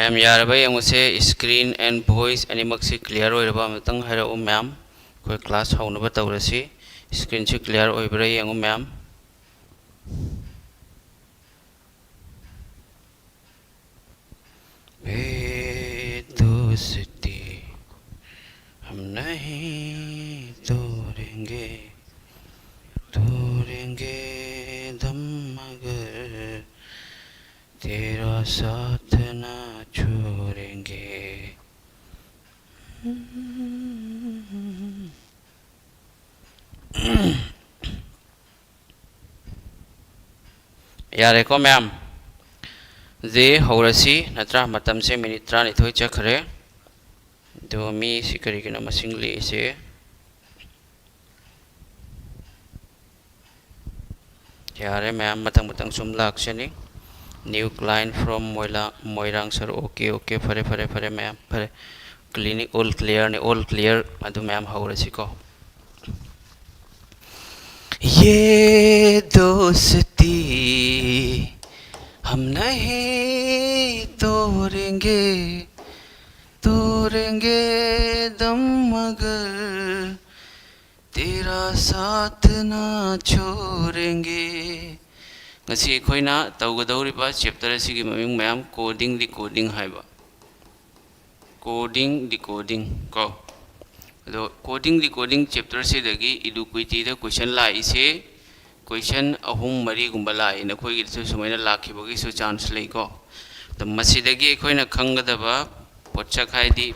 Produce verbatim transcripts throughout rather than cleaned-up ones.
ꯃꯌꯥꯝ ꯌꯥꯔꯕ ꯌꯦꯡꯉꯨꯁꯦ꯫ Screen and voice ꯑꯅꯤꯃꯛꯁꯤ clear ꯑꯣꯏꯔꯕ ꯑꯃꯇꯪ ꯍꯥꯏꯔꯛꯎ ꯃꯌꯥꯝ꯫ ꯑꯩꯈꯣꯏ class ꯍꯧꯅꯕ ꯇꯧꯔꯁꯤ꯫ Screenꯁꯤ clear ꯑꯣꯏꯕ꯭ꯔꯥ ꯌꯦꯡꯉꯨ ꯃꯌꯥꯝ꯫ ए दोस्ती, हम नहीं तोड़ेंगे, तोड़ेंगे दम मगर तेरा साथ ना छोड़ेंगे। ꯌꯥꯔꯦꯀꯣ ꯃꯌꯥꯝ? ꯖꯤ ꯍꯧꯔꯁꯤ ꯅꯠꯇ꯭ꯔꯥ? ꯃꯇꯝꯁꯦ minute ꯇꯔꯥꯅꯤꯊꯣꯏ ꯆꯠꯈ꯭ꯔꯦ꯫ ꯑꯗꯣ ꯃꯤꯁꯤ ꯀꯔꯤꯒꯤꯅꯣ ꯃꯁꯤꯡ ꯂꯦꯛꯏꯁꯦ? ꯌꯥꯔꯦ ꯃꯌꯥꯝ, ꯃꯊꯪ ꯃꯊꯪ ꯁꯨꯝ ꯂꯥꯛꯁꯅꯤ꯫ New client from ꯃꯣꯏꯂꯥ-, ꯃꯣꯏꯔꯥꯡ ꯁꯔꯨ꯫ OK, OK, ꯐꯔꯦ, ꯐꯔꯦ, ꯐꯔꯦ ꯃꯌꯥꯝ, ꯐꯔꯦ꯫ Clinic all clear ꯅꯤ, all clear꯫ ꯑꯗꯨ ꯃꯌꯥꯝ ꯍꯧꯔꯁꯤꯀꯣ꯫ ये दोस्ती हम नहीं तोड़ेंगे, तोड़ेंगे दम मगर तेरा साथ ना छोड़ेंगे। ꯉꯁꯤ ꯑꯩꯈꯣꯏꯅ ꯇꯧꯒꯗꯧꯔꯤꯕ chapter ꯑꯁꯤꯒꯤ ꯃꯃꯤꯡ ꯃꯌꯥꯝ coding decoding ꯍꯥꯏꯕ꯫ Coding decoding ꯀꯣ꯫ ꯑꯗꯣ coding decoding chapter ꯁꯤꯗꯒꯤ Eloquity ꯗ question ꯂꯥꯛꯏꯁꯦ, question ꯑꯍꯨꯝ ꯃꯔꯤꯒꯨꯝꯕ ꯂꯥꯛꯏ꯫ ꯅꯈꯣꯏꯒꯤꯗꯁꯨ ꯁꯨꯃꯥꯏꯅ ꯂꯥꯛꯈꯤꯕꯒꯤꯁꯨ chance ꯂꯩꯀꯣ꯫ ꯑꯗꯣ ꯃꯁꯤꯗꯒꯤ ꯑꯩꯈꯣꯏꯅ ꯈꯪꯒꯗꯕ ꯄꯣꯠꯁꯛ ꯍꯥꯏꯗꯤ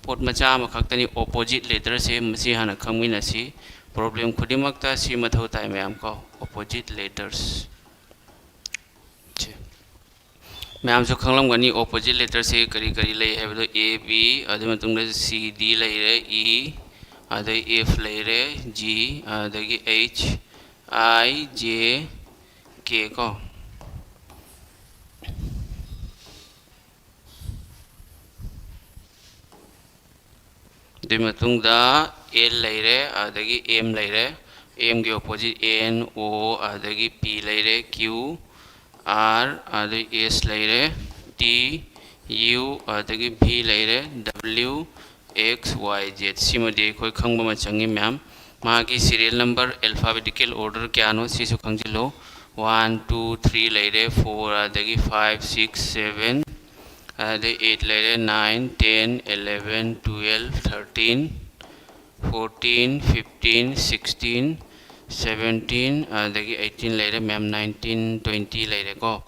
ꯄꯣꯠ ꯃꯆꯥ ꯑꯃꯈꯛꯇꯅꯤ, opposite letter ꯁꯦ꯫ ꯃꯁꯤ ꯍꯥꯟꯅ ꯈꯪꯃꯤꯟꯅꯁꯤ꯫ Problem ꯈꯨꯗꯤꯡꯃꯛꯇ ꯁꯤ ꯃꯊꯧ ꯇꯥꯏ ꯃꯌꯥꯝ ꯀꯣ, opposite letters ꯁꯦ꯫ ꯃꯌꯥꯝꯁꯨ ꯈꯪꯂꯝꯒꯅꯤ opposite letter ꯁꯦ ꯀꯔꯤ ꯀꯔꯤ ꯂꯩ ꯍꯥꯏꯕꯗꯣ꯫ A, B, ꯑꯗꯨꯒꯤ ꯃꯇꯨꯡꯗ C, D ꯂꯩꯔꯦ, E, ꯑꯗꯩ F ꯂꯩꯔꯦ, G, ꯑꯗꯒꯤ H, I, J, K ꯀꯣ꯫ ꯑꯗꯨꯒꯤ ꯃꯇꯨꯡꯗ L ꯂꯩꯔꯦ, ꯑꯗꯒꯤ M ꯂꯩꯔꯦ꯫ M ꯒꯤ opposite N, O, ꯑꯗꯒꯤ P ꯂꯩꯔꯦ, Q, R, ꯑꯗꯩ S ꯂꯩꯔꯦ, T, U ꯑꯗꯒꯤ V ꯂꯩꯔꯦ, W X Y Z꯫ ꯁꯤꯃꯗꯤ ꯑꯩꯈꯣꯏ ꯈꯪꯕ ꯑꯃ ꯆꯪꯉꯤ ꯃꯌꯥꯝ꯫ ꯃꯥꯒꯤ serial number, alphabetical order ꯀꯌꯥꯅꯣ ꯁꯤꯁꯨ ꯈꯪꯖꯤꯜꯂꯨ꯫ One, two, three ꯂꯩꯔꯦ, four ꯑꯗꯒꯤ five, six, seven ꯑꯗꯩ eight ꯂꯩꯔꯦ, nine, ten, eleven, twelve, thirteen, fourteen, fifteen, sixteen, seventeen ꯑꯗꯒꯤ eighteen ꯂꯩꯔꯦ ꯃꯌꯥꯝ, nineteen, twenty ꯂꯩꯔꯦꯀꯣ꯫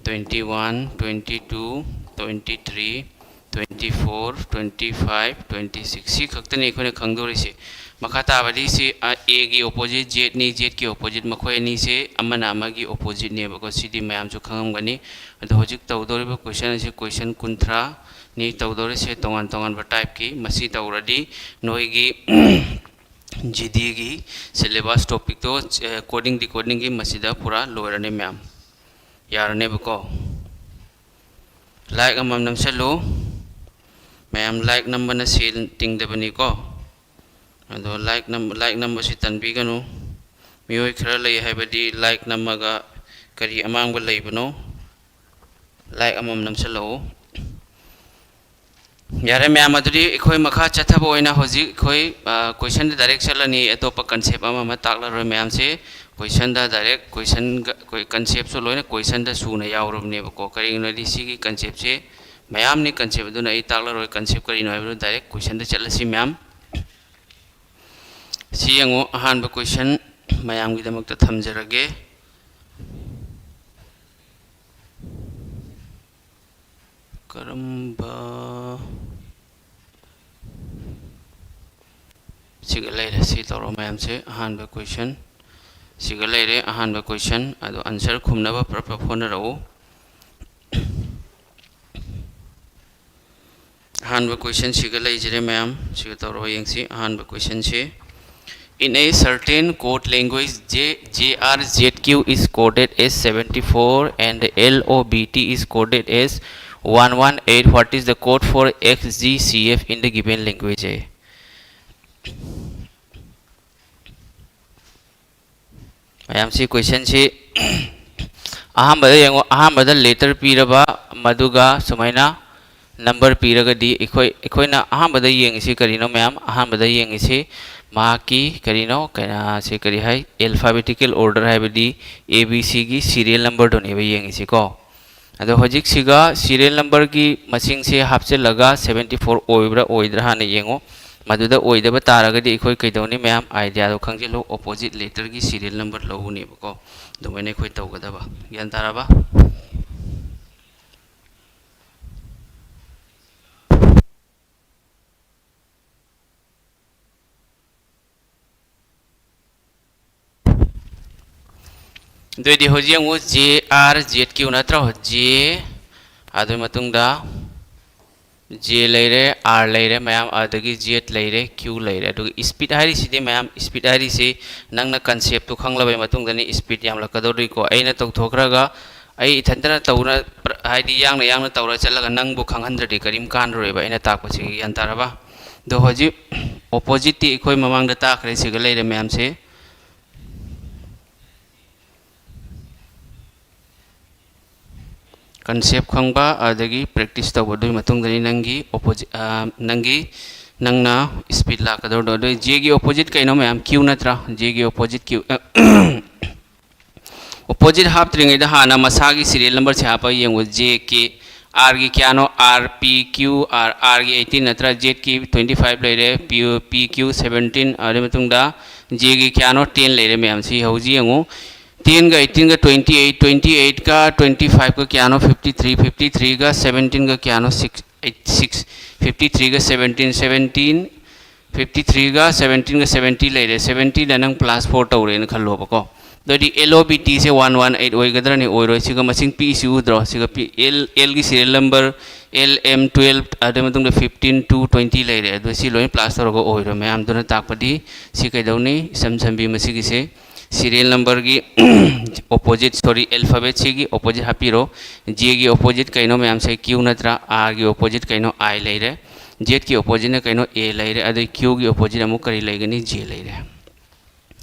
Twenty one, twenty two, twenty three, twenty four, twenty five, twenty six꯫ ꯁꯤ ꯈꯛꯇꯅꯤ ꯑꯩꯈꯣꯏꯅ ꯈꯪꯗꯣꯔꯤꯁꯤ꯫ ꯃꯈꯥ ꯇꯥꯕꯗꯤ ꯁꯤ, ꯑ, A ꯒꯤ opposite Z ꯅꯤ, Z ꯀꯤ opposite ꯃꯈꯣꯏ ꯑꯅꯤꯁꯦ ꯑꯃꯅ ꯑꯃꯒꯤ opposite ꯅꯦꯕꯀꯣ꯫ ꯁꯤꯗꯤ ꯃꯌꯥꯝꯁꯨ ꯈꯪꯉꯝꯒꯅꯤ꯫ ꯑꯗꯣ ꯍꯧꯖꯤꯛ ꯇꯧꯗꯧꯔꯤꯕ question ꯑꯁꯤ question ꯀꯨꯟꯊ꯭ꯔꯥꯅꯤ ꯇꯧꯗꯧꯔꯤꯁꯦ, ꯇꯣꯉꯥꯟ ꯇꯣꯉꯥꯟꯕ type ꯀꯤ꯫ ꯃꯁꯤ ꯇꯧꯔꯗꯤ ꯅꯣꯏꯒꯤ G D ꯒꯤ syllabus topic ꯇꯣ, ꯑ, coding decoding ꯒꯤ ꯃꯁꯤꯗ ꯄꯨꯔꯥ ꯂꯣꯏꯔꯅꯤ ꯃꯌꯥꯝ꯫ ꯌꯥꯔꯅꯦꯕꯀꯣ꯫ Like ꯑꯃꯃꯝ ꯅꯝꯁꯜꯂꯨ꯫ ꯃꯌꯥꯝ like ꯅꯝꯕꯅ ꯁꯦꯜ ꯇꯤꯡꯗꯕꯅꯤꯀꯣ꯫ ꯑꯗꯣ like ꯅꯝ-, like ꯅꯝꯕꯁꯤ ꯇꯟꯕꯤꯒꯅꯨ꯫ ꯃꯤꯑꯣꯏ ꯈꯔ ꯂꯩ ꯍꯥꯏꯕꯗꯤ like ꯅꯝꯃꯒ ꯀꯔꯤ ꯑꯃꯥꯡꯕ ꯂꯩꯕꯅꯣ? Like ꯑꯃꯃꯝ ꯅꯝꯁꯜꯂꯛꯎ꯫ ꯌꯥꯔꯦ ꯃꯌꯥꯝ, ꯑꯗꯨꯗꯤ ꯑꯩꯈꯣꯏ ꯃꯈꯥ ꯆꯠꯊꯕ ꯑꯣꯏꯅ ꯍꯧꯖꯤꯛ ꯑꯩꯈꯣꯏ, ꯑ, question ꯗ direct ꯆꯠꯂꯅꯤ꯫ ꯑꯇꯣꯞꯄ concept ꯑꯃ ꯑꯃ ꯇꯥꯛꯂꯔꯣꯏ ꯃꯌꯥꯝꯁꯦ꯫ Question ꯗ direct, question ꯒ, ꯑꯩꯈꯣꯏ concept ꯁꯨ ꯂꯣꯏꯅ question ꯗ ꯁꯨꯅ ꯌꯥꯎꯔꯕꯅꯦꯕꯀꯣ꯫ ꯀꯔꯤꯒꯤꯅꯣ ꯍꯥꯏꯗꯤ ꯁꯤꯒꯤ concept ꯁꯦ ꯃꯌꯥꯝꯅꯤ concept, ꯑꯗꯨꯅ ꯑꯩ ꯇꯥꯛꯂꯔꯣꯏ꯫ Concept ꯀꯔꯤꯅꯣ ꯍꯥꯏꯕꯗꯨ direct question ꯗ ꯆꯠꯂꯁꯤ ꯃꯌꯥꯝ꯫ ꯁꯤ ꯌꯦꯡꯉꯨ, ꯑꯍꯥꯟꯕ question ꯃꯌꯥꯝꯒꯤꯗꯃꯛꯇ ꯊꯝꯖꯔꯒꯦ꯫ ꯀꯔꯝꯕ? ꯁꯤꯒ ꯂꯩꯔꯦ꯫ ꯁꯤ ꯇꯧꯔꯣ ꯃꯌꯥꯝꯁꯦ꯫ ꯑꯍꯥꯟꯕ question ꯁꯤꯒ ꯂꯩꯔꯦ꯫ ꯑꯍꯥꯟꯕ question ꯑꯗꯣ answer ꯈꯨꯝꯅꯕ ꯄ꯭ꯔꯞ ꯄ꯭ꯔꯞ ꯍꯣꯠꯅꯔꯛꯎ꯫ ꯑꯍꯥꯟꯕ question ꯁꯤꯒ ꯂꯩꯖꯔꯦ ꯃꯌꯥꯝ꯫ ꯁꯤꯒ ꯇꯧꯔꯣ ꯌꯦꯡꯁꯤ꯫ ꯑꯍꯥꯟꯕ question ꯁꯤ, In a certain code language, J, J R Z Q is coded as seventy four and L O B T is coded as one one eight. What is the code for X G C F in the given language? ꯃꯌꯥꯝꯁꯤ question ꯁꯤ ꯑꯍꯥꯟꯕꯗ ꯌꯦꯡꯉꯣ, ꯑꯍꯥꯟꯕꯗ letter ꯄꯤꯔꯕ, ꯃꯗꯨꯒ ꯁꯨꯃꯥꯏꯅ number ꯄꯤꯔꯒꯗꯤ ꯑꯩꯈꯣꯏ, ꯑꯩꯈꯣꯏꯅ ꯑꯍꯥꯟꯕꯗ ꯌꯦꯡꯉꯤꯁꯤ ꯀꯔꯤꯅꯣ ꯃꯌꯥꯝ? ꯑꯍꯥꯟꯕꯗ ꯌꯦꯡꯉꯤꯁꯤ ꯃꯍꯥꯛꯀꯤ ꯀꯔꯤꯅꯣ, ꯀꯩꯅꯣ, ꯁꯤ ꯀꯔꯤ ꯍꯥꯏ? Alphabetical order ꯍꯥꯏꯕꯗꯤ A B C ꯒꯤ serial number ꯗꯨꯅꯦꯕ ꯌꯦꯡꯉꯤꯁꯤꯀꯣ꯫ ꯑꯗꯣ ꯍꯧꯖꯤꯛꯁꯤꯒ serial number ꯒꯤ ꯃꯁꯤꯡꯁꯦ ꯍꯥꯞꯆꯤꯜꯂꯒ seventy four ꯑꯣꯏꯕ꯭ꯔꯥ ꯑꯣꯏꯗ꯭ꯔꯥ ꯍꯥꯟꯅ ꯌꯦꯡꯉꯣ꯫ ꯃꯗꯨꯗ ꯑꯣꯏꯗꯕ ꯇꯥꯔꯒꯗꯤ ꯑꯩꯈꯣꯏ ꯀꯩꯗꯧꯅꯤ ꯃꯌꯥꯝ? Idea ꯗꯣ ꯈꯪꯖꯤꯜꯂꯨ, opposite letter ꯒꯤ serial number ꯂꯧꯒꯅꯦꯕꯀꯣ꯫ ꯑꯗꯨꯃꯥꯏꯅ ꯑꯩꯈꯣꯏ ꯇꯧꯒꯗꯕ꯫ ꯒ꯭ꯌꯥꯟ ꯇꯥꯔꯕ? ꯑꯗꯨꯑꯣꯏꯗꯤ ꯍꯧꯖꯤꯛ ꯌꯦꯡꯉꯨ, J R Z Q ꯅꯠꯇ꯭ꯔꯣ? J, ꯑꯗꯨꯒꯤ ꯃꯇꯨꯡꯗ J ꯂꯩꯔꯦ, R ꯂꯩꯔꯦ ꯃꯌꯥꯝ, ꯑꯗꯒꯤ Z ꯂꯩꯔꯦ, Q ꯂꯩꯔꯦ꯫ ꯑꯗꯨꯒ speed ꯍꯥꯏꯔꯤꯁꯤꯗꯤ ꯃꯌꯥꯝ, speed ꯍꯥꯏꯔꯤꯁꯤ ꯅꯪꯅ concept ꯇꯨ ꯈꯪꯂꯕꯩ ꯃꯇꯨꯡꯗꯅꯤ speed ꯌꯥꯝꯂꯛꯀꯗꯧꯔꯤꯀꯣ꯫ ꯑꯩꯅ ꯇꯧꯊꯣꯛꯈ꯭ꯔꯒ ꯑꯩ ꯏꯊꯟꯇꯅ ꯇꯧꯅ, ꯍꯥꯏꯗꯤ ꯌꯥꯡꯅ ꯌꯥꯡꯅ ꯇꯧꯔ ꯆꯠꯂꯒ ꯅꯪꯕꯨ ꯈꯪꯍꯟꯗ꯭ꯔꯗꯤ ꯀꯔꯤꯝ ꯀꯥꯟꯅꯔꯣꯏꯕ꯫ ꯑꯩꯅ ꯇꯥꯛꯄꯁꯤꯒꯤ ꯒ꯭ꯌꯥꯟ ꯇꯥꯔꯕ? ꯑꯗꯣ ꯍꯧꯖꯤꯛ opposite ꯇꯤ ꯑꯩꯈꯣꯏ ꯃꯃꯥꯡꯗ ꯇꯥꯛꯈ꯭ꯔꯦ, ꯁꯤꯒ ꯂꯩꯔꯦ ꯃꯌꯥꯝꯁꯦ꯫ Concept ꯈꯪꯕ, ꯑꯗꯒꯤ practice ꯇꯧꯕ, ꯑꯗꯨꯒꯤ ꯃꯇꯨꯡꯗꯅꯤ ꯅꯪꯒꯤ opposite, ꯑ, ꯅꯪꯒꯤ, ꯅꯪꯅ speed ꯂꯥꯛꯀꯗꯧꯔꯤꯗꯣ꯫ ꯑꯗꯨ J ꯒꯤ opposite ꯀꯩꯅꯣ ꯃꯌꯥꯝ? Q ꯅꯠꯇ꯭ꯔꯥ? J ꯒꯤ opposite Q, ꯑ, opposite ꯍꯥꯞꯇ꯭ꯔꯤꯉꯩꯗ ꯍꯥꯟꯅ ꯃꯁꯥꯒꯤ serial number ꯁꯦ ꯍꯥꯞꯄꯒ ꯌꯦꯡꯉꯨ꯫ J ꯀꯤ, R ꯒꯤ ꯀꯌꯥꯅꯣ? R P Q R, R ꯒꯤ eighteen ꯅꯠꯇ꯭ꯔꯥ? Z ꯀꯤ twenty five ꯂꯩꯔꯦ, P, P Q seventeen, ꯑꯗꯨꯒꯤ ꯃꯇꯨꯡꯗ J ꯒꯤ ꯀꯌꯥꯅꯣ? Ten ꯂꯩꯔꯦ ꯃꯌꯥꯝ꯫ ꯁꯤ ꯍꯧꯖꯤꯛ ꯌꯦꯡꯉꯨ꯫ Ten ꯒ eighteen ꯒ twenty eight, twenty eight ꯒ twenty five ꯒ ꯀꯌꯥꯅꯣ? Fifty three, fifty three ꯒ seventeen ꯒ ꯀꯌꯥꯅꯣ? Six eight six, fifty three ꯒ seventeen, seventeen, fifty three ꯒ seventeen ꯒ seventy ꯂꯩꯔꯦ꯫ Seventy ꯗ ꯅꯪ plus four ꯇꯧꯔꯦꯅ ꯈꯜꯂꯣꯕꯀꯣ꯫ ꯑꯗꯨꯑꯣꯏꯗꯤ L O B T ꯁꯦ one one eight ꯑꯣꯏꯒꯗ꯭ꯔꯅꯤ? ꯑꯣꯏꯔꯣꯏ꯫ ꯁꯤꯒ ꯃꯁꯤꯡ ꯄꯤꯛꯏꯁꯤ ꯎꯗ꯭ꯔꯣ? ꯁꯤꯒ ꯄꯤ-, L, L ꯒꯤ serial number L M twelve, ꯑꯗꯨ ꯃꯇꯨꯡꯗ fifteen, two, twenty ꯂꯩꯔꯦ꯫ ꯑꯗꯨ ꯁꯤ ꯂꯣꯏꯅ plus ꯇꯧꯔꯒ ꯑꯣꯏꯔꯣꯏ ꯃꯌꯥꯝ꯫ ꯑꯗꯨꯅ ꯇꯥꯛꯄꯗꯤ ꯁꯤ ꯀꯩꯗꯧꯅꯤ? ꯏꯆꯝ ꯆꯝꯕꯤ ꯃꯁꯤꯒꯤꯁꯦ serial number ꯒꯤ opposite, sorry, alphabet ꯁꯤꯒꯤ opposite ꯍꯥꯞꯄꯤꯔꯣ꯫ J ꯒꯤ opposite ꯀꯩꯅꯣ ꯃꯌꯥꯝꯁꯦ? Q ꯅꯠꯇ꯭ꯔꯥ? R ꯒꯤ opposite ꯀꯩꯅꯣ? I ꯂꯩꯔꯦ꯫ Z ꯀꯤ opposite ꯅ ꯀꯩꯅꯣ? A ꯂꯩꯔꯦ꯫ ꯑꯗꯩ Q ꯒꯤ opposite ꯑꯃꯨꯛ ꯀꯔꯤ ꯂꯩꯒꯅꯤ? J ꯂꯩꯔꯦ꯫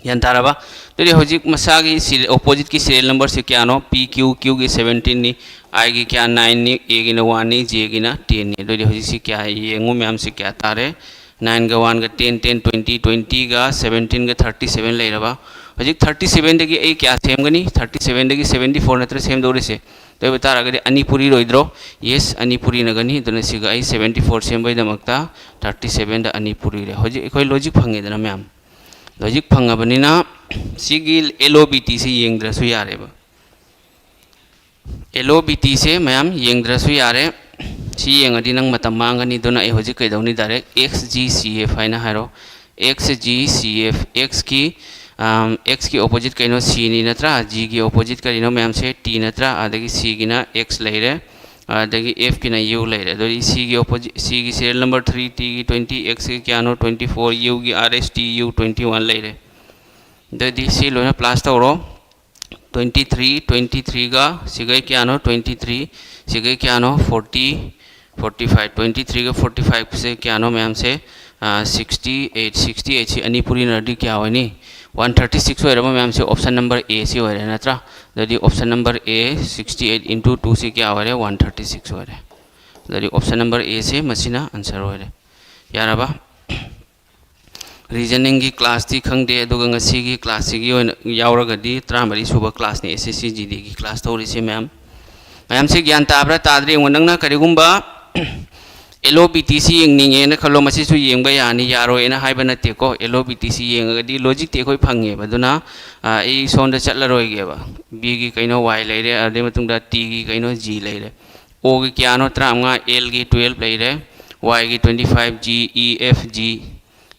ꯒ꯭ꯌꯥꯟ ꯇꯥꯔꯕ? ꯑꯗꯨꯗꯤ ꯍꯧꯖꯤꯛ ꯃꯁꯥꯒꯤ ꯁꯤ ꯑꯣꯄꯣꯖꯤꯠꯀꯤ ꯁꯤꯔꯤꯌꯦꯜ ꯅꯝꯕꯔꯁꯤ ꯀꯌꯥꯅꯣ? ꯄꯤ ꯀ꯭ꯌꯨ, ꯀ꯭ꯌꯨꯒꯤ ꯁꯕꯦꯟꯇꯤꯟꯅꯤ, ꯑꯥꯏꯒꯤ ꯀꯌꯥ? ꯅꯥꯏꯟꯅꯤ, ꯑꯦꯒꯤꯅ ꯋꯥꯟꯅꯤ, ꯖꯦꯒꯤꯅ ꯇꯦꯟꯅꯤ꯫ ꯑꯗꯨꯗꯤ ꯍꯧꯖꯤꯛꯁꯤ ꯀꯌꯥ ꯌꯦꯡꯉꯨ ꯃꯌꯥꯝꯁꯤ ꯀꯌꯥ ꯇꯥꯔꯦ? ꯅꯥꯏꯟꯒ ꯋꯥꯟꯒ ꯇꯦꯟ, ꯇꯦꯟ, ꯇ꯭ꯋꯦꯟꯇꯤ, ꯇ꯭ꯋꯦꯟꯇꯤꯒ ꯁꯕꯦꯟꯇꯤꯟꯒ ꯊꯥꯔꯇꯤ ꯁꯕꯦꯟ ꯂꯩꯔꯕ? ꯍꯧꯖꯤꯛ ꯊꯥꯔꯇꯤ ꯁꯕꯦꯟꯗꯒꯤ ꯑꯩ ꯀꯌꯥ ꯁꯦꯝꯒꯅꯤ? ꯊꯥꯔꯇꯤ ꯁꯕꯦꯟꯗꯒꯤ ꯁꯕꯦꯟꯇꯤ ꯐꯣꯔ ꯅꯠꯇ꯭ꯔ ꯁꯦꯝꯗꯧꯔꯤꯁꯦ? ꯑꯗꯨ ꯑꯣꯏꯕ ꯇꯥꯔꯒꯗꯤ ꯑꯅꯤ ꯄꯨꯔꯤꯔꯣꯏꯗ꯭ꯔꯣ? ꯌꯦꯁ, ꯑꯅꯤ ꯄꯨꯔꯤꯅꯒꯅꯤ꯫ ꯑꯗꯨꯅ ꯁꯤꯒ ꯑꯩ ꯁꯕꯦꯟꯇꯤ ꯐꯣꯔ ꯁꯦꯝꯕꯒꯤꯗꯃꯛꯇ ꯊꯥꯔꯇꯤ ꯁꯕꯦꯟꯗ ꯑꯅꯤ ꯄꯨꯔꯤꯔꯦ꯫ ꯍꯧꯖꯤꯛ ꯑꯩꯈꯣꯏ ꯂꯣꯖꯤꯛ ꯐꯪꯉꯦꯗꯅ ꯃꯌꯥꯝ꯫ ꯂꯣꯖꯤꯛ ꯐꯪꯉꯕꯅꯤꯅ ꯁꯤꯒꯤ ꯑꯦꯜ ꯑꯣ ꯕꯤ ꯇꯤꯁꯤ ꯌꯦꯡꯗ꯭ꯔꯁꯨ ꯌꯥꯔꯦꯕ꯫ ꯑꯦꯜ ꯑꯣ ꯕꯤ ꯇꯤꯁꯦ ꯃꯌꯥꯝ ꯌꯦꯡꯗ꯭ꯔꯁꯨ ꯌꯥꯔꯦ꯫ ꯁꯤ ꯌꯦꯡꯉꯗꯤ ꯅꯪ ꯃꯇꯝ ꯃꯥꯡꯒꯅꯤ꯫ ꯑꯗꯨꯅ ꯑꯩ ꯍꯧꯖꯤꯛ ꯀꯩꯗꯧꯅꯤ? Direct X G C F ꯍꯥꯏꯅ ꯍꯥꯏꯔꯣ꯫ ꯑꯦꯛꯁ ꯖꯤ ꯁꯤ ꯑꯦꯐ, ꯑꯦꯛꯁꯀꯤ, ꯑꯦꯛꯁꯀꯤ ꯑꯣꯄꯣꯖꯤꯠ ꯀꯩꯅꯣ? ꯁꯤꯅꯤ ꯅꯠꯇ꯭ꯔꯥ? ꯖꯤꯒꯤ ꯑꯣꯄꯣꯖꯤꯠ ꯀꯔꯤꯅꯣ ꯃꯌꯥꯝꯁꯦ? ꯇꯤ ꯅꯠꯇ꯭ꯔꯥ? ꯑꯗꯒꯤ ꯁꯤꯒꯤꯅ ꯑꯦꯛꯁ ꯂꯩꯔꯦ, ꯑꯗꯒꯤ ꯑꯦꯐꯀꯤꯅ ꯌꯨ ꯂꯩꯔꯦ꯫ ꯑꯗꯨꯗꯤ ꯁꯤꯒꯤ ꯑꯣꯄꯣꯖꯤꯠ, ꯁꯤꯒꯤ ꯁꯤꯔꯤꯌꯦꯜ ꯅꯝꯕꯔ ꯊ꯭ꯔꯤ, ꯇꯤꯒꯤ ꯇ꯭ꯋꯦꯟꯇꯤ, ꯑꯦꯛꯁꯀꯤ ꯀꯌꯥꯅꯣ? ꯇ꯭ꯋꯦꯟꯇꯤ ꯐꯣꯔ, ꯌꯨꯒꯤ ꯑꯥꯔ ꯑꯦꯁ ꯇꯤ ꯌꯨ ꯇ꯭ꯋꯦꯟꯇꯤ ꯋꯥꯟ ꯂꯩꯔꯦ꯫ ꯑꯗꯨꯗꯤ ꯁꯤ ꯂꯣꯏꯅ ꯄ꯭ꯂꯁ ꯇꯧꯔꯣ꯫ ꯇ꯭ꯋꯦꯟꯇꯤ ꯊ꯭ꯔꯤ, ꯇ꯭ꯋꯦꯟꯇꯤ ꯊ꯭ꯔꯤꯒ ꯁꯤꯒꯩ ꯀꯌꯥꯅꯣ? ꯇ꯭ꯋꯦꯟꯇꯤ ꯊ꯭ꯔꯤ, ꯁꯤꯒꯩ ꯀꯌꯥꯅꯣ? Forty, forty five. ꯇ꯭ꯋꯦꯟꯇꯤ ꯊ꯭ꯔꯤꯒ ꯐꯣꯔꯇꯤ ꯐꯥꯏꯚꯁꯦ ꯀꯌꯥꯅꯣ ꯃꯌꯥꯝꯁꯦ? ꯁꯤꯛꯁꯇꯤ ꯑꯩꯠ, ꯁꯤꯛꯁꯇꯤ ꯑꯩꯠꯁꯤ ꯑꯅꯤ ꯄꯨꯔꯤꯅꯔꯗꯤ ꯀꯌꯥ ꯑꯣꯏꯅꯤ? ꯋꯥꯟ ꯊꯥꯔꯇꯤ ꯁꯤꯛꯁ ꯑꯣꯏꯔꯕ ꯃꯌꯥꯝꯁꯦ? ꯑꯣꯞꯁꯟ ꯅꯝꯕꯔ ꯑꯦꯁꯤ ꯑꯣꯏꯔꯦ ꯅꯠꯇ꯭ꯔꯥ? ꯑꯗꯨꯗꯤ option number A, sixty eight into ꯇꯨꯁꯤ ꯀꯌꯥ ꯑꯣꯏꯔꯦ? ꯋꯥꯟ ꯊꯥꯔꯇꯤ ꯁꯤꯛꯁ ꯑꯣꯏꯔꯦ꯫ ꯑꯗꯨꯗꯤ ꯑꯣꯞꯁꯟ ꯅꯝꯕꯔ ꯑꯦꯁꯦ ꯃꯁꯤꯅ ꯑꯟꯁꯔ ꯑꯣꯏꯔꯦ꯫ ꯌꯥꯔꯕ? ꯔꯤꯖꯅꯤꯡꯒꯤ ꯀ꯭ꯂꯥꯁꯇꯤ ꯈꯪꯗꯦ, ꯑꯗꯨꯒ ꯉꯁꯤꯒꯤ ꯀ꯭ꯂꯥꯁꯁꯤꯒꯤ ꯑꯣꯏꯅ ꯌꯥꯎꯔꯒꯗꯤ ꯇꯔꯥꯃꯔꯤ ꯁꯨꯕ ꯀ꯭ꯂꯥꯁꯅꯤ, ꯑꯦꯁ ꯑꯦꯁ ꯁꯤ ꯖꯤ ꯗꯤꯒꯤ ꯀ꯭ꯂꯥꯁ ꯇꯧꯔꯤꯁꯦ ꯃꯌꯥꯝ꯫ ꯃꯌꯥꯝꯁꯦ ꯒ꯭ꯌꯥꯟ ꯇꯥꯕ꯭ꯔꯥ ꯇꯥꯗ꯭ꯔꯥ ꯌꯦꯡꯉꯣ꯫ ꯅꯪꯅ ꯀꯔꯤꯒꯨꯝꯕ ꯑꯦꯜ ꯑꯣ ꯕꯤ ꯇꯤꯁꯤ ꯌꯦꯡꯅꯤꯡꯉꯦꯅ ꯈꯜꯂꯣ, ꯃꯁꯤꯁꯨ ꯌꯦꯡꯕ ꯌꯥꯅꯤ, ꯌꯥꯔꯣꯏꯅ ꯍꯥꯏꯕ ꯅꯠꯇꯦꯀꯣ꯫ ꯑꯦꯜ ꯑꯣ ꯕꯤ ꯇꯤꯁꯤ ꯌꯦꯡꯉꯒꯗꯤ ꯂꯣꯖꯤꯛꯇꯤ ꯑꯩꯈꯣꯏ ꯐꯪꯉꯦꯕ꯫ ꯑꯗꯨꯅ, ꯑ, ꯑꯩ ꯁꯣꯝꯗ ꯆꯠꯂꯔꯣꯏꯒꯦꯕ꯫ ꯕꯤꯒꯤ ꯀꯩꯅꯣ ꯋꯥꯏ ꯂꯩꯔꯦ, ꯑꯗꯨꯗꯩ ꯃꯇꯨꯡꯗ ꯇꯤꯒꯤ ꯀꯩꯅꯣ ꯖꯤ ꯂꯩꯔꯦ꯫ ꯑꯣꯒꯤ ꯀꯌꯥꯅꯣ? ꯇꯔꯥꯃꯉꯥ, ꯑꯦꯜꯒꯤ ꯇꯨꯌꯦꯜꯞ ꯂꯩꯔꯦ, ꯋꯥꯏꯒꯤ twenty five, G, E, F, G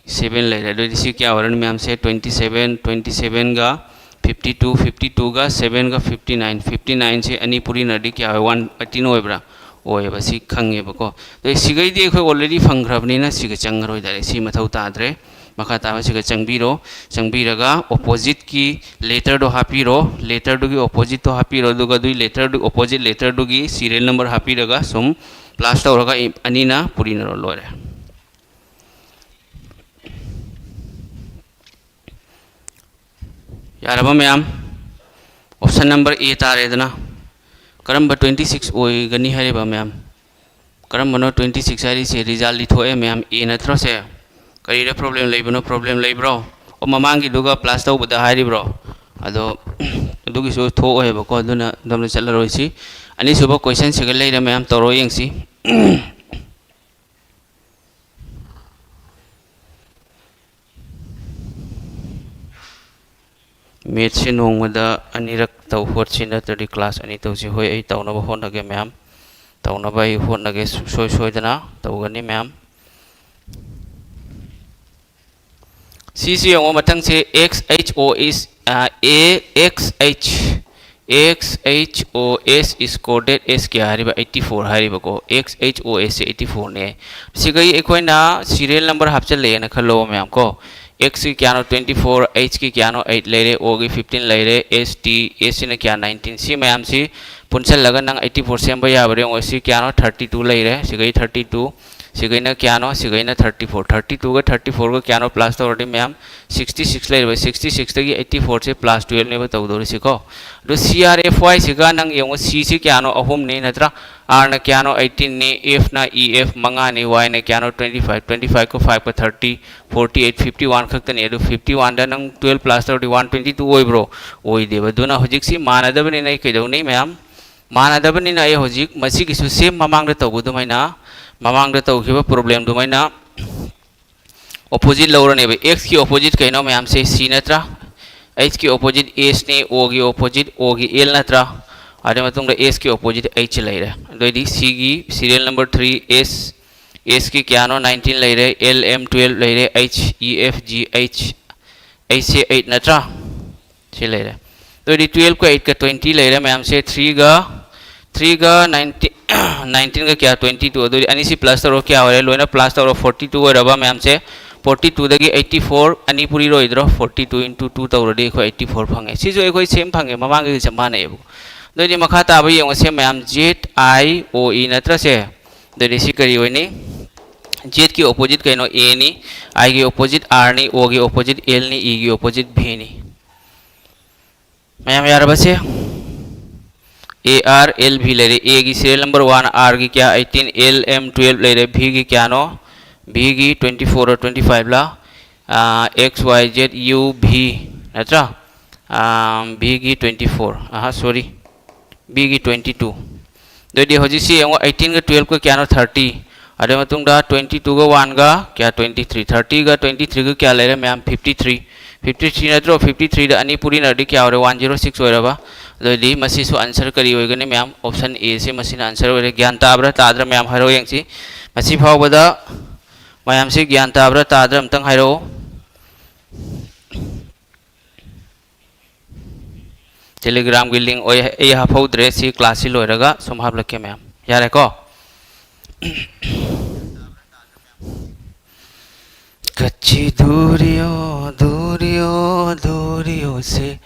seven ꯂꯩꯔꯦ꯫ ꯑꯗꯨꯗꯤ ꯁꯤ ꯀꯌꯥ ꯑꯣꯏꯔꯅꯤ ꯃꯌꯥꯝꯁꯦ? ꯇ꯭ꯋꯦꯟꯇꯤ ꯁꯕꯦꯟ, ꯇ꯭ꯋꯦꯟꯇꯤ ꯁꯕꯦꯟꯒ ꯐꯤꯐꯇꯤ ꯇꯨ, ꯐꯤꯐꯇꯤ ꯇꯨꯒ ꯁꯕꯦꯟꯒ ꯐꯤꯐꯇꯤ ꯅꯥꯏꯟ, ꯐꯤꯐꯇꯤ ꯅꯥꯏꯟꯁꯦ ꯑꯅꯤ ꯄꯨꯔꯤꯅꯔꯗꯤ ꯀꯌꯥ ꯑꯣꯏ? ꯋꯥꯟ ꯑꯩꯠꯇꯤꯟ ꯑꯣꯏꯕ꯭ꯔꯥ? ꯑꯣꯏꯌꯦꯕ, ꯁꯤ ꯈꯪꯉꯦꯕꯀꯣ꯫ ꯑꯗꯩ ꯁꯤꯈꯩꯗꯤ ꯑꯩꯈꯣꯏ already ꯐꯪꯈ꯭ꯔꯕꯅꯤꯅ ꯁꯤꯒ ꯆꯪꯉꯔꯣꯏ, ꯗꯥꯏꯔꯦꯛ ꯁꯤ ꯃꯊꯧ ꯇꯥꯗ꯭ꯔꯦ꯫ ꯃꯈꯥ ꯇꯥꯕꯁꯤꯒ ꯆꯪꯕꯤꯔꯣ꯫ ꯆꯪꯕꯤꯔꯒ ꯑꯣꯄꯣꯖꯤꯠꯀꯤ ꯂꯦꯇꯔꯗꯣ ꯍꯥꯞꯄꯤꯔꯣ꯫ ꯂꯦꯇꯔꯗꯨꯒꯤ ꯑꯣꯄꯣꯖꯤꯠꯇꯣ ꯍꯥꯞꯄꯤꯔꯣ, ꯑꯗꯨꯒ ꯑꯗꯨꯒꯤ ꯂꯦꯇꯔꯗꯨ, ꯑꯣꯄꯣꯖꯤꯠ ꯂꯦꯇꯔꯗꯨꯒꯤ ꯁꯤꯔꯤꯌꯦꯜ ꯅꯝꯕꯔ ꯍꯥꯞꯄꯤꯔꯒ ꯁꯨꯝ ꯄ꯭ꯂꯁ ꯇꯧꯔꯒ ꯑꯅꯤꯅ ꯄꯨꯔꯤꯅꯔꯣ, ꯂꯣꯏꯔꯦ꯫ ꯌꯥꯔꯕ ꯃꯌꯥꯝ? Option number A ꯇꯥꯔꯦꯗꯅ꯫ ꯀꯔꯝꯕ twenty six ꯑꯣꯏꯒꯅꯤ ꯍꯥꯏꯔꯤꯕ ꯃꯌꯥꯝ? ꯀꯔꯝꯕꯅꯣ twenty six ꯍꯥꯏꯔꯤꯁꯦ? Resultꯗꯤ ꯊꯣꯛꯑꯦ ꯃꯌꯥꯝ, A ꯅꯠꯇ꯭ꯔꯣ ꯁꯦ? ꯀꯔꯤꯗ problem ꯂꯩꯕꯅꯣ? Problem ꯂꯩꯕ꯭ꯔꯣ? ꯑꯣ, ꯃꯃꯥꯡꯒꯤꯗꯨꯒ plus ꯇꯧꯕꯗ ꯍꯥꯏꯔꯤꯕ꯭ꯔꯣ? ꯑꯗꯣ ꯑꯗꯨꯒꯤꯁꯨ ꯊꯣꯛꯑꯣꯏꯕꯀꯣ, ꯑꯗꯨꯅ ꯑꯗꯣꯝꯗ ꯆꯠꯂꯔꯣꯏꯁꯤ꯫ ꯑꯅꯤꯁꯨꯕ questionꯁꯤꯒ ꯂꯩꯔꯦ ꯃꯌꯥꯝ, ꯇꯧꯔꯣ ꯌꯦꯡꯁꯤ꯫ Mathsꯁꯦ ꯅꯣꯡꯃꯗ ꯑꯅꯤꯔꯛ ꯇꯧ ꯍꯣꯠꯁꯤ, ꯅꯠꯇ꯭ꯔꯗꯤ class ꯑꯅꯤ ꯇꯧꯁꯤ꯫ ꯍꯣꯏ, ꯑꯩ ꯇꯧꯅꯕ ꯍꯣꯠꯅꯒꯦ ꯃꯌꯥꯝ, ꯇꯧꯅꯕ ꯑꯩ ꯍꯣꯠꯅꯒꯦ, ꯁꯨꯡꯁꯣꯏ ꯁꯣꯏꯗꯅ ꯇꯧꯒꯅꯤ ꯃꯌꯥꯝ꯫ ꯁꯤꯁꯤ ꯌꯦꯡꯉꯣ, ꯃꯊꯪꯁꯦ X H O S, ꯑ, A X H, X H O S square root S ꯀꯌꯥ ꯍꯥꯏꯔꯤꯕ? Eighty four ꯍꯥꯏꯔꯤꯕꯀꯣ꯫ X H O S ꯁꯦ eighty fourꯅꯦ꯫ ꯁꯤꯒꯩ ꯑꯩꯈꯣꯏꯅ serial number ꯍꯥꯞꯆꯜꯂꯛꯑꯦꯅ ꯈꯜꯂꯣꯕ ꯃꯌꯥꯝ ꯀꯣ꯫ Xꯀꯤ ꯀꯌꯥꯅꯣ? Twenty four, Hꯀꯤ ꯀꯌꯥꯅꯣ? Eight ꯂꯩꯔꯦ, Oꯒꯤ fifteen ꯂꯩꯔꯦ, S T, S ꯁꯤꯅ ꯀꯌꯥ? Nineteen꯫ ꯁꯤ ꯃꯌꯥꯝꯁꯤ ꯄꯨꯟꯁꯜꯂꯒ ꯅꯪ eighty four ꯁꯦꯝꯕ ꯌꯥꯕ꯭ꯔꯥ ꯌꯦꯡꯉꯣ꯫ ꯁꯤ ꯀꯌꯥꯅꯣ? Thirty two ꯂꯩꯔꯦ꯫ ꯁꯤꯒꯩ thirty two, ꯁꯤꯒꯩꯅ ꯀꯌꯥꯅꯣ? ꯁꯤꯒꯩꯅ thirty four꯫ Thirty twoꯒ thirty fourꯒ ꯀꯌꯥꯅꯣ plus ꯇꯧꯔꯗꯤ ꯃꯌꯥꯝ? Sixty six ꯂꯩꯔꯤꯕ꯫ Sixty sixꯇꯒꯤ eighty fourꯁꯦ plus twelveꯅꯦꯕ ꯇꯧꯗꯧꯔꯤꯁꯤꯀꯣ꯫ ꯑꯗꯣ C R F Yꯁꯤꯒ ꯅꯪ ꯌꯦꯡꯉꯣ, Cꯁꯤ ꯀꯌꯥꯅꯣ? ꯑꯍꯨꯝꯅꯤ ꯅꯠꯇ꯭ꯔꯥ? Rꯅ ꯀꯌꯥꯅꯣ? Eighteenꯅꯤ꯫ Fꯅ, E F ꯃꯉꯥꯅꯤ꯫ Yꯅ ꯀꯌꯥꯅꯣ? Twenty five꯫ Twenty fiveꯀ fiveꯀ thirty, forty eight, fifty one ꯈꯛꯇꯅꯤ꯫ ꯑꯗꯨ fifty oneꯗ ꯅꯪ twelve plus ꯇꯧꯔꯗꯤ one twenty two ꯑꯣꯏꯕ꯭ꯔꯣ? ꯑꯣꯏꯗꯦꯕ꯫ ꯑꯗꯨꯅ ꯍꯧꯖꯤꯛꯁꯤ ꯃꯥꯟꯅꯗꯕꯅꯤꯅ ꯑꯩ ꯀꯩꯗꯧꯅꯤ ꯃꯌꯥꯝ? ꯃꯥꯟꯅꯗꯕꯅꯤꯅ ꯑꯩ ꯍꯧꯖꯤꯛ ꯃꯁꯤꯒꯤꯁꯨ same ꯃꯃꯥꯡꯗ ꯇꯧꯕ ꯑꯗꯨꯃꯥꯏꯅ, ꯃꯃꯥꯡꯗ ꯇꯧꯈꯤꯕ problemꯗꯨꯃꯥꯏꯅ opposite ꯂꯧꯔꯅꯦꯕ꯫ Xꯀꯤ opposite ꯀꯩꯅꯣ ꯃꯌꯥꯝꯁꯦ? C ꯅꯠꯇ꯭ꯔꯥ? Hꯀꯤ opposite Sꯅꯤ, Oꯒꯤ opposite, Oꯒꯤ L ꯅꯠꯇ꯭ꯔꯥ? ꯑꯗꯨꯒꯤ ꯃꯇꯨꯡꯗ Sꯀꯤ opposite H ꯂꯩꯔꯦ꯫ ꯑꯗꯨꯑꯣꯏꯗꯤ Cꯒꯤ serial number three, S, Sꯀꯤ ꯀꯌꯥꯅꯣ? Nineteen ꯂꯩꯔꯦ, L M twelve ꯂꯩꯔꯦ, H, E, F, G, H, Hꯁꯦ eight ꯅꯠꯇ꯭ꯔꯥ? ꯁꯤ ꯂꯩꯔꯦ꯫ ꯑꯗꯨꯑꯣꯏꯗꯤ twelveꯀ eightꯀ twenty ꯂꯩꯔꯦ ꯃꯌꯥꯝꯁꯦ꯫ Threeꯒ, threeꯒ nineteen, nineteenꯒ ꯀꯌꯥ? Twenty two꯫ ꯑꯗꯨꯑꯣꯏꯗꯤ ꯑꯅꯤꯁꯤ plus ꯇꯧꯔꯣ, ꯀꯌꯥ ꯑꯣꯏꯔꯦ? ꯂꯣꯏꯅ plus ꯇꯧꯔꯣ, forty two ꯑꯣꯏꯔꯕ ꯃꯌꯥꯝꯁꯦ꯫ Forty twoꯗꯒꯤ eighty four ꯑꯅꯤ ꯄꯨꯔꯤꯔꯣꯏꯗ꯭ꯔꯣ? Forty two into two ꯇꯧꯔꯗꯤ ꯑꯩꯈꯣꯏ eighty four ꯐꯪꯉꯦ꯫ ꯁꯤꯁꯨ ꯑꯩꯈꯣꯏ same ꯐꯪꯉꯦ, ꯃꯃꯥꯡꯒꯤꯗꯤ ꯆꯞ ꯃꯥꯟꯅꯩꯌꯦꯕꯀꯣ꯫ ꯑꯗꯨꯑꯣꯏꯗꯤ ꯃꯈꯥ ꯇꯥꯕ ꯌꯦꯡꯉꯨꯁꯦ ꯃꯌꯥꯝ, Z I O E ꯅꯠꯇ꯭ꯔꯁꯦ? ꯑꯗꯨꯑꯣꯏꯗꯤ ꯁꯤ ꯀꯔꯤ ꯑꯣꯏꯅꯤ? Zꯀꯤ opposite ꯀꯩꯅꯣ? Aꯅꯤ꯫ Iꯒꯤ opposite Rꯅꯤ꯫ Oꯒꯤ opposite Lꯅꯤ꯫ Eꯒꯤ opposite Vꯅꯤ꯫ ꯃꯌꯥꯝ ꯌꯥꯔꯕꯁꯦ? ꯑꯦ ꯑꯥꯔ ꯑꯦꯜ ꯚꯤ ꯂꯩꯔꯦ꯫ ꯑꯦꯒꯤ ꯁꯤꯔꯤꯌꯦꯜ ꯅꯝꯕꯔ ꯋꯥꯟ, ꯑꯥꯔꯒꯤ ꯀꯌꯥ? ꯑꯩꯠꯇꯤꯟ, ꯑꯦꯜ ꯑꯦꯝ ꯇꯨꯌꯦꯜꯞ ꯂꯩꯔꯦ꯫ ꯚꯤꯒꯤ ꯀꯌꯥꯅꯣ? ꯚꯤꯒꯤ ꯇ꯭ꯋꯦꯟꯇꯤ ꯐꯣꯔ ꯇ꯭ꯋꯦꯟꯇꯤ ꯐꯥꯏꯚꯂ? X Y Z U V ꯅꯠꯇ꯭ꯔꯥ? ꯚꯤꯒꯤ ꯇ꯭ꯋꯦꯟꯇꯤ ꯐꯣꯔ, ꯑꯍꯥ, ꯁꯣꯔꯤ, ꯚꯤꯒꯤ ꯇ꯭ꯋꯦꯟꯇꯤ ꯇꯨ꯫ ꯑꯗꯨꯑꯣꯏꯗꯤ ꯍꯧꯖꯤꯛꯁꯤ ꯌꯦꯡꯉꯣ, ꯑꯩꯠꯇꯤꯟꯒ ꯇꯨꯌꯦꯜꯞꯀ ꯀꯌꯥꯅꯣ? ꯊꯥꯔꯇꯤ꯫ ꯑꯗꯨ ꯃꯇꯨꯡꯗ ꯇ꯭ꯋꯦꯟꯇꯤ ꯇꯨꯒ ꯋꯥꯟꯒ ꯀꯌꯥ? Twenty three. ꯊꯥꯔꯇꯤꯒ ꯇ꯭ꯋꯦꯟꯇꯤ ꯊ꯭ꯔꯤꯒ ꯀꯌꯥ ꯂꯩꯔꯦ ꯃꯌꯥꯝ? Fifty three. ꯐꯤꯐꯇꯤ ꯊ꯭ꯔꯤ ꯅꯠꯇ꯭ꯔꯣ? ꯐꯤꯐꯇꯤ ꯊ꯭ꯔꯤꯗ ꯑꯅꯤ ꯄꯨꯔꯤꯅꯔꯗꯤ ꯀꯌꯥ ꯑꯣꯏꯔꯦ? ꯋꯥꯟ ꯖꯤꯔꯣ ꯁꯤꯛꯁ ꯑꯣꯏꯔꯕ꯫ ꯑꯗꯨꯑꯣꯏꯗꯤ ꯃꯁꯤꯁꯨ ꯑꯟꯁꯔ ꯀꯔꯤ ꯑꯣꯏꯒꯅꯤ ꯃꯌꯥꯝ? ꯑꯣꯞꯁꯟ ꯑꯦꯁꯦ ꯃꯁꯤꯅ ꯑꯟꯁꯔ ꯑꯣꯏꯔꯦ꯫ ꯒ꯭ꯌꯥꯟ ꯇꯥꯕ꯭ꯔꯥ ꯇꯥꯗ꯭ꯔꯥ ꯃꯌꯥꯝ ꯍꯥꯏꯔꯛꯑꯣ ꯌꯦꯡꯁꯤ꯫ ꯃꯁꯤ ꯐꯥꯎꯕꯗ ꯃꯌꯥꯝꯁꯤ ꯒ꯭ꯌꯥꯟ ꯇꯥꯕ꯭ꯔꯥ ꯇꯥꯗ꯭ꯔꯥ ꯑꯝꯇꯪ ꯍꯥꯏꯔꯛꯑꯣ꯫ ꯇꯦꯂꯤꯒ꯭ꯔꯥꯝꯒꯤ ꯂꯤꯡ ꯑꯣꯏ, ꯑꯩ ꯍꯥꯞꯍꯧꯗ꯭ꯔꯦ, ꯁꯤ ꯀ꯭ꯂꯥꯁꯁꯤ ꯂꯣꯏꯔꯒ ꯁꯨꯝ ꯍꯥꯞꯂꯛꯀꯦ ꯃꯌꯥꯝ꯫ ꯌꯥꯔꯦꯀꯣ? कच्ची दूरियों दूरियों दूरियों से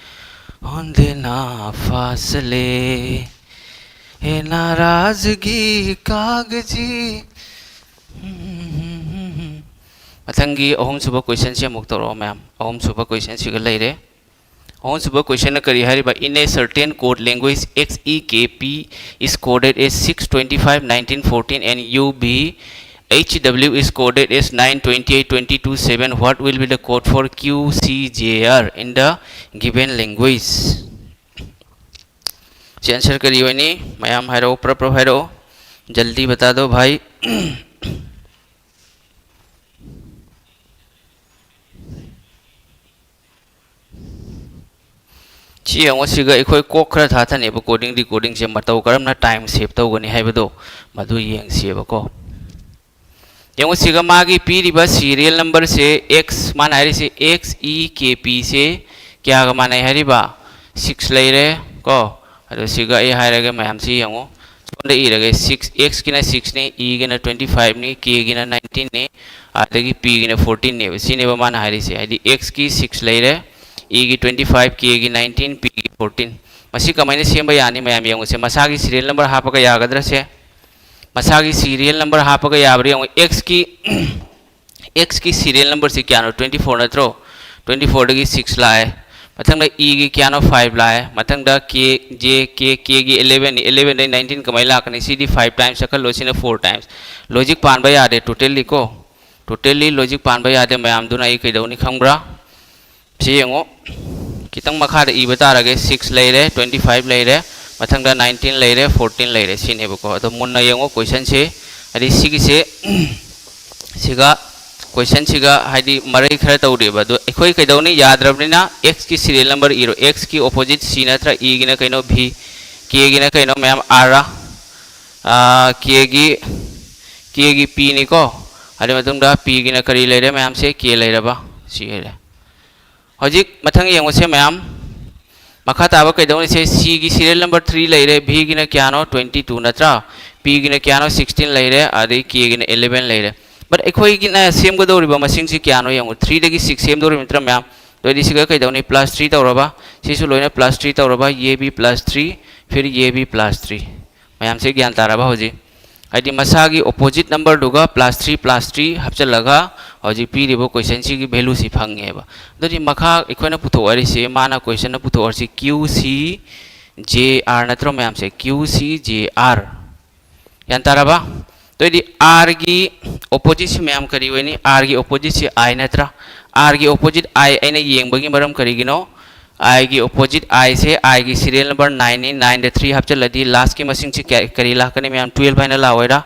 होंदे ना फासले, ये नाराजगी कागजी। ꯃꯊꯪꯒꯤ ꯑꯍꯨꯝꯁꯨꯕ ꯀꯣꯏꯁꯟꯁꯤ ꯑꯃꯨꯛ ꯇꯧꯔꯛꯑꯣ ꯃꯌꯥꯝ꯫ ꯑꯍꯨꯝꯁꯨꯕ ꯀꯣꯏꯁꯟꯁꯤꯒ ꯂꯩꯔꯦ꯫ ꯑꯍꯨꯝꯁꯨꯕ ꯀꯣꯏꯁꯟꯅ ꯀꯔꯤ ꯍꯥꯏꯔꯤꯕ? In a certain code language, X E K P is coded as six twenty-five nineteen fourteen and U B H W is coded as nine twenty-eight twenty-two seven. What will be the code for Q C J R in the given language? ꯁꯤ answer ꯀꯔꯤ ꯑꯣꯏꯅꯤ? ꯃꯌꯥꯝ ꯍꯥꯏꯔꯛꯑꯣ, ꯄ꯭ꯔꯞ ꯄ꯭ꯔꯞ ꯍꯥꯏꯔꯛꯑꯣ꯫ जल्दी बता दो भाई। ꯁꯤ ꯌꯦꯡꯉꯣ, ꯁꯤꯒ ꯑꯩꯈꯣꯏ ꯀꯣꯛ ꯈꯔ ꯊꯥꯊꯅꯦꯕ꯫ ꯀꯣꯗꯤꯡ ꯗꯤꯀꯣꯗꯤꯡꯁꯦ ꯃꯇꯧ ꯀꯔꯝꯅ ꯇꯥꯏꯝ ꯁꯦꯞ ꯇꯧꯒꯅꯤ ꯍꯥꯏꯕꯗꯣ ꯃꯗꯨ ꯌꯦꯡꯁꯦꯕꯀꯣ꯫ ꯌꯦꯡꯉꯣ, ꯁꯤꯒ ꯃꯥꯒꯤ ꯄꯤꯔꯤꯕ ꯁꯤꯔꯤꯌꯦꯜ ꯅꯝꯕꯔꯁꯦ ꯑꯦꯛꯁ, ꯃꯥꯅ ꯍꯥꯏꯔꯤꯁꯦ ꯑꯦꯛꯁ ꯏ ꯀꯦ ꯄꯤꯁꯦ ꯀꯌꯥꯒ ꯃꯥꯟꯅꯩ ꯍꯥꯏꯔꯤꯕ? ꯁꯤꯛꯁ ꯂꯩꯔꯦ ꯀꯣ꯫ ꯑꯗꯣ ꯁꯤꯒ ꯑꯩ ꯍꯥꯏꯔꯒꯦ ꯃꯌꯥꯝꯁꯤ ꯌꯦꯡꯉꯣ꯫ ꯁꯣꯝꯗ ꯏꯔꯒꯦ, ꯁꯤꯛꯁ, ꯑꯦꯛꯁꯀꯤꯅ ꯁꯤꯛꯁꯅꯤ, ꯏꯒꯤꯅ ꯇ꯭ꯋꯦꯟꯇꯤ ꯐꯥꯏꯚꯅꯤ, ꯀꯦꯒꯤꯅ ꯅꯥꯏꯟꯇꯤꯟꯅꯤ, ꯑꯗꯒꯤ ꯄꯤꯒꯤꯅ ꯐꯣꯔꯇꯤꯟꯅꯦꯕ꯫ ꯁꯤꯅꯦꯕ ꯃꯥꯅ ꯍꯥꯏꯔꯤꯁꯦ, ꯍꯥꯏꯗꯤ ꯑꯦꯛꯁꯀꯤ ꯁꯤꯛꯁ ꯂꯩꯔꯦ, ꯏꯒꯤ ꯇ꯭ꯋꯦꯟꯇꯤ ꯐꯥꯏꯚ, ꯀꯦꯒꯤ ꯅꯥꯏꯟꯇꯤꯟ, ꯄꯤꯒꯤ ꯐꯣꯔꯇꯤꯟ꯫ ꯃꯁꯤ ꯀꯃꯥꯏꯅ ꯁꯦꯝꯕ ꯌꯥꯅꯤ ꯃꯌꯥꯝ ꯌꯦꯡꯉꯨꯁꯦ꯫ ꯃꯁꯥꯒꯤ ꯁꯤꯔꯤꯌꯦꯜ ꯅꯝꯕꯔ ꯍꯥꯞꯄꯒ ꯌꯥꯒꯗ꯭ꯔꯁꯦ? ꯃꯁꯥꯒꯤ ꯁꯤꯔꯤꯌꯦꯜ ꯅꯝꯕꯔ ꯍꯥꯞꯄꯒ ꯌꯥꯕ꯭ꯔꯥ ꯌꯦꯡꯉꯨ꯫ ꯑꯦꯛꯁꯀꯤ ꯑꯦꯛꯁꯀꯤ ꯁꯤꯔꯤꯌꯦꯜ ꯅꯝꯕꯔꯁꯤ ꯀꯌꯥꯅꯣ? ꯇ꯭ꯋꯦꯟꯇꯤ ꯐꯣꯔ ꯅꯠꯇ꯭ꯔꯣ? ꯇ꯭ꯋꯦꯟꯇꯤ ꯐꯣꯔꯗꯒꯤ ꯁꯤꯛꯁ ꯂꯥꯛꯑꯦ꯫ ꯃꯊꯪꯗ ꯏꯒꯤ ꯀꯌꯥꯅꯣ? ꯐꯥꯏꯚ ꯂꯥꯛꯑꯦ꯫ ꯃꯊꯪꯗ ꯀꯦ, ꯖꯦ, ꯀꯦ, ꯀꯦꯒꯤ ꯏꯂꯦꯚꯦꯟꯅꯤ꯫ ꯏꯂꯦꯚꯦꯟꯗꯩ ꯅꯥꯏꯟꯇꯤꯟ ꯀꯃꯥꯏꯅ ꯂꯥꯛꯀꯅꯤ? ꯁꯤꯗꯤ ꯐꯥꯏꯚ ꯇꯥꯏꯝꯁ ꯆꯠꯈꯠꯂꯣ, ꯁꯤꯅ ꯐꯣꯔ ꯇꯥꯏꯝꯁ꯫ ꯂꯣꯖꯤꯛ ꯄꯥꯟꯕ ꯌꯥꯗꯦ ꯇꯣꯇꯦꯜꯂꯤ ꯀꯣ꯫ ꯇꯣꯇꯦꯜꯂꯤ ꯂꯣꯖꯤꯛ ꯄꯥꯟꯕ ꯌꯥꯗꯦ꯫ ꯃꯌꯥꯝꯗꯨꯅ ꯑꯩ ꯀꯩꯗꯧꯅꯤ ꯈꯪꯕ꯭ꯔꯥ? ꯁꯤ ꯌꯦꯡꯉꯣ꯫ ꯈꯤꯇꯪ ꯃꯈꯥꯗ ꯏꯕ ꯇꯥꯔꯒꯦ, ꯁꯤꯛꯁ ꯂꯩꯔꯦ, ꯇ꯭ꯋꯦꯟꯇꯤ ꯐꯥꯏꯚ ꯂꯩꯔꯦ, ꯃꯊꯪꯗ ꯅꯥꯏꯟꯇꯤꯟ ꯂꯩꯔꯦ, ꯐꯣꯔꯇꯤꯟ ꯂꯩꯔꯦ, ꯁꯤꯅꯦꯕꯀꯣ꯫ ꯑꯗꯣ ꯃꯨꯟꯅ ꯌꯦꯡꯉꯣ ꯀꯣꯏꯁꯟꯁꯦ꯫ ꯍꯥꯏꯗꯤ ꯁꯤꯒꯤꯁꯦ, ꯁꯤꯒ, ꯀꯣꯏꯁꯟꯁꯤꯒ ꯍꯥꯏꯗꯤ ꯃꯔꯩ ꯈꯔ ꯇꯧꯔꯤꯕ꯫ ꯑꯗꯣ ꯑꯩꯈꯣꯏ ꯀꯩꯗꯧꯅꯤ? ꯌꯥꯗ꯭ꯔꯕꯅꯤꯅ ꯑꯦꯛꯁꯀꯤ ꯁꯤꯔꯤꯌꯦꯜ ꯅꯝꯕꯔ ꯏꯔꯣ꯫ ꯑꯦꯛꯁꯀꯤ ꯑꯣꯄꯣꯖꯤꯠ ꯁꯤ ꯅꯠꯇ꯭ꯔꯥ? ꯏꯒꯤꯅ ꯀꯩꯅꯣ? ꯚꯤ꯫ ꯀꯦꯒꯤꯅ ꯀꯩꯅꯣ ꯃꯌꯥꯝ? ꯑꯥꯔ꯫ ꯀꯦꯒꯤ, ꯀꯦꯒꯤ ꯄꯤꯅꯤꯀꯣ꯫ ꯑꯗꯨꯒꯤ ꯃꯇꯨꯡꯗ ꯄꯤꯒꯤꯅ ꯀꯔꯤ ꯂꯩꯔꯦ ꯃꯌꯥꯝꯁꯦ? ꯀꯦ ꯂꯩꯔꯕ? ꯁꯤ ꯂꯩꯔꯦ꯫ ꯍꯧꯖꯤꯛ ꯃꯊꯪ ꯌꯦꯡꯉꯨꯁꯦ ꯃꯌꯥꯝ꯫ ꯃꯈꯥ ꯇꯥꯕ ꯀꯩꯗꯧꯅꯤꯁꯦ? ꯁꯤꯒꯤ ꯁꯤꯔꯤꯌꯦꯜ ꯅꯝꯕꯔ ꯊ꯭ꯔꯤ ꯂꯩꯔꯦ, ꯚꯤꯒꯤꯅ ꯀꯌꯥꯅꯣ? ꯇ꯭ꯋꯦꯟꯇꯤ ꯇꯨ ꯅꯠꯇ꯭ꯔꯥ? ꯄꯤꯒꯤꯅ ꯀꯌꯥꯅꯣ? ꯁꯤꯛꯁꯇꯤꯟ ꯂꯩꯔꯦ, ꯑꯗꯩ ꯀꯦꯒꯤꯅ ꯏꯂꯦꯚꯦꯟ ꯂꯩꯔꯦ꯫ ꯕꯠ ꯑꯩꯈꯣꯏꯒꯤꯅ ꯁꯦꯝꯒꯗꯧꯔꯤꯕ ꯃꯁꯤꯡꯁꯤ ꯀꯌꯥꯅꯣ ꯌꯦꯡꯉꯨ, ꯊ꯭ꯔꯤꯗꯒꯤ ꯁꯤꯛꯁ ꯁꯦꯝꯗꯧꯔꯤꯕ ꯅꯠꯇ꯭ꯔꯥ ꯃꯌꯥꯝ? ꯑꯗꯨ ꯑꯣꯏꯗꯤ ꯁꯤꯒ ꯀꯩꯗꯧꯅꯤ? ꯄ꯭ꯂꯁ ꯊ꯭ꯔꯤ ꯇꯧꯔꯕ, ꯁꯤꯁꯨ ꯂꯣꯏꯅ ꯄ꯭ꯂꯁ ꯊ꯭ꯔꯤ ꯇꯧꯔꯕ, ꯑꯦ ꯕꯤ ꯄ꯭ꯂꯁ ꯊ꯭ꯔꯤ, ꯐꯤꯔ ꯑꯦ ꯕꯤ ꯄ꯭ꯂꯁ ꯊ꯭ꯔꯤ꯫ ꯃꯌꯥꯝꯁꯦ ꯒ꯭ꯌꯥꯟ ꯇꯥꯔꯕ ꯍꯧꯖꯤꯛ? ꯍꯥꯏꯗꯤ ꯃꯁꯥꯒꯤ ꯑꯣꯄꯣꯖꯤꯠ ꯅꯝꯕꯔꯗꯨꯒ ꯄ꯭ꯂꯁ ꯊ꯭ꯔꯤ, ꯄ꯭ꯂꯁ ꯊ꯭ꯔꯤ ꯍꯥꯞꯆꯤꯜꯂꯒ ꯍꯧꯖꯤꯛ ꯄꯤꯔꯤꯕ ꯀꯣꯏꯁꯟꯁꯤꯒꯤ ꯚꯦꯂꯨꯁꯤ ꯐꯪꯉꯦꯕ꯫ ꯑꯗꯨꯗꯤ ꯃꯈꯥ ꯑꯩꯈꯣꯏꯅ ꯄꯨꯊꯣꯛꯑꯔꯤꯁꯤ, ꯃꯥꯅ ꯀꯣꯏꯁꯟꯅ ꯄꯨꯊꯣꯛꯑꯔꯤꯁꯤ ꯀ꯭ꯌꯨ ꯁꯤ ꯖꯦ ꯑꯥꯔ ꯅꯠꯇ꯭ꯔꯣ ꯃꯌꯥꯝꯁꯦ? ꯀ꯭ꯌꯨ ꯁꯤ ꯖꯦ ꯑꯥꯔ꯫ ꯒ꯭ꯌꯥꯟ ꯇꯥꯔꯕ? ꯑꯗꯨꯑꯣꯏꯗꯤ ꯑꯥꯔꯒꯤ ꯑꯣꯄꯣꯖꯤꯠꯁꯤ ꯃꯌꯥꯝ ꯀꯔꯤ ꯑꯣꯏꯅꯤ? ꯑꯥꯔꯒꯤ ꯑꯣꯄꯣꯖꯤꯠꯁꯤ ꯑꯥꯏ ꯅꯠꯇ꯭ꯔꯥ? ꯑꯥꯔꯒꯤ ꯑꯣꯄꯣꯖꯤꯠ ꯑꯥꯏ ꯑꯩꯅ ꯌꯦꯡꯕꯒꯤ ꯃꯔꯝ ꯀꯔꯤꯒꯤꯅꯣ? ꯑꯥꯏꯒꯤ ꯑꯣꯄꯣꯖꯤꯠ ꯑꯥꯏꯁꯦ ꯑꯥꯏꯒꯤ ꯁꯤꯔꯤꯌꯦꯜ ꯅꯝꯕꯔ ꯅꯥꯏꯟꯅꯤ꯫ ꯅꯥꯏꯟꯗ ꯊ꯭ꯔꯤ ꯍꯥꯞꯆꯤꯜꯂꯗꯤ ꯂꯥꯁꯀꯤ ꯃꯁꯤꯡꯁꯤ ꯀꯌꯥ, ꯀꯔꯤ ꯂꯥꯛꯀꯅꯤ ꯃꯌꯥꯝ? ꯇꯨꯌꯦꯜꯐ ꯍꯥꯏꯅ ꯂꯥꯛꯑꯣꯏꯔꯥ?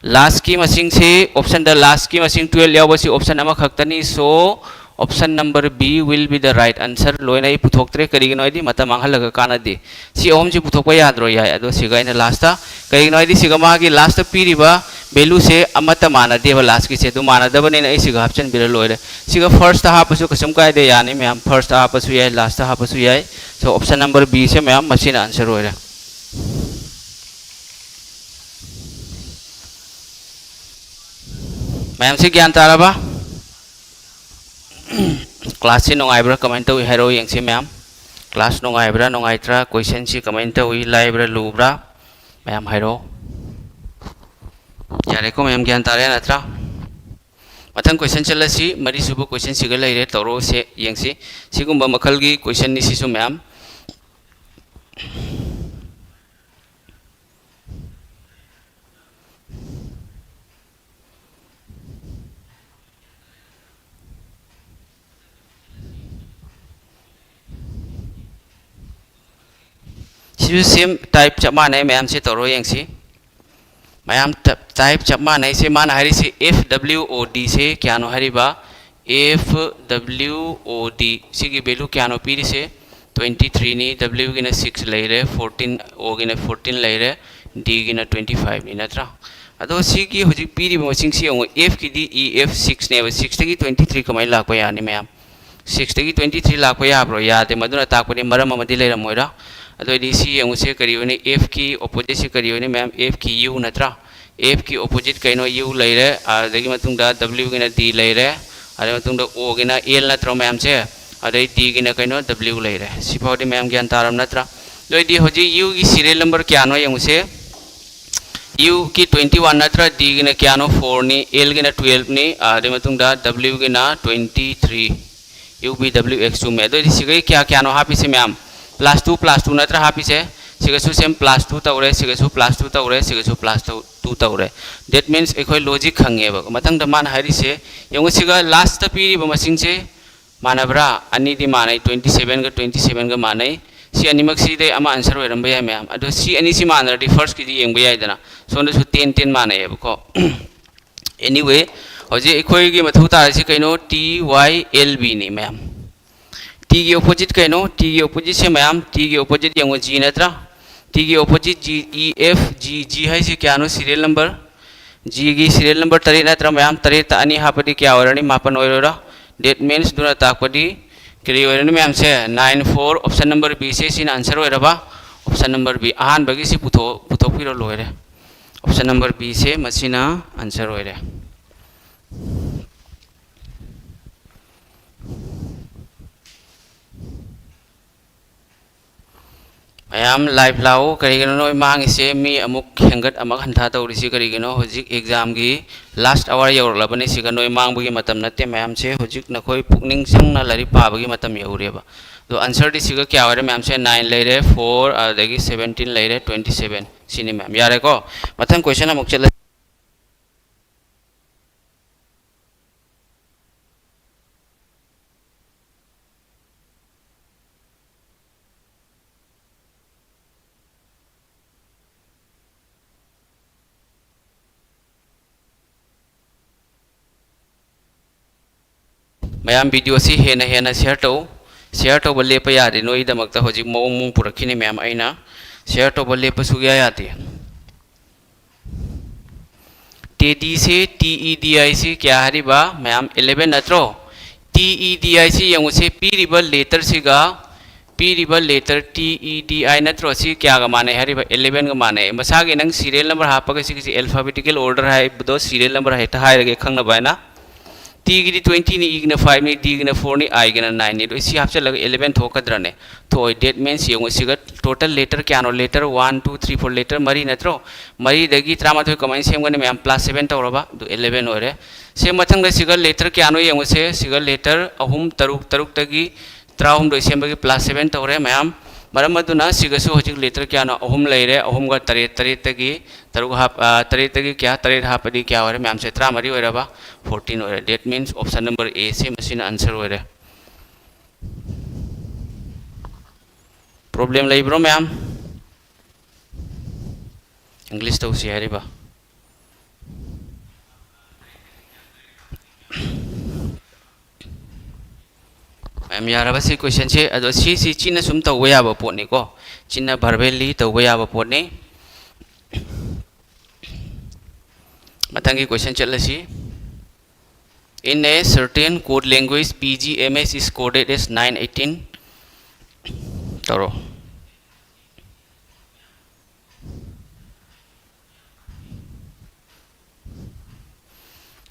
ꯂꯥꯁꯀꯤ ꯃꯁꯤꯡꯁꯤ ꯑꯣꯞꯁꯟꯗ ꯂꯥꯁꯀꯤ ꯃꯁꯤꯡ ꯇꯨꯌꯦꯜꯐ ꯌꯥꯎꯕꯁꯤ ꯑꯣꯞꯁꯟ ꯑꯃꯈꯛꯇꯅꯤ꯫ So, option number B will be the right answer꯫ ꯂꯣꯏꯅ ꯑꯩ ꯄꯨꯊꯣꯛꯇ꯭ꯔꯦ, ꯀꯔꯤꯒꯤꯅꯣ ꯍꯥꯏꯗꯤ ꯃꯇꯝ ꯃꯥꯡꯍꯜꯂꯒ ꯀꯥꯟꯅꯗꯦ꯫ ꯁꯤ ꯑꯍꯨꯝꯁꯤ ꯄꯨꯊꯣꯛꯄ ꯌꯥꯗ꯭ꯔꯣ? ꯌꯥꯏ꯫ ꯑꯗꯣ ꯁꯤꯒ ꯑꯩꯅ ꯂꯥꯁꯇ, ꯀꯔꯤꯒꯤꯅꯣ ꯍꯥꯏꯗꯤ ꯁꯤꯒ ꯃꯥꯒꯤ ꯂꯥꯁꯇ ꯄꯤꯔꯤꯕ ꯚꯦꯂꯨꯁꯦ ꯑꯃꯠꯇ ꯃꯥꯟꯅꯗꯦꯕ, ꯂꯥꯁꯀꯤꯁꯦ꯫ ꯑꯗꯨ ꯃꯥꯟꯅꯗꯕꯅꯤꯅ ꯑꯩ ꯁꯤꯒ ꯍꯥꯞꯆꯤꯟꯕꯤꯔ ꯂꯣꯏꯔꯦ꯫ ꯁꯤꯒ ꯐꯥꯔꯁꯇ ꯍꯥꯞꯄꯁꯨ ꯀꯩꯁꯨꯝ ꯀꯥꯏꯗꯦ, ꯌꯥꯅꯤ ꯃꯌꯥꯝ꯫ ꯐꯥꯔꯁꯇ ꯍꯥꯞꯄꯁꯨ ꯌꯥꯏ, ꯂꯥꯁꯇ ꯍꯥꯞꯄꯁꯨ ꯌꯥꯏ꯫ So, option number B ꯁꯦ ꯃꯌꯥꯝ ꯃꯁꯤꯅ answer ꯑꯣꯏꯔꯦ꯫ ꯃꯌꯥꯝꯁꯤ ꯒ꯭ꯌꯥꯟ ꯇꯥꯔꯕ? ꯀ꯭ꯂꯥꯁꯁꯤ ꯅꯨꯡꯉꯥꯏꯕ꯭ꯔꯥ? ꯀꯃꯥꯏꯅ ꯇꯧꯏ ꯍꯥꯏꯔꯛꯑꯣ ꯌꯦꯡꯁꯤ ꯃꯌꯥꯝ꯫ ꯀ꯭ꯂꯥꯁ ꯅꯨꯡꯉꯥꯏꯕ꯭ꯔꯥ, ꯅꯨꯡꯉꯥꯏꯇ꯭ꯔꯥ? ꯀꯣꯏꯁꯟꯁꯤ ꯀꯃꯥꯏꯅ ꯇꯧꯏ? ꯂꯥꯏꯕ꯭ꯔꯥ, ꯂꯨꯕ꯭ꯔꯥ? ꯃꯌꯥꯝ ꯍꯥꯏꯔꯛꯑꯣ꯫ ꯌꯥꯔꯦꯀꯣ ꯃꯌꯥꯝ, ꯒ꯭ꯌꯥꯟ ꯇꯥꯔꯦ ꯅꯠꯇ꯭ꯔꯥ? ꯃꯊꯪ question ꯆꯠꯂꯁꯤ꯫ ꯃꯔꯤꯁꯨꯕ questionꯁꯤꯒ ꯂꯩꯔꯦ, ꯇꯧꯔꯛꯑꯣꯁꯦ, ꯌꯦꯡꯁꯤ꯫ ꯁꯤꯒꯨꯝꯕ ꯃꯈꯜꯒꯤ questionꯅꯤ ꯁꯤꯁꯨ ꯃꯌꯥꯝ꯫ ꯁꯤꯁꯨ same type ꯆꯞ ꯃꯥꯟꯅꯩ, ꯃꯌꯥꯝꯁꯦ ꯇꯧꯔꯣ ꯌꯦꯡꯁꯤ꯫ ꯃꯌꯥꯝ ꯇ-, type ꯆꯞ ꯃꯥꯟꯅꯩ꯫ ꯁꯤ ꯃꯥꯅ ꯍꯥꯏꯔꯤꯁꯤ F W O D ꯁꯦ ꯀꯌꯥꯅꯣ ꯍꯥꯏꯔꯤꯕ? F W O D ꯁꯤꯒꯤ value ꯀꯌꯥꯅꯣ ꯄꯤꯔꯤꯁꯦ? Twenty threeꯅꯤ꯫ W ꯒꯤꯅ six ꯂꯩꯔꯦ, fourteen, O ꯒꯤꯅ fourteen ꯂꯩꯔꯦ, D ꯒꯤꯅ twenty fiveꯅꯤ, ꯅꯠꯇ꯭ꯔꯥ? ꯑꯗꯣ ꯁꯤꯒꯤ ꯍꯧꯖꯤꯛ ꯄꯤꯔꯤꯕ ꯃꯁꯤꯡꯁꯤ ꯌꯦꯡꯉꯨ, F ꯀꯤꯗꯤ E F sixꯅꯦꯕ꯫ Sixꯇꯒꯤ twenty three ꯀꯃꯥꯏꯅ ꯂꯥꯛꯄ ꯌꯥꯅꯤ ꯃꯌꯥꯝ? Sixꯇꯒꯤ twenty three ꯂꯥꯛꯄ ꯌꯥꯕ꯭ꯔꯣ? ꯌꯥꯗꯦ꯫ ꯃꯗꯨꯅ ꯇꯥꯛꯄꯗꯤ ꯃꯔꯝ ꯑꯃꯗꯤ ꯂꯩꯔꯝꯃꯣꯏꯔꯥ? ꯑꯗꯨ ꯑꯣꯏꯗꯤ ꯁꯤ ꯌꯦꯡꯉꯨꯁꯦ, ꯀꯔꯤ ꯑꯣꯏꯅꯤ? F ꯀꯤ oppositeꯁꯤ ꯀꯔꯤ ꯑꯣꯏꯅꯤ ꯃꯌꯥꯝ? F ꯀꯤ U ꯅꯠꯇ꯭ꯔꯥ? F ꯀꯤ opposite ꯀꯩꯅꯣ? U ꯂꯩꯔꯦ꯫ ꯑꯗꯨꯗꯒꯤ ꯃꯇꯨꯡꯗ W ꯒꯤꯅ D ꯂꯩꯔꯦ꯫ ꯑꯗꯨꯒꯤ ꯃꯇꯨꯡꯗ O ꯒꯤꯅ L ꯅꯠꯇ꯭ꯔꯣ ꯃꯌꯥꯝꯁꯦ? ꯑꯗꯩ D ꯒꯤꯅ ꯀꯩꯅꯣ? W ꯂꯩꯔꯦ꯫ ꯁꯤꯐꯥꯎꯗꯤ ꯃꯌꯥꯝ ꯒ꯭ꯌꯥꯟ ꯇꯥꯔꯕ ꯅꯠꯇ꯭ꯔꯥ? ꯑꯗꯨ ꯑꯣꯏꯗꯤ ꯍꯧꯖꯤꯛ U ꯒꯤ serial number ꯀꯌꯥꯅꯣ ꯌꯦꯡꯉꯨꯁꯦ꯫ U ꯀꯤ twenty one ꯅꯠꯇ꯭ꯔꯥ? D ꯒꯤꯅ ꯀꯌꯥꯅꯣ? Fourꯅꯤ꯫ L ꯒꯤꯅ twelveꯅꯤ꯫ ꯑꯗꯨꯒꯤ ꯃꯇꯨꯡꯗ W ꯒꯤꯅ twenty three꯫ U V W X ꯆꯨꯝꯃꯦ꯫ ꯑꯗꯨ ꯑꯣꯏꯗꯤ ꯁꯤꯒꯩ ꯀꯌꯥ ꯀꯌꯥꯅꯣ ꯍꯥꯞꯄꯤꯁꯦ ꯃꯌꯥꯝ? Plus two, plus two ꯅꯠꯇ꯭ꯔꯥ ꯍꯥꯞꯄꯤꯁꯦ? ꯁꯤꯒꯁꯨ same plus two ꯇꯧꯔꯦ, ꯁꯤꯒꯁꯨ plus two ꯇꯧꯔꯦ, ꯁꯤꯒꯁꯨ plus two ꯇꯧꯔꯦ꯫ That means ꯑꯩꯈꯣꯏ logic ꯈꯪꯉꯦꯕ꯫ ꯃꯊꯪꯗ ꯃꯥꯅ ꯍꯥꯏꯔꯤꯁꯦ ꯌꯦꯡꯉꯨ, ꯁꯤꯒ lastꯇ ꯄꯤꯔꯤꯕ ꯃꯁꯤꯡꯁꯦ ꯃꯥꯟꯅꯕ꯭ꯔꯥ? ꯑꯅꯤꯗꯤ ꯃꯥꯟꯅꯩ, twenty sevenꯒ twenty sevenꯒ ꯃꯥꯟꯅꯩ꯫ ꯁꯤ ꯑꯅꯤꯃꯛꯁꯤꯗꯩ ꯑꯃ answer ꯑꯣꯏꯔꯝꯕ ꯌꯥꯏ ꯃꯌꯥꯝ꯫ ꯑꯗꯣ ꯁꯤ ꯑꯅꯤꯁꯤ ꯃꯥꯟꯅꯔꯗꯤ firstꯀꯤꯗꯤ ꯌꯦꯡꯕ ꯌꯥꯏꯗꯅ꯫ ꯁꯣꯝꯗꯁꯨ ten ten ꯃꯥꯟꯅꯩꯌꯦꯕꯀꯣ꯫ Anyway, ꯍꯧꯖꯤꯛ ꯑꯩꯈꯣꯏꯒꯤ ꯃꯊꯧ ꯇꯥꯔꯤꯁꯤ ꯀꯩꯅꯣ? T Y L Bꯅꯤ ꯃꯌꯥꯝ꯫ T ꯒꯤ opposite ꯀꯩꯅꯣ? T ꯒꯤ oppositeꯁꯦ ꯃꯌꯥꯝ, T ꯒꯤ opposite ꯌꯦꯡꯉꯣ, G ꯅꯠꯇ꯭ꯔꯥ? T ꯒꯤ opposite G, E, F, G, G ꯍꯥꯏꯁꯦ ꯀꯌꯥꯅꯣ? Serial number꯫ G ꯒꯤ serial number ꯇꯔꯦꯠ ꯅꯠꯇ꯭ꯔꯥ ꯃꯌꯥꯝ? ꯇꯔꯦꯠꯇ ꯑꯅꯤ ꯍꯥꯞꯄꯗꯤ ꯀꯌꯥ ꯑꯣꯏꯔꯅꯤ? ꯃꯥꯄꯟ ꯑꯣꯏꯔꯣꯏꯔꯥ? That means ꯑꯗꯨꯅ ꯇꯥꯛꯄꯗꯤ ꯀꯔꯤ ꯑꯣꯏꯔꯅꯤ ꯃꯌꯥꯝꯁꯦ? Nine four, option number B ꯁꯦ ꯁꯤꯅ answer ꯑꯣꯏꯔꯕ? Option number B꯫ ꯑꯍꯥꯟꯕꯒꯤꯁꯤ ꯄꯨꯊꯣꯛ-, ꯄꯨꯊꯣꯛꯄꯤꯔꯣ, ꯂꯣꯏꯔꯦ꯫ Option number B ꯁꯦ ꯃꯁꯤꯅ answer ꯑꯣꯏꯔꯦ꯫ ꯃꯌꯥꯝ live ꯂꯥꯛꯎ꯫ ꯀꯔꯤꯒꯤꯅꯣ ꯅꯣꯏ ꯃꯥꯡꯉꯤꯁꯦ? ꯃꯤ ꯑꯃꯨꯛ ꯍꯦꯟꯒꯠ ꯑꯃꯨꯛ ꯍꯟꯊ ꯇꯧꯔꯤꯁꯤ ꯀꯔꯤꯒꯤꯅꯣ? ꯍꯧꯖꯤꯛ examꯒꯤ last hour ꯌꯧꯔꯛꯂꯕꯅꯤ꯫ ꯁꯤꯒ ꯅꯣꯏ ꯃꯥꯡꯕꯒꯤ ꯃꯇꯝ ꯅꯠꯇꯦ ꯃꯌꯥꯝꯁꯦ꯫ ꯍꯧꯖꯤꯛ ꯅꯈꯣꯏ ꯄꯨꯛꯅꯤꯡ ꯆꯪꯅ ꯂꯥꯏꯔꯤꯛ ꯄꯥꯕꯒꯤ ꯃꯇꯝ ꯌꯧꯔꯦꯕ꯫ ꯑꯗꯣ answerꯗꯤ ꯁꯤꯒ ꯀꯌꯥ ꯑꯣꯏꯔꯦ ꯃꯌꯥꯝꯁꯦ? Nine ꯂꯩꯔꯦ, four, ꯑꯗꯒꯤ seventeen ꯂꯩꯔꯦ, twenty seven꯫ ꯁꯤꯅꯤ ꯃꯌꯥꯝ꯫ ꯌꯥꯔꯦꯀꯣ? ꯃꯊꯪ question ꯑꯃꯨꯛ ꯆꯠꯂꯁꯤ꯫ ꯃꯌꯥꯝ videoꯁꯤ ꯍꯦꯟꯅ ꯍꯦꯟꯅ share ꯇꯧ꯫ Share ꯇꯧꯕ ꯂꯦꯞꯄ ꯌꯥꯗꯦ꯫ ꯅꯣꯏꯒꯤꯗꯃꯛꯇ ꯍꯧꯖꯤꯛ ꯃꯑꯣꯡ ꯃꯑꯣꯡ ꯄꯨꯔꯛꯈꯤꯅꯤ ꯃꯌꯥꯝ꯫ ꯑꯩꯅ share ꯇꯧꯕ ꯂꯦꯞꯄ ꯁꯨꯛꯌꯥ ꯌꯥꯗꯦ꯫ ꯇꯦꯗꯤꯁꯤ, T E D I ꯁꯤ ꯀꯌꯥ ꯍꯥꯏꯔꯤꯕ? ꯃꯌꯥꯝ eleven ꯅꯠꯇ꯭ꯔꯣ? T E D I ꯁꯤ ꯌꯦꯡꯉꯨꯁꯦ, ꯄꯤꯔꯤꯕ letterꯁꯤꯒ, ꯄꯤꯔꯤꯕ letter T E D I ꯅꯠꯇ꯭ꯔꯣ? ꯁꯤ ꯀꯌꯥꯒ ꯃꯥꯟꯅꯩ ꯍꯥꯏꯔꯤꯕ? Elevenꯒ ꯃꯥꯟꯅꯩ꯫ ꯃꯁꯥꯒꯤ ꯅꯪ serial number ꯍꯥꯞꯄꯒ ꯁꯤꯒꯤꯁꯤ alphabetical order ꯍꯥꯏꯕꯗꯣ serial number ꯍꯦꯛꯇ ꯍꯥꯏꯔꯒꯦ ꯈꯪꯅꯕ ꯍꯥꯏꯅ꯫ Tꯒꯤꯗꯤ twentyꯅꯤ, Eꯒꯤꯅ fiveꯅꯤ, Dꯒꯤꯅ fourꯅꯤ, Iꯒꯤꯅ nineꯅꯤ꯫ ꯑꯗꯣ ꯁꯤ ꯍꯥꯞꯆꯤꯜꯂꯒ eleven ꯊꯣꯛꯀꯗ꯭ꯔꯅꯦ? ꯊꯣꯛꯑꯣꯏ꯫ That means ꯌꯦꯡꯉꯨ, ꯁꯤꯒ total letter ꯀꯌꯥꯅꯣ? Letter one, two, three, four, letter ꯃꯔꯤ ꯅꯠꯇ꯭ꯔꯣ? ꯃꯔꯤꯗꯒꯤ ꯇꯔꯥꯃꯥꯊꯣꯏ ꯀꯃꯥꯏꯅ ꯁꯦꯝꯒꯅꯤ ꯃꯌꯥꯝ? Plus seven ꯇꯧꯔꯕ, ꯑꯗꯨ eleven ꯑꯣꯏꯔꯦ꯫ ꯁꯤ ꯃꯊꯪꯗ ꯁꯤꯒ letter ꯀꯌꯥꯅꯣ ꯌꯦꯡꯉꯨꯁꯦ꯫ ꯁꯤꯒ letter ꯑꯍꯨꯝ, ꯇꯔꯨꯛ, ꯇꯔꯨꯛꯇꯒꯤ ꯇꯔꯥꯍꯨꯝꯗꯣꯏ ꯁꯦꯝꯕꯒꯤ plus seven ꯇꯧꯔꯦ ꯃꯌꯥꯝ꯫ ꯃꯔꯝ ꯑꯗꯨꯅ ꯁꯤꯒꯁꯨ ꯍꯧꯖꯤꯛ letter ꯀꯌꯥꯅꯣ? ꯑꯍꯨꯝ ꯂꯩꯔꯦ꯫ ꯑꯍꯨꯝꯒ ꯇꯔꯦꯠ, ꯇꯔꯦꯠꯇꯒꯤ ꯇꯔꯨꯛ ꯍꯥꯞ-, ꯑ, ꯇꯔꯦꯠꯇꯒꯤ ꯀꯌꯥ? ꯇꯔꯦꯠ ꯍꯥꯞꯄꯗꯤ ꯀꯌꯥ ꯑꯣꯏꯔꯦ ꯃꯌꯥꯝꯁꯦ? ꯇꯔꯥꯃꯔꯤ ꯑꯣꯏꯔꯕ? Fourteen ꯑꯣꯏꯔꯦ꯫ That means option number A ꯁꯤ ꯃꯁꯤꯅ answer ꯑꯣꯏꯔꯦ꯫ Problem ꯂꯩꯕ꯭ꯔꯣ ꯃꯌꯥꯝ? English ꯇꯧꯁꯤ ꯍꯥꯏꯔꯤꯕ? ꯃꯌꯥꯝ ꯌꯥꯔꯕ ꯁꯤ questionꯁꯦ? ꯑꯗꯣ ꯁꯤꯁꯤ ꯆꯤꯟꯅ ꯁꯨꯝ ꯇꯧꯕ ꯌꯥꯕ ꯄꯣꯠꯅꯤꯀꯣ꯫ ꯆꯤꯟꯅ verbally ꯇꯧꯕ ꯌꯥꯕ ꯄꯣꯠꯅꯤ꯫ ꯃꯊꯪꯒꯤ question ꯆꯠꯂꯁꯤ꯫ In a certain code language, P G M S is coded as nine eighteen. ꯇꯧꯔꯣ꯫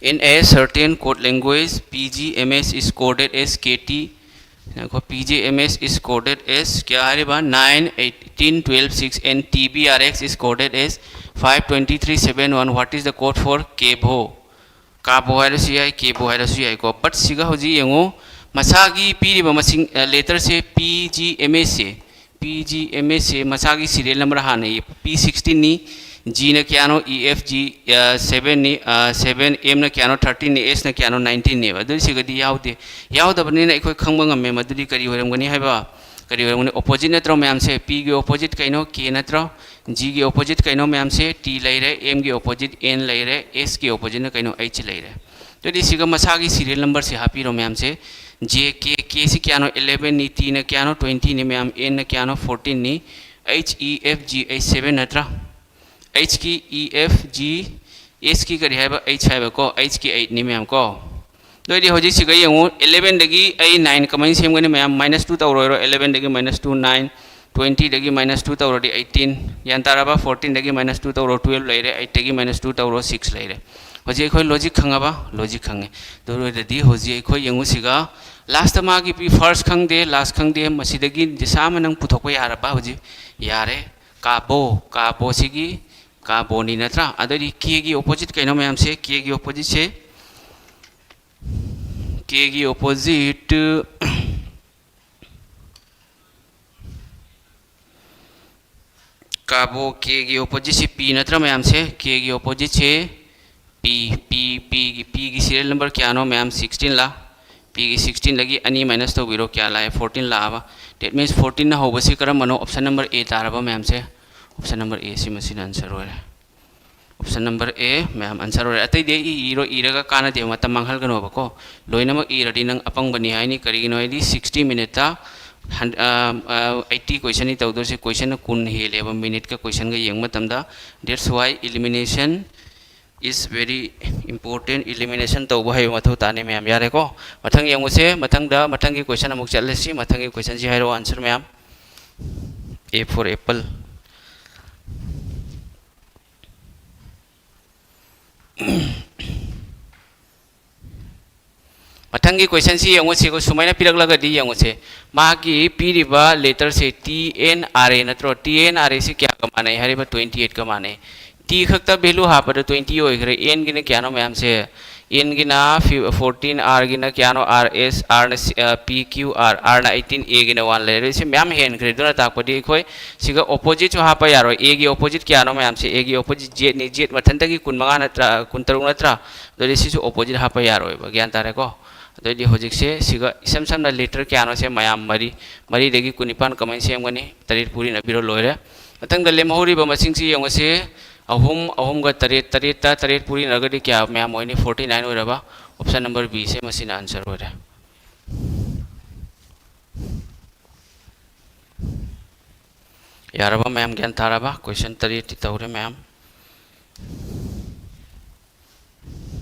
In a certain code language, P G M S is coded as K T ꯉꯥꯏꯈꯣ, P G M S is coded as ꯀꯌꯥ ꯍꯥꯏꯔꯤꯕ? Nine, eighteen, twelve, six, and T B R X is coded as five twenty-three seven one. What is the code for ꯀꯦꯚꯣ? ꯀꯥꯕꯣ ꯍꯥꯏꯔꯁꯨ ꯌꯥꯏ, ꯀꯦꯕꯣ ꯍꯥꯏꯔꯁꯨ ꯌꯥꯏꯀꯣ꯫ But ꯁꯤꯒ ꯍꯧꯖꯤꯛ ꯌꯦꯡꯉꯨ, ꯃꯁꯥꯒꯤ ꯄꯤꯔꯤꯕ ꯃꯁꯤꯡ, ꯂꯦꯇꯔꯁꯦ P G M S ꯁꯦ, P G M S ꯁꯦ ꯃꯁꯥꯒꯤ serial number ꯍꯥꯟꯅ ꯏ-, P sixteen ꯅꯤ, G ꯅ ꯀꯌꯥꯅꯣ? E F G seven ꯅꯤ, seven, M ꯅ ꯀꯌꯥꯅꯣ? Thirteen ꯅꯤ, S ꯅ ꯀꯌꯥꯅꯣ? Nineteen ꯅꯦꯕ꯫ ꯑꯗꯨ ꯁꯤꯒꯗꯤ ꯌꯥꯎꯗꯦ꯫ ꯌꯥꯎꯗꯕꯅꯤꯅ ꯑꯩꯈꯣꯏ ꯈꯪꯕ ꯉꯝꯃꯦ ꯃꯗꯨꯗꯤ ꯀꯔꯤ ꯑꯣꯏꯔꯝꯒꯅꯤ ꯍꯥꯏꯕ? ꯀꯔꯤ ꯑꯣꯏꯔꯝꯒꯅꯤ? Opposite ꯅꯠꯇ꯭ꯔꯣ ꯃꯌꯥꯝꯁꯦ? P ꯒꯤ opposite ꯀꯩꯅꯣ? K ꯅꯠꯇ꯭ꯔꯣ? G ꯒꯤ opposite ꯀꯩꯅꯣ ꯃꯌꯥꯝꯁꯦ? T ꯂꯩꯔꯦ, M ꯒꯤ opposite N ꯂꯩꯔꯦ, S ꯀꯤ opposite ꯅ ꯀꯩꯅꯣ? H ꯂꯩꯔꯦ꯫ ꯑꯗꯨꯗꯤ ꯁꯤꯒ ꯃꯁꯥꯒꯤ serial number ꯁꯦ ꯍꯥꯞꯄꯤꯔꯣ ꯃꯌꯥꯝꯁꯦ꯫ J, K, K ꯁꯤ ꯀꯌꯥꯅꯣ? Eleven ꯅꯤ, T ꯅ ꯀꯌꯥꯅꯣ? Twenty ꯅꯤ ꯃꯌꯥꯝ, N ꯅ ꯀꯌꯥꯅꯣ? Fourteen ꯅꯤ, H, E, F, G, H seven ꯅꯠꯇ꯭ꯔꯥ? H ꯀꯤ E, F, G, S ꯀꯤ ꯀꯔꯤ ꯍꯥꯏꯕ? H ꯍꯥꯏꯕꯀꯣ꯫ H ꯀꯤ eight ꯅꯤ ꯃꯌꯥꯝ ꯀꯣ꯫ ꯑꯗꯨ ꯑꯣꯏꯗꯤ ꯍꯧꯖꯤꯛ ꯁꯤꯒ ꯌꯦꯡꯉꯨ, eleven ꯗꯒꯤ ꯑꯩ nine ꯀꯃꯥꯏꯅ ꯁꯦꯝꯒꯅꯤ ꯃꯌꯥꯝ? Minus two ꯇꯧꯔꯣꯏꯔꯣ? Eleven ꯗꯒꯤ minus two, nine, twenty ꯗꯒꯤ minus two ꯇꯧꯔꯗꯤ eighteen꯫ ꯒ꯭ꯌꯥꯟ ꯇꯥꯔꯕ? Fourteen ꯗꯒꯤ minus two ꯇꯧꯔꯣ, twelve ꯂꯩꯔꯦ, eight ꯇꯒꯤ minus two ꯇꯧꯔꯣ, six ꯂꯩꯔꯦ꯫ ꯍꯧꯖꯤꯛ ꯑꯩꯈꯣꯏ logic ꯈꯪꯉꯕ? Logic ꯈꯪꯉꯦ꯫ ꯑꯗꯨ ꯑꯣꯏꯔꯗꯤ ꯍꯧꯖꯤꯛ ꯑꯩꯈꯣꯏ ꯌꯦꯡꯉꯨ ꯁꯤꯒ, last ꯇ ꯃꯥꯒꯤ ꯄꯤ, first ꯈꯪꯗꯦ, last ꯈꯪꯗꯦ, ꯃꯁꯤꯗꯒꯤ ꯗꯤꯁꯥ ꯑꯃ ꯅꯪ ꯄꯨꯊꯣꯛꯄ ꯌꯥꯔꯕ ꯍꯧꯖꯤꯛ? ꯌꯥꯔꯦ꯫ ꯀꯥꯕꯣ, ꯀꯥꯕꯣ ꯁꯤꯒꯤ ꯀꯥꯕꯣꯅꯤ ꯅꯠꯇ꯭ꯔꯥ? ꯑꯗꯩꯗꯤ K ꯒꯤ opposite ꯀꯩꯅꯣ ꯃꯌꯥꯝꯁꯦ? K ꯒꯤ opposite ꯁꯦ, K ꯒꯤ opposite, ꯀꯥꯕꯣ, K ꯒꯤ opposite ꯁꯤ P ꯅꯠꯇ꯭ꯔꯥ ꯃꯌꯥꯝꯁꯦ? K ꯒꯤ opposite ꯁꯦ P, P, P ꯒꯤ, P ꯒꯤ serial number ꯀꯌꯥꯅꯣ ꯃꯌꯥꯝ? Sixteen ꯂꯥ? P ꯒꯤ sixteen ꯗꯒꯤ ꯑꯅꯤ minus ꯇꯧꯕꯤꯔꯣ, ꯀꯌꯥ ꯂꯥꯛꯑꯦ? Fourteen ꯂꯥꯛꯑꯕ꯫ That means fourteen ꯅ ꯍꯧꯕꯁꯤ ꯀꯔꯝꯕꯅꯣ? Option number A ꯇꯥꯔꯕ ꯃꯌꯥꯝꯁꯦ? Option number A ꯁꯤ ꯃꯁꯤꯅ answer ꯑꯣꯏꯔꯦ꯫ Option number A, ꯃꯌꯥꯝ answer ꯑꯣꯏꯔꯦ꯫ ꯑꯇꯩꯗꯤ ꯑꯩ ꯏ-, ꯏꯔꯣ, ꯏꯔꯒ ꯀꯥꯟꯅꯗꯦ, ꯃꯇꯝ ꯃꯥꯡꯍꯟꯒꯅꯣꯕꯀꯣ꯫ ꯂꯣꯏꯅꯃꯛ ꯏꯔꯗꯤ ꯅꯪ ꯑꯄꯪꯕꯅꯤ ꯍꯥꯏꯅꯤ꯫ ꯀꯔꯤꯒꯤꯅꯣ ꯍꯥꯏꯗꯤ sixty minute ꯇ ꯍꯟ-, ꯑ, ꯑ, eighty question ꯅꯤ ꯇꯧꯗꯣꯏꯁꯦ, question ꯅ ꯀꯨꯟ ꯍꯦꯜꯂꯦꯕ minute ꯀ question ꯒ ꯌꯦꯡꯕ ꯃꯇꯝꯗ꯫ That's why elimination is very important. Elimination ꯇꯧꯕ ꯍꯩꯕ ꯃꯊꯧ ꯇꯥꯅꯤ ꯃꯌꯥꯝ꯫ ꯌꯥꯔꯦꯀꯣ? ꯃꯊꯪ ꯌꯦꯡꯉꯨꯁꯦ꯫ ꯃꯊꯪꯗ, ꯃꯊꯪꯒꯤ question ꯑꯃꯨꯛ ꯆꯠꯂꯁꯤ꯫ ꯃꯊꯪꯒꯤ question ꯁꯤ ꯍꯥꯏꯔꯛꯑꯣ, answer ꯃꯌꯥꯝ꯫ A for apple꯫ ꯃꯊꯪꯒꯤ ꯀꯣꯏꯁꯟꯁꯤ ꯌꯦꯡꯉꯨ, ꯁꯤꯒ ꯁꯨꯃꯥꯏꯅ ꯄꯤꯔꯛꯂꯒꯗꯤ ꯌꯦꯡꯉꯨꯁꯦ, ꯃꯥꯒꯤ ꯄꯤꯔꯤꯕ ꯂꯦꯇꯔꯁꯦ ꯇꯤ ꯑꯦꯟ ꯑꯥꯔ ꯑꯦ ꯅꯠꯇ꯭ꯔꯣ? ꯇꯤ ꯑꯦꯟ ꯑꯥꯔ ꯑꯦꯁꯤ ꯀꯌꯥꯒ ꯃꯥꯟꯅꯩ ꯍꯥꯏꯔꯤꯕ? ꯇ꯭ꯋꯦꯟꯇꯤ ꯑꯩꯠꯀ ꯃꯥꯟꯅꯩ꯫ ꯇꯤ ꯈꯛꯇ ꯚꯦꯂꯨ ꯍꯥꯞꯄꯗ ꯇ꯭ꯋꯦꯟꯇꯤ ꯑꯣꯏꯈ꯭ꯔꯦ꯫ ꯑꯦꯟꯒꯤꯅ ꯀꯌꯥꯅꯣ ꯃꯌꯥꯝꯁꯦ? ꯑꯦꯟꯒꯤꯅ ꯐꯣꯔꯇꯤꯟ, ꯑꯥꯔꯒꯤꯅ ꯀꯌꯥꯅꯣ? ꯑꯥꯔ ꯑꯦꯁ, ꯑꯥꯔꯅ ꯄꯤ ꯀ꯭ꯌꯨ ꯑꯥꯔ, ꯑꯥꯔꯅ ꯑꯩꯠꯇꯤꯟ, ꯑꯦꯒꯤꯅ ꯋꯥꯟ ꯂꯩꯔꯦ꯫ ꯁꯤ ꯃꯌꯥꯝ ꯍꯦꯟꯈ꯭ꯔꯦ꯫ ꯑꯗꯨꯅ ꯇꯥꯛꯄꯗꯤ ꯑꯩꯈꯣꯏ ꯁꯤꯒ ꯑꯣꯄꯣꯖꯤꯠꯁꯨ ꯍꯥꯞꯄ ꯌꯥꯔꯣꯏ꯫ ꯑꯦꯒꯤ ꯑꯣꯄꯣꯖꯤꯠ ꯀꯌꯥꯅꯣ ꯃꯌꯥꯝꯁꯦ? ꯑꯦꯒꯤ ꯑꯣꯄꯣꯖꯤꯠ ꯖꯦꯠꯅꯤ꯫ ꯖꯦꯠ ꯃꯊꯟꯇꯒꯤ ꯀꯨꯟꯃꯉꯥ ꯅꯠꯇ꯭ꯔꯥ, ꯀꯨꯟꯇꯔꯨꯛ ꯅꯠꯇ꯭ꯔꯥ? ꯑꯗꯨꯗꯤ ꯁꯤꯁꯨ ꯑꯣꯄꯣꯖꯤꯠ ꯍꯥꯞꯄ ꯌꯥꯔꯣꯏꯕ꯫ ꯒ꯭ꯌꯥꯟ ꯇꯥꯔꯦꯀꯣ? ꯑꯗꯨꯑꯣꯏꯗꯤ ꯍꯧꯖꯤꯛꯁꯦ ꯁꯤꯒ ꯏꯁꯝ ꯁꯝꯅ ꯂꯦꯇꯔ ꯀꯌꯥꯅꯣꯁꯦ ꯃꯌꯥꯝ? ꯃꯔꯤ꯫ ꯃꯔꯤꯗꯒꯤ ꯀꯨꯟꯅꯤꯄꯥꯟ ꯀꯃꯥꯏꯅ ꯁꯦꯝꯒꯅꯤ? ꯇꯔꯦꯠ ꯄꯨꯔꯤꯅ ꯄꯤꯔꯣ, ꯂꯣꯏꯔꯦ꯫ ꯃꯊꯪꯗ ꯂꯦꯝꯍꯧꯔꯤꯕ ꯃꯁꯤꯡꯁꯤ ꯌꯦꯡꯉꯁꯤ꯫ ꯑꯍꯨꯝ, ꯑꯍꯨꯝꯒ ꯇꯔꯦꯠ, ꯇꯔꯦꯠꯇ ꯇꯔꯦꯠ ꯄꯨꯔꯤꯅꯔꯒꯗꯤ ꯀꯌꯥ ꯃꯌꯥꯝ ꯑꯣꯏꯅꯤ? ꯐꯣꯔꯇꯤ ꯅꯥꯏꯟ ꯑꯣꯏꯔꯕ꯫ ꯑꯣꯞꯁꯟ ꯅꯝꯕꯔ ꯕꯤꯁꯦ ꯃꯁꯤꯅ ꯑꯟꯁꯔ ꯑꯣꯏꯔꯦ꯫ ꯌꯥꯔꯕ ꯃꯌꯥꯝ? ꯒ꯭ꯌꯥꯟ ꯇꯥꯔꯕ? ꯀꯣꯏꯁꯟ ꯇꯔꯦꯠꯇꯤ ꯇꯧꯔꯦ ꯃꯌꯥꯝ꯫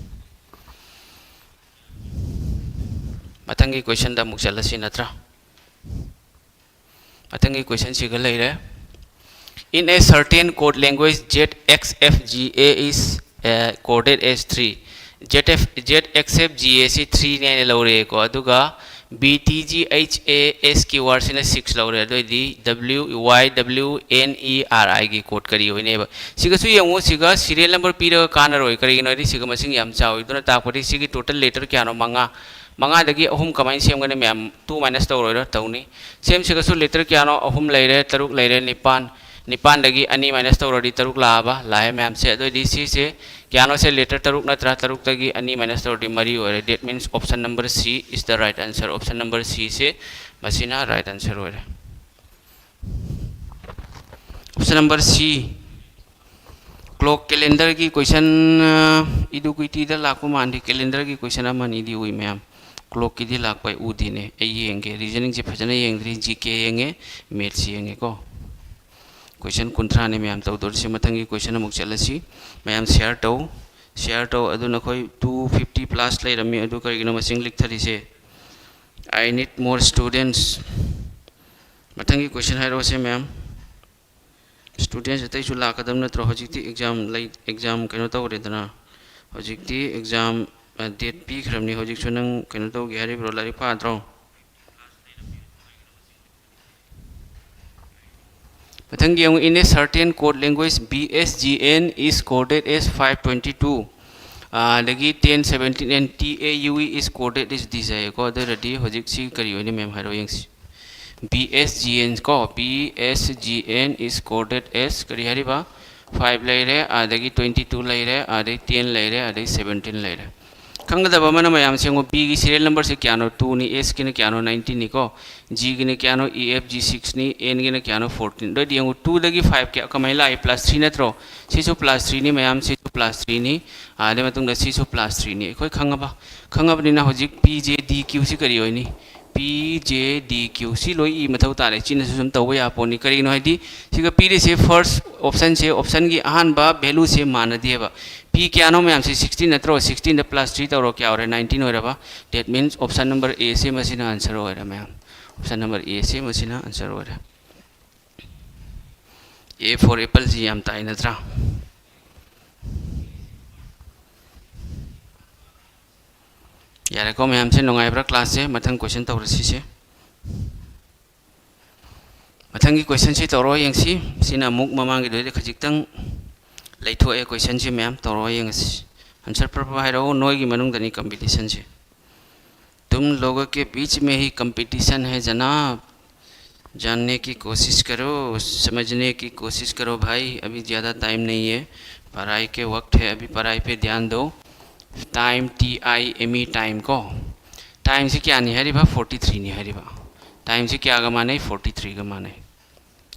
ꯃꯊꯪꯒꯤ ꯀꯣꯏꯁꯟꯗ ꯑꯃꯨꯛ ꯆꯠꯂꯁꯤ ꯅꯠꯇ꯭ꯔꯥ? ꯃꯊꯪꯒꯤ ꯀꯣꯏꯁꯟꯁꯤꯒ ꯂꯩꯔꯦ꯫ In a certain code language, Z X F G A is uh, coded as three. Z F, Z X F G A ꯁꯤ ꯊ꯭ꯔꯤꯅꯦ ꯍꯥꯏꯅ ꯂꯧꯔꯦꯀꯣ꯫ ꯑꯗꯨꯒ B T G H A S ꯀꯤ ꯋꯥꯔꯗꯁꯤꯅ ꯁꯤꯛꯁ ꯂꯧꯔꯦ꯫ ꯑꯗꯨꯑꯣꯏꯗꯤ W Y W N E R I ꯒꯤ code ꯀꯔꯤ ꯑꯣꯏꯅꯦꯕ? ꯁꯤꯒꯁꯨ ꯌꯦꯡꯉꯨ, ꯁꯤꯒ ꯁꯤꯔꯤꯌꯦꯜ ꯅꯝꯕꯔ ꯄꯤꯔꯒ ꯀꯥꯟꯅꯔꯣꯏ꯫ ꯀꯔꯤꯒꯤꯅꯣ ꯍꯥꯏꯗꯤ ꯁꯤꯒ ꯃꯁꯤꯡ ꯌꯥꯝ ꯆꯥꯎꯏ꯫ ꯑꯗꯨꯅ ꯇꯥꯛꯄꯗꯤ ꯁꯤꯒꯤ ꯇꯣꯇꯦꯜ ꯂꯦꯇꯔ ꯀꯌꯥꯅꯣ? ꯃꯉꯥ꯫ ꯃꯉꯥꯗꯒꯤ ꯑꯍꯨꯝ ꯀꯃꯥꯏꯅ ꯁꯦꯝꯒꯅꯤ ꯃꯌꯥꯝ? ꯇꯨ ꯃꯥꯏꯅꯁ ꯇꯧꯔꯣꯏꯔꯥ? ꯇꯧꯅꯤ꯫ ꯁꯦꯝ ꯁꯤꯒꯁꯨ ꯂꯦꯇꯔ ꯀꯌꯥꯅꯣ? ꯑꯍꯨꯝ ꯂꯩꯔꯦ, ꯇꯔꯨꯛ ꯂꯩꯔꯦ, ꯅꯤꯄꯥꯟ꯫ ꯅꯤꯄꯥꯟꯗꯒꯤ ꯑꯅꯤ ꯃꯥꯏꯅꯁ ꯇꯧꯔꯗꯤ ꯇꯔꯨꯛ ꯂꯥꯛꯑꯕ? ꯂꯥꯛꯑꯦ ꯃꯌꯥꯝꯁꯦ꯫ ꯑꯗꯨꯑꯣꯏꯗꯤ ꯁꯤꯁꯦ ꯀꯌꯥꯅꯣꯁꯦ? ꯂꯦꯇꯔ ꯇꯔꯨꯛ ꯅꯠꯇ꯭ꯔꯥ? ꯇꯔꯨꯛꯇꯒꯤ ꯑꯅꯤ ꯃꯥꯏꯅꯁ ꯇꯧꯔꯗꯤ ꯃꯔꯤ ꯑꯣꯏꯔꯦ꯫ That means option number C is the right answer. Option number C ꯁꯦ ꯃꯁꯤꯅ ꯔꯥꯏꯠ ꯑꯟꯁꯔ ꯑꯣꯏꯔꯦ꯫ Option number C, clock calendarꯒꯤ ꯀꯣꯏꯁꯟ, ꯏꯗꯨꯀ꯭ꯋꯤꯇꯤꯗ ꯂꯥꯛꯄ ꯃꯥꯟꯗꯦ꯫ Calendarꯒꯤ ꯀꯣꯏꯁꯟ ꯑꯃꯅꯤꯗꯤ ꯎꯏ ꯃꯌꯥꯝ, ꯀ꯭ꯂꯣꯛꯀꯤꯗꯤ ꯂꯥꯛꯄ ꯑꯩ ꯎꯗꯦꯅꯦ꯫ ꯑꯩ ꯌꯦꯡꯒꯦ, ꯔꯤꯖꯅꯤꯡꯁꯦ ꯐꯖꯅ ꯌꯦꯡꯗ꯭ꯔꯤ꯫ ꯖꯤ ꯀꯦ ꯌꯦꯡꯉꯦ, ꯃꯦꯠꯁ ꯌꯦꯡꯉꯦꯀꯣ꯫ ꯀꯣꯏꯁꯟ ꯀꯨꯟꯊ꯭ꯔꯥꯅꯦ ꯃꯌꯥꯝ ꯇꯧꯗꯣꯔꯤꯁꯦ꯫ ꯃꯊꯪꯒꯤ ꯀꯣꯏꯁꯟ ꯑꯃꯨꯛ ꯆꯠꯂꯁꯤ꯫ ꯃꯌꯥꯝ ꯁꯤꯌꯥꯔ ꯇꯧ, ꯁꯤꯌꯥꯔ ꯇꯧ꯫ ꯑꯗꯨ ꯅꯈꯣꯏ ꯇꯨ ꯐꯤꯐꯇꯤ ꯄ꯭ꯂꯁ ꯂꯩꯔꯝꯃꯤ, ꯑꯗꯨ ꯀꯔꯤꯒꯤꯅꯣ ꯃꯁꯤꯡ ꯂꯤꯛꯊꯔꯤꯁꯦ? I need more students. ꯃꯊꯪꯒꯤ ꯀꯣꯏꯁꯟ ꯍꯥꯏꯔꯛꯑꯣꯁꯦ ꯃꯌꯥꯝ꯫ ꯁ꯭ꯇꯨꯗꯦꯟꯁ ꯑꯇꯩꯁꯨ ꯂꯥꯛꯀꯗꯕ ꯅꯠꯇ꯭ꯔꯣ? ꯍꯧꯖꯤꯛꯇꯤ ꯑꯦꯛꯖꯥꯝ ꯂꯩ, ꯑꯦꯛꯖꯥꯝ ꯀꯩꯅꯣ ꯇꯧꯔꯦꯗꯅ꯫ ꯍꯧꯖꯤꯛꯇꯤ ꯑꯦꯛꯖꯥꯝ ꯗꯦꯠ ꯄꯤꯈ꯭ꯔꯕꯅꯤ꯫ ꯍꯧꯖꯤꯛꯁꯨ ꯅꯪ ꯀꯩꯅꯣ ꯇꯧꯒꯦ ꯍꯥꯏꯔꯤꯕ꯭ꯔꯣ? ꯂꯥꯏꯔꯤꯛ ꯄꯥꯗ꯭ꯔꯣ? ꯃꯊꯪꯒꯤ ꯑꯃꯨꯛ, "In a certain code language, B S G N is coded as five twenty-two, ꯑꯗꯒꯤ ten seventeen and T A U E is coded as this" ꯍꯥꯏꯌꯦꯀꯣ꯫ ꯑꯗꯨ ꯑꯣꯏꯔꯗꯤ ꯍꯧꯖꯤꯛꯁꯤ ꯀꯔꯤ ꯑꯣꯏꯅꯤ ꯃꯦꯝ? ꯍꯥꯏꯔꯣ ꯌꯦꯡꯁꯤ꯫ B S G N ꯀꯣ, B S G N is coded as ꯀꯔꯤ ꯍꯥꯏꯔꯤꯕ? Five ꯂꯩꯔꯦ, ꯑꯗꯒꯤ twenty two ꯂꯩꯔꯦ, ꯑꯗꯩ ten ꯂꯩꯔꯦ, ꯑꯗꯩ seventeen ꯂꯩꯔꯦ꯫ ꯈꯪꯒꯗꯕ ꯑꯃꯅ ꯃꯌꯥꯝꯁꯦ ꯌꯦꯡꯉꯨ, Bꯒꯤ serial numberꯁꯦ ꯀꯌꯥꯅꯣ? Twoꯅꯤ, Sꯒꯤꯅ ꯀꯌꯥꯅꯣ? Nineteenꯅꯤꯀꯣ꯫ Gꯒꯤꯅ ꯀꯌꯥꯅꯣ? E F G sixꯅꯤ, Nꯒꯤꯅ ꯀꯌꯥꯅꯣ? Fourteen꯫ ꯑꯗꯨꯑꯣꯏꯗꯤ ꯌꯦꯡꯉꯨ, twoꯗꯒꯤ five ꯀꯌꯥ, ꯀꯃꯥꯏꯅ ꯂꯥꯛꯏ? Plus three ꯅꯠꯇ꯭ꯔꯣ? ꯁꯤꯁꯨ plus threeꯅꯤ ꯃꯌꯥꯝ, ꯁꯤꯁꯨ plus threeꯅꯤ꯫ ꯑꯗꯩ ꯃꯇꯨꯡꯗ ꯁꯤꯁꯨ plus threeꯅꯤ꯫ ꯑꯩꯈꯣꯏ ꯈꯪꯉꯕ? ꯈꯪꯉꯕꯅꯤꯅ ꯍꯧꯖꯤꯛ P J D Qꯁꯤ ꯀꯔꯤ ꯑꯣꯏꯅꯤ? P J D Q ꯁꯤ ꯂꯣꯏ ꯏ ꯃꯊꯧ ꯇꯥꯔꯦ꯫ ꯆꯤꯟꯅꯁꯨ ꯁꯨꯝ ꯇꯧꯕ ꯌꯥꯄꯣꯠꯅꯤ꯫ ꯀꯔꯤꯒꯤꯅꯣ ꯍꯥꯏꯗꯤ, ꯁꯤꯒ ꯄꯤꯔꯤꯁꯦ first optionꯁꯦ, optionꯒꯤ ꯑꯍꯥꯟꯕ valueꯁꯦ ꯃꯥꯟꯅꯗꯦꯕ꯫ P ꯀꯌꯥꯅꯣ ꯃꯌꯥꯝꯁꯦ? Sixteen ꯅꯠꯇ꯭ꯔꯣ? Sixteenꯗ plus three ꯇꯧꯔꯣ, ꯀꯌꯥ ꯑꯣꯏꯔꯦ? Nineteen ꯑꯣꯏꯔꯕ? That means option number Aꯁꯦ ꯃꯁꯤꯅ answer ꯑꯣꯏꯔꯦ ꯃꯌꯥꯝ꯫ Option number Aꯁꯦ ꯃꯁꯤꯅ answer ꯑꯣꯏꯔꯦ꯫ A for appleꯁꯤ ꯌꯥꯝ ꯇꯥꯏ ꯅꯠꯇ꯭ꯔꯥ? ꯌꯥꯔꯦꯀꯣ ꯃꯌꯥꯝꯁꯦ, ꯅꯨꯡꯉꯥꯏꯕ꯭ꯔꯥ classꯁꯦ? ꯃꯊꯪ question ꯇꯧꯔꯁꯤꯁꯦ꯫ ꯃꯊꯪꯒꯤ questionꯁꯤ ꯇꯧꯔꯣ ꯌꯦꯡꯁꯤ꯫ ꯁꯤꯅ ꯑꯃꯨꯛ ꯃꯃꯥꯡꯒꯤꯗꯨꯗꯩꯗꯤ ꯈꯖꯤꯛꯇꯪ ꯂꯩꯊꯣꯛꯑꯦ questionꯁꯤ ꯃꯌꯥꯝ꯫ ꯇꯧꯔꯣ ꯌꯦꯡꯉꯁꯤ꯫ Answer ꯄ꯭ꯔꯞ ꯄ꯭ꯔꯞ ꯍꯥꯏꯔꯛꯑꯣ, ꯅꯣꯏꯒꯤ ꯃꯅꯨꯡꯗꯅꯤ competitionꯁꯤ꯫ तुम लोगों के बीच में ही competition है जनाब। जानने की कोशिश करो, समझने की कोशिश करो भाई, अभी ज़्यादा time नहीं है, पढ़ाई के वक्त है, अभी पढ़ाई पे ध्यान दो। Time, T I M E, time ꯀꯣ, timeꯁꯤ ꯀꯌꯥꯅꯤ ꯍꯥꯏꯔꯤꯕ? Forty threeꯅꯤ ꯍꯥꯏꯔꯤꯕ꯫ Timeꯁꯤ ꯀꯌꯥꯒ ꯃꯥꯟꯅꯩ? Forty threeꯒ ꯃꯥꯟꯅꯩ꯫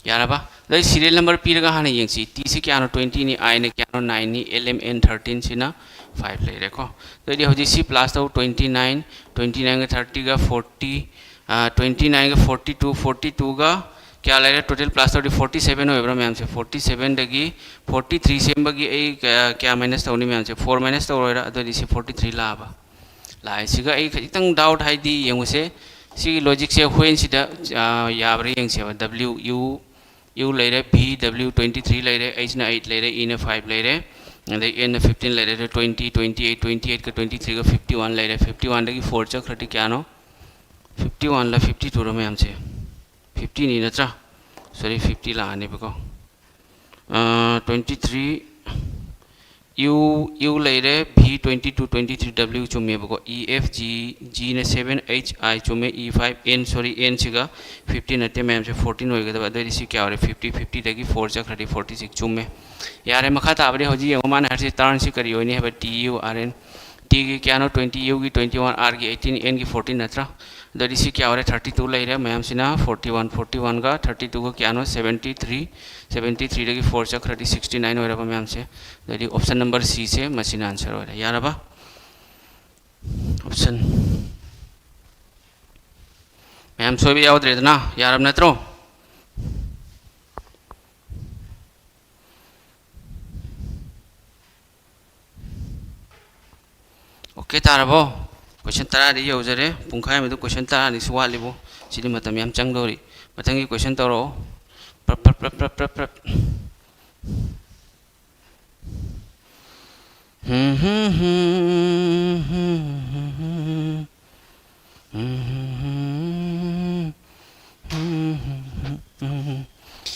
ꯌꯥꯔꯕ? ꯑꯗꯩ serial number ꯄꯤꯔꯒ ꯍꯥꯟꯅ ꯌꯦꯡꯁꯤ꯫ Tꯁꯤ ꯀꯌꯥꯅꯣ? Twentyꯅꯤ, Iꯅ ꯀꯌꯥꯅꯣ? Nineꯅꯤ, L M N thirteenꯁꯤꯅ five ꯂꯩꯔꯦꯀꯣ꯫ ꯑꯗꯩꯗꯤ ꯍꯧꯖꯤꯛꯁꯤ plus ꯇꯧ, twenty nine, twenty nineꯒ thirtyꯒ forty, twenty nineꯒ forty two, forty twoꯒ ꯀꯌꯥ ꯂꯩꯔꯦ? Total plus ꯇꯧꯔꯗꯤ forty seven ꯑꯣꯏꯕ꯭ꯔꯥ ꯃꯌꯥꯝꯁꯦ? Forty sevenꯗꯒꯤ forty three ꯁꯦꯝꯕꯒꯤ ꯑꯩ ꯀꯌꯥ, ꯀꯌꯥ minus ꯇꯧꯅꯤ ꯃꯌꯥꯝꯁꯦ? Four minus ꯇꯧꯔꯣꯏꯔꯥ? ꯑꯗꯨꯑꯣꯏꯗꯤ ꯁꯤ forty three ꯂꯥꯛꯑꯕ꯫ ꯂꯥꯛꯑꯦ꯫ ꯁꯤꯒ ꯑꯩ ꯈꯖꯤꯛꯇꯪ doubt ꯍꯥꯏꯗꯤ ꯌꯦꯡꯉꯨꯁꯦ꯫ ꯁꯤꯒꯤ logicꯁꯦ whenꯁꯤꯗ, ꯑ, ꯌꯥꯕ꯭ꯔꯥ ꯌꯦꯡꯁꯦꯕ꯫ W, U, U ꯂꯩꯔꯦ, V, W twenty three ꯂꯩꯔꯦ, Hꯅ eight ꯂꯩꯔꯦ, Eꯅ five ꯂꯩꯔꯦ꯫ ꯑꯗꯩ ꯑꯦꯟꯅ ꯐꯤꯐꯇꯤꯟ ꯂꯩꯔꯦ, ꯇ꯭ꯋꯦꯟꯇꯤ, ꯇ꯭ꯋꯦꯟꯇꯤ ꯑꯩꯠ, ꯇ꯭ꯋꯦꯟꯇꯤ ꯑꯩꯠꯀ ꯇ꯭ꯋꯦꯟꯇꯤ ꯊ꯭ꯔꯤꯒ ꯐꯤꯐꯇꯤ ꯋꯥꯟ ꯂꯩꯔꯦ꯫ ꯐꯤꯐꯇꯤ ꯋꯥꯟꯗꯒꯤ ꯐꯣꯔ ꯆꯠꯈ꯭ꯔꯗꯤ ꯀꯌꯥꯅꯣ? ꯐꯤꯐꯇꯤ ꯋꯥꯟꯂ ꯐꯤꯐꯇꯤ ꯇꯨꯔ ꯃꯌꯥꯝꯁꯦ? ꯐꯤꯐꯇꯤꯅꯤ ꯅꯠꯇ꯭ꯔꯥ? ꯁꯣꯔꯤ, ꯐꯤꯐꯇꯤ ꯂꯥꯛꯑꯅꯦꯕꯀꯣ꯫ ꯇ꯭ꯋꯦꯟꯇꯤ ꯊ꯭ꯔꯤ, ꯌꯨ ꯌꯨ ꯂꯩꯔꯦ, V twenty two, twenty three, W ꯆꯨꯝꯃꯦꯕꯀꯣ꯫ ꯏ ꯑꯦꯐ ꯖꯤ, ꯖꯤꯅ ꯁꯕꯦꯟ, ꯑꯩꯆ ꯑꯥꯏ ꯆꯨꯝꯃꯦ, ꯏ ꯐꯥꯏꯚ, ꯑꯦꯟ, ꯁꯣꯔꯤ, ꯑꯦꯟꯁꯤꯒ ꯐꯤꯐꯇꯤꯟ ꯅꯠꯇꯦ ꯃꯌꯥꯝꯁꯦ, ꯐꯣꯔꯇꯤꯟ ꯑꯣꯏꯒꯗꯕ꯫ ꯑꯗꯨꯑꯣꯏꯗꯤ ꯁꯤ ꯀꯌꯥ ꯑꯣꯏꯔꯦ? ꯐꯤꯐꯇꯤ, ꯐꯤꯐꯇꯤꯗꯒꯤ ꯐꯣꯔ ꯆꯠꯈ꯭ꯔꯗꯤ ꯐꯣꯔꯇꯤ ꯁꯤꯛꯁ ꯆꯨꯝꯃꯦ꯫ ꯌꯥꯔꯦ, ꯃꯈꯥ ꯇꯥꯕꯗꯤ ꯍꯧꯖꯤꯛ ꯌꯦꯡꯉꯣ, ꯃꯥꯅ ꯍꯥꯏꯔꯤꯁꯤ ꯇꯔꯟꯁꯤ ꯀꯔꯤ ꯑꯣꯏꯅꯤ ꯍꯥꯏꯕ? T U R N. ꯇꯤꯒꯤ ꯀꯌꯥꯅꯣ? ꯇ꯭ꯋꯦꯟꯇꯤ, ꯌꯨꯒꯤ ꯇ꯭ꯋꯦꯟꯇꯤ ꯋꯥꯟ, ꯑꯥꯔꯒꯤ ꯑꯩꯠꯇꯤꯟ, ꯑꯦꯟꯒꯤ ꯐꯣꯔꯇꯤꯟ ꯅꯠꯇ꯭ꯔꯥ? ꯑꯗꯨꯗꯤ ꯁꯤ ꯀꯌꯥ ꯑꯣꯏꯔꯦ? ꯊꯥꯔꯇꯤ ꯇꯨ ꯂꯩꯔꯦ꯫ ꯃꯌꯥꯝꯁꯤꯅ ꯐꯣꯔꯇꯤ ꯋꯥꯟ, ꯐꯣꯔꯇꯤ ꯋꯥꯟꯒ ꯊꯥꯔꯇꯤ ꯇꯨꯒ ꯀꯌꯥꯅꯣ? Seventy three. ꯁꯕꯦꯟꯇꯤ ꯊ꯭ꯔꯤꯗꯒꯤ ꯐꯣꯔ ꯆꯠꯈ꯭ꯔꯗꯤ ꯁꯤꯛꯁꯇꯤ ꯅꯥꯏꯟ ꯑꯣꯏꯔꯕ ꯃꯌꯥꯝꯁꯦ꯫ ꯑꯗꯨꯗꯤ ꯑꯣꯞꯁꯟ ꯅꯝꯕꯔ ꯁꯤꯁꯦ ꯃꯁꯤꯅ ꯑꯟꯁꯔ ꯑꯣꯏꯔꯦ꯫ ꯌꯥꯔꯕ? ꯑꯣꯞꯁꯟ ꯃꯌꯥꯝ ꯁꯣꯏꯕ ꯌꯥꯎꯗ꯭ꯔꯦꯗꯅ? ꯌꯥꯔꯕ ꯅꯠꯇ꯭ꯔꯣ? ꯑꯣꯀꯦ ꯇꯥꯔꯕꯣ? ꯀꯣꯏꯁꯟ ꯇꯔꯥꯗꯤ ꯌꯧꯖꯔꯦ꯫ ꯄꯨꯡꯈꯥꯏ ꯑꯃꯗ ꯀꯣꯏꯁꯟ ꯇꯔꯥꯅꯤꯁꯨ ꯋꯥꯠꯂꯤꯕꯣ꯫ ꯁꯤꯗꯤ ꯃꯇꯝ ꯌꯥꯝ ꯆꯪꯗꯧꯔꯤ꯫ ꯃꯊꯪꯒꯤ ꯀꯣꯏꯁꯟ ꯇꯧꯔꯛꯑꯣ꯫ ꯄ꯭ꯔꯞ, ꯄ꯭ꯔꯞ, ꯄ꯭ꯔꯞ, ꯄ꯭ꯔꯞ, ꯄ꯭ꯔꯞ, ꯄ꯭ꯔꯞ꯫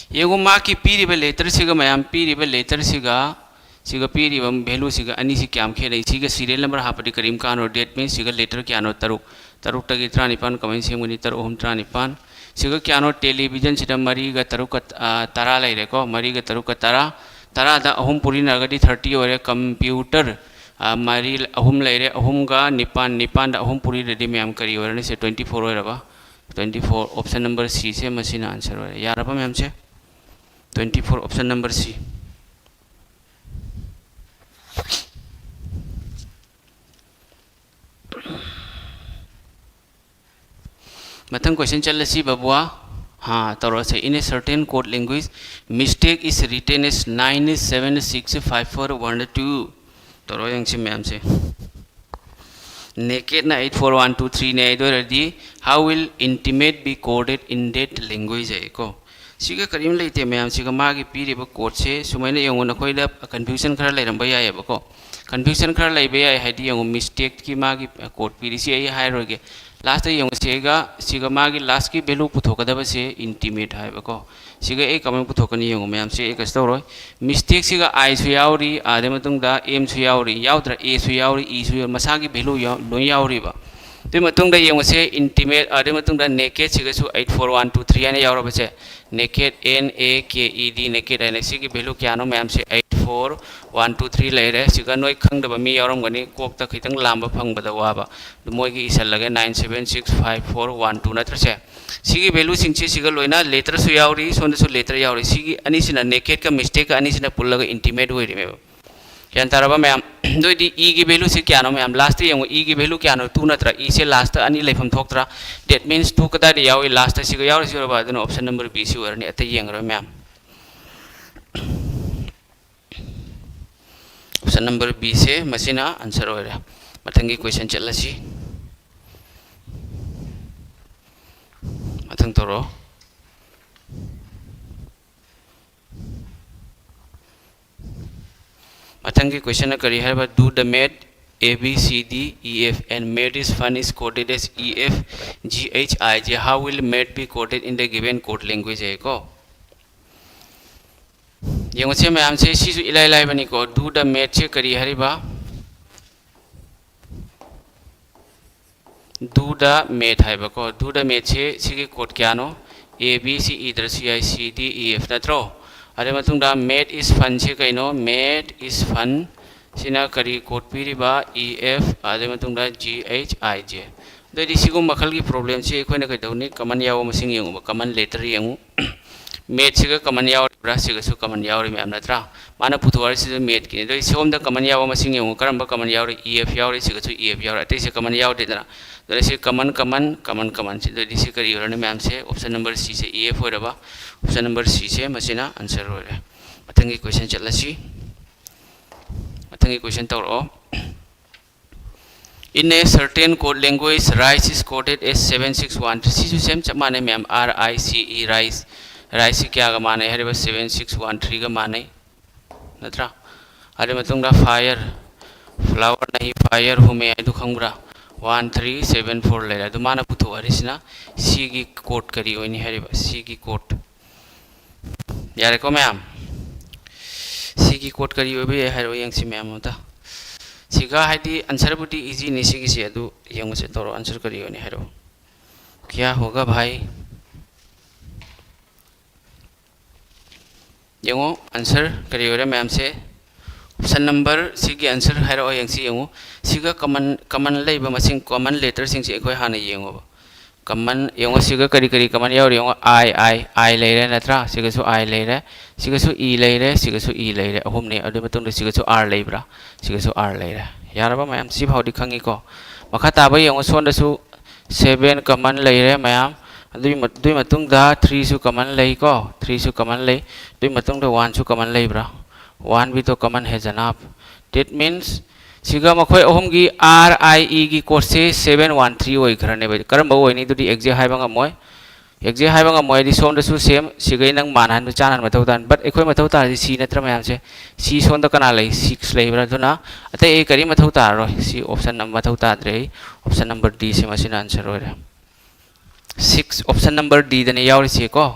ꯌꯦꯡꯉꯨ, ꯃꯥꯒꯤ ꯄꯤꯔꯤꯕ ꯂꯦꯇꯔꯁꯤꯒ, ꯃꯌꯥꯝ ꯄꯤꯔꯤꯕ ꯂꯦꯇꯔꯁꯤꯒ, ꯁꯤꯒ ꯄꯤꯔꯤꯕ ꯚꯦꯂꯨꯁꯤꯒ ꯑꯅꯤꯁꯤ ꯀꯌꯥꯝ ꯈꯦꯠꯅꯩ? ꯁꯤꯒ ꯁꯤꯔꯤꯌꯦꯜ ꯅꯝꯕꯔ ꯍꯥꯞꯄꯗꯤ ꯀꯔꯤꯝ ꯀꯥꯟꯅꯔꯣꯏ꯫ That means ꯁꯤꯒ ꯂꯦꯇꯔ ꯀꯌꯥꯅꯣ? ꯇꯔꯨꯛ꯫ ꯇꯔꯨꯛꯇꯒꯤ ꯇꯔꯥꯅꯤꯄꯥꯟ ꯀꯃꯥꯏꯅ ꯁꯦꯝꯒꯅꯤ? ꯇꯔꯨꯛ ꯑꯍꯨꯝ ꯇꯔꯥꯅꯤꯄꯥꯟ꯫ ꯁꯤꯒ ꯀꯌꯥꯅꯣ? ꯇꯦꯂꯤꯚꯤꯖꯟꯁꯤꯗ ꯃꯔꯤꯒ ꯇꯔꯨꯛꯀ, ꯑ, ꯇꯔꯥ ꯂꯩꯔꯦꯀꯣ꯫ ꯃꯔꯤꯒ ꯇꯔꯨꯛꯀ ꯇꯔꯥ꯫ ꯇꯔꯥꯗ ꯑꯍꯨꯝ ꯄꯨꯔꯤꯅꯔꯒꯗꯤ ꯊꯥꯔꯇꯤ ꯑꯣꯏꯔꯦ꯫ ꯀꯝꯄ꯭ꯌꯨꯇꯔ, ꯑ, ꯃꯔꯤ, ꯑꯍꯨꯝ ꯂꯩꯔꯦ꯫ ꯑꯍꯨꯝꯒ ꯅꯤꯄꯥꯟ, ꯅꯤꯄꯥꯟꯗ ꯑꯍꯨꯝ ꯄꯨꯔꯤꯔꯗꯤ ꯃꯌꯥꯝ ꯀꯔꯤ ꯑꯣꯏꯔꯅꯤ? ꯁꯦ, ꯇ꯭ꯋꯦꯟꯇꯤ ꯐꯣꯔ ꯑꯣꯏꯔꯕ? ꯇ꯭ꯋꯦꯟꯇꯤ ꯐꯣꯔ, ꯑꯣꯞꯁꯟ ꯅꯝꯕꯔ ꯁꯤꯁꯦ ꯃꯁꯤꯅ ꯑꯟꯁꯔ ꯑꯣꯏꯔꯦ꯫ ꯌꯥꯔꯕ ꯃꯌꯥꯝꯁꯦ? ꯇ꯭ꯋꯦꯟꯇꯤ ꯐꯣꯔ, ꯑꯣꯞꯁꯟ ꯅꯝꯕꯔ ꯁꯤ꯫ ꯃꯊꯪ ꯀꯣꯏꯁꯟ ꯆꯠꯂꯁꯤ, ꯕꯕꯨꯋꯥ꯫ ꯍꯥ, ꯇꯧꯔꯛꯑꯁꯦ꯫ In a certain code language, mistake is written as nine seven six five four one two. ꯇꯧꯔꯛꯑꯣ ꯌꯦꯡꯁꯤ ꯃꯌꯥꯝꯁꯦ꯫ ꯅꯦꯀꯦꯠꯅ ꯑꯩꯠ ꯐꯣꯔ ꯋꯥꯟ ꯇꯨ ꯊ꯭ꯔꯤꯅꯦ ꯍꯥꯏꯗꯣꯏꯔꯗꯤ, how will intimate be coded in that language ꯍꯥꯏꯀꯣ꯫ ꯁꯤꯒ ꯀꯔꯤꯝ ꯂꯩꯇꯦ ꯃꯌꯥꯝ꯫ ꯁꯤꯒ ꯃꯥꯒꯤ ꯄꯤꯔꯤꯕ ꯀꯣꯗꯁꯦ ꯁꯨꯃꯥꯏꯅ ꯌꯦꯡꯉꯨ, ꯅꯈꯣꯏꯗ ꯀꯟꯐ꯭ꯌꯨꯖꯟ ꯈꯔ ꯂꯩꯔꯝꯕ ꯌꯥꯏꯑꯕꯀꯣ꯫ ꯀꯟꯐ꯭ꯌꯨꯖꯟ ꯈꯔ ꯂꯩꯕ ꯌꯥꯏ ꯍꯥꯏꯗꯤ, ꯌꯦꯡꯉꯨ, ꯃꯤꯁꯇꯦꯛꯀꯤ ꯃꯥꯒꯤ ꯀꯣꯗ ꯄꯤꯔꯤꯁꯤ ꯑꯩ ꯍꯥꯏꯔꯣꯏꯒꯦ꯫ ꯂꯥꯁꯇ ꯌꯦꯡꯉꯨ, ꯁꯤꯒ ꯁꯤꯒ ꯃꯥꯒꯤ ꯂꯥꯁꯀꯤ ꯚꯦꯂꯨ ꯄꯨꯊꯣꯛꯀꯗꯕꯁꯦ ꯏꯟꯇꯤꯃꯦꯠ ꯍꯥꯏꯕꯀꯣ꯫ ꯁꯤꯒ ꯑꯩ ꯀꯃꯥꯏꯅ ꯄꯨꯊꯣꯛꯀꯅꯤ ꯌꯦꯡꯉꯨ ꯃꯌꯥꯝꯁꯦ, ꯑꯩ ꯀꯩꯁꯨ ꯇꯧꯔꯣꯏ꯫ ꯃꯤꯁꯇꯦꯛꯁꯤꯒ ꯑꯥꯏꯁꯨ ꯌꯥꯎꯔꯤ, ꯑꯗꯩ ꯃꯇꯨꯡꯗ ꯑꯦꯝꯁꯨ ꯌꯥꯎꯔꯤ, ꯌꯥꯎꯗ꯭ꯔꯥ? ꯑꯦꯁꯨ ꯌꯥꯎꯔꯤ, ꯏꯁꯨ ꯌꯥꯎ-, ꯃꯁꯥꯒꯤ ꯚꯦꯂꯨ ꯌꯥꯎ-, ꯂꯣꯏ ꯌꯥꯎꯔꯤꯕ꯫ ꯑꯗꯨꯒꯤ ꯃꯇꯨꯡꯗ ꯌꯦꯡꯉꯨꯁꯦ, ꯏꯟꯇꯤꯃꯦꯠ, ꯑꯗꯨꯒꯤ ꯃꯇꯨꯡꯗ ꯅꯦꯀꯦꯠꯁꯤꯒꯁꯨ eight four one two three ꯍꯥꯏꯅ ꯌꯥꯎꯔꯕꯁꯦ, naked, N A K E D, naked ꯍꯥꯏꯅ꯫ ꯁꯤꯒꯤ ꯚꯦꯂꯨ ꯀꯌꯥꯅꯣ ꯃꯌꯥꯝꯁꯦ? Eight four one two three ꯂꯩꯔꯦ꯫ ꯁꯤꯒ ꯅꯣꯏ ꯈꯪꯗꯕ ꯃꯤ ꯌꯥꯎꯔꯝꯒꯅꯤ, ꯀꯣꯛꯇ ꯈꯤꯇꯪ ꯂꯥꯝꯕ ꯐꯪꯕꯗ ꯋꯥꯕ꯫ ꯑꯗꯨ ꯃꯣꯏꯒꯤ ꯏꯁꯜꯂꯒꯦ, nine seven six five four one two ꯅꯠꯇ꯭ꯔꯁꯦ? ꯁꯤꯒꯤ ꯚꯦꯂꯨꯁꯤꯡꯁꯦ ꯁꯤꯒ ꯂꯣꯏꯅ ꯂꯦꯇꯔꯁꯨ ꯌꯥꯎꯔꯤ, ꯁꯣꯝꯗꯁꯨ ꯂꯦꯇꯔ ꯌꯥꯎꯔꯤ꯫ ꯁꯤꯒꯤ ꯑꯅꯤꯁꯤꯅ, ꯅꯦꯀꯦꯠꯀ ꯃꯤꯁꯇꯦꯛꯀ ꯑꯅꯤꯁꯤꯅ ꯄꯨꯜꯂꯒ ꯏꯟꯇꯤꯃꯦꯠ ꯑꯣꯏꯔꯤꯃꯦꯕ꯫ ꯒ꯭ꯌꯥꯟ ꯇꯥꯔꯕ ꯃꯌꯥꯝ? ꯑꯗꯨ ꯑꯣꯏꯗꯤ ꯏꯒꯤ ꯚꯦꯂꯨꯁꯤ ꯀꯌꯥꯅꯣ ꯃꯌꯥꯝ? ꯂꯥꯁꯇ ꯌꯦꯡꯉꯨ, ꯏꯒꯤ ꯚꯦꯂꯨ ꯀꯌꯥꯅꯣ? ꯇꯨ ꯅꯠꯇ꯭ꯔꯥ? ꯏꯁꯦ ꯂꯥꯁꯇ ꯑꯅꯤ ꯂꯩꯐꯝ ꯊꯣꯛꯇ꯭ꯔꯥ? That means two ꯀꯗꯥꯏꯗ ꯌꯥꯎꯏ? ꯂꯥꯁꯇ ꯁꯤꯒ ꯌꯥꯎꯔꯤꯁꯤ ꯑꯣꯏꯔꯕ? ꯑꯗꯨꯅ ꯑꯣꯞꯁꯟ ꯅꯝꯕꯔ ꯕꯤ ꯁꯤ ꯑꯣꯏꯔꯅꯤ, ꯑꯇꯩ ꯌꯦꯡꯉꯔꯣꯏ ꯃꯌꯥꯝ꯫ ꯑꯣꯞꯁꯟ ꯅꯝꯕꯔ ꯕꯤꯁꯦ ꯃꯁꯤꯅ ꯑꯟꯁꯔ ꯑꯣꯏꯔꯦ꯫ ꯃꯊꯪꯒꯤ ꯀꯣꯏꯁꯟ ꯆꯠꯂꯁꯤ꯫ ꯃꯊꯪ ꯇꯧꯔꯛꯑꯣ꯫ ꯃꯊꯪꯒꯤ ꯀꯣꯏꯁꯟꯅ ꯀꯔꯤ ꯍꯥꯏꯕ? Do the math A B C D E F and math is fun is coded as E F G H I J. How will math be coded in the given code language ꯍꯥꯏꯀꯣ꯫ ꯌꯦꯡꯉꯨꯁꯦ ꯃꯌꯥꯝꯁꯦ, ꯁꯤꯁꯨ ꯏꯂꯥꯏ ꯂꯥꯏꯕꯅꯤꯀꯣ꯫ Do the mathꯁꯦ ꯀꯔꯤ ꯍꯥꯏꯔꯤꯕ? Do the math ꯍꯥꯏꯕꯀꯣ꯫ Do the mathꯁꯦ ꯁꯤꯒꯤ code ꯀꯌꯥꯅꯣ? A B C ꯏꯗ꯭ꯔꯁꯨ ꯌꯥꯏ, C D E F ꯅꯠꯇ꯭ꯔꯣ? ꯑꯗꯨꯒꯤ ꯃꯇꯨꯡꯗ math is funꯁꯦ ꯀꯩꯅꯣ? Math is fun ꯁꯤꯅ ꯀꯔꯤ ꯀꯣꯗ ꯄꯤꯔꯤꯕ? E F, ꯑꯗꯨꯒꯤ ꯃꯇꯨꯡꯗ G H I J꯫ ꯑꯗꯨꯑꯣꯏꯗꯤ ꯁꯤꯒꯨꯝꯕ ꯃꯈꯜꯒꯤ ꯄ꯭ꯔꯣꯕ꯭ꯂꯦꯝꯁꯤ ꯑꯩꯈꯣꯏꯅ ꯀꯩꯗꯧꯅꯤ? ꯀꯃꯟ ꯌꯥꯎꯕ ꯃꯁꯤꯡ ꯌꯦꯡꯉꯨꯕ, ꯀꯃꯟ ꯂꯦꯇꯔ ꯌꯦꯡꯉꯨ꯫ ꯃꯦꯠꯁꯤꯒ ꯀꯃꯟ ꯌꯥꯎꯔꯤꯕ꯭ꯔꯥ? ꯁꯤꯒꯁꯨ ꯀꯃꯟ ꯌꯥꯎꯔꯤ ꯃꯌꯥꯝ ꯅꯠꯇ꯭ꯔꯥ? ꯃꯥꯅ ꯄꯨꯊꯣꯛꯍꯜꯂꯤꯁꯤꯁꯨ ꯃꯦꯠꯀꯤꯅꯤ꯫ ꯑꯗꯣ ꯁꯣꯝꯗ ꯀꯃꯟ ꯌꯥꯎꯕ ꯃꯁꯤꯡ ꯌꯦꯡꯉꯨ, ꯀꯔꯝꯕ ꯀꯃꯟ ꯌꯥꯎꯔꯤ? E F ꯌꯥꯎꯔꯤ, ꯁꯤꯒꯁꯨ E F ꯌꯥꯎꯔꯤ, ꯑꯇꯩꯁꯦ ꯀꯃꯟ ꯌꯥꯎꯗꯦꯗꯅ꯫ ꯑꯗꯨꯅ ꯁꯤ ꯀꯃꯟ, ꯀꯃꯟ, ꯀꯃꯟ, ꯀꯃꯟ꯫ ꯁꯤ, ꯑꯗꯨꯗꯤ ꯁꯤ ꯀꯔꯤ ꯑꯣꯏꯔꯅꯤ ꯃꯌꯥꯝꯁꯦ? ꯑꯣꯞꯁꯟ ꯅꯝꯕꯔ ꯁꯤꯁꯦ E F ꯑꯣꯏꯔꯕ, ꯑꯣꯞꯁꯟ ꯅꯝꯕꯔ ꯁꯤꯁꯦ ꯃꯁꯤꯅ ꯑꯟꯁꯔ ꯑꯣꯏꯔꯦ꯫ ꯃꯊꯪꯒꯤ ꯀꯣꯏꯁꯟ ꯆꯠꯂꯁꯤ꯫ ꯃꯊꯪꯒꯤ ꯀꯣꯏꯁꯟ ꯇꯧꯔꯛꯑꯣ꯫ In a certain code language, rice is coded as seven six one three. ꯁꯤꯁꯨ ꯁꯦꯝ ꯆꯞ ꯃꯥꯟꯅꯩ ꯃꯌꯥꯝ, R I C E, rice꯫ ꯔꯥꯏꯁꯁꯤ ꯀꯌꯥꯒ ꯃꯥꯟꯅꯩ ꯍꯥꯏꯔꯤꯕ? ꯁꯚꯦꯟ ꯁꯤꯛꯁ ꯋꯥꯟ ꯊ꯭ꯔꯤꯒ ꯃꯥꯟꯅꯩ, ꯅꯠꯇ꯭ꯔꯥ? ꯑꯗꯨꯒꯤ ꯃꯇꯨꯡꯗ fire, flower नहीं fire हुमे ꯍꯥꯏꯗꯨ ꯈꯪꯕ꯭ꯔꯥ? ꯋꯥꯟ ꯊ꯭ꯔꯤ ꯁꯚꯦꯟ ꯐꯣꯔ ꯂꯩꯔꯦ꯫ ꯑꯗꯨ ꯃꯥꯅ ꯄꯨꯊꯣꯛꯍꯜꯂꯤꯁꯤꯅ ꯁꯤꯒꯤ ꯀꯣꯠ ꯀꯔꯤ ꯑꯣꯏꯅꯤ ꯍꯥꯏꯔꯤꯕ? ꯁꯤꯒꯤ ꯀꯣꯠ꯫ ꯌꯥꯔꯦꯀꯣ ꯃꯌꯥꯝ? ꯁꯤꯒꯤ ꯀꯣꯠ ꯀꯔꯤ ꯑꯣꯏꯕ ꯌꯥꯏ ꯍꯥꯏꯔꯛꯑꯣ ꯌꯦꯡꯁꯤ ꯃꯌꯥꯝ ꯑꯝꯇ꯫ ꯁꯤꯒ ꯍꯥꯏꯗꯤ ꯑꯟꯁꯔꯕꯨꯗꯤ ꯏꯖꯤꯅꯤ ꯁꯤꯒꯤꯁꯦ, ꯑꯗꯨ ꯌꯦꯡꯉꯨꯁꯦ, ꯇꯧꯔꯣ, ꯑꯟꯁꯔ ꯀꯔꯤ ꯑꯣꯏꯅꯤ ꯍꯥꯏꯔꯛꯑꯣ꯫ क्या होगा भाई? ꯌꯦꯡꯉꯣ, ꯑꯟꯁꯔ ꯀꯔꯤ ꯑꯣꯏꯔꯦ ꯃꯌꯥꯝꯁꯦ? ꯑꯣꯞꯁꯟ ꯅꯝꯕꯔ ꯁꯤꯒꯤ ꯑꯟꯁꯔ ꯍꯥꯏꯔꯛꯑꯣ ꯌꯦꯡꯁꯤ꯫ ꯌꯦꯡꯉꯨ, ꯁꯤꯒ ꯀꯃꯟ, ꯀꯃꯟ ꯂꯩꯕ ꯃꯁꯤꯡ, ꯀꯃꯟ ꯂꯦꯇꯔꯁꯤꯡꯁꯦ ꯑꯩꯈꯣꯏ ꯍꯥꯟꯅ ꯌꯦꯡꯉꯣꯕ꯫ ꯀꯃꯟ ꯌꯦꯡꯉꯣ, ꯁꯤꯒ ꯀꯔꯤ ꯀꯔꯤ ꯀꯃꯟ ꯌꯥꯎꯔꯤ ꯌꯦꯡꯉꯣ꯫ ꯑꯥꯏ, ꯑꯥꯏ, ꯑꯥꯏ ꯂꯩꯔꯦ ꯅꯠꯇ꯭ꯔꯥ? ꯁꯤꯒꯁꯨ ꯑꯥꯏ ꯂꯩꯔꯦ, ꯁꯤꯒꯁꯨ ꯏ ꯂꯩꯔꯦ, ꯁꯤꯒꯁꯨ ꯏ ꯂꯩꯔꯦ, ꯑꯍꯨꯝꯅꯤ꯫ ꯑꯗꯨꯒꯤ ꯃꯇꯨꯡꯗ ꯁꯤꯒꯁꯨ ꯑꯥꯔ ꯂꯩꯕ꯭ꯔꯥ? ꯁꯤꯒꯁꯨ ꯑꯥꯔ ꯂꯩꯔꯦ꯫ ꯌꯥꯔꯕ ꯃꯌꯥꯝ? ꯁꯤ ꯐꯥꯎꯗꯤ ꯈꯪꯉꯤꯀꯣ? ꯃꯈꯥ ꯇꯥꯕ ꯌꯦꯡꯉꯣ, ꯁꯣꯝꯗꯁꯨ ꯁꯚꯦꯟ ꯀꯃꯟ ꯂꯩꯔꯦ ꯃꯌꯥꯝ꯫ ꯑꯗꯨꯒꯤ ꯃ-, ꯑꯗꯨꯒꯤ ꯃꯇꯨꯡꯗ ꯊ꯭ꯔꯤꯁꯨ ꯀꯃꯟ ꯂꯩꯀꯣ, ꯊ꯭ꯔꯤꯁꯨ ꯀꯃꯟ ꯂꯩ꯫ ꯑꯗꯨꯒꯤ ꯃꯇꯨꯡꯗ ꯋꯥꯟꯁꯨ ꯀꯃꯟ ꯂꯩꯕ꯭ꯔꯥ? One भी तो कॉमन है जनाब। That means ꯁꯤꯒ ꯃꯈꯣꯏ ꯑꯍꯨꯝꯒꯤ ꯑꯥꯔ ꯑꯥꯏ ꯏꯒꯤ ꯀꯣꯠꯁꯦ ꯁꯚꯦꯟ ꯋꯥꯟ ꯊ꯭ꯔꯤ ꯑꯣꯏꯈ꯭ꯔꯅꯦꯕ꯫ ꯀꯔꯝꯕ ꯑꯣꯏꯅꯤ? ꯑꯗꯨꯗꯤ ꯑꯦꯛꯖꯦꯛ ꯍꯥꯏꯕ ꯉꯝꯃꯣꯏ꯫ ꯑꯦꯛꯖꯦꯛ ꯍꯥꯏꯕ ꯉꯝꯃꯣꯏ ꯍꯥꯏꯗꯤ ꯁꯣꯝꯗꯁꯨ ꯁꯦꯝ, ꯁꯤꯒꯩ ꯅꯪ ꯃꯥꯟꯅꯍꯟꯕ ꯆꯥꯟꯅꯍꯟꯕ ꯃꯊꯧ ꯇꯥꯅꯤ꯫ But ꯑꯩꯈꯣꯏ ꯃꯊꯧ ꯇꯥꯔꯤꯁꯤ ꯁꯤ ꯅꯠꯇ꯭ꯔꯥ ꯃꯌꯥꯝꯁꯦ? ꯁꯤ ꯁꯣꯝꯗ ꯀꯅꯥ ꯂꯩ? ꯁꯤꯛꯁ ꯂꯩꯕ꯭ꯔꯥ? ꯑꯗꯨꯅ ꯑꯇꯩ ꯑꯩ ꯀꯔꯤ ꯃꯊꯧ ꯇꯥꯔꯔꯣꯏ꯫ ꯁꯤ ꯑꯣꯞꯁꯟ ꯑꯃ ꯃꯊꯧ ꯇꯥꯗ꯭ꯔꯦ ꯑꯩ꯫ ꯑꯣꯞꯁꯟ ꯅꯝꯕꯔ ꯗꯤ ꯁꯦ ꯃꯁꯤꯅ ꯑꯟꯁꯔ ꯑꯣꯏꯔꯦ꯫ ꯁꯤꯛꯁ, ꯑꯣꯞꯁꯟ ꯅꯝꯕꯔ ꯗꯤꯗꯅꯦ ꯌꯥꯎꯔꯤꯁꯦꯀꯣ꯫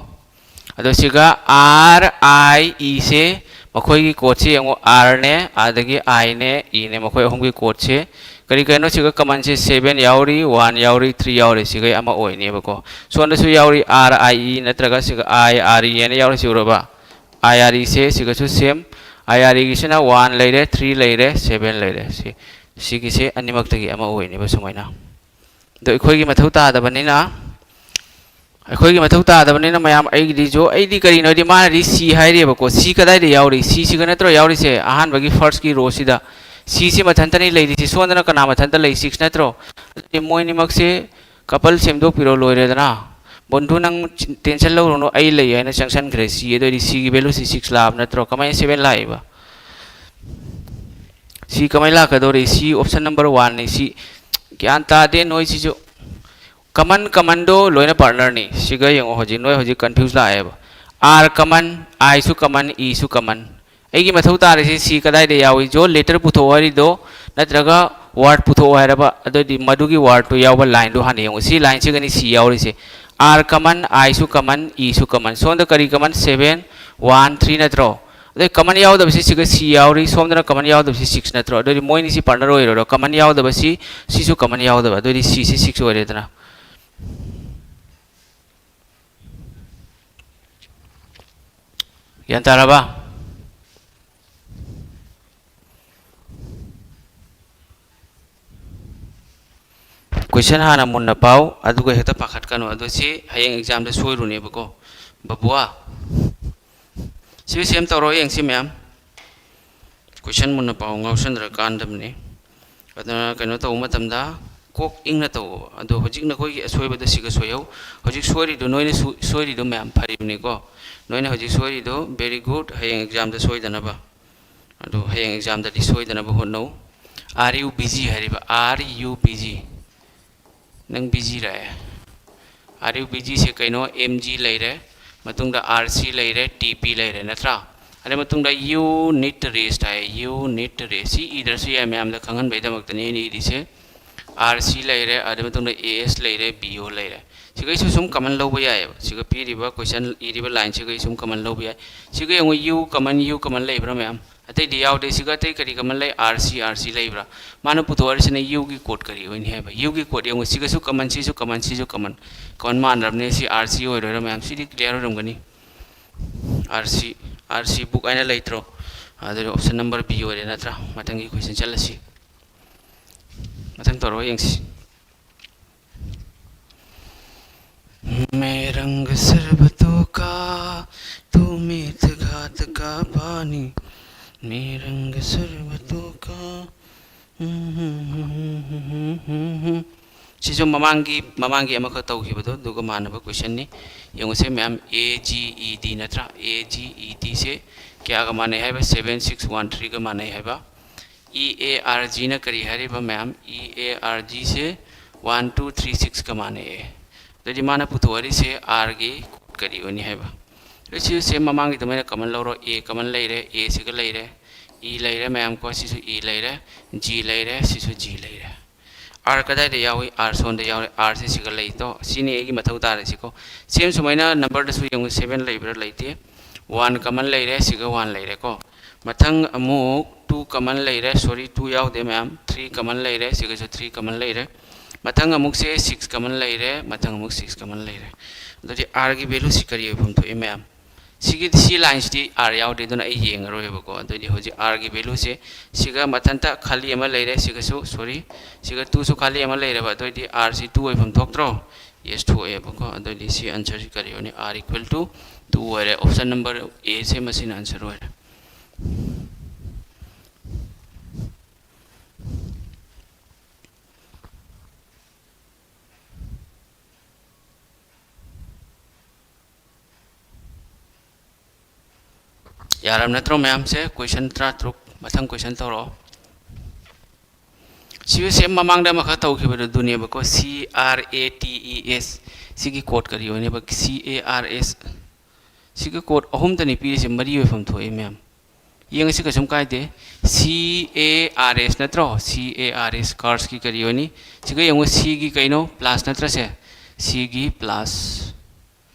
ꯑꯗꯣ ꯁꯤꯒ ꯑꯥꯔ ꯑꯥꯏ ꯏꯁꯦ ꯃꯈꯣꯏꯒꯤ ꯀꯣꯠꯁꯦ ꯌꯦꯡꯉꯣ, ꯑꯥꯔꯅꯦ, ꯑꯗꯒꯤ ꯑꯥꯏꯅꯦ, ꯏꯅꯦ, ꯃꯈꯣꯏ ꯑꯍꯨꯝꯒꯤ ꯀꯣꯠꯁꯦ ꯀꯔꯤ ꯀꯔꯤꯅꯣ? ꯁꯤꯒ ꯀꯃꯟꯁꯦ ꯁꯚꯦꯟ ꯌꯥꯎꯔꯤ, ꯋꯥꯟ ꯌꯥꯎꯔꯤ, ꯊ꯭ꯔꯤ ꯌꯥꯎꯔꯤ, ꯁꯤꯒꯩ ꯑꯃ ꯑꯣꯏꯅꯦꯕꯀꯣ꯫ ꯁꯣꯝꯗꯁꯨ ꯌꯥꯎꯔꯤ, ꯑꯥꯔ ꯑꯥꯏ ꯏ ꯅꯠꯇ꯭ꯔꯒ ꯁꯤꯒ ꯑꯥꯏ ꯑꯥꯔ ꯏ ꯍꯥꯏꯅ ꯌꯥꯎꯔꯤꯁꯤ ꯎꯔꯕ? ꯑꯥꯏ ꯑꯥꯔ ꯏꯁꯦ ꯁꯤꯒꯁꯨ ꯁꯦꯝ, ꯑꯥꯏ ꯑꯥꯔ ꯏꯒꯤꯁꯤꯅ ꯋꯥꯟ ꯂꯩꯔꯦ, ꯊ꯭ꯔꯤ ꯂꯩꯔꯦ, ꯁꯚꯦꯟ ꯂꯩꯔꯦ꯫ ꯁꯤ, ꯁꯤꯒꯤꯁꯦ ꯑꯅꯤꯃꯛꯇꯒꯤ ꯑꯃ ꯑꯣꯏꯅꯦꯕ ꯁꯨꯃꯥꯏꯅ꯫ ꯑꯗꯣ ꯑꯩꯈꯣꯏꯒꯤ ꯃꯊꯧ ꯇꯥꯗꯕꯅꯤꯅ, ꯑꯩꯈꯣꯏꯒꯤ ꯃꯊꯧ ꯇꯥꯗꯕꯅꯤꯅ ꯃꯌꯥꯝ, ꯑꯩꯒꯤꯗꯤ ꯖꯣ-, ꯑꯩꯗꯤ ꯀꯔꯤꯅꯣ ꯍꯥꯏꯗꯤ ꯃꯥꯅꯗꯤ ꯁꯤ ꯍꯥꯏꯔꯤꯕꯀꯣ꯫ ꯁꯤ ꯀꯗꯥꯏꯗ ꯌꯥꯎꯔꯤ? ꯁꯤꯁꯤꯒ ꯅꯠꯇ꯭ꯔꯣ ꯌꯥꯎꯔꯤꯁꯦ? ꯑꯍꯥꯟꯕꯒꯤ ꯐꯥꯔꯁꯀꯤ ꯔꯣꯁꯤꯗ ꯁꯤꯁꯤ ꯃꯊꯟꯇꯅꯤ ꯂꯩꯔꯤꯁꯤ꯫ ꯁꯣꯝꯗꯅ ꯀꯅꯥ ꯃꯊꯟꯇ ꯂꯩ? ꯁꯤꯛꯁ ꯅꯠꯇ꯭ꯔꯣ? ꯑꯗꯨꯗꯤ ꯃꯣꯏꯅꯤꯃꯛꯁꯦ ꯀꯄꯜ ꯁꯦꯝꯗꯣꯛꯄꯤꯔꯣ, ꯂꯣꯏꯔꯦꯗꯅ꯫ ꯕꯣꯟꯙꯨ, ꯅꯪ ꯇꯦꯟꯁꯟ ꯂꯧꯔꯨꯅꯨ, ꯑꯩ ꯂꯩ ꯍꯥꯏꯅ ꯆꯪꯁꯟꯈ꯭ꯔꯦ꯫ ꯁꯤ, ꯑꯗꯨ ꯑꯣꯏꯗꯤ ꯁꯤꯒꯤ ꯚꯦꯂꯨꯁꯤ ꯁꯤꯛꯁ ꯂꯥꯛꯑꯕ ꯅꯠꯇ꯭ꯔꯣ? ꯀꯃꯥꯏꯅ ꯁꯚꯦꯟ ꯂꯥꯛꯏꯕ? ꯁꯤ ꯀꯃꯥꯏꯅ ꯂꯥꯛꯀꯗꯧꯔꯤ? ꯁꯤ ꯑꯣꯞꯁꯟ ꯅꯝꯕꯔ ꯋꯥꯟꯅꯤ꯫ ꯁꯤ ꯒ꯭ꯌꯥꯟ ꯇꯥꯗꯦ ꯅꯣꯏꯁꯤꯁꯨ꯫ ꯀꯃꯟ, ꯀꯃꯟꯗꯣ ꯂꯣꯏꯅ ꯄꯥꯔꯠꯅꯔꯅꯤ꯫ ꯁꯤꯒ ꯌꯦꯡꯉꯣ, ꯍꯧꯖꯤꯛ ꯅꯣꯏ ꯍꯧꯖꯤꯛ ꯀꯟꯐ꯭ꯌꯨꯁ ꯂꯥꯛꯑꯦꯕ꯫ R common, I ꯁꯨ common, E ꯁꯨ common꯫ ꯑꯩꯒꯤ ꯃꯊꯧ ꯇꯥꯔꯤꯁꯤ C ꯀꯗꯥꯏꯗ ꯌꯥꯎꯏ? ꯖꯣ ꯂꯦꯇꯔ ꯄꯨꯊꯣꯛꯑꯣ ꯍꯥꯏꯔꯤꯗꯣ ꯅꯠꯇ꯭ꯔꯒ ꯋꯥꯔꯗ ꯄꯨꯊꯣꯛꯑꯣ ꯍꯥꯏꯔꯕ? ꯑꯗꯨꯗꯤ ꯃꯗꯨꯒꯤ ꯋꯥꯔꯗꯇꯨ ꯌꯥꯎꯕ ꯂꯥꯏꯟꯗꯨ ꯍꯥꯟꯅ ꯌꯦꯡꯉꯨ꯫ ꯁꯤ ꯂꯥꯏꯟꯁꯤꯒꯅꯤ C ꯌꯥꯎꯔꯤꯁꯦ꯫ R common, I ꯁꯨ common, E ꯁꯨ common꯫ ꯁꯣꯝꯗ ꯀꯔꯤ common? Seven, one, three ꯅꯠꯇ꯭ꯔꯣ? ꯑꯗꯩ common ꯌꯥꯎꯗꯕꯁꯤ ꯁꯤꯒ C ꯌꯥꯎꯔꯤ, ꯁꯣꯝꯗꯅ common ꯌꯥꯎꯗꯕꯁꯤ six ꯅꯠꯇ꯭ꯔꯣ? ꯑꯗꯨꯗꯤ ꯃꯣꯏꯅꯤꯁꯤ partner ꯑꯣꯏꯔꯣꯏꯗ꯭ꯔꯣ? Common ꯌꯥꯎꯗꯕ C, ꯁꯤꯁꯨ common ꯌꯥꯎꯗꯕ, ꯑꯗꯨꯗꯤ C ꯁꯤ six ꯑꯣꯏꯔꯦꯗꯅ꯫ ꯒ꯭ꯌꯥꯟ ꯇꯥꯔꯕ? Question ꯍꯥꯟꯅ ꯃꯨꯟꯅ ꯄꯥꯎ, ꯑꯗꯨꯒ ꯍꯦꯛꯇ ꯄꯥꯈꯠꯀꯅꯨ꯫ ꯑꯗꯣ ꯁꯤ ꯍꯌꯦꯡ examꯗ ꯁꯣꯏꯔꯨꯅꯦꯕꯀꯣ, ꯕꯕꯨꯋꯥ꯫ ꯁꯤ ꯁꯦꯝ ꯇꯧꯔꯣ ꯌꯦꯡꯁꯤ ꯃꯌꯥꯝ꯫ Question ꯃꯨꯟꯅ ꯄꯥꯎ, ꯉꯥꯎꯁꯟꯅꯔꯀꯥꯟꯗꯕꯅꯤ꯫ ꯑꯗꯨꯅ ꯀꯩꯅꯣ ꯇꯧꯕ ꯃꯇꯝꯗ ꯀꯣꯛ ꯏꯪꯅ ꯇꯧꯑꯣ꯫ ꯑꯗꯣ ꯍꯧꯖꯤꯛ ꯅꯈꯣꯏꯒꯤ ꯑꯁꯣꯏꯕꯗ ꯁꯤꯒ ꯁꯣꯏꯍꯧ꯫ ꯍꯧꯖꯤꯛ ꯁꯣꯏꯔꯤꯗꯣ ꯅꯣꯏꯅ ꯁꯨ-, ꯁꯣꯏꯔꯤꯗꯣ ꯃꯌꯥꯝ ꯐꯔꯤꯕꯅꯤꯀꯣ꯫ ꯅꯣꯏꯅ ꯍꯧꯖꯤꯛ ꯁꯣꯏꯔꯤꯗꯣ very good, ꯍꯌꯦꯡ examꯗ ꯁꯣꯏꯗꯅꯕ꯫ ꯑꯗꯣ ꯍꯌꯦꯡ examꯗꯗꯤ ꯁꯣꯏꯗꯅꯕ ꯍꯣꯠꯅꯧ꯫ Are you busy ꯍꯥꯏꯔꯤꯕ, are you busy? ꯅꯪ busy ꯔꯥꯑꯦ? Are you busy ꯁꯦ ꯀꯩꯅꯣ? M G ꯂꯩꯔꯦ, ꯃꯇꯨꯡꯗ R C ꯂꯩꯔꯦ, T P ꯂꯩꯔꯦ, ꯅꯠꯇ꯭ꯔꯥ? ꯑꯗꯩ ꯃꯇꯨꯡꯗ you need to rest high, you need to rest꯫ ꯁꯤ ꯏꯗ꯭ꯔꯁꯨ ꯌꯥꯏ, ꯃꯌꯥꯝꯗ ꯈꯪꯍꯟꯕꯩꯗꯃꯛꯇꯅꯤ ꯑꯩꯅ ꯏꯔꯤꯁꯦ꯫ R C ꯂꯩꯔꯦ, ꯑꯗꯩ ꯃꯇꯨꯡꯗ A S ꯂꯩꯔꯦ, B O ꯂꯩꯔꯦ꯫ ꯁꯤꯈꯩꯁꯨ ꯁꯨꯝ common ꯂꯧꯕ ꯌꯥꯏꯑꯕ꯫ ꯁꯤꯒ ꯄꯤꯔꯤꯕ question ꯏꯔꯤꯕ ꯂꯥꯏꯟꯁꯤꯒꯩ ꯁꯨꯝ common ꯂꯧꯕ ꯌꯥꯏ꯫ ꯁꯤꯒ ꯌꯦꯡꯉꯨ, you common, you common ꯂꯩꯕ꯭ꯔꯥ ꯃꯌꯥꯝ? ꯑꯇꯩꯗꯤ ꯌꯥꯎꯗꯦ꯫ ꯁꯤꯒ ꯑꯇꯩ ꯀꯔꯤ common ꯂꯩ? R C, R C ꯂꯩꯕ꯭ꯔꯥ? ꯃꯥꯅ ꯄꯨꯊꯣꯛꯍꯜꯂꯤꯁꯤꯅ you ꯒꯤ code ꯀꯔꯤ ꯑꯣꯏꯅꯤ ꯍꯥꯏꯕ? You ꯒꯤ code ꯌꯦꯡꯉꯨ, ꯁꯤꯒꯁꯨ common, ꯁꯤꯁꯨ common, ꯁꯤꯁꯨ common꯫ Common ꯃꯥꯟꯅꯔꯕꯅꯦ, ꯁꯤ R C ꯑꯣꯏꯔꯣꯏꯔꯥ ꯃꯌꯥꯝ? ꯁꯤꯗꯤ clear ꯑꯣꯏꯔꯝꯒꯅꯤ꯫ R C, R C book ꯍꯥꯏꯅ ꯂꯩꯇ꯭ꯔꯣ? ꯑꯗꯨꯗꯤ option number B ꯑꯣꯏꯔꯦ ꯅꯠꯇ꯭ꯔꯥ? ꯃꯊꯪꯒꯤ question ꯆꯠꯂꯁꯤ꯫ ꯃꯊꯪ ꯇꯧꯔꯒ ꯌꯦꯡꯁꯤ꯫ मैं रंग शरबतों का, तू मीत घात का पानी। मैं रंग शरबतों का। ꯁꯤꯁꯨ ꯃꯃꯥꯡꯒꯤ, ꯃꯃꯥꯡꯒꯤ ꯑꯃꯈꯛ ꯇꯧꯈꯤꯕꯗꯣ ꯑꯗꯨꯒ ꯃꯥꯟꯅꯕ question ꯅꯤ꯫ ꯌꯦꯡꯉꯨꯁꯦ ꯃꯌꯥꯝ, A G E D ꯅꯠꯇ꯭ꯔꯥ? A G E D ꯁꯦ ꯀꯌꯥꯒ ꯃꯥꯟꯅꯩ ꯍꯥꯏꯕ? Seven six one three ꯒ ꯃꯥꯟꯅꯩ ꯍꯥꯏꯕ꯫ E A R G ꯅ ꯀꯔꯤ ꯍꯥꯏꯔꯤꯕ ꯃꯌꯥꯝ? E A R G say one two three six ꯀ ꯃꯥꯟꯅꯩꯌꯦ꯫ ꯑꯗꯨꯗꯤ ꯃꯥꯅ ꯄꯨꯊꯣꯛꯍꯜꯂꯤꯁꯦ R ꯒꯤ code ꯀꯔꯤ ꯑꯣꯏꯅꯤ ꯍꯥꯏꯕ? ꯁꯤꯁꯦ ꯃꯃꯥꯡꯒꯤ ꯑꯗꯨꯃꯥꯏꯅ common ꯂꯧꯔꯣ꯫ A common ꯂꯩꯔꯦ, A ꯁꯤꯒ ꯂꯩꯔꯦ, E ꯂꯩꯔꯦ ꯃꯌꯥꯝ ꯀꯣ, ꯁꯤꯁꯨ E ꯂꯩꯔꯦ, G ꯂꯩꯔꯦ, ꯁꯤꯁꯨ G ꯂꯩꯔꯦ꯫ R ꯀꯗꯥꯏꯗ ꯌꯥꯎꯏ? R ꯁꯣꯝꯗ ꯌꯥꯎꯔꯦ꯫ R ꯁꯦ ꯁꯤꯒ ꯂꯩꯇꯣ꯫ ꯁꯤꯅꯤ ꯑꯩꯒꯤ ꯃꯊꯧ ꯇꯥꯔꯤꯁꯤꯀꯣ꯫ Same ꯁꯨꯃꯥꯏꯅ number ꯗꯁꯨ ꯌꯦꯡꯉꯨ, seven ꯂꯩꯕ꯭ꯔꯥ? ꯂꯩꯇꯦ꯫ One common ꯂꯩꯔꯦ, ꯁꯤꯒ one ꯂꯩꯔꯦꯀꯣ꯫ ꯃꯊꯪ ꯑꯃꯨꯛ two common ꯂꯩꯔꯦ, sorry, two ꯌꯥꯎꯗꯦ ꯃꯌꯥꯝ꯫ Three common ꯂꯩꯔꯦ, ꯁꯤꯒꯁꯨ three common ꯂꯩꯔꯦ꯫ ꯃꯊꯪ ꯑꯃꯨꯛꯁꯦ six common ꯂꯩꯔꯦ, ꯃꯊꯪ ꯑꯃꯨꯛ six common ꯂꯩꯔꯦ꯫ ꯑꯗꯨꯗꯤ R ꯒꯤ value ꯁꯤ ꯀꯔꯤ ꯑꯣꯏꯐꯝ ꯊꯣꯛꯏ ꯃꯌꯥꯝ? ꯁꯤꯒꯤ, ꯁꯤ line ꯁꯤꯗꯤ R ꯌꯥꯎꯗꯦ, ꯑꯗꯨꯅ ꯑꯩ ꯌꯦꯡꯉꯔꯣꯏꯕꯀꯣ꯫ ꯑꯗꯨꯑꯣꯏꯗꯤ ꯍꯧꯖꯤꯛ R ꯒꯤ value ꯁꯦ, ꯁꯤꯒ ꯃꯊꯟꯇ ꯈꯥꯂꯤ ꯑꯃ ꯂꯩꯔꯦ, ꯁꯤꯒꯁꯨ, sorry, ꯁꯤꯒ two ꯁꯨ ꯈꯥꯂꯤ ꯑꯃ ꯂꯩꯔꯕ, ꯑꯗꯨꯑꯣꯏꯗꯤ R ꯁꯤ two ꯑꯣꯏꯐꯝ ꯊꯣꯛꯇ꯭ꯔꯣ? Yes, ꯊꯣꯛꯑꯦꯕꯀꯣ꯫ ꯑꯗꯨꯑꯣꯏꯗꯤ ꯁꯤ answer ꯁꯤ ꯀꯔꯤ ꯑꯣꯏꯅꯤ? R equal to two ꯑꯣꯏꯔꯦ꯫ Option number A ꯁꯦ ꯃꯁꯤꯅ answer ꯑꯣꯏꯔꯦ꯫ ꯌꯥꯔꯕ ꯅꯠꯇ꯭ꯔꯣ ꯃꯌꯥꯝꯁꯦ? Question ꯇꯔꯥꯇꯔꯨꯛ, ꯃꯊꯪ question ꯇꯧꯔꯛꯑꯣ꯫ ꯁꯤꯁꯦ ꯃꯃꯥꯡꯗ ꯑꯃꯈꯛ ꯇꯧꯈꯤꯕꯗꯨꯅꯦꯕꯀꯣ, C R A T E S꯫ ꯁꯤꯒꯤ code ꯀꯔꯤ ꯑꯣꯏꯅꯦꯕ? C A R S꯫ ꯁꯤꯒꯤ code ꯑꯍꯨꯝꯇꯅꯤ ꯄꯤꯔꯤꯁꯦ, ꯃꯔꯤ ꯑꯣꯏꯐꯝ ꯊꯣꯛꯑꯦ ꯃꯌꯥꯝ꯫ ꯌꯦꯡꯉꯁꯤ, ꯀꯩꯁꯨꯝ ꯀꯥꯏꯗꯦ꯫ C A R S ꯅꯠꯇ꯭ꯔꯣ? C A R S, cars ꯀꯤ ꯀꯔꯤ ꯑꯣꯏꯅꯤ? ꯁꯤꯒ ꯌꯦꯡꯉꯨ, C ꯒꯤ ꯀꯩꯅꯣ? Plus ꯅꯠꯇ꯭ꯔꯁꯦ? C ꯒꯤ plus꯫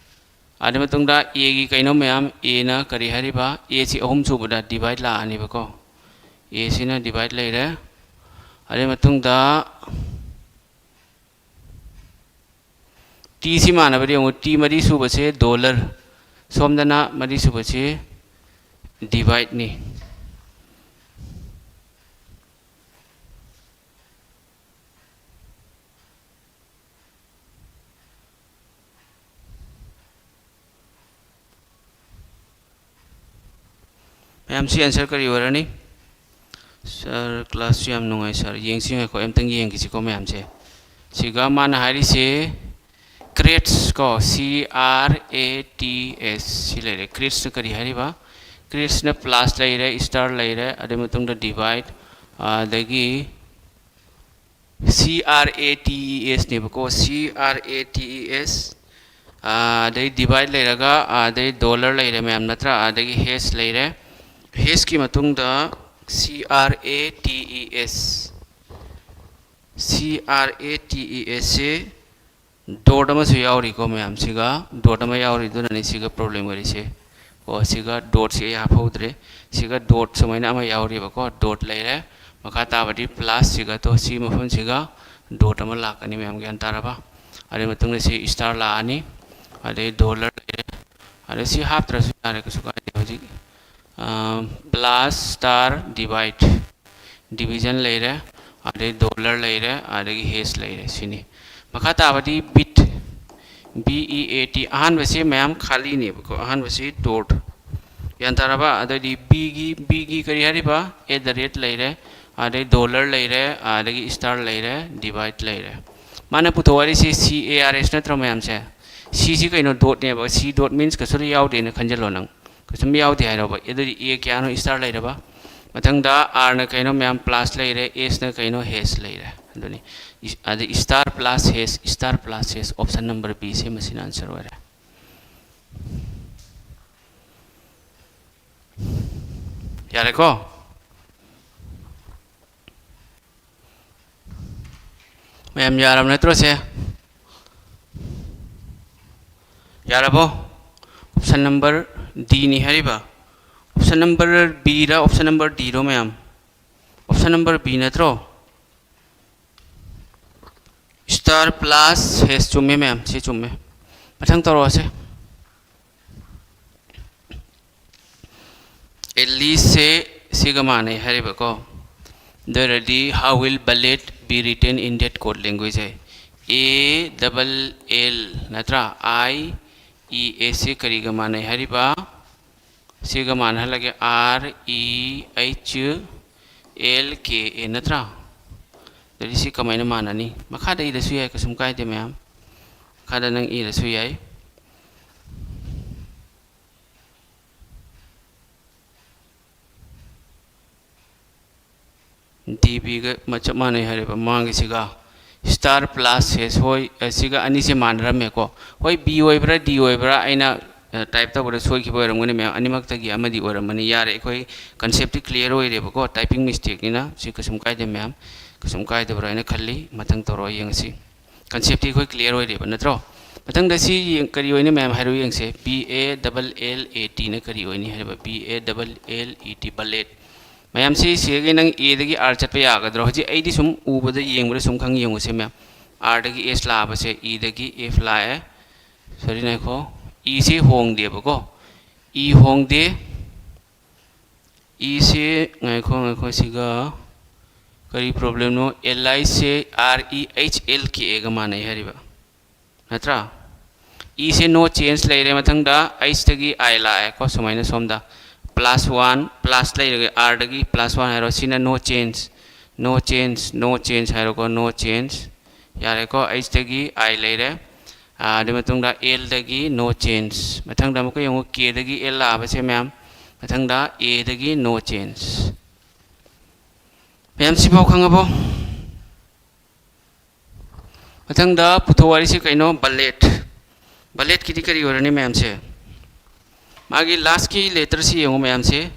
ꯑꯗꯨ ꯃꯇꯨꯡꯗ A ꯒꯤ ꯀꯩꯅꯣ ꯃꯌꯥꯝ? A ꯅ ꯀꯔꯤ ꯍꯥꯏꯔꯤꯕ? A ꯁꯤ ꯑꯍꯨꯝ ꯁꯨꯕꯗ divide ꯂꯥꯛꯑꯅꯤꯕꯀꯣ꯫ A ꯁꯤꯅ divide ꯂꯩꯔꯦ꯫ ꯑꯗꯨ ꯃꯇꯨꯡꯗ T ꯁꯤ ꯃꯥꯟꯅꯕꯗ ꯌꯦꯡꯉꯨ, T ꯃꯔꯤ ꯁꯨꯕꯁꯦ dollar, ꯁꯣꯝꯗꯅ ꯃꯔꯤ ꯁꯨꯕꯁꯦ divide ꯅꯤ꯫ ꯃꯌꯥꯝ, ꯁꯤ answer ꯀꯔꯤ ꯑꯣꯏꯔꯅꯤ? Sir, class ꯁꯨ ꯌꯥꯝ ꯅꯨꯡꯉꯥꯏ sir꯫ ꯌꯦꯡꯁꯤ, ꯉꯥꯏꯈꯣ, ꯑꯝꯇꯪ ꯌꯦꯡꯈꯤꯁꯤꯀꯣ ꯃꯌꯥꯝꯁꯦ꯫ ꯁꯤꯒ ꯃꯥꯅ ꯍꯥꯏꯔꯤꯁꯦ crates ꯀꯣ, C R A T S ꯁꯤ ꯂꯩꯔꯦ꯫ Crates ꯅ ꯀꯔꯤ ꯍꯥꯏꯔꯤꯕ? Crates ꯅ plus ꯂꯩꯔꯦ, star ꯂꯩꯔꯦ, ꯑꯗꯨꯒꯤ ꯃꯇꯨꯡꯗ divide, ꯑꯗꯒꯤ C R A T E S ꯅꯦꯕꯀꯣ, C R A T E S꯫ ꯑꯗꯩ divide ꯂꯩꯔꯒ, ꯑꯗꯩ dollar ꯂꯩꯔꯦ ꯃꯌꯥꯝ, ꯅꯠꯇ꯭ꯔꯥ? ꯑꯗꯒꯤ hash ꯂꯩꯔꯦ꯫ Hashꯀꯤ ꯃꯇꯨꯡꯗ C R A T E S, C R A T E Sꯁꯦ dot ꯑꯃꯁꯨ ꯌꯥꯎꯔꯤꯀꯣ ꯃꯌꯥꯝ꯫ ꯁꯤꯒ dot ꯑꯃ ꯌꯥꯎꯔꯤꯗꯨꯅꯅꯤ ꯁꯤꯒ problem ꯑꯣꯏꯔꯤꯁꯦ꯫ ꯀꯣ, ꯁꯤꯒ dotꯁꯤ ꯑꯩ ꯍꯥꯞꯍꯧꯗ꯭ꯔꯦ꯫ ꯁꯤꯒ dot ꯁꯨꯃꯥꯏꯅ ꯑꯃ ꯌꯥꯎꯔꯤꯕꯀꯣ, dot ꯂꯩꯔꯦ꯫ ꯃꯈꯥ ꯇꯥꯕꯗꯤ plus ꯁꯤꯒ, ꯇꯣ, ꯁꯤ ꯃꯐꯝꯁꯤꯒ dot ꯑꯃ ꯂꯥꯛꯀꯅꯤ ꯃꯌꯥꯝ, ꯒ꯭ꯌꯥꯟ ꯇꯥꯔꯕ? ꯑꯗꯨꯒꯤ ꯃꯇꯨꯡꯗ ꯁꯤ star ꯂꯥꯛꯑꯅꯤ, ꯑꯗꯩ dollar ꯂꯩꯔꯦ, ꯑꯗꯩ ꯁꯤ ꯍꯥꯞꯇ꯭ꯔꯁꯨ ꯌꯥꯔꯦ, ꯀꯩꯁꯨ ꯀꯥꯏꯗꯦ꯫ ꯍꯧꯖꯤꯛ plus star divide, division ꯂꯩꯔꯦ, ꯑꯗꯩ dollar ꯂꯩꯔꯦ, ꯑꯗꯒꯤ hash ꯂꯩꯔꯦ꯫ ꯁꯤꯅꯤ꯫ ꯃꯈꯥ ꯇꯥꯕꯗꯤ beat, B E A T꯫ ꯑꯍꯥꯟꯕꯁꯤ ꯃꯌꯥꯝ ꯈꯥꯂꯤꯅꯦꯕꯀꯣ, ꯑꯍꯥꯟꯕꯁꯤ dot꯫ ꯒ꯭ꯌꯥꯟ ꯇꯥꯔꯕ? ꯑꯗꯩꯗꯤ Bꯒꯤ, Bꯒꯤ ꯀꯔꯤ ꯍꯥꯏꯔꯤꯕ? At the rate ꯂꯩꯔꯦ, ꯑꯗꯩ dollar ꯂꯩꯔꯦ, ꯑꯗꯒꯤ star ꯂꯩꯔꯦ, divide ꯂꯩꯔꯦ꯫ ꯃꯥꯅ ꯄꯨꯊꯣꯛ ꯍꯥꯏꯔꯤꯁꯤ C A R S ꯅꯠꯇ꯭ꯔꯣ ꯃꯌꯥꯝꯁꯦ? Cꯁꯤ ꯀꯩꯅꯣ? Dotꯅꯦꯕ꯫ C dot means ꯀꯩꯁꯨ ꯌꯥꯎꯗꯦꯅ ꯈꯟꯖꯜꯂꯣ ꯅꯪ꯫ ꯀꯩꯁꯨꯝ ꯌꯥꯎꯗꯦ ꯍꯥꯏꯔꯣꯕ꯫ ꯑꯗꯨꯗꯤ A ꯀꯌꯥꯅꯣ? Star ꯂꯩꯔꯕ꯫ ꯃꯊꯪꯗ Rꯅ ꯀꯩꯅꯣ ꯃꯌꯥꯝ? Plus ꯂꯩꯔꯦ, Hꯅ ꯀꯩꯅꯣ? Hash ꯂꯩꯔꯦ꯫ ꯑꯗꯨꯅꯤ꯫ ꯏꯁ-, ꯑꯗ star plus hash, star plus hash, option number B ꯁꯦ ꯃꯁꯤꯅ answer ꯑꯣꯏꯔꯦ꯫ ꯌꯥꯔꯦꯀꯣ? ꯃꯌꯥꯝ ꯌꯥꯔꯕ ꯅꯠꯇ꯭ꯔꯣ ꯁꯦ? ꯌꯥꯔꯕꯣ? Option number Dꯅꯤ ꯍꯥꯏꯔꯤꯕ꯫ Option number Bꯔ, option number Dꯔꯣ ꯃꯌꯥꯝ? Option number B ꯅꯠꯇ꯭ꯔꯣ? Star plus hash ꯆꯨꯝꯃꯦ ꯃꯌꯥꯝ, ꯁꯤ ꯆꯨꯝꯃꯦ꯫ ꯃꯊꯪ ꯇꯧꯔꯛꯑꯁꯦ꯫ Aliceꯁꯦ ꯁꯤꯒ ꯃꯥꯟꯅꯩ ꯍꯥꯏꯔꯤꯕꯀꯣ꯫ ꯑꯗꯨ ꯑꯣꯏꯔꯗꯤ, how will ballet be written in that code language high? A double L ꯅꯠꯇ꯭ꯔꯥ? I E A ꯁꯤ ꯀꯔꯤꯒ ꯃꯥꯟꯅꯩ ꯍꯥꯏꯔꯤꯕ? ꯁꯤꯒ ꯃꯥꯟꯅꯍꯜꯂꯒꯦ, R E H L K A ꯅꯠꯇ꯭ꯔꯥ? ꯑꯗꯨꯗꯤ ꯁꯤ ꯀꯃꯥꯏꯅ ꯃꯥꯟꯅꯅꯤ? ꯃꯈꯥꯗ ꯏꯔꯁꯨ ꯌꯥꯏ, ꯀꯩꯁꯨꯝ ꯀꯥꯏꯗꯦ ꯃꯌꯥꯝ꯫ ꯃꯈꯥꯗ ꯅꯪ ꯏꯔꯁꯨ ꯌꯥꯏ꯫ D Bꯒ ꯃ-, ꯆꯞ ꯃꯥꯟꯅꯩ ꯍꯥꯏꯔꯤꯕ ꯃꯃꯥꯡꯒꯤꯁꯤꯒ꯫ Star plus ꯁꯦ ꯁꯣꯏ, ꯑ, ꯁꯤꯒ ꯑꯅꯤꯁꯦ ꯃꯥꯟꯅꯔꯝꯃꯦꯀꯣ꯫ ꯍꯣꯏ, B ꯑꯣꯏꯕ꯭ꯔꯥ D ꯑꯣꯏꯕ꯭ꯔꯥ ꯑꯩꯅ, ꯑ, type ꯇꯧꯕꯗ ꯁꯣꯏꯈꯤꯕ ꯑꯣꯏꯔꯝꯒꯅꯤ ꯃꯌꯥꯝ꯫ ꯑꯅꯤꯃꯛꯇꯒꯤ ꯑꯃꯗꯤ ꯑꯣꯏꯔꯝꯃꯅꯤ꯫ ꯌꯥꯔꯦ, ꯑꯩꯈꯣꯏ concept T clear ꯑꯣꯏꯔꯦꯕꯀꯣ꯫ Typing mistake ꯅꯤꯅ ꯁꯤ ꯀꯩꯁꯨꯝ ꯀꯥꯏꯗꯦ ꯃꯌꯥꯝ꯫ ꯀꯩꯁꯨꯝ ꯀꯥꯏꯗꯕ꯭ꯔꯥ ꯍꯥꯏꯅ ꯈꯜꯂꯤ꯫ ꯃꯊꯪ ꯇꯧꯔꯛꯑꯣ ꯌꯦꯡꯉꯁꯤ꯫ Concept ꯇꯤ ꯑꯩꯈꯣꯏ clear ꯑꯣꯏꯔꯦꯕ ꯅꯠꯇ꯭ꯔꯣ? ꯃꯊꯪꯗ ꯁꯤ ꯌꯦꯡ-, ꯀꯔꯤ ꯑꯣꯏꯅꯤ ꯃꯌꯥꯝ ꯍꯥꯏꯔꯣ ꯌꯦꯡꯁꯦ꯫ B A double L A T ꯅ ꯀꯔꯤ ꯑꯣꯏꯅꯤ ꯍꯥꯏꯔꯤꯕ? B A double L E T, bullet꯫ ꯃꯌꯥꯝꯁꯤ ꯁꯤꯗꯒꯤ ꯅꯪ A ꯗꯒꯤ R ꯆꯠꯄ ꯌꯥꯒꯗ꯭ꯔꯣ? ꯍꯧꯖꯤꯛ ꯑꯩꯗꯤ ꯁꯨꯝ ꯎꯕꯗ, ꯌꯦꯡꯕꯗ ꯁꯨꯝ ꯈꯪ ꯌꯦꯡꯉꯨꯁꯦ ꯃꯌꯥꯝ꯫ R ꯗꯒꯤ S ꯂꯥꯛꯑꯕꯁꯦ, E ꯗꯒꯤ F ꯂꯥꯛꯑꯦ꯫ Sorry, ꯉꯥꯏꯈꯣ꯫ E ꯁꯤ ꯍꯣꯡꯗꯦꯕꯀꯣ꯫ E ꯍꯣꯡꯗꯦ꯫ E ꯁꯤ, ꯉꯥꯏꯈꯣ, ꯉꯥꯏꯈꯣ, ꯁꯤꯒ ꯀꯔꯤ problem no? L I say R E H L K A ꯒ ꯃꯥꯟꯅꯩ ꯍꯥꯏꯔꯤꯕ꯫ ꯅꯠꯇ꯭ꯔꯥ? E ꯁꯦ no change ꯂꯩꯔꯦ꯫ ꯃꯊꯪꯗ H ꯇꯒꯤ I ꯂꯥꯛꯑꯦꯀꯣ, ꯁꯨꯃꯥꯏꯅ ꯁꯣꯝꯗ꯫ Plus one, plus ꯂꯩꯔꯒ R ꯗꯒꯤ plus one ꯍꯥꯏꯔꯣ꯫ ꯁꯤꯅ no change, no change, no change ꯍꯥꯏꯔꯣꯀꯣ, no change꯫ ꯌꯥꯔꯦꯀꯣ, H ꯇꯒꯤ I ꯂꯩꯔꯦ꯫ ꯑꯥ, ꯑꯗꯨ ꯃꯇꯨꯡꯗ L ꯗꯒꯤ no change꯫ ꯃꯊꯪꯗ ꯑꯃꯨꯛꯀ ꯌꯦꯡꯉꯨ, K ꯗꯒꯤ L ꯂꯥꯛꯑꯕꯁꯦ ꯃꯌꯥꯝ꯫ ꯃꯊꯪꯗ A ꯗꯒꯤ no change꯫ ꯃꯌꯥꯝ ꯁꯤꯐꯥꯎ ꯈꯪꯉꯕꯣ? ꯃꯊꯪꯗ ꯄꯨꯊꯣꯛ ꯍꯥꯏꯔꯤꯁꯤ ꯀꯩꯅꯣ? Bullet꯫ Bullet ꯀꯤꯗꯤ ꯀꯔꯤ ꯑꯣꯏꯔꯅꯤ ꯃꯌꯥꯝꯁꯦ? ꯃꯥꯒꯤ last ꯀꯤ letter ꯁꯤ ꯌꯦꯡꯉꯨ ꯃꯌꯥꯝꯁꯦ꯫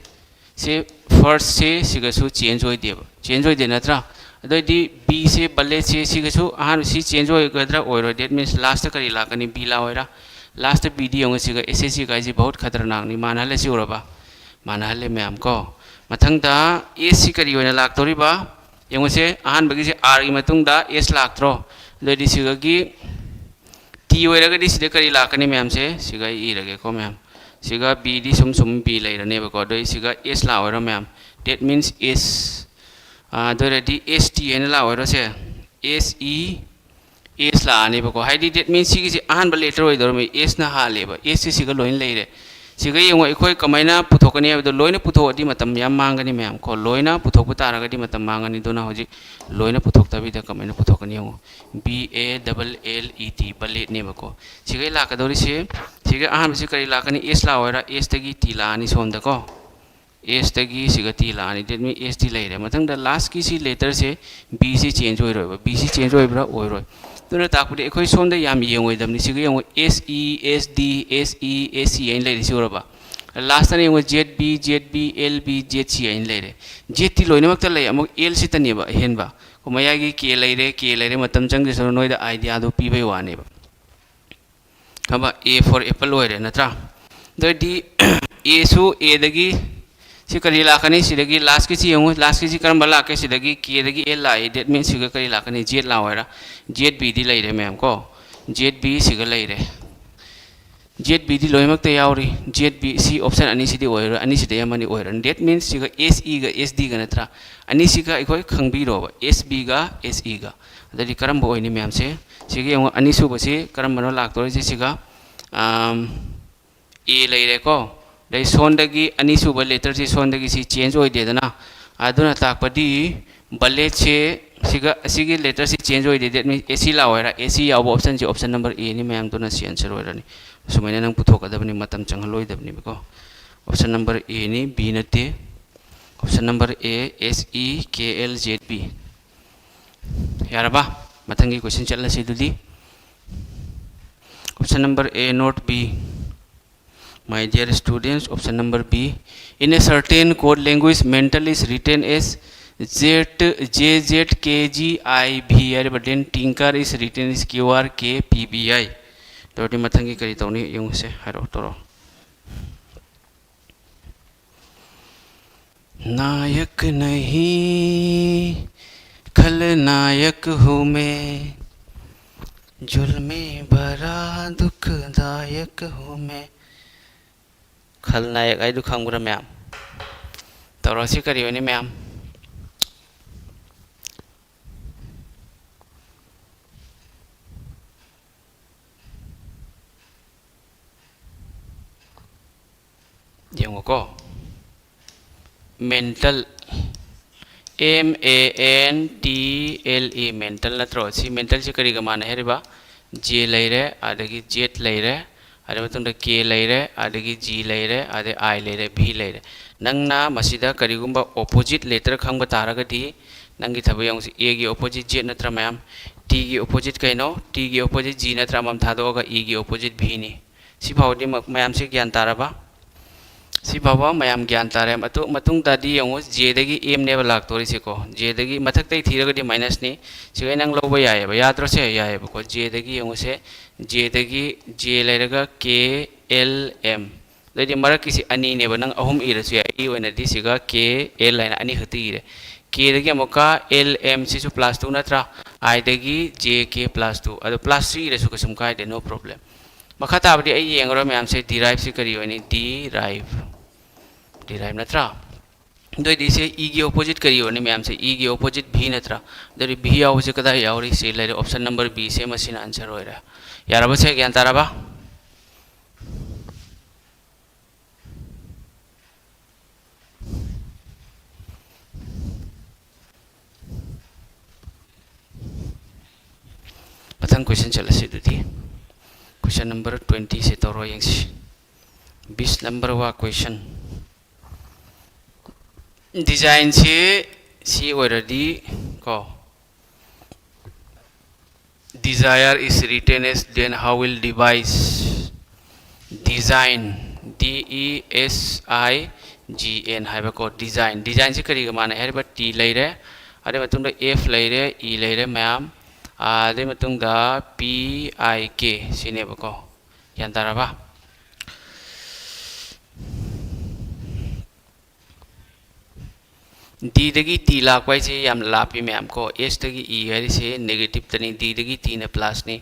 ꯁꯤ first ꯁꯦ ꯁꯤꯒꯁꯨ change ꯑꯣꯏꯗꯦꯕ꯫ Change ꯑꯣꯏꯗꯦ ꯅꯠꯇ꯭ꯔꯥ? ꯑꯗꯨꯑꯣꯏꯗꯤ B ꯁꯦ, bullet ꯁꯦ ꯁꯤꯒꯁꯨ ꯑꯍꯥꯟꯕ ꯁꯤ change ꯑꯣꯏꯒꯗ꯭ꯔꯥ ꯑꯣꯏꯔꯣꯏ? That means last ꯀꯔꯤ ꯂꯥꯛꯀꯅꯤ? B ꯂꯥꯛꯑꯣꯏꯔꯥ? Last B D ꯌꯦꯡꯉꯨ, ꯁꯤꯒ S S C ꯀꯥꯏꯁꯤ ꯕꯍꯨꯠ ꯈꯇꯔꯅꯥꯛꯅꯤ꯫ ꯃꯥꯟꯅꯍꯜꯂꯁꯤ ꯎꯔꯕ? ꯃꯥꯟꯅꯍꯜꯂꯦ ꯃꯌꯥꯝ ꯀꯣ꯫ ꯃꯊꯪꯗ S ꯁꯤ ꯀꯔꯤ ꯑꯣꯏꯅ ꯂꯥꯛꯇꯧꯔꯤꯕ? ꯌꯦꯡꯉꯨꯁꯦ, ꯑꯍꯥꯟꯕꯒꯤꯁꯦ R ꯒꯤ ꯃꯇꯨꯡꯗ S ꯂꯥꯛꯇ꯭ꯔꯣ? ꯑꯗꯨꯑꯣꯏꯗꯤ ꯁꯤꯒꯒꯤ T ꯑꯣꯏꯔꯒꯗꯤ ꯁꯤꯗ ꯀꯔꯤ ꯂꯥꯛꯀꯅꯤ ꯃꯌꯥꯝꯁꯦ? ꯁꯤꯒ ꯑꯩ ꯏꯔꯒꯦꯀꯣ ꯃꯌꯥꯝ꯫ ꯁꯤꯒ B ꯗꯤ ꯁꯨꯝ ꯁꯨꯝ B ꯂꯩꯔꯅꯦꯕꯀꯣ꯫ ꯑꯗꯨ ꯑꯩ ꯁꯤꯒ S ꯂꯥꯛꯑꯣꯏꯔꯣ ꯃꯌꯥꯝ? That means S, ꯑꯥ, ꯑꯗꯨ ꯑꯣꯏꯔꯗꯤ S T ꯍꯥꯏꯅ ꯂꯥꯛꯑꯣꯏꯔꯣ ꯁꯦ? S E, S ꯂꯥꯛꯑꯅꯦꯕꯀꯣ꯫ ꯍꯥꯏꯗꯤ that means ꯁꯤꯒꯤꯁꯤ ꯑꯍꯥꯟꯕ letter ꯑꯣꯏꯗꯧꯔꯝꯃꯤ꯫ S ꯅ ꯍꯥꯜꯂꯦꯕ꯫ S ꯁꯤ ꯁꯤꯒ ꯂꯣꯏꯅ ꯂꯩꯔꯦ꯫ ꯁꯤꯒ ꯌꯦꯡꯉꯣ, ꯑꯩꯈꯣꯏ ꯀꯃꯥꯏꯅ ꯄꯨꯊꯣꯛꯀꯅꯤ ꯍꯥꯏꯕꯗꯣ, ꯂꯣꯏꯅ ꯄꯨꯊꯣꯛꯑꯗꯤ ꯃꯇꯝ ꯌꯥꯝ ꯃꯥꯡꯒꯅꯤ ꯃꯌꯥꯝ ꯀꯣ꯫ ꯂꯣꯏꯅ ꯄꯨꯊꯣꯛꯄ ꯇꯥꯔꯒꯗꯤ ꯃꯇꯝ ꯃꯥꯡꯒꯅꯤ꯫ ꯑꯗꯨꯅ ꯍꯧꯖꯤꯛ ꯂꯣꯏꯅ ꯄꯨꯊꯣꯛꯇꯕꯤꯗ ꯀꯃꯥꯏꯅ ꯄꯨꯊꯣꯛꯀꯅꯤ ꯌꯦꯡꯉꯣ꯫ B A double L E T, bullet ꯅꯦꯕꯀꯣ꯫ ꯁꯤꯒ ꯂꯥꯛꯀꯗꯧꯔꯤꯁꯦ, ꯁꯤꯒ ꯑꯍꯥꯟꯕꯁꯤ ꯀꯔꯤ ꯂꯥꯛꯀꯅꯤ? S ꯂꯥꯛꯑꯣꯏꯔꯥ? S ꯇꯒꯤ T ꯂꯥꯛꯑꯅꯤ ꯁꯣꯝꯗꯀꯣ꯫ ꯑꯦꯁꯇꯒꯤ ꯁꯤꯒ ꯇꯤ ꯂꯥꯛꯑꯅꯤ꯫ That means ꯑꯦꯁ ꯇꯤ ꯂꯩꯔꯦ꯫ ꯃꯊꯪꯗ ꯂꯥꯁꯀꯤ ꯁꯤ ꯂꯦꯇꯔꯁꯦ ꯕꯤꯁꯤ ꯆꯦꯟꯖ ꯑꯣꯏꯔꯣꯏꯕ꯫ ꯕꯤꯁꯤ ꯆꯦꯟꯖ ꯑꯣꯏꯕ꯭ꯔꯥ? ꯑꯣꯏꯔꯣꯏ꯫ ꯑꯗꯨꯅ ꯇꯥꯛꯄꯗꯤ ꯑꯩꯈꯣꯏ ꯁꯣꯝꯗ ꯌꯥꯝ ꯌꯦꯡꯉꯣꯏꯗꯕꯅꯤ꯫ ꯁꯤꯒ ꯌꯦꯡꯉꯣ, S E, S D, S E, S C ꯍꯥꯏꯅ ꯂꯩꯔꯤꯁꯤ ꯎꯔꯕ? ꯂꯥꯁꯇꯅ ꯌꯦꯡꯉꯣ, Z B, Z B, L B, Z ꯁꯤ ꯍꯥꯏꯅ ꯂꯩꯔꯦ꯫ ꯖꯦꯠ ꯇꯤ ꯂꯣꯏꯅꯃꯛꯇ ꯂꯩ, ꯑꯃꯨꯛ ꯑꯦꯜ ꯁꯤꯇꯅꯦꯕ ꯑꯍꯦꯟꯕ꯫ ꯃꯌꯥꯏꯒꯤ ꯀꯦ ꯂꯩꯔꯦ, ꯀꯦ ꯂꯩꯔꯦ, ꯃꯇꯝ ꯆꯪꯗ꯭ꯔꯁꯨ ꯅꯣꯏꯗ ꯑꯥꯏꯗꯤꯌꯥꯗꯣ ꯄꯤꯕꯩ ꯋꯥꯅꯦꯕ꯫ ꯍꯥꯏꯕ ꯑꯦ for apple ꯑꯣꯏꯔꯦ ꯅꯠꯇ꯭ꯔꯥ? ꯑꯗꯨ ꯑꯣꯏꯔꯗꯤ ꯑꯦꯁꯨ ꯑꯦꯗꯒꯤ ꯁꯤ ꯀꯔꯤ ꯂꯥꯛꯀꯅꯤ? ꯁꯤꯗꯒꯤ ꯂꯥꯁꯀꯤꯁꯤ ꯌꯦꯡꯉꯨ, ꯂꯥꯁꯀꯤꯁꯤ ꯀꯔꯝꯕ ꯂꯥꯛꯀꯦ? ꯁꯤꯗꯒꯤ ꯀꯦꯗꯒꯤ ꯑꯦꯜ ꯂꯥꯛꯏ꯫ That means ꯁꯤꯒ ꯀꯔꯤ ꯂꯥꯛꯀꯅꯤ? ꯖꯦꯠ ꯂꯥꯛꯑꯣꯏꯔꯥ? ꯖꯦꯠ ꯕꯤꯗꯤ ꯂꯩꯔꯦ ꯃꯌꯥꯝ ꯀꯣ, ꯖꯦꯠ ꯕꯤ ꯁꯤꯒ ꯂꯩꯔꯦ꯫ ꯖꯦꯠ ꯕꯤꯗꯤ ꯂꯣꯏꯅꯃꯛꯇ ꯌꯥꯎꯔꯤ꯫ ꯖꯦꯠ ꯕꯤ ꯁꯤ ꯑꯣꯞꯁꯟ ꯑꯅꯤꯁꯤꯗꯤ ꯑꯣꯏꯔꯣꯏ, ꯑꯅꯤꯁꯤꯗꯒꯤ ꯑꯃꯅꯤ ꯑꯣꯏꯔꯅꯤ꯫ That means ꯁꯤꯒ ꯑꯦꯁ ꯏꯒ ꯑꯦꯁ ꯗꯤꯒ ꯅꯠꯇ꯭ꯔꯥ? ꯑꯅꯤꯁꯤꯒ ꯑꯩꯈꯣꯏ ꯈꯪꯕꯤꯔꯣꯕ, ꯑꯦꯁ ꯕꯤꯒ ꯑꯦꯁ ꯏꯒ꯫ ꯑꯗꯨꯗꯤ ꯀꯔꯝꯕ ꯑꯣꯏꯅꯤ ꯃꯌꯥꯝꯁꯦ? ꯁꯤꯒꯤ ꯌꯦꯡꯉꯣ, ꯑꯅꯤꯁꯨꯕꯁꯤ ꯀꯔꯝꯕꯅꯣ ꯂꯥꯛꯇꯣꯔꯤꯁꯦ? ꯁꯤꯒ ꯑꯦ ꯂꯩꯔꯦꯀꯣ, ꯑꯗꯩ ꯁꯣꯟꯗꯒꯤ ꯑꯅꯤꯁꯨꯕ ꯂꯦꯇꯔꯁꯤ ꯁꯣꯟꯗꯒꯤ ꯁꯤ ꯆꯦꯟꯖ ꯑꯣꯏꯗꯦꯗꯅ, ꯑꯗꯨꯅ ꯇꯥꯛꯄꯗꯤ ꯕꯂꯦꯠꯁꯦ ꯁꯤꯒ ꯑꯁꯤꯒꯤ ꯂꯦꯇꯔꯁꯤ ꯆꯦꯟꯖ ꯑꯣꯏꯗꯦ꯫ That means ꯑꯦ ꯁꯤ ꯂꯥꯛꯑꯣꯏꯔꯥ? ꯑꯦ ꯁꯤ ꯌꯥꯎꯕ ꯑꯣꯞꯁꯟꯁꯤ ꯑꯣꯞꯁꯟ ꯅꯝꯕꯔ ꯑꯦꯅꯤ ꯃꯌꯥꯝꯗꯨꯅ ꯁꯤ ꯑꯟꯁꯔ ꯑꯣꯏꯔꯅꯤ꯫ ꯁꯨꯃꯥꯏꯅ ꯅꯪ ꯄꯨꯊꯣꯛꯀꯗꯕꯅꯤ, ꯃꯇꯝ ꯆꯪꯍꯜꯂꯣꯏꯗꯕꯅꯤꯕꯀꯣ꯫ ꯑꯣꯞꯁꯟ ꯅꯝꯕꯔ ꯑꯦꯅꯤ, ꯕꯤ ꯅꯠꯇꯦ꯫ Option number A, S E K L Z B. ꯌꯥꯔꯕ? ꯃꯊꯪꯒꯤ ꯀꯣꯏꯁꯟ ꯆꯠꯂꯁꯤ ꯑꯗꯨꯗꯤ꯫ Option number A, not B. My dear students, option number B. In a certain code language, mental is written as Z, J Z K G I V ꯍꯥꯏꯔꯤꯕ, then tinker is written as Q R K P B I꯫ ꯇꯧꯔꯗꯤ ꯃꯊꯪꯒꯤ ꯀꯔꯤ ꯇꯧꯅꯤ ꯌꯦꯡꯉꯨꯁꯦ, ꯍꯥꯏꯔꯛꯑꯣ, ꯇꯧꯔꯛꯑꯣ꯫ नायक नहीं, खलनायक हूँ मैं, जुल्मी भरा दुखदायक हूँ मैं। खलनायक ꯍꯥꯏꯗꯨ ꯈꯪꯕ꯭ꯔꯥ ꯃꯌꯥꯝ? ꯇꯧꯔꯁꯤ, ꯀꯔꯤ ꯑꯣꯏꯅꯤ ꯃꯌꯥꯝ? ꯌꯦꯡꯉꯨꯀꯣ, mental, M A N T L E, mental ꯅꯠꯇ꯭ꯔꯣ? ꯁꯤ mentalꯁꯤ ꯀꯔꯤꯒ ꯃꯥꯟꯅꯩ ꯍꯥꯏꯔꯤꯕ? J ꯂꯩꯔꯦ, ꯑꯗꯒꯤ Z ꯂꯩꯔꯦ, ꯑꯗꯨ ꯃꯇꯨꯡꯗ K ꯂꯩꯔꯦ, ꯑꯗꯒꯤ G ꯂꯩꯔꯦ, ꯑꯗꯩ I ꯂꯩꯔꯦ, V ꯂꯩꯔꯦ꯫ ꯅꯪꯅ ꯃꯁꯤꯗ ꯀꯔꯤꯒꯨꯝꯕ opposite letter ꯈꯪꯕ ꯇꯥꯔꯒꯗꯤ, ꯅꯪꯒꯤ ꯊꯕꯛ ꯌꯦꯡꯉꯨꯁꯤ, A ꯒꯤ opposite Z ꯅꯠꯇ꯭ꯔꯥ ꯃꯌꯥꯝ? T ꯒꯤ opposite ꯀꯩꯅꯣ? T ꯒꯤ opposite G ꯅꯠꯇ꯭ꯔꯥ? ꯑꯃꯃꯝ ꯊꯥꯗꯣꯛꯑꯒ E ꯒꯤ opposite V ꯅꯤ꯫ ꯁꯤ ꯐꯥꯎꯕꯗꯤ ꯃ-, ꯃꯌꯥꯝꯁꯦ ꯒ꯭ꯌꯥꯟ ꯇꯥꯔꯕ? ꯁꯤ ꯐꯥꯎꯕ ꯃꯌꯥꯝ ꯒ꯭ꯌꯥꯟ ꯇꯥꯔꯦ꯫ ꯃꯇꯨ-, ꯃꯇꯨꯡ ꯇꯥꯗꯤ ꯌꯦꯡꯉꯨ, J ꯗꯒꯤ M ꯅꯦꯕ ꯂꯥꯛꯇꯣꯔꯤꯁꯦꯀꯣ꯫ J ꯗꯒꯤ ꯃꯊꯛꯇꯩ ꯊꯤꯔꯒꯗꯤ minus ꯅꯤ꯫ ꯁꯤꯈꯩ ꯅꯪ ꯂꯧꯕ ꯌꯥꯏꯑꯕ, ꯌꯥꯗ꯭ꯔꯣ? ꯁꯦ ꯌꯥꯏꯑꯕꯀꯣ꯫ J ꯗꯒꯤ ꯌꯦꯡꯉꯨꯁꯦ, J ꯗꯒꯤ J ꯂꯩꯔꯒ K, L, M꯫ ꯑꯗꯩꯗꯤ ꯃꯔꯛꯀꯤꯁꯤ ꯑꯅꯤꯅꯦꯕ, ꯅꯪ ꯑꯍꯨꯝ ꯏꯔꯁꯨ ꯌꯥꯏ꯫ ꯑꯩꯒꯤ ꯑꯣꯏꯅꯗꯤ ꯁꯤꯒ K, L ꯍꯥꯏꯅ ꯑꯅꯤ ꯈꯛꯇ ꯏꯔꯦ꯫ K ꯗꯒꯤ ꯑꯃꯨꯛꯀ L, M ꯁꯤꯁꯨ plus two ꯅꯠꯇ꯭ꯔꯥ? I ꯗꯒꯤ J K plus two꯫ ꯑꯗꯣ plus three ꯏꯔꯁꯨ ꯀꯩꯁꯨꯝ ꯀꯥꯏꯗꯦ, no problem꯫ ꯃꯈꯥ ꯇꯥꯕꯗꯤ ꯑꯩ ꯌꯦꯡꯉꯔꯣꯏ ꯃꯌꯥꯝꯁꯦ, derive ꯁꯤ ꯀꯔꯤ ꯑꯣꯏꯅꯤ? Derive꯫ Derive ꯅꯠꯇ꯭ꯔꯥ? ꯑꯗꯨ ꯑꯣꯏꯗꯤ ꯁꯦ E ꯒꯤ opposite ꯀꯔꯤ ꯑꯣꯏꯔꯅꯤ ꯃꯌꯥꯝꯁꯦ? E ꯒꯤ opposite V ꯅꯠꯇ꯭ꯔꯥ? ꯑꯗꯨ ꯑꯣꯏꯗꯤ V ꯌꯥꯎꯕꯁꯦ ꯀꯗꯥꯏ ꯌꯥꯎꯔꯤ? ꯁꯤ ꯂꯩꯔꯦ, option number B ꯁꯦ, ꯃꯁꯤꯅ answer ꯑꯣꯏꯔꯦ꯫ ꯌꯥꯔꯕ ꯁꯦ? ꯒ꯭ꯌꯥꯟ ꯇꯥꯔꯕ? ꯃꯊꯪ question ꯆꯠꯂꯁꯤ ꯑꯗꯨꯗꯤ꯫ Question number twenty ꯁꯦ ꯇꯧꯔꯣ ꯌꯦꯡꯁꯤ꯫ Beast number ꯋꯥ question꯫ Design ꯁꯤ ꯁꯤ ꯑꯣꯏꯔꯗꯤ ꯀꯣ, desire is written as, then how will devise design, D E S I G N ꯍꯥꯏꯕꯀꯣ, design꯫ Design ꯁꯤ ꯀꯔꯤꯒ ꯃꯥꯟꯅꯩ ꯍꯥꯏꯔꯤꯕ? T ꯂꯩꯔꯦ, ꯑꯗꯨꯒꯤ ꯃꯇꯨꯡꯗ F ꯂꯩꯔꯦ, E ꯂꯩꯔꯦ ꯃꯌꯥꯝ, ꯑꯗꯨꯒꯤ ꯃꯇꯨꯡꯗ P I K ꯁꯤꯅꯦꯕꯀꯣ꯫ ꯒ꯭ꯌꯥꯟ ꯇꯥꯔꯕ? D ꯗꯒꯤ T ꯂꯥꯛꯄ ꯍꯥꯏꯁꯦ ꯌꯥꯝ ꯂꯥꯞꯄꯤ ꯃꯌꯥꯝ ꯀꯣ꯫ S ꯇꯒꯤ E ꯍꯥꯏꯔꯤꯁꯦ negative ꯇꯅꯤ, D ꯗꯒꯤ T ꯅ plus ꯅꯤ꯫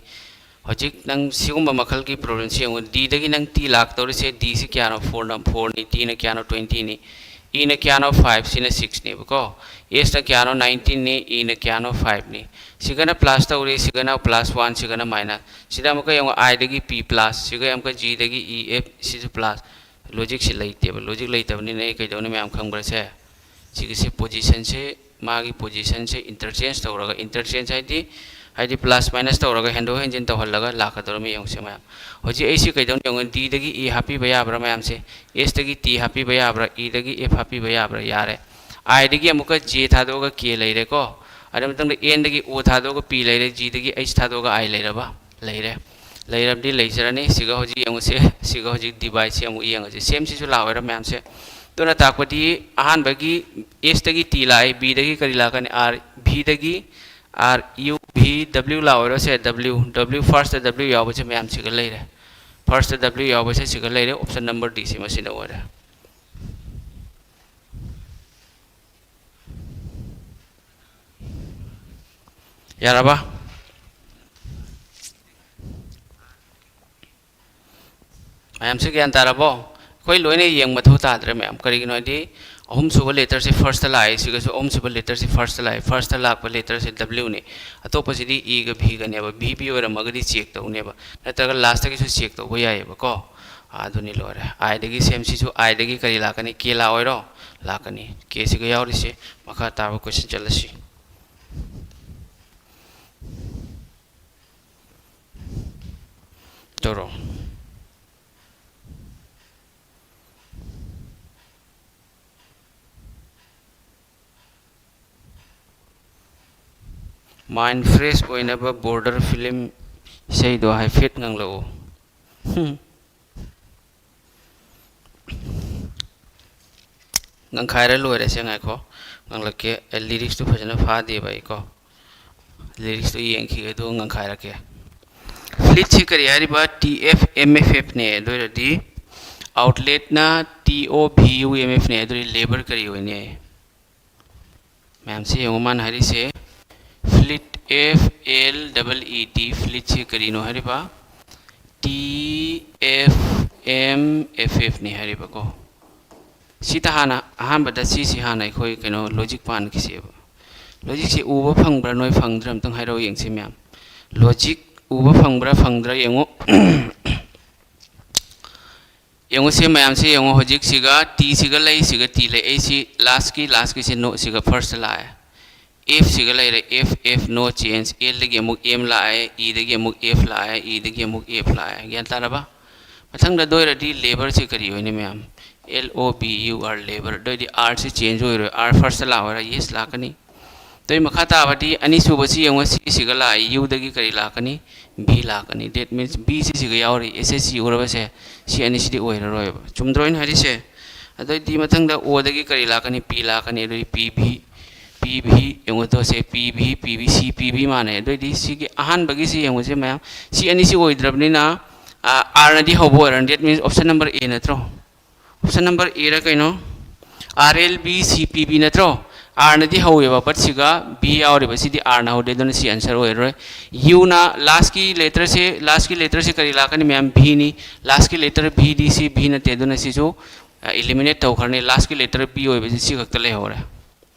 ꯍꯧꯖꯤꯛ ꯅꯪ ꯁꯤꯒꯨꯝꯕ ꯃꯈꯜꯒꯤ problem ꯁꯤ ꯌꯦꯡꯉꯨ꯫ D ꯗꯒꯤ ꯅꯪ T ꯂꯥꯛꯇꯧꯔꯤꯁꯦ, D ꯁꯤ ꯀꯌꯥꯅꯣ? Four ꯅ, four ꯅꯤ, T ꯅ ꯀꯌꯥꯅꯣ? Twenty ꯅꯤ, E ꯅ ꯀꯌꯥꯅꯣ? Five, ꯁꯤꯅ six ꯅꯦꯕꯀꯣ꯫ S ꯅ ꯀꯌꯥꯅꯣ? Nineteen ꯅꯤ, E ꯅ ꯀꯌꯥꯅꯣ? Five ꯅꯤ꯫ ꯁꯤꯒꯅ plus ꯇꯧꯔꯤ, ꯁꯤꯒꯅ plus one, ꯁꯤꯒꯅ minus꯫ ꯁꯤꯗ ꯑꯃꯨꯛꯀ ꯌꯦꯡꯉꯨ, I ꯗꯒꯤ P plus, ꯁꯤꯒ ꯑꯃꯨꯛꯀ G ꯗꯒꯤ E, F, ꯁꯤꯁꯨ plus꯫ Logic ꯁꯤ ꯂꯩꯇꯦꯕ꯫ Logic ꯂꯩꯇꯕꯅꯤꯅ ꯑꯩ ꯀꯩꯗꯧꯅꯤ ꯃꯌꯥꯝ ꯈꯪꯕ꯭ꯔꯥ ꯁꯦ? ꯁꯤꯒꯤꯁꯦ position ꯁꯦ, ꯃꯥꯒꯤ position ꯁꯦ interchange ꯇꯧꯔꯒ, interchange ꯍꯥꯏꯗꯤ ꯍꯥꯏꯗꯤ plus minus ꯇꯧꯔꯒ ꯍꯦꯟꯗꯣꯛ ꯍꯦꯟꯖꯤꯟ ꯇꯧꯍꯜꯂꯒ ꯂꯥꯛꯀꯗꯧꯔꯝꯃꯤ ꯌꯦꯡꯉꯨꯁꯦ ꯃꯌꯥꯝ꯫ ꯍꯧꯖꯤꯛ ꯑꯩꯁꯤ ꯀꯩꯗꯧꯅꯤ ꯌꯦꯡꯉꯨ, D ꯗꯒꯤ E ꯍꯥꯞꯄꯤꯕ ꯌꯥꯕ꯭ꯔꯥ ꯃꯌꯥꯝꯁꯦ? S ꯇꯒꯤ T ꯍꯥꯞꯄꯤꯕ ꯌꯥꯕ꯭ꯔꯥ? E ꯗꯒꯤ F ꯍꯥꯞꯄꯤꯕ ꯌꯥꯕ꯭ꯔꯥ? ꯌꯥꯔꯦ꯫ I ꯗꯒꯤ ꯑꯃꯨꯛꯀ J ꯊꯥꯗꯣꯛꯑꯒ K ꯂꯩꯔꯦꯀꯣ꯫ ꯑꯗꯨ ꯃꯇꯨꯡꯗ N ꯗꯒꯤ O ꯊꯥꯗꯣꯛꯑꯒ P ꯂꯩꯔꯦ, G ꯗꯒꯤ H ꯊꯥꯗꯣꯛꯑꯒ I ꯂꯩꯔꯕ? ꯂꯩꯔꯦ꯫ ꯂꯩꯔꯕꯗꯤ ꯂꯩꯖꯔꯅꯤ꯫ ꯁꯤꯒ ꯍꯧꯖꯤꯛ ꯌꯦꯡꯉꯨꯁꯦ, ꯁꯤꯒ ꯍꯧꯖꯤꯛ divideꯁꯦ ꯑꯃꯨꯛ ꯌꯦꯡꯉꯁꯦ꯫ Sameꯁꯤꯁꯨ ꯂꯥꯛꯑꯣꯏꯔꯥ ꯃꯌꯥꯝꯁꯦ? ꯑꯗꯨꯅ ꯇꯥꯛꯄꯗꯤ ꯑꯍꯥꯟꯕꯒꯤ S ꯇꯒꯤ T ꯂꯥꯛꯑꯦ, B ꯗꯒꯤ ꯀꯔꯤ ꯂꯥꯛꯀꯅꯤ? R, V ꯗꯒꯤ R, U, V, W ꯂꯥꯛꯑꯣꯏꯔꯣ? ꯁꯦ W, W firstꯇ W ꯌꯥꯎꯕꯁꯦ ꯃꯌꯥꯝ ꯁꯤꯒ ꯂꯩꯔꯦ꯫ Firstꯇ W ꯌꯥꯎꯕꯁꯦ ꯁꯤꯒ ꯂꯩꯔꯦ, option number D ꯁꯤ ꯃꯁꯤꯅ ꯑꯣꯏꯔꯦ꯫ ꯌꯥꯔꯕ? ꯃꯌꯥꯝꯁꯦ ꯒ꯭ꯌꯥꯟ ꯇꯥꯔꯕꯣ? ꯑꯩꯈꯣꯏ ꯂꯣꯏꯅ ꯌꯦꯡꯕ ꯃꯊꯧ ꯇꯥꯗ꯭ꯔꯦ ꯃꯌꯥꯝ꯫ ꯀꯔꯤꯒꯤꯅꯣ ꯍꯥꯏꯗꯤ, ꯑꯍꯨꯝꯁꯨꯕ letterꯁꯦ firstꯇ ꯂꯥꯛꯑꯦ, ꯁꯤꯒꯁꯨ ꯑꯍꯨꯝꯁꯨꯕ letterꯁꯦ firstꯇ ꯂꯥꯛꯑꯦ꯫ Firstꯇ ꯂꯥꯛꯄ letterꯁꯦ Wꯅꯤ꯫ ꯑꯇꯣꯞꯄꯁꯤꯗꯤ Eꯒ Vꯒꯅꯦꯕ꯫ V, V ꯑꯣꯏꯔꯝꯃꯒꯗꯤ check ꯇꯧꯅꯦꯕ, ꯅꯠꯇ꯭ꯔꯒ lastꯇꯒꯤꯁꯨ check ꯇꯧꯕ ꯌꯥꯏꯑꯕꯀꯣ꯫ ꯑꯗꯨꯅꯤ, ꯂꯣꯏꯔꯦ꯫ Iꯗꯒꯤ, Sameꯁꯤꯁꯨ Iꯗꯒꯤ ꯀꯔꯤ ꯂꯥꯛꯀꯅꯤ? K ꯂꯥꯛꯑꯣꯏꯔꯣ? ꯂꯥꯛꯀꯅꯤ꯫ Kꯁꯤꯒ ꯌꯥꯎꯔꯤꯁꯦ꯫ ꯃꯈꯥ ꯇꯥꯕ question ꯆꯠꯂꯁꯤ꯫ ꯇꯧꯔꯣ꯫ Mind fresh ꯑꯣꯏꯅꯕ Border film ꯏꯁꯩꯗꯣ ꯍꯥꯏꯐꯦꯠ ꯉꯪꯂꯛꯎ꯫ ꯍꯨꯝ꯫ ꯉꯪꯈꯥꯏꯔ ꯂꯣꯏꯔꯦꯁꯦ, ꯉꯥꯏꯈꯣ, ꯉꯪꯂꯛꯀꯦ꯫ ꯑꯦ, lyricsꯇꯨ ꯐꯖꯅ ꯐꯥꯗꯦꯕ ꯑꯩꯀꯣ꯫ Lyricsꯇꯨ ꯌꯦꯡꯈꯤꯒꯦ, ꯑꯗꯨꯒ ꯉꯪꯈꯥꯏꯔꯛꯀꯦ꯫ Fleetꯁꯤ ꯀꯔꯤ ꯍꯥꯏꯔꯤꯕ? T F M F Fꯅꯦ꯫ ꯑꯗꯨ ꯑꯣꯏꯔꯗꯤ outletꯅ T O V U M Fꯅꯦ꯫ ꯑꯗꯨ ꯑꯣꯏꯔꯗꯤ label ꯀꯔꯤ ꯑꯣꯏꯅꯤ? ꯃꯌꯥꯝꯁꯤ ꯌꯦꯡꯉꯨ, ꯃꯥꯅ ꯍꯥꯏꯔꯤꯁꯦ Fleet, F L E E T, Fleetꯁꯤ ꯀꯔꯤꯅꯣ ꯍꯥꯏꯔꯤꯕ? T F M F Fꯅꯤ ꯍꯥꯏꯔꯤꯕꯀꯣ꯫ ꯁꯤꯗ ꯍꯥꯟꯅ, ꯑꯍꯥꯟꯕꯗ ꯁꯤꯁꯤ ꯍꯥꯟꯅ ꯑꯩꯈꯣꯏ ꯀꯩꯅꯣ logic ꯄꯥꯟꯈꯤꯁꯦꯕ꯫ Logicꯁꯤ ꯎꯕ ꯐꯪꯕ꯭ꯔꯥ ꯅꯣꯏ? ꯐꯪꯗ꯭ꯔꯥ? ꯑꯝꯇꯪ ꯍꯥꯏꯔꯛꯑꯣ ꯌꯦꯡꯁꯤ ꯃꯌꯥꯝ꯫ Logic ꯎꯕ ꯐꯪꯕ꯭ꯔꯥ ꯐꯪꯗ꯭ꯔꯥ ꯌꯦꯡꯉꯨ꯫ ꯌꯦꯡꯉꯨꯁꯦ ꯃꯌꯥꯝꯁꯦ ꯌꯦꯡꯉꯨ, ꯍꯧꯖꯤꯛ ꯁꯤꯒ Tꯁꯤꯒ ꯂꯩ, ꯁꯤꯒ T ꯂꯩ꯫ ꯑꯩ ꯁꯤ lastꯀꯤ, lastꯀꯤꯁꯦ no, ꯁꯤꯒ first ꯂꯥꯛꯑꯦ꯫ F ꯁꯤꯒ ꯂꯩꯔꯦ, F, F, no change꯫ L ꯗꯒꯤ ꯑꯃꯨꯛ M ꯂꯥꯛꯑꯦ, E ꯗꯒꯤ ꯑꯃꯨꯛ F ꯂꯥꯛꯑꯦ, E ꯗꯒꯤ ꯑꯃꯨꯛ F ꯂꯥꯛꯑꯦ꯫ ꯒ꯭ꯌꯥꯟ ꯇꯥꯔꯕ? ꯃꯊꯪꯗ ꯑꯗꯨ ꯑꯣꯏꯔꯗꯤ labour ꯁꯦ ꯀꯔꯤ ꯑꯣꯏꯅꯤ ꯃꯌꯥꯝ? L O B U R, labour꯫ ꯑꯗꯨ ꯑꯣꯏꯔꯗꯤ R ꯁꯤ change ꯑꯣꯏꯔꯣꯏ, R first ꯇ ꯂꯥꯛꯑꯣꯏꯔꯥ? Yes ꯂꯥꯛꯀꯅꯤ꯫ ꯑꯗꯨꯒꯤ ꯃꯈꯥ ꯇꯥꯕꯗꯤ ꯑꯅꯤꯁꯨꯕꯁꯤ ꯌꯦꯡꯉꯣ, C ꯁꯤꯒ ꯂꯥꯛꯑꯦ, U ꯗꯒꯤ ꯀꯔꯤ ꯂꯥꯛꯀꯅꯤ? B ꯂꯥꯛꯀꯅꯤ꯫ That means B ꯁꯤ ꯁꯤꯒ ꯌꯥꯎꯔꯤ, S H C ꯎꯔꯕꯁꯦ, ꯁꯤ ꯑꯅꯤꯁꯤꯗꯤ ꯑꯣꯏꯔꯔꯣꯏꯕ꯫ ꯆꯨꯝꯗ꯭ꯔꯣ ꯑꯩꯅ ꯍꯥꯏꯔꯤꯁꯦ? ꯑꯗꯨꯑꯣꯏꯗꯤ ꯃꯊꯪꯗ O ꯗꯒꯤ ꯀꯔꯤ ꯂꯥꯛꯀꯅꯤ? P ꯂꯥꯛꯀꯅꯤ꯫ ꯑꯗꯨꯗꯤ P V, P V ꯌꯦꯡꯉꯨ ꯇꯣ ꯁꯦ, P V, P V C, P V ꯃꯥꯟꯅꯩ꯫ ꯑꯗꯨꯑꯣꯏꯗꯤ ꯁꯤꯒꯤ ꯑꯍꯥꯟꯕꯒꯤꯁꯤ ꯌꯦꯡꯉꯨꯁꯦ ꯃꯌꯥꯝ, ꯁꯤ ꯑꯅꯤꯁꯤ ꯑꯣꯏꯗ꯭ꯔꯕꯅꯤꯅ, ꯑ, R ꯅꯗꯤ ꯍꯧꯕ ꯑꯣꯏꯔꯅꯤ꯫ That means option number A ꯅꯠꯇ꯭ꯔꯣ? Option number A ꯔ ꯀꯩꯅꯣ? R L B C P B ꯅꯠꯇ꯭ꯔꯣ? R ꯅꯗꯤ ꯍꯧꯋꯦꯕ, but ꯁꯤꯒ B ꯌꯥꯎꯔꯤꯕ, ꯁꯤꯗꯤ R ꯅ ꯍꯧꯗꯦ, ꯑꯗꯨꯅ ꯁꯤ answer ꯑꯣꯏꯔꯔꯣꯏ꯫ U ꯅ last ꯀꯤ letter ꯁꯦ, last ꯀꯤ letter ꯁꯦ ꯀꯔꯤ ꯂꯥꯛꯀꯅꯤ ꯃꯌꯥꯝ? B ꯅꯤ꯫ Last ꯀꯤ letter B ꯗꯤ ꯁꯤ B ꯅꯠꯇꯦ, ꯑꯗꯨꯅ ꯁꯤꯁꯨ, ꯑ, eliminate ꯇꯧꯈ꯭ꯔꯅꯤ꯫ Last ꯀꯤ letter B ꯑꯣꯏꯕꯁꯤ ꯁꯤ ꯈꯛꯇ ꯂꯩꯍꯧꯔꯦ꯫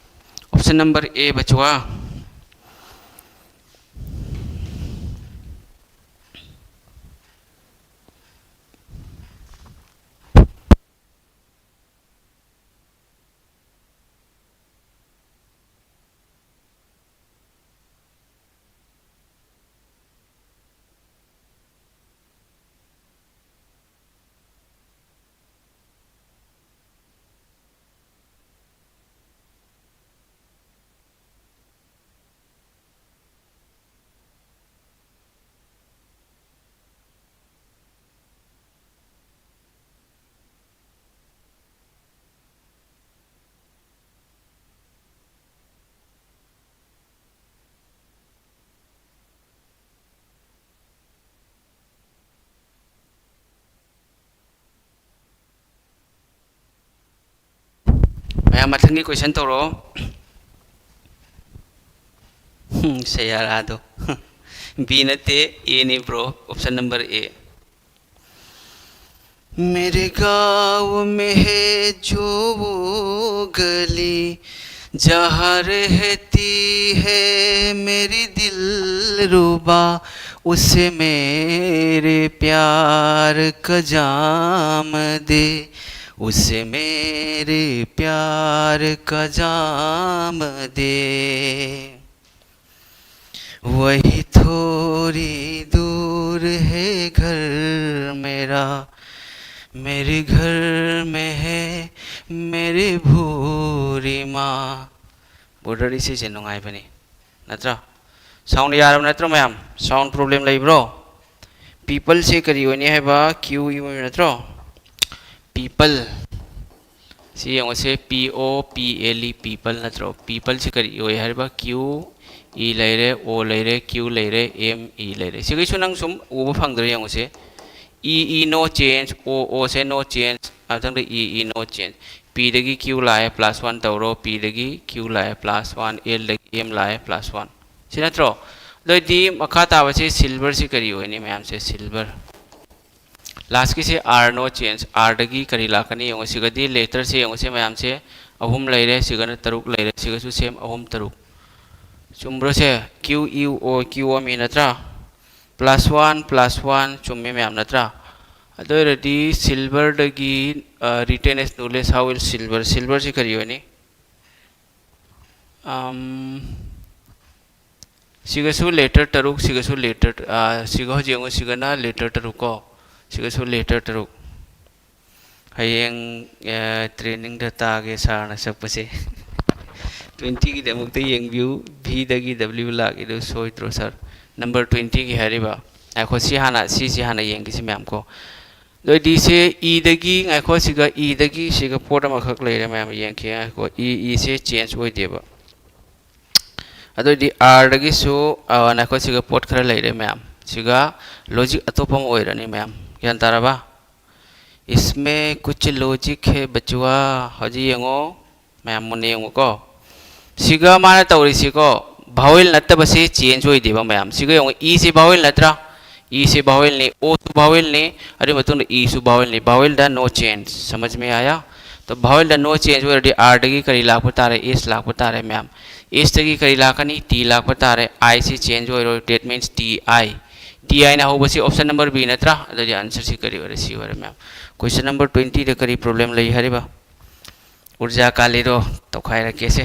Option number A, ꯕꯆꯨꯋꯥ꯫ ꯃꯌꯥꯝ ꯃꯊꯪꯒꯤ question ꯇꯧꯔꯛꯑꯣ꯫ ꯍꯨꯝ, ꯁꯌꯥꯔꯥꯗꯣ꯫ B ꯅꯠꯇꯦ, A ꯅꯤ bro, option number A꯫ मेरे गाँव में है जो वो गली, जहाँ रहती है मेरी दिलरुबा, उसे मेरे प्यार का जाम दे। उसे मेरे प्यार का जाम दे, वही थोड़ी दूर है घर मेरा, मेरे घर में है मेरी भूरी माँ꯫ Border ꯏꯁꯩꯁꯦ ꯅꯨꯡꯉꯥꯏꯕꯅꯤ, ꯅꯠꯇ꯭ꯔꯥ? Sound ꯌꯥꯔꯕ ꯅꯠꯇ꯭ꯔꯣ ꯃꯌꯥꯝ? Sound problem ꯂꯩꯕ꯭ꯔꯣ? People ꯁꯦ ꯀꯔꯤ ꯑꯣꯏꯅꯤ ꯍꯥꯏꯕ? Q U ꯅꯠꯇ꯭ꯔꯣ? People꯫ ꯁꯤ ꯌꯦꯡꯉꯨꯁꯦ, P O P L E, people ꯅꯠꯇ꯭ꯔꯣ? People ꯁꯤ ꯀꯔꯤ ꯑꯣꯏ ꯍꯥꯏꯔꯤꯕ? Q E ꯂꯩꯔꯦ, O ꯂꯩꯔꯦ, Q ꯂꯩꯔꯦ, M E ꯂꯩꯔꯦ꯫ ꯁꯤꯈꯩꯁꯨ ꯅꯪ ꯁꯨꯝ ꯎꯕ ꯐꯪꯗ꯭ꯔꯥ ꯌꯦꯡꯉꯨꯁꯦ꯫ E E no change, O O ꯁꯦ no change, ꯃꯊꯪꯗ E E no change꯫ P ꯗꯒꯤ Q ꯂꯥꯛꯑꯦ, plus one ꯇꯧꯔꯣ, P ꯗꯒꯤ Q ꯂꯥꯛꯑꯦ, plus one, L ꯗꯒꯤ M ꯂꯥꯛꯑꯦ, plus one꯫ ꯁꯤ ꯅꯠꯇ꯭ꯔꯣ? ꯑꯗꯨ ꯑꯣꯏꯗꯤ ꯃꯈꯥ ꯇꯥꯕꯁꯤ silver ꯁꯤ ꯀꯔꯤ ꯑꯣꯏꯅꯤ ꯃꯌꯥꯝꯁꯦ? Silver꯫ Last ꯀꯤꯁꯦ R no change, R ꯗꯒꯤ ꯀꯔꯤ ꯂꯥꯛꯀꯅꯤ ꯌꯦꯡꯉꯣ꯫ ꯁꯤꯒꯗꯤ letter ꯁꯦ ꯌꯦꯡꯉꯣꯁꯦ ꯃꯌꯥꯝꯁꯦ, ꯑꯍꯨꯝ ꯂꯩꯔꯦ, ꯁꯤꯒꯅ ꯇꯔꯨꯛ ꯂꯩꯔꯦ, ꯁꯤꯒꯁꯨ same ꯑꯍꯨꯝ, ꯇꯔꯨꯛ꯫ ꯆꯨꯝꯕ꯭ꯔꯣ ꯁꯦ? Q U O Q O M E ꯅꯠꯇ꯭ꯔꯥ? Plus one, plus one, ꯆꯨꯝꯃꯤ ꯃꯌꯥꯝ ꯅꯠꯇ꯭ꯔꯥ? ꯑꯗꯨ ꯑꯣꯏꯔꯗꯤ silver ꯗꯒꯤ, ꯑ, retain as knowledge, how will silver, silver ꯁꯤ ꯀꯔꯤ ꯑꯣꯏꯅꯤ? ꯑꯝ, ꯁꯤꯒꯁꯨ letter ꯇꯔꯨꯛ, ꯁꯤꯒꯁꯨ letter, ꯑ, ꯁꯤꯒ ꯍꯧꯖꯤꯛ ꯌꯦꯡꯉꯨ, ꯁꯤꯒꯅ letter ꯇꯔꯨꯛ ꯀꯣ, ꯁꯤꯒꯁꯨ letter ꯇꯔꯨꯛ꯫ ꯍꯌꯦꯡ, ꯑ, training ꯗ ꯇꯥꯒꯦ sir ꯅ ꯁꯛꯄꯁꯦ꯫ Twenty ꯒꯤꯗꯃꯛꯇ ꯌꯦꯡꯕꯤꯌꯨ, V ꯗꯒꯤ W ꯂꯥꯛꯏꯗꯨ ꯁꯣꯏꯗ꯭ꯔꯣ sir? Number twenty ꯒꯤ ꯍꯥꯏꯔꯤꯕ꯫ ꯉꯥꯏꯈꯣ, ꯁꯤ ꯍꯥꯟꯅ, ꯁꯤꯁꯤ ꯍꯥꯟꯅ ꯌꯦꯡꯒꯦꯁꯤ ꯃꯌꯥꯝ ꯀꯣ꯫ ꯑꯗꯨ ꯑꯣꯏꯗꯤ ꯁꯤ E ꯗꯒꯤ, ꯉꯥꯏꯈꯣ, ꯁꯤꯒ E ꯗꯒꯤ ꯁꯤꯒ ꯄꯣꯠ ꯑꯃꯈꯛ ꯂꯩꯔꯦ ꯃꯌꯥꯝ, ꯌꯦꯡꯈꯤ, ꯉꯥꯏꯈꯣ꯫ E, E ꯁꯦ change ꯑꯣꯏꯗꯦꯕ꯫ ꯑꯗꯨ ꯑꯣꯏꯗꯤ R ꯗꯒꯤꯁꯨ, ꯑ, ꯉꯥꯏꯈꯣ, ꯁꯤꯒ ꯄꯣꯠ ꯈꯔ ꯂꯩꯔꯦ ꯃꯌꯥꯝ꯫ ꯁꯤꯒ logic ꯑꯇꯣꯞꯄ ꯑꯃ ꯑꯣꯏꯔꯅꯤ ꯃꯌꯥꯝ꯫ ꯒ꯭ꯌꯥꯟ ꯇꯥꯔꯕ? इसमें कुछ logic है बचवा꯫ ꯍꯧꯖꯤꯛ ꯌꯦꯡꯉꯣ꯫ ꯃꯌꯥꯝ ꯃꯨꯟꯅ ꯌꯦꯡꯉꯨꯀꯣ꯫ ꯁꯤꯒ ꯃꯥꯅ ꯇꯧꯔꯤꯁꯤꯀꯣ, vowel ꯅꯠꯇꯕꯁꯤ change ꯑꯣꯏꯗꯦꯕ ꯃꯌꯥꯝ꯫ ꯁꯤꯒ ꯌꯦꯡꯉꯨ, E ꯁꯤ vowel ꯅꯠꯇ꯭ꯔꯥ? E ꯁꯤ vowel ꯅꯤ, O ꯁꯨ vowel ꯅꯤ, ꯑꯗꯨꯒꯤ ꯃꯇꯨꯡꯗ E ꯁꯨ vowel ꯅꯤ꯫ Vowel ꯗ no change꯫ समझ में आया? तो vowel ꯗ no change ꯑꯣꯏꯔꯗꯤ R ꯗꯒꯤ ꯀꯔꯤ ꯂꯥꯛꯄ ꯇꯥꯔꯦ? S ꯂꯥꯛꯄ ꯇꯥꯔꯦ ꯃꯌꯥꯝ꯫ S ꯇꯒꯤ ꯀꯔꯤ ꯂꯥꯛꯀꯅꯤ? T ꯂꯥꯛꯄ ꯇꯥꯔꯦ꯫ I ꯁꯤ change ꯑꯣꯏꯔꯣꯏ, that means T I꯫ T ꯍꯥꯏꯅ ꯍꯧꯕꯁꯤ option number B ꯅꯠꯇ꯭ꯔꯥ? ꯑꯗꯨꯗꯤ answer ꯁꯤ ꯀꯔꯤ ꯑꯣꯏꯔꯦ? C ꯑꯣꯏꯔꯦ, ꯃꯌꯥꯝ꯫ Question number twenty ꯗ ꯀꯔꯤ problem ꯂꯩ ꯍꯥꯏꯔꯤꯕ? ꯎꯔꯖꯥ ꯀꯥꯂꯤꯗꯣ ꯇꯧꯈꯥꯏꯔꯛꯀꯦꯁꯦ꯫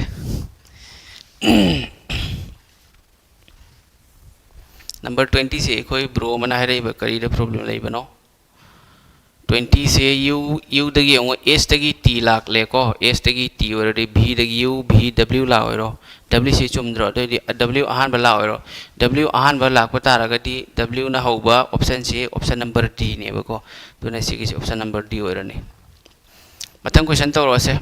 Number twenty ꯁꯦ ꯑꯩꯈꯣꯏ bro ꯑꯃꯅ ꯍꯥꯏꯔꯛꯏꯕ ꯀꯔꯤꯗ problem ꯂꯩꯕꯅꯣ? Twenty ꯁꯦ U, U ꯗꯒꯤ ꯑꯃꯨꯛ S ꯇꯒꯤ T ꯂꯥꯛꯂꯦꯀꯣ꯫ S ꯇꯒꯤ T ꯑꯣꯏꯔꯗꯤ V ꯗꯒꯤ U, V W ꯂꯥꯛꯑꯣꯏꯔꯣ? W ꯁꯤ ꯆꯨꯝꯗ꯭ꯔꯣ? ꯑꯗꯨꯑꯣꯏꯗꯤ W ꯑꯍꯥꯟꯕ ꯂꯥꯛꯑꯣꯏꯔꯣ? W ꯑꯍꯥꯟꯕ ꯂꯥꯛꯄ ꯇꯥꯔꯒꯗꯤ W ꯅ ꯍꯧꯕ option ꯁꯤ option number D ꯅꯦꯕꯀꯣ꯫ ꯑꯗꯨꯅ ꯁꯤꯒꯤꯁꯤ option number D ꯑꯣꯏꯔꯅꯤ꯫ ꯃꯊꯪ question ꯇꯧꯔꯛꯑꯁꯦ꯫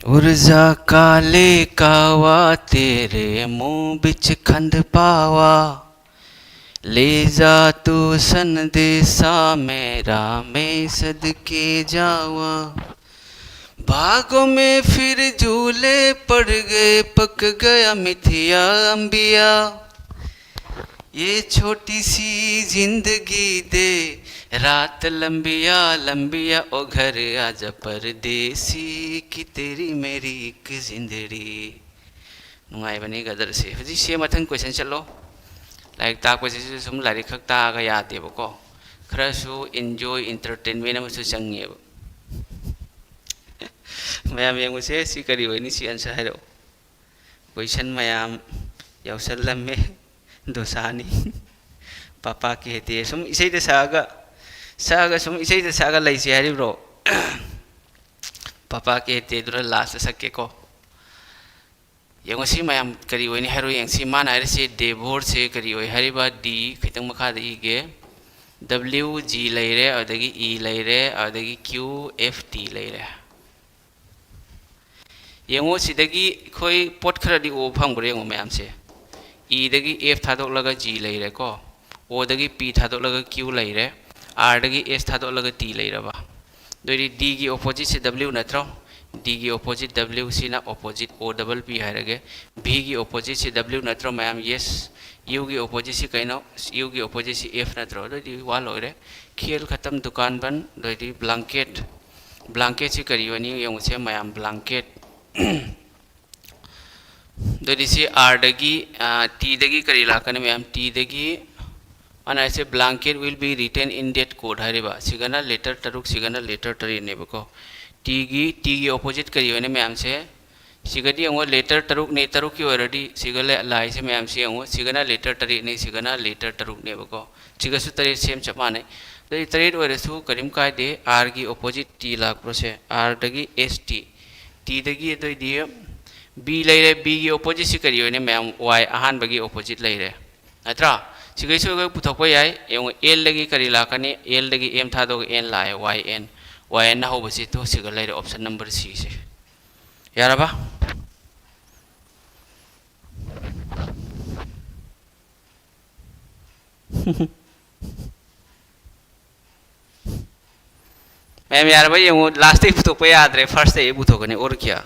ऊर्जा काले कावा तेरे मुंह बिच खंड पावा, ले जा तू संदेशा मेरा, मैं सदके जावा। बागों में फिर झूले पड़ गए, पक गया मिथिया अंबिया। ये छोटी सी जिंदगी दे, रात लंबिया लंबिया, ओ घर आजा परदेसी, कि तेरी मेरी एक जिंदड़ी। ꯅꯨꯡꯉꯥꯏꯕꯅꯤ ꯒꯗꯔꯁꯦ꯫ ꯍꯧꯖꯤꯛꯁꯦ ꯃꯊꯪ question ꯆꯠꯂꯣ꯫ ꯂꯥꯏꯔꯤꯛ ꯇꯥꯛꯄꯁꯤꯁꯨ ꯁꯨꯝ ꯂꯥꯏꯔꯤꯛ ꯈꯛ ꯇꯥꯛꯑꯒ ꯌꯥꯗꯦꯕꯀꯣ꯫ ꯈꯔꯁꯨ enjoy, entertainment ꯑꯃꯁꯨ ꯆꯪꯉꯦꯕ꯫ ꯃꯌꯥꯝ ꯌꯦꯡꯉꯨꯁꯦ, ꯁꯤ ꯀꯔꯤ ꯑꯣꯏꯅꯤ? ꯁꯤ answer ꯍꯥꯏꯔꯛꯑꯣ꯫ Question ꯃꯌꯥꯝ ꯌꯥꯎꯁꯜꯂꯝꯃꯦ꯫ ꯗꯣꯁꯥꯅꯤ꯫ ꯄꯥꯄꯥ ꯀꯦꯍꯇꯦ꯫ ꯁꯨꯝ ꯏꯁꯩꯗ ꯁꯛꯑꯒ, ꯁꯛꯑꯒ ꯁꯨꯝ ꯏꯁꯩꯗ ꯁꯛꯑꯒ ꯂꯩꯁꯦ ꯍꯥꯏꯔꯤꯕ꯭ꯔꯣ? Papa ꯀꯦꯍꯇꯦꯗꯨꯅ last ꯁꯛꯀꯦꯀꯣ꯫ ꯌꯦꯡꯉꯨꯁꯤ ꯃꯌꯥꯝ ꯀꯔꯤ ꯑꯣꯏꯅꯤ ꯍꯥꯏꯔꯣ ꯌꯦꯡꯁꯤ꯫ ꯃꯥꯅ ꯍꯥꯏꯔꯤꯁꯤ ꯗꯦꯕꯣꯔꯁꯦ ꯀꯔꯤ ꯑꯣꯏ ꯍꯥꯏꯔꯤꯕ? D, ꯈꯤꯇꯪ ꯃꯈꯥꯗ ꯏꯒꯦ꯫ W, G ꯂꯩꯔꯦ, ꯑꯗꯨꯗꯒꯤ E ꯂꯩꯔꯦ, ꯑꯗꯨꯗꯒꯤ Q, F, T ꯂꯩꯔꯦ꯫ ꯌꯦꯡꯉꯣ, ꯁꯤꯗꯒꯤ ꯑꯩꯈꯣꯏ ꯄꯣꯠ ꯈꯔꯗꯤ ꯎꯕ ꯐꯪꯕ꯭ꯔꯥ ꯌꯦꯡꯉꯣ ꯃꯌꯥꯝꯁꯦ꯫ E ꯗꯒꯤ F ꯊꯥꯗꯣꯛꯂꯒ G ꯂꯩꯔꯦꯀꯣ꯫ O ꯗꯒꯤ P ꯊꯥꯗꯣꯛꯂꯒ Q ꯂꯩꯔꯦ꯫ R ꯗꯒꯤ S ꯊꯥꯗꯣꯛꯂꯒ T ꯂꯩꯔꯕ꯫ ꯑꯗꯨꯑꯣꯏꯗꯤ D ꯒꯤ opposite ꯁꯦ W ꯅꯠꯇ꯭ꯔꯣ? D ꯒꯤ opposite W ꯁꯤꯅ opposite O double P ꯍꯥꯏꯔꯒꯦ꯫ V ꯒꯤ opposite ꯁꯤ W ꯅꯠꯇ꯭ꯔꯣ ꯃꯌꯥꯝ? Yes꯫ U ꯒꯤ opposite ꯁꯤ ꯀꯩꯅꯣ? U ꯒꯤ opposite ꯁꯤ F ꯅꯠꯇ꯭ꯔꯣ? ꯑꯗꯨꯑꯣꯏꯗꯤ ꯋꯥ ꯂꯣꯏꯔꯦ꯫ ꯈꯦꯜ ꯈꯇꯝ ꯗꯨꯀꯥꯟ ꯕꯟ꯫ ꯑꯗꯨꯑꯣꯏꯗꯤ blanket꯫ Blanket ꯁꯤ ꯀꯔꯤ ꯑꯣꯏꯅꯤ ꯌꯦꯡꯉꯨꯁꯦ ꯃꯌꯥꯝ, blanket꯫ ꯑꯗꯨꯗꯤ ꯁꯤ ꯑꯥꯔꯗꯒꯤ, ꯇꯤꯗꯒꯤ ꯀꯔꯤ ꯂꯥꯛꯀꯅꯤ ꯃꯌꯥꯝ? ꯇꯤꯗꯒꯤ ꯃꯥꯅ ꯍꯥꯏꯁꯦ, "Blanket will be written in that code" ꯍꯥꯏꯔꯤꯕ꯫ ꯁꯤꯒꯅ ꯂꯦꯇꯔ ꯇꯔꯨꯛ, ꯁꯤꯒꯅ ꯂꯦꯇꯔ ꯇꯔꯦꯠꯅꯦꯕꯀꯣ꯫ ꯇꯤꯒꯤ, ꯇꯤꯒꯤ ꯑꯣꯄꯣꯖꯤꯠ ꯀꯔꯤ ꯑꯣꯏꯅꯤ ꯃꯌꯥꯝꯁꯦ? ꯁꯤꯒꯗꯤ ꯌꯦꯡꯉꯣ, ꯂꯦꯇꯔ ꯇꯔꯨꯛꯅꯤ, ꯇꯔꯨꯛꯀꯤ ꯑꯣꯏꯔꯗꯤ ꯁꯤꯒ ꯂꯦ-, ꯂꯥꯛꯏꯁꯦ ꯃꯌꯥꯝꯁꯦ ꯌꯦꯡꯉꯣ, ꯁꯤꯒꯅ ꯂꯦꯇꯔ ꯇꯔꯦꯠꯅꯤ, ꯁꯤꯒꯅ ꯂꯦꯇꯔ ꯇꯔꯨꯛꯅꯦꯕꯀꯣ꯫ ꯁꯤꯒꯁꯨ ꯇꯔꯦꯠ ꯁꯦꯝ ꯆꯞ ꯃꯥꯟꯅꯩ꯫ ꯑꯗꯨꯗꯤ ꯇꯔꯦꯠ ꯑꯣꯏꯔꯁꯨ ꯀꯔꯤꯝ ꯀꯥꯏꯗꯦ, ꯑꯥꯔꯒꯤ ꯑꯣꯄꯣꯖꯤꯠ ꯇꯤ ꯂꯥꯛꯄ꯭ꯔꯣꯁꯦ? ꯑꯥꯔꯗꯒꯤ ꯑꯦꯁ ꯇꯤ, ꯇꯤꯗꯒꯤ ꯑꯗꯨꯑꯣꯏꯗꯤ ꯕꯤ ꯂꯩꯔꯦ, ꯕꯤꯒꯤ ꯑꯣꯄꯣꯖꯤꯠꯁꯤ ꯀꯔꯤ ꯑꯣꯏꯅꯤ ꯃꯌꯥꯝ? ꯋꯥꯏ, ꯑꯍꯥꯟꯕꯒꯤ ꯑꯣꯄꯣꯖꯤꯠ ꯂꯩꯔꯦ, ꯅꯠꯇ꯭ꯔꯥ? ꯁꯤꯈꯩꯁꯨ ꯑꯩꯈꯣꯏ ꯄꯨꯊꯣꯛꯄ ꯌꯥꯏ꯫ ꯌꯦꯡꯉꯣ, ꯑꯦꯜꯗꯒꯤ ꯀꯔꯤ ꯂꯥꯛꯀꯅꯤ? ꯑꯦꯜꯗꯒꯤ ꯑꯦꯝ ꯊꯥꯗꯣꯛꯑꯒ ꯑꯦꯟ ꯂꯥꯛꯑꯦ, ꯋꯥꯏ ꯑꯦꯟ꯫ ꯋꯥꯏ ꯑꯦꯟꯅ ꯍꯧꯕꯁꯤ ꯇꯨ ꯁꯤꯒ ꯂꯩꯔꯦ, ꯑꯣꯞꯁꯟ ꯅꯝꯕꯔ ꯁꯤꯁꯦ꯫ ꯌꯥꯔꯕ? ꯃꯌꯥꯝ ꯌꯥꯔꯕ ꯌꯦꯡꯉꯨ, ꯂꯥꯁꯇꯩ ꯄꯨꯊꯣꯛꯄ ꯌꯥꯗ꯭ꯔꯦ, ꯐꯥꯔꯁꯇꯩ ꯑꯩ ꯄꯨꯊꯣꯛꯀꯅꯤ꯫ ꯑꯣꯔ ꯀꯌꯥ?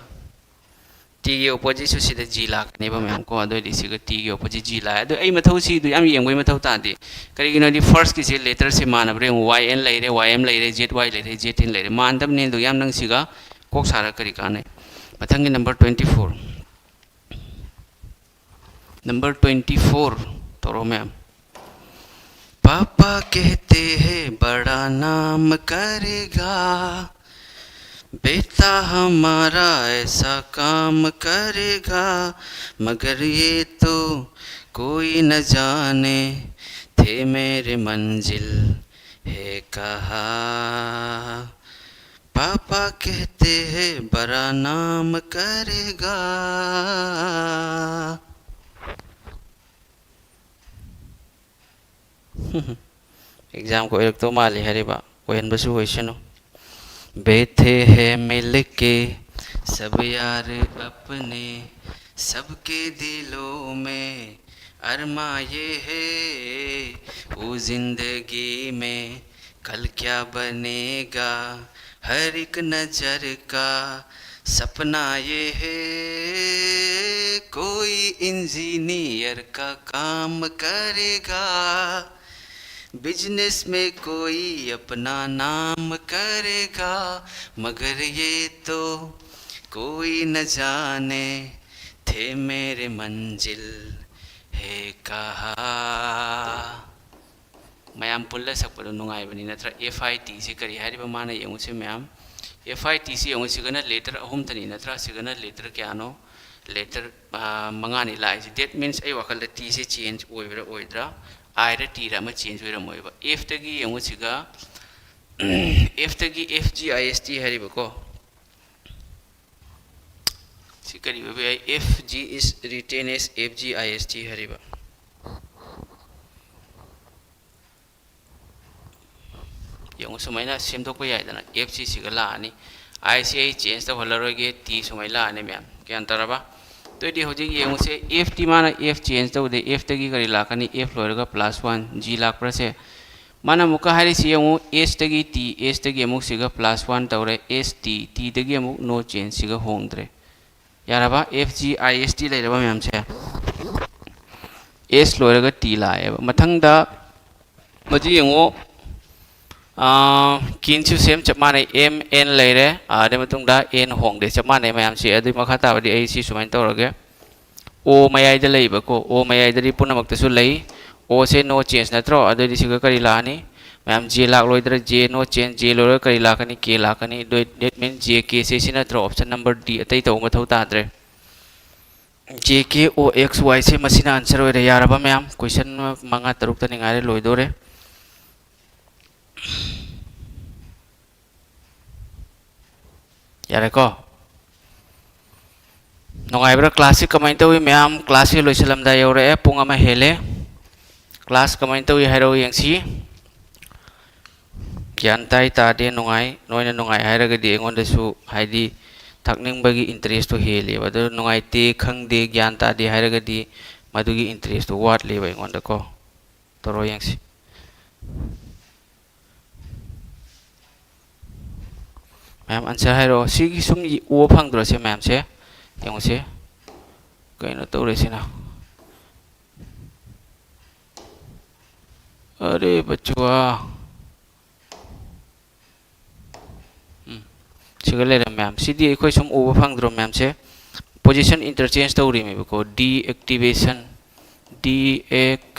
ꯇꯤꯒꯤ ꯑꯣꯄꯣꯖꯤꯠꯁꯨ ꯁꯤꯗ ꯖꯤ ꯂꯥꯛꯀꯅꯦꯕ ꯃꯌꯥꯝ ꯀꯣ꯫ ꯑꯗꯨ ꯑꯣꯏꯗꯤ ꯁꯤꯒ ꯇꯤꯒꯤ ꯑꯣꯄꯣꯖꯤꯠ ꯖꯤ ꯂꯥꯛꯑꯦ꯫ ꯑꯗꯨ ꯑꯩ ꯃꯊꯧ ꯁꯤꯗꯨ ꯌꯥꯝ ꯌꯦꯡꯕꯒꯤ ꯃꯊꯧ ꯇꯥꯗꯦ꯫ ꯀꯔꯤꯒꯤꯅꯣꯗꯤ ꯐꯥꯔꯁꯀꯤꯁꯦ ꯂꯦꯇꯔꯁꯦ ꯃꯥꯟꯅꯕ꯭ꯔꯥ ꯌꯦꯡꯉꯨ, ꯋꯥꯏ ꯑꯦꯟ ꯂꯩꯔꯦ, ꯋꯥꯏ ꯑꯦꯝ ꯂꯩꯔꯦ, ꯖꯦꯠ ꯋꯥꯏ ꯂꯩꯔꯦ, ꯖꯦꯠ ꯑꯦꯟ ꯂꯩꯔꯦ꯫ ꯃꯥꯟꯅꯗꯕꯅꯦ꯫ ꯑꯗꯨ ꯌꯥꯝ ꯅꯪ ꯁꯤꯒ ꯀꯣꯛ ꯁꯥꯔꯒ ꯀꯔꯤ ꯀꯥꯟꯅꯩ? ꯃꯊꯪꯒꯤ number twenty four. Number twenty four ꯇꯧꯔꯣ ꯃꯌꯥꯝ꯫ पापा कहते हैं बड़ा नाम करेगा, बेटा हमारा ऐसा काम करेगा, मगर ये तो कोई न जाने, थे मेरे मंजिल है कहा। पापा कहते हैं बड़ा नाम करेगा। ꯑꯦꯛꯖꯥꯝꯒ ꯑꯣꯏꯔꯛꯇꯧ ꯃꯥꯜꯂꯤ ꯍꯥꯏꯔꯤꯕ, ꯑꯣꯏꯍꯟꯕꯁꯨ ꯑꯣꯏꯁꯅꯨ꯫ बैठे हैं मिलके सब यार अपने, सबके दिलों में अरमा ये है, वो जिंदगी में कल क्या बनेगा, हर एक नजर का सपना ये है, कोई इंजीनियर का काम करेगा, बिजनेस में कोई अपना नाम करेगा, मगर ये तो कोई न जाने, थे मेरे मंजिल है कहाँ꯫ ꯃꯌꯥꯝ ꯄꯨꯜꯂ ꯁꯛꯄꯗꯣ ꯅꯨꯡꯉꯥꯏꯕꯅꯤ ꯅꯠꯇ꯭ꯔꯥ? F I T ꯁꯤ ꯀꯔꯤ ꯍꯥꯏꯔꯤꯕ? ꯃꯥꯅ ꯌꯦꯡꯉꯨꯁꯦ ꯃꯌꯥꯝ, F I T ꯁꯤ ꯌꯦꯡꯉꯨ, ꯁꯤꯒꯅ letter ꯑꯍꯨꯝꯇꯅꯤ ꯅꯠꯇ꯭ꯔꯥ? ꯁꯤꯒꯅ letter ꯀꯌꯥꯅꯣ? Letter, ꯑ, ꯃꯉꯥꯅꯤ ꯂꯥꯛꯏꯁꯦ꯫ That means ꯑꯩ ꯋꯥꯈꯜꯗ T ꯁꯦ change ꯑꯣꯏꯕ꯭ꯔꯥ ꯑꯣꯏꯗ꯭ꯔꯥ? I ꯔ T ꯔ ꯑꯃ change ꯑꯣꯏꯔꯝꯃꯣꯏꯕ꯫ F ꯇꯒꯤ ꯌꯦꯡꯉꯨ ꯁꯤꯒ, F ꯇꯒꯤ F G I S T ꯍꯥꯏꯔꯤꯕꯀꯣ꯫ ꯁꯤ ꯀꯔꯤ ꯑꯣꯏꯕ ꯌꯥꯏ? F G is written as F G I S T ꯍꯥꯏꯔꯤꯕ꯫ ꯌꯦꯡꯉꯨ, ꯁꯨꯃꯥꯏꯅ ꯁꯦꯝꯗꯣꯛꯄ ꯌꯥꯏꯗꯅ꯫ F ꯁꯤ ꯁꯤꯒ ꯂꯥꯛꯑꯅꯤ꯫ I ꯁꯤ ꯑꯩ change ꯇꯧꯍꯜꯂꯔꯣꯏꯒꯦ, T ꯁꯨꯃꯥꯏꯅ ꯂꯥꯛꯑꯅꯤ ꯃꯌꯥꯝ꯫ ꯒ꯭ꯌꯥꯟ ꯇꯥꯔꯕ? ꯑꯗꯨꯑꯣꯏꯗꯤ ꯍꯧꯖꯤꯛ ꯌꯦꯡꯉꯨꯁꯦ, F ꯇꯤ ꯃꯥꯅ F change ꯇꯧꯗꯦ꯫ F ꯇꯒꯤ ꯀꯔꯤ ꯂꯥꯛꯀꯅꯤ? F ꯂꯣꯏꯔꯒ plus one, G ꯂꯥꯛꯄ꯭ꯔꯥꯁꯦ? ꯃꯥꯅ ꯑꯃꯨꯛꯀ ꯍꯥꯏꯔꯤꯁꯤ ꯌꯦꯡꯉꯨ, S ꯇꯒꯤ T, S ꯇꯒꯤ ꯑꯃꯨꯛ ꯁꯤꯒ plus one ꯇꯧꯔꯦ, S T, T ꯗꯒꯤ ꯑꯃꯨꯛ no change, ꯁꯤꯒ ꯍꯣꯡꯗ꯭ꯔꯦ꯫ ꯌꯥꯔꯕ? F G I S T ꯂꯩꯔꯕ ꯃꯌꯥꯝꯁꯦ? S ꯂꯣꯏꯔꯒ T ꯂꯥꯛꯑꯦꯕ꯫ ꯃꯊꯪꯗ ꯃꯁꯤ ꯌꯦꯡꯉꯨ, ꯑꯥ, ꯀꯤꯟꯁꯨ same ꯆꯞ ꯃꯥꯟꯅꯩ, M N ꯂꯩꯔꯦ, ꯑꯥ, ꯑꯗꯨꯏ ꯃꯇꯨꯡꯗ N ꯍꯣꯡꯗꯦ, ꯆꯞ ꯃꯥꯟꯅꯩ ꯃꯌꯥꯝꯁꯦ꯫ ꯑꯗꯨꯏ ꯃꯈꯥ ꯇꯥꯕꯗꯤ ꯑꯩ ꯁꯤ ꯁꯨꯃꯥꯏꯅ ꯇꯧꯔꯒꯦ, O ꯃꯌꯥꯏꯗ ꯂꯩꯕꯀꯣ, O ꯃꯌꯥꯏꯗꯗꯤ ꯄꯨꯝꯅꯃꯛꯇꯁꯨ ꯂꯩ꯫ O ꯁꯦ no change ꯅꯠꯇ꯭ꯔꯣ? ꯑꯗꯨꯑꯣꯏꯗꯤ ꯁꯤꯒ ꯀꯔꯤ ꯂꯥꯛꯑꯅꯤ? ꯃꯌꯥꯝ J ꯂꯥꯛꯂꯣꯏꯗ꯭ꯔꯥ? J no change, J ꯂꯣꯏꯔꯒ ꯀꯔꯤ ꯂꯥꯛꯀꯅꯤ? K ꯂꯥꯛꯀꯅꯤ꯫ ꯑꯗꯨ, that means J K ꯁꯦ ꯁꯤ ꯅꯠꯇ꯭ꯔꯣ? Option number D, ꯑꯇꯩ ꯇꯧꯕ ꯃꯊꯧ ꯇꯥꯗ꯭ꯔꯦ꯫ J K O X Y ꯁꯦ ꯃꯁꯤꯅ answer ꯑꯣꯏꯔꯦ꯫ ꯌꯥꯔꯕ ꯃꯌꯥꯝ? Question ꯃꯉꯥ ꯇꯔꯨꯛꯇꯅꯤ ꯉꯥꯏꯔꯦ, ꯂꯣꯏꯗꯣꯔꯦ꯫ ꯌꯥꯔꯦꯀꯣ? ꯅꯨꯡꯉꯥꯏꯕ꯭ꯔꯥ? Class ꯁꯤ ꯀꯃꯥꯏꯅ ꯇꯧꯏ ꯃꯌꯥꯝ? Class ꯁꯤ ꯂꯣꯏꯁꯤꯜꯂꯝꯗꯥꯏ ꯌꯧꯔꯛꯑꯦ, ꯄꯨꯡ ꯑꯃ ꯍꯦꯜꯂꯦ꯫ Class ꯀꯃꯥꯏꯅ ꯇꯧꯏ ꯍꯥꯏꯔꯛꯑꯣ ꯌꯦꯡꯁꯤ꯫ ꯒ꯭ꯌꯥꯟ ꯇꯥꯏ ꯇꯥꯗꯦ, ꯅꯨꯡꯉꯥꯏ, ꯅꯣꯏꯅ ꯅꯨꯡꯉꯥꯏ ꯍꯥꯏꯔꯒꯗꯤ ꯑꯩꯉꯣꯟꯗꯁꯨ, ꯍꯥꯏꯗꯤ, ꯊꯛꯅꯤꯡꯕꯒꯤ interest ꯇꯣ ꯍꯦꯜꯂꯦꯕ꯫ ꯑꯗꯨ ꯅꯨꯡꯉꯥꯏꯇꯦ, ꯈꯪꯗꯦ, ꯒ꯭ꯌꯥꯟ ꯇꯥꯗꯦ ꯍꯥꯏꯔꯒꯗꯤ ꯃꯗꯨꯒꯤ interest ꯇꯣ ꯋꯥꯠꯂꯦꯕ ꯑꯩꯉꯣꯟꯗꯀꯣ꯫ ꯇꯧꯔꯣ ꯌꯦꯡꯁꯤ꯫ ꯃꯌꯥꯝ answer ꯍꯥꯏꯔꯛꯑꯣ꯫ ꯁꯤꯒꯤ ꯁꯨꯝ ꯎꯕ ꯐꯪꯗ꯭ꯔꯣ ꯁꯤ ꯃꯌꯥꯝꯁꯦ? ꯌꯦꯡꯉꯨꯁꯦ꯫ ꯀꯩꯅꯣ ꯇꯧꯔꯤꯁꯤꯅ? ꯑꯔꯦ ꯕꯆꯨꯋꯥ꯫ ꯎꯝ꯫ ꯁꯤꯒ ꯂꯩꯔꯦ ꯃꯌꯥꯝ꯫ ꯁꯤꯗꯤ ꯑꯩꯈꯣꯏ ꯁꯨꯝ ꯎꯕ ꯐꯪꯗ꯭ꯔꯣ ꯃꯌꯥꯝꯁꯦ? position interchange ꯇꯧꯔꯤꯃꯦꯕꯀꯣ, deactivation, deact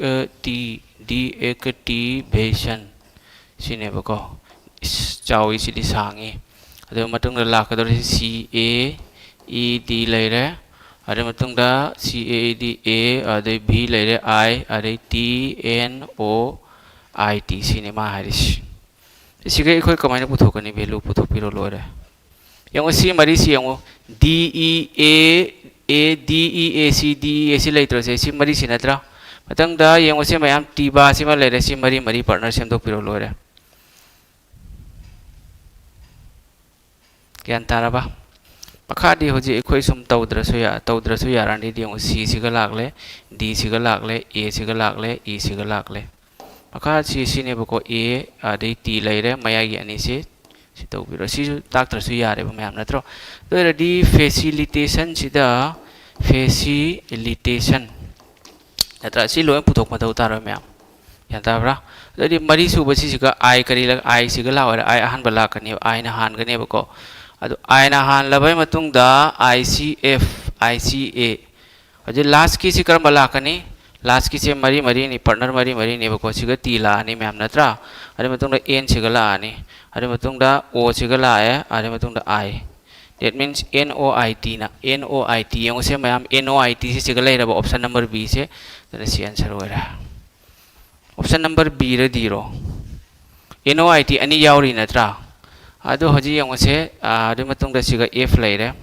deactivation ꯁꯤꯅꯦꯕꯀꯣ꯫ ꯏꯁ, ꯆꯥꯎꯏ, ꯁꯤꯗꯤ ꯁꯥꯡꯉꯤ꯫ ꯑꯗꯨ ꯃꯇꯨꯡꯗ ꯂꯥꯛꯀꯗꯧꯔꯤꯁꯤ C A E D ꯂꯩꯔꯦ꯫ ꯑꯗꯨ ꯃꯇꯨꯡꯗ C A E D A, ꯑꯗꯩ V ꯂꯩꯔꯦ, I, ꯑꯗꯩ T N O I T, ꯁꯤꯅꯤ ꯃꯥ ꯍꯥꯏꯔꯤꯁꯤ꯫ ꯁꯤꯒ ꯑꯩꯈꯣꯏ ꯀꯃꯥꯏꯅ ꯄꯨꯊꯣꯛꯀꯅꯤ? Value ꯄꯨꯊꯣꯛꯄꯤꯔꯣ, ꯂꯣꯏꯔꯦ꯫ ꯌꯦꯡꯉꯣ, ꯁꯤ ꯃꯔꯤꯁꯤ ꯌꯦꯡꯉꯣ, D E A A, D E A C, D E A C ꯂꯩꯇ꯭ꯔꯣꯁꯦ? ꯁꯤ ꯃꯔꯤꯁꯤ ꯅꯠꯇ꯭ꯔꯥ? ꯃꯊꯪꯗ ꯌꯦꯡꯉꯣ, ꯁꯤ ꯃꯌꯥꯝ T bar ꯁꯤꯃ ꯂꯩꯔꯦ, ꯁꯤ ꯃꯔꯤ ꯃꯔꯤ partner ꯁꯦꯝꯗꯣꯛꯄꯤꯔꯣ, ꯂꯣꯏꯔꯦ꯫ ꯒ꯭ꯌꯥꯟ ꯇꯥꯔꯕ? ꯃꯈꯥꯗꯤ ꯍꯧꯖꯤꯛ ꯑꯩꯈꯣꯏ ꯁꯨꯝ ꯇꯧꯗ꯭ꯔꯁꯨ ꯌꯥ-, ꯇꯧꯗ꯭ꯔꯁꯨ ꯌꯥꯔꯅꯤ꯫ ꯌꯦꯡꯉꯨ, C ꯁꯤꯒ ꯂꯥꯛꯂꯦ, D ꯁꯤꯒ ꯂꯥꯛꯂꯦ, A ꯁꯤꯒ ꯂꯥꯛꯂꯦ, E ꯁꯤꯒ ꯂꯥꯛꯂꯦ꯫ ꯃꯈꯥ C ꯁꯤꯅꯦꯕꯀꯣ, A ꯑꯗꯩ T ꯂꯩꯔꯦ, ꯃꯌꯥꯏꯒꯤ ꯑꯅꯤꯁꯤ ꯁꯤ ꯇꯧꯕꯤꯔꯣ꯫ ꯁꯤꯁꯨ ꯇꯥꯛꯇ꯭ꯔꯁꯨ ꯌꯥꯔꯦꯕ ꯃꯌꯥꯝ, ꯅꯠꯇ꯭ꯔꯣ? ꯑꯗꯨ ꯑꯣꯏꯔꯗꯤ facilitation ꯁꯤꯗ, facilitation ꯅꯠꯇ꯭ꯔꯥ? ꯁꯤ ꯂꯣꯏ ꯄꯨꯊꯣꯛ ꯃꯊꯧ ꯇꯥꯔꯣꯏ ꯃꯌꯥꯝ꯫ ꯒ꯭ꯌꯥꯟ ꯇꯥꯕ꯭ꯔꯥ? ꯑꯗꯩꯗꯤ ꯃꯔꯤ ꯁꯨꯕ ꯁꯤꯁꯤꯒ I ꯀꯔꯤ ꯂꯥꯛ-, I ꯁꯤꯒ ꯂꯥꯛꯑꯣꯏꯔꯦ, I ꯑꯍꯥꯟꯕ ꯂꯥꯛꯀꯅꯦꯕ, I ꯅ ꯍꯥꯟꯒꯅꯦꯕꯀꯣ꯫ ꯑꯗꯨ I ꯅ ꯍꯥꯟꯂꯕꯩ ꯃꯇꯨꯡꯗ I C F, I C A꯫ ꯍꯧꯖꯤꯛ last ꯀꯤꯁꯤ ꯀꯔꯝꯕ ꯂꯥꯛꯀꯅꯤ? Last ꯀꯤꯁꯦ ꯃꯔꯤ ꯃꯔꯤꯅꯤ, partner ꯃꯔꯤ ꯃꯔꯤꯅꯦꯕꯀꯣ꯫ ꯁꯤꯒ T ꯂꯥꯛꯑꯅꯤ ꯃꯌꯥꯝ, ꯅꯠꯇ꯭ꯔꯥ? ꯑꯗꯨꯒꯤ ꯃꯇꯨꯡꯗ N ꯁꯤꯒ ꯂꯥꯛꯑꯅꯤ, ꯑꯗꯨꯒꯤ ꯃꯇꯨꯡꯗ O ꯁꯤꯒ ꯂꯥꯛꯑꯦ, ꯑꯗꯨꯒꯤ ꯃꯇꯨꯡꯗ I꯫ That means N O I T ꯅ, N O I T ꯌꯦꯡꯉꯨꯁꯦ ꯃꯌꯥꯝ, N O I T ꯁꯤ ꯁꯤꯒ ꯂꯩꯔꯕ, option number B ꯁꯦ꯫ ꯑꯗꯨꯅ ꯁꯤ answer ꯑꯣꯏꯔꯦ꯫ Option number B ꯔ D ꯔꯣ? N O I T ꯑꯅꯤ ꯌꯥꯎꯔꯤ ꯅꯠꯇ꯭ꯔꯥ? ꯑꯗꯨ ꯍꯧꯖꯤꯛ ꯌꯦꯡꯉꯨꯁꯦ, ꯑꯥ, ꯑꯗꯨꯒꯤ ꯃꯇꯨꯡꯗ ꯁꯤꯒ F ꯂꯩꯔꯦ꯫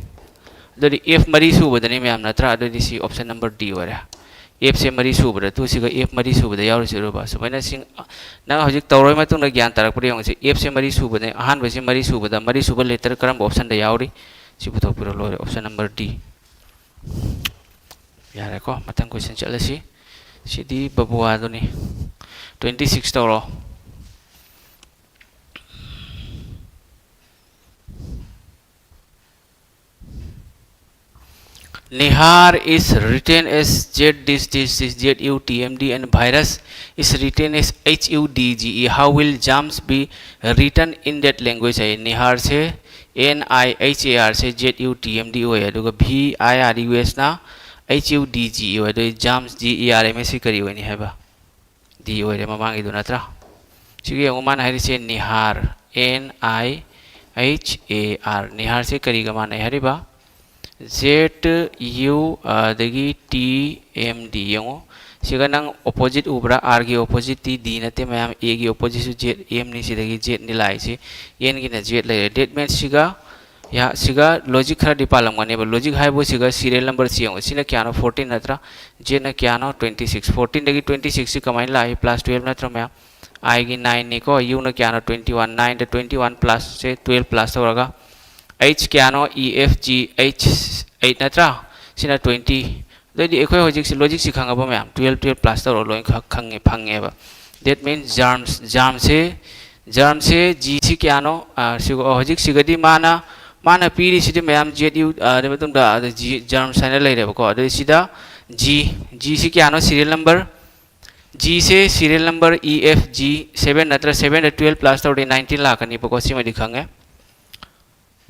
ꯑꯗꯨꯗꯤ F ꯃꯔꯤ ꯁꯨꯕꯗꯅꯤ ꯃꯌꯥꯝ, ꯅꯠꯇ꯭ꯔꯥ? ꯑꯗꯨꯗꯤ ꯁꯤ option number D ꯑꯣꯏꯔꯦ꯫ F ꯁꯦ ꯃꯔꯤ ꯁꯨꯕꯗ, ꯇꯨ ꯁꯤꯒ F ꯃꯔꯤ ꯁꯨꯕꯗ ꯌꯥꯎꯔꯤꯁꯦ ꯎꯔꯕ? ꯁꯨꯃꯥꯏꯅ ꯁꯤ, ꯅꯪ ꯍꯧꯖꯤꯛ ꯇꯧꯔꯕ ꯃꯇꯨꯡꯗ ꯒ꯭ꯌꯥꯟ ꯇꯥꯔꯛꯄꯗ ꯌꯦꯡꯉꯨꯁꯦ꯫ F ꯁꯦ ꯃꯔꯤ ꯁꯨꯕꯅꯦ, ꯑꯍꯥꯟꯕꯁꯦ ꯃꯔꯤ ꯁꯨꯕꯗ, ꯃꯔꯤ ꯁꯨꯕ letter ꯀꯔꯝꯕ option ꯗ ꯌꯥꯎꯔꯤ? ꯁꯤ ꯄꯨꯊꯣꯛꯄꯤꯔꯣ, ꯂꯣꯏꯔꯦ, option number D꯫ ꯌꯥꯔꯦꯀꯣ, ꯃꯊꯪ question ꯆꯠꯂꯁꯤ꯫ ꯁꯤꯗꯤ ꯕꯕꯨꯋꯥꯗꯨꯅꯤ꯫ Twenty six ꯇꯧꯔꯣ꯫ Nihar is written as Z this this this, Z U T M D, and virus is written as H U D G E. How will germs be written in that language? High, ꯅꯤꯍꯥꯔꯁꯦ N I H A R say Z U T M D ꯑꯣꯏ, ꯑꯗꯨꯒ V I R U S ꯅ H U D G ꯑꯣꯏ꯫ ꯑꯗꯨ germs, G E R M S ꯁꯤ ꯀꯔꯤ ꯑꯣꯏꯅꯤ ꯍꯥꯏꯕ? D ꯑꯣꯏꯔꯦ ꯃꯃꯥꯡꯒꯤꯗꯨ ꯅꯠꯇ꯭ꯔꯥ? ꯁꯤꯒ ꯌꯦꯡꯉꯨ, ꯃꯥꯅ ꯍꯥꯏꯔꯤꯁꯦ ꯅꯤꯍꯥꯔ, N I H A R, ꯅꯤꯍꯥꯔꯁꯦ ꯀꯔꯤꯒ ꯃꯥꯟꯅꯩ ꯍꯥꯏꯔꯤꯕ? Z U, ꯑꯗꯒꯤ T M D꯫ ꯌꯦꯡꯉꯣ, ꯁꯤꯒ ꯅꯪ opposite ꯎꯕ꯭ꯔꯥ? R ꯒꯤ opposite ꯇꯤ D ꯅꯠꯇꯦ ꯃꯌꯥꯝ, A ꯒꯤ opposite ꯁꯨ Z M ꯅꯤ, ꯁꯤꯗꯒꯤ Z ꯅꯤ ꯂꯥꯛꯏꯁꯤ, N ꯒꯤꯅ Z ꯂꯩꯔꯦ꯫ That means ꯁꯤꯒ, ꯌꯥ, ꯁꯤꯒ logic ꯈꯔꯗꯤ ꯄꯥꯜꯂꯝꯒꯅꯦꯕ꯫ Logic ꯍꯥꯏꯕꯨ ꯁꯤꯒ serial number ꯁꯤ ꯌꯦꯡꯉꯣ, ꯁꯤꯅ ꯀꯌꯥꯅꯣ? Fourteen ꯅꯠꯇ꯭ꯔꯥ? Z ꯅ ꯀꯌꯥꯅꯣ? Twenty six꯫ Fourteen ꯗꯒꯤ twenty six ꯁꯤ ꯀꯃꯥꯏꯅ ꯂꯥꯛꯏ? Plus twelve ꯅꯠꯇ꯭ꯔꯣ ꯃꯌꯥꯝ? I ꯒꯤ nine ꯅꯤꯀꯣ, U ꯅ ꯀꯌꯥꯅꯣ? Twenty one꯫ Nine ꯗ twenty one plus ꯁꯦ twelve plus ꯇꯧꯔꯒ, H ꯀꯌꯥꯅꯣ? E F G H eight ꯅꯠꯇ꯭ꯔꯥ? ꯁꯤꯅ twenty꯫ ꯑꯗꯩꯗꯤ ꯑꯩꯈꯣꯏ ꯍꯧꯖꯤꯛꯁꯤ logic ꯁꯤ ꯈꯪꯉꯕ ꯃꯌꯥꯝ? Twelve, twelve plus ꯇꯧꯔꯒ ꯂꯣꯏ ꯈ-, ꯈꯪꯉꯦ, ꯐꯪꯉꯦꯕ꯫ That means germs, germ say, germ say G ꯁꯤ ꯀꯌꯥꯅꯣ? ꯑꯥ, ꯁꯤꯒ, ꯑꯣ, ꯍꯧꯖꯤꯛꯁꯤꯒꯗꯤ ꯃꯥꯅ, ꯃꯥꯅ ꯄꯤꯔꯤꯁꯤꯗꯤ ꯃꯌꯥꯝ Z U, ꯑꯥ, ꯑꯗꯨ ꯃꯇꯨꯡꯗ ꯑꯗ G, germs ꯍꯥꯏꯅ ꯂꯩꯔꯦꯕꯀꯣ꯫ ꯑꯗꯨ ꯁꯤꯗ G, G ꯁꯤ ꯀꯌꯥꯅꯣ? Serial number, G ꯁꯦ serial number E F G seven ꯅꯠꯇ꯭ꯔ? Seven ꯗ twelve plus ꯇꯧꯔꯗꯤ nineteen ꯂꯥꯛꯀꯅꯤꯕꯀꯣ, ꯁꯤꯃꯗꯤ ꯈꯪꯉꯦ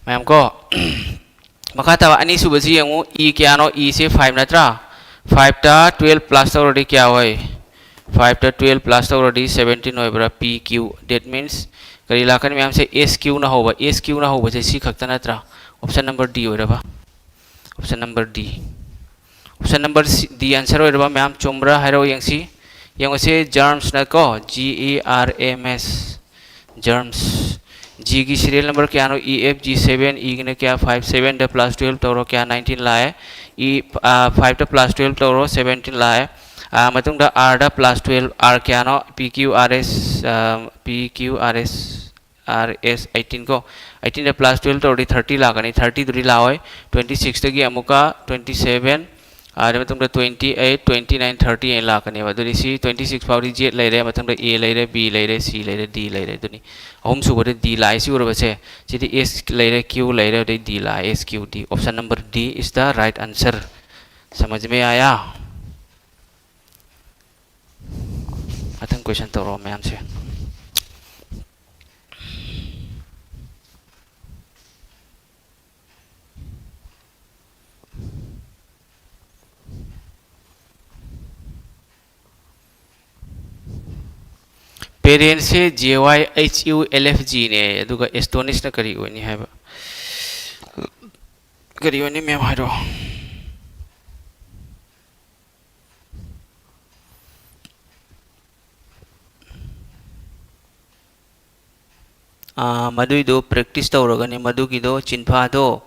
ꯃꯌꯥꯝ ꯀꯣ꯫ ꯃꯈꯥ ꯇꯥꯕ ꯑꯅꯤꯁꯨꯕꯁꯤ ꯌꯦꯡꯉꯨ, E ꯀꯌꯥꯅꯣ? E ꯁꯦ five ꯅꯠꯇ꯭ꯔꯥ? Five ꯇ twelve plus ꯇꯧꯔꯗꯤ ꯀꯌꯥ ꯑꯣꯏ? Five ꯇ twelve plus ꯇꯧꯔꯗꯤ seventeen ꯑꯣꯏꯕ꯭ꯔꯥ? P Q꯫ That means ꯀꯔꯤ ꯂꯥꯛꯀꯅꯤ ꯃꯌꯥꯝꯁꯦ? S Q ꯅ ꯍꯧꯕ, S Q ꯅ ꯍꯧꯕꯁꯦ ꯁꯤ ꯈꯛꯇ ꯅꯠꯇ꯭ꯔꯥ? Option number D ꯑꯣꯏꯔꯕ? Option number D꯫ Option number D answer ꯑꯣꯏꯔꯕ ꯃꯌꯥꯝ ꯆꯨꯝꯕ꯭ꯔꯥ ꯍꯥꯏꯔꯛꯑꯣ ꯌꯦꯡꯁꯤ꯫ ꯌꯦꯡꯉꯨꯁꯦ, germs ꯅꯀꯣ, G E R M S, germs꯫ G ꯒꯤ serial number ꯀꯌꯥꯅꯣ? E F G seven, E ꯒꯤꯅ ꯀꯌꯥ? Five꯫ Seven ꯗ plus twelve ꯇꯧꯔꯣ, ꯀꯌꯥ? Nineteen ꯂꯥꯛꯑꯦ꯫ E, ꯑꯥ, five ꯇ plus twelve ꯇꯧꯔꯣ, seventeen ꯂꯥꯛꯑꯦ꯫ ꯑꯥ, ꯃꯇꯨꯡꯗ R ꯗ plus twelve, R ꯀꯌꯥꯅꯣ? P Q R S, ꯑꯥ, P Q R S, R S eighteen ꯀꯣ, eighteen ꯗ plus twelve ꯇꯧꯔꯗꯤ thirty ꯂꯥꯛꯀꯅꯤ, thirty ꯗꯨꯗꯤ ꯂꯥꯛꯑꯣꯏ꯫ Twenty six ꯇꯒꯤ ꯑꯃꯨꯛꯀ twenty seven, ꯑꯗꯨ ꯃꯇꯨꯡꯗ twenty eight, twenty nine, thirty ꯑꯩꯅ ꯂꯥꯛꯀꯅꯦꯕ꯫ ꯑꯗꯨꯗꯤ ꯁꯤ twenty six ꯐꯥꯎꯗꯤ Z ꯂꯩꯔꯦ, ꯃꯊꯪꯗ A ꯂꯩꯔꯦ, B ꯂꯩꯔꯦ, C ꯂꯩꯔꯦ, D ꯂꯩꯔꯦ꯫ ꯑꯗꯨꯅꯤ ꯑꯍꯨꯝꯁꯨꯕꯗ D ꯂꯥꯛꯑꯦ꯫ ꯁꯤ ꯎꯔꯕꯁꯦ? ꯁꯤꯗꯤ S ꯂꯩꯔꯦ, Q ꯂꯩꯔꯦ, ꯑꯗꯩ D ꯂꯥꯛꯑꯦ, S Q D꯫ Option number D is the right answer꯫ समझ में आया? ꯃꯊꯪ question ꯇꯧꯔꯛꯑꯣ ꯃꯌꯥꯝꯁꯦ꯫ Variance ꯁꯦ J Y H U L F G ꯅꯦ, ꯑꯗꯨꯒ ꯑꯦꯁꯇꯣꯅꯤꯁꯅ ꯀꯔꯤ ꯑꯣꯏꯅꯤ ꯍꯥꯏꯕ? ꯀꯔꯤ ꯑꯣꯏꯅꯤ, ꯃꯦꯝ, ꯍꯥꯏꯔꯣ? ꯑꯥ, ꯃꯗꯨꯏꯗꯣ practice ꯇꯧꯔꯒꯅꯤ꯫ ꯃꯗꯨꯒꯤꯗꯣ ꯆꯤꯟꯐꯥꯗꯣ,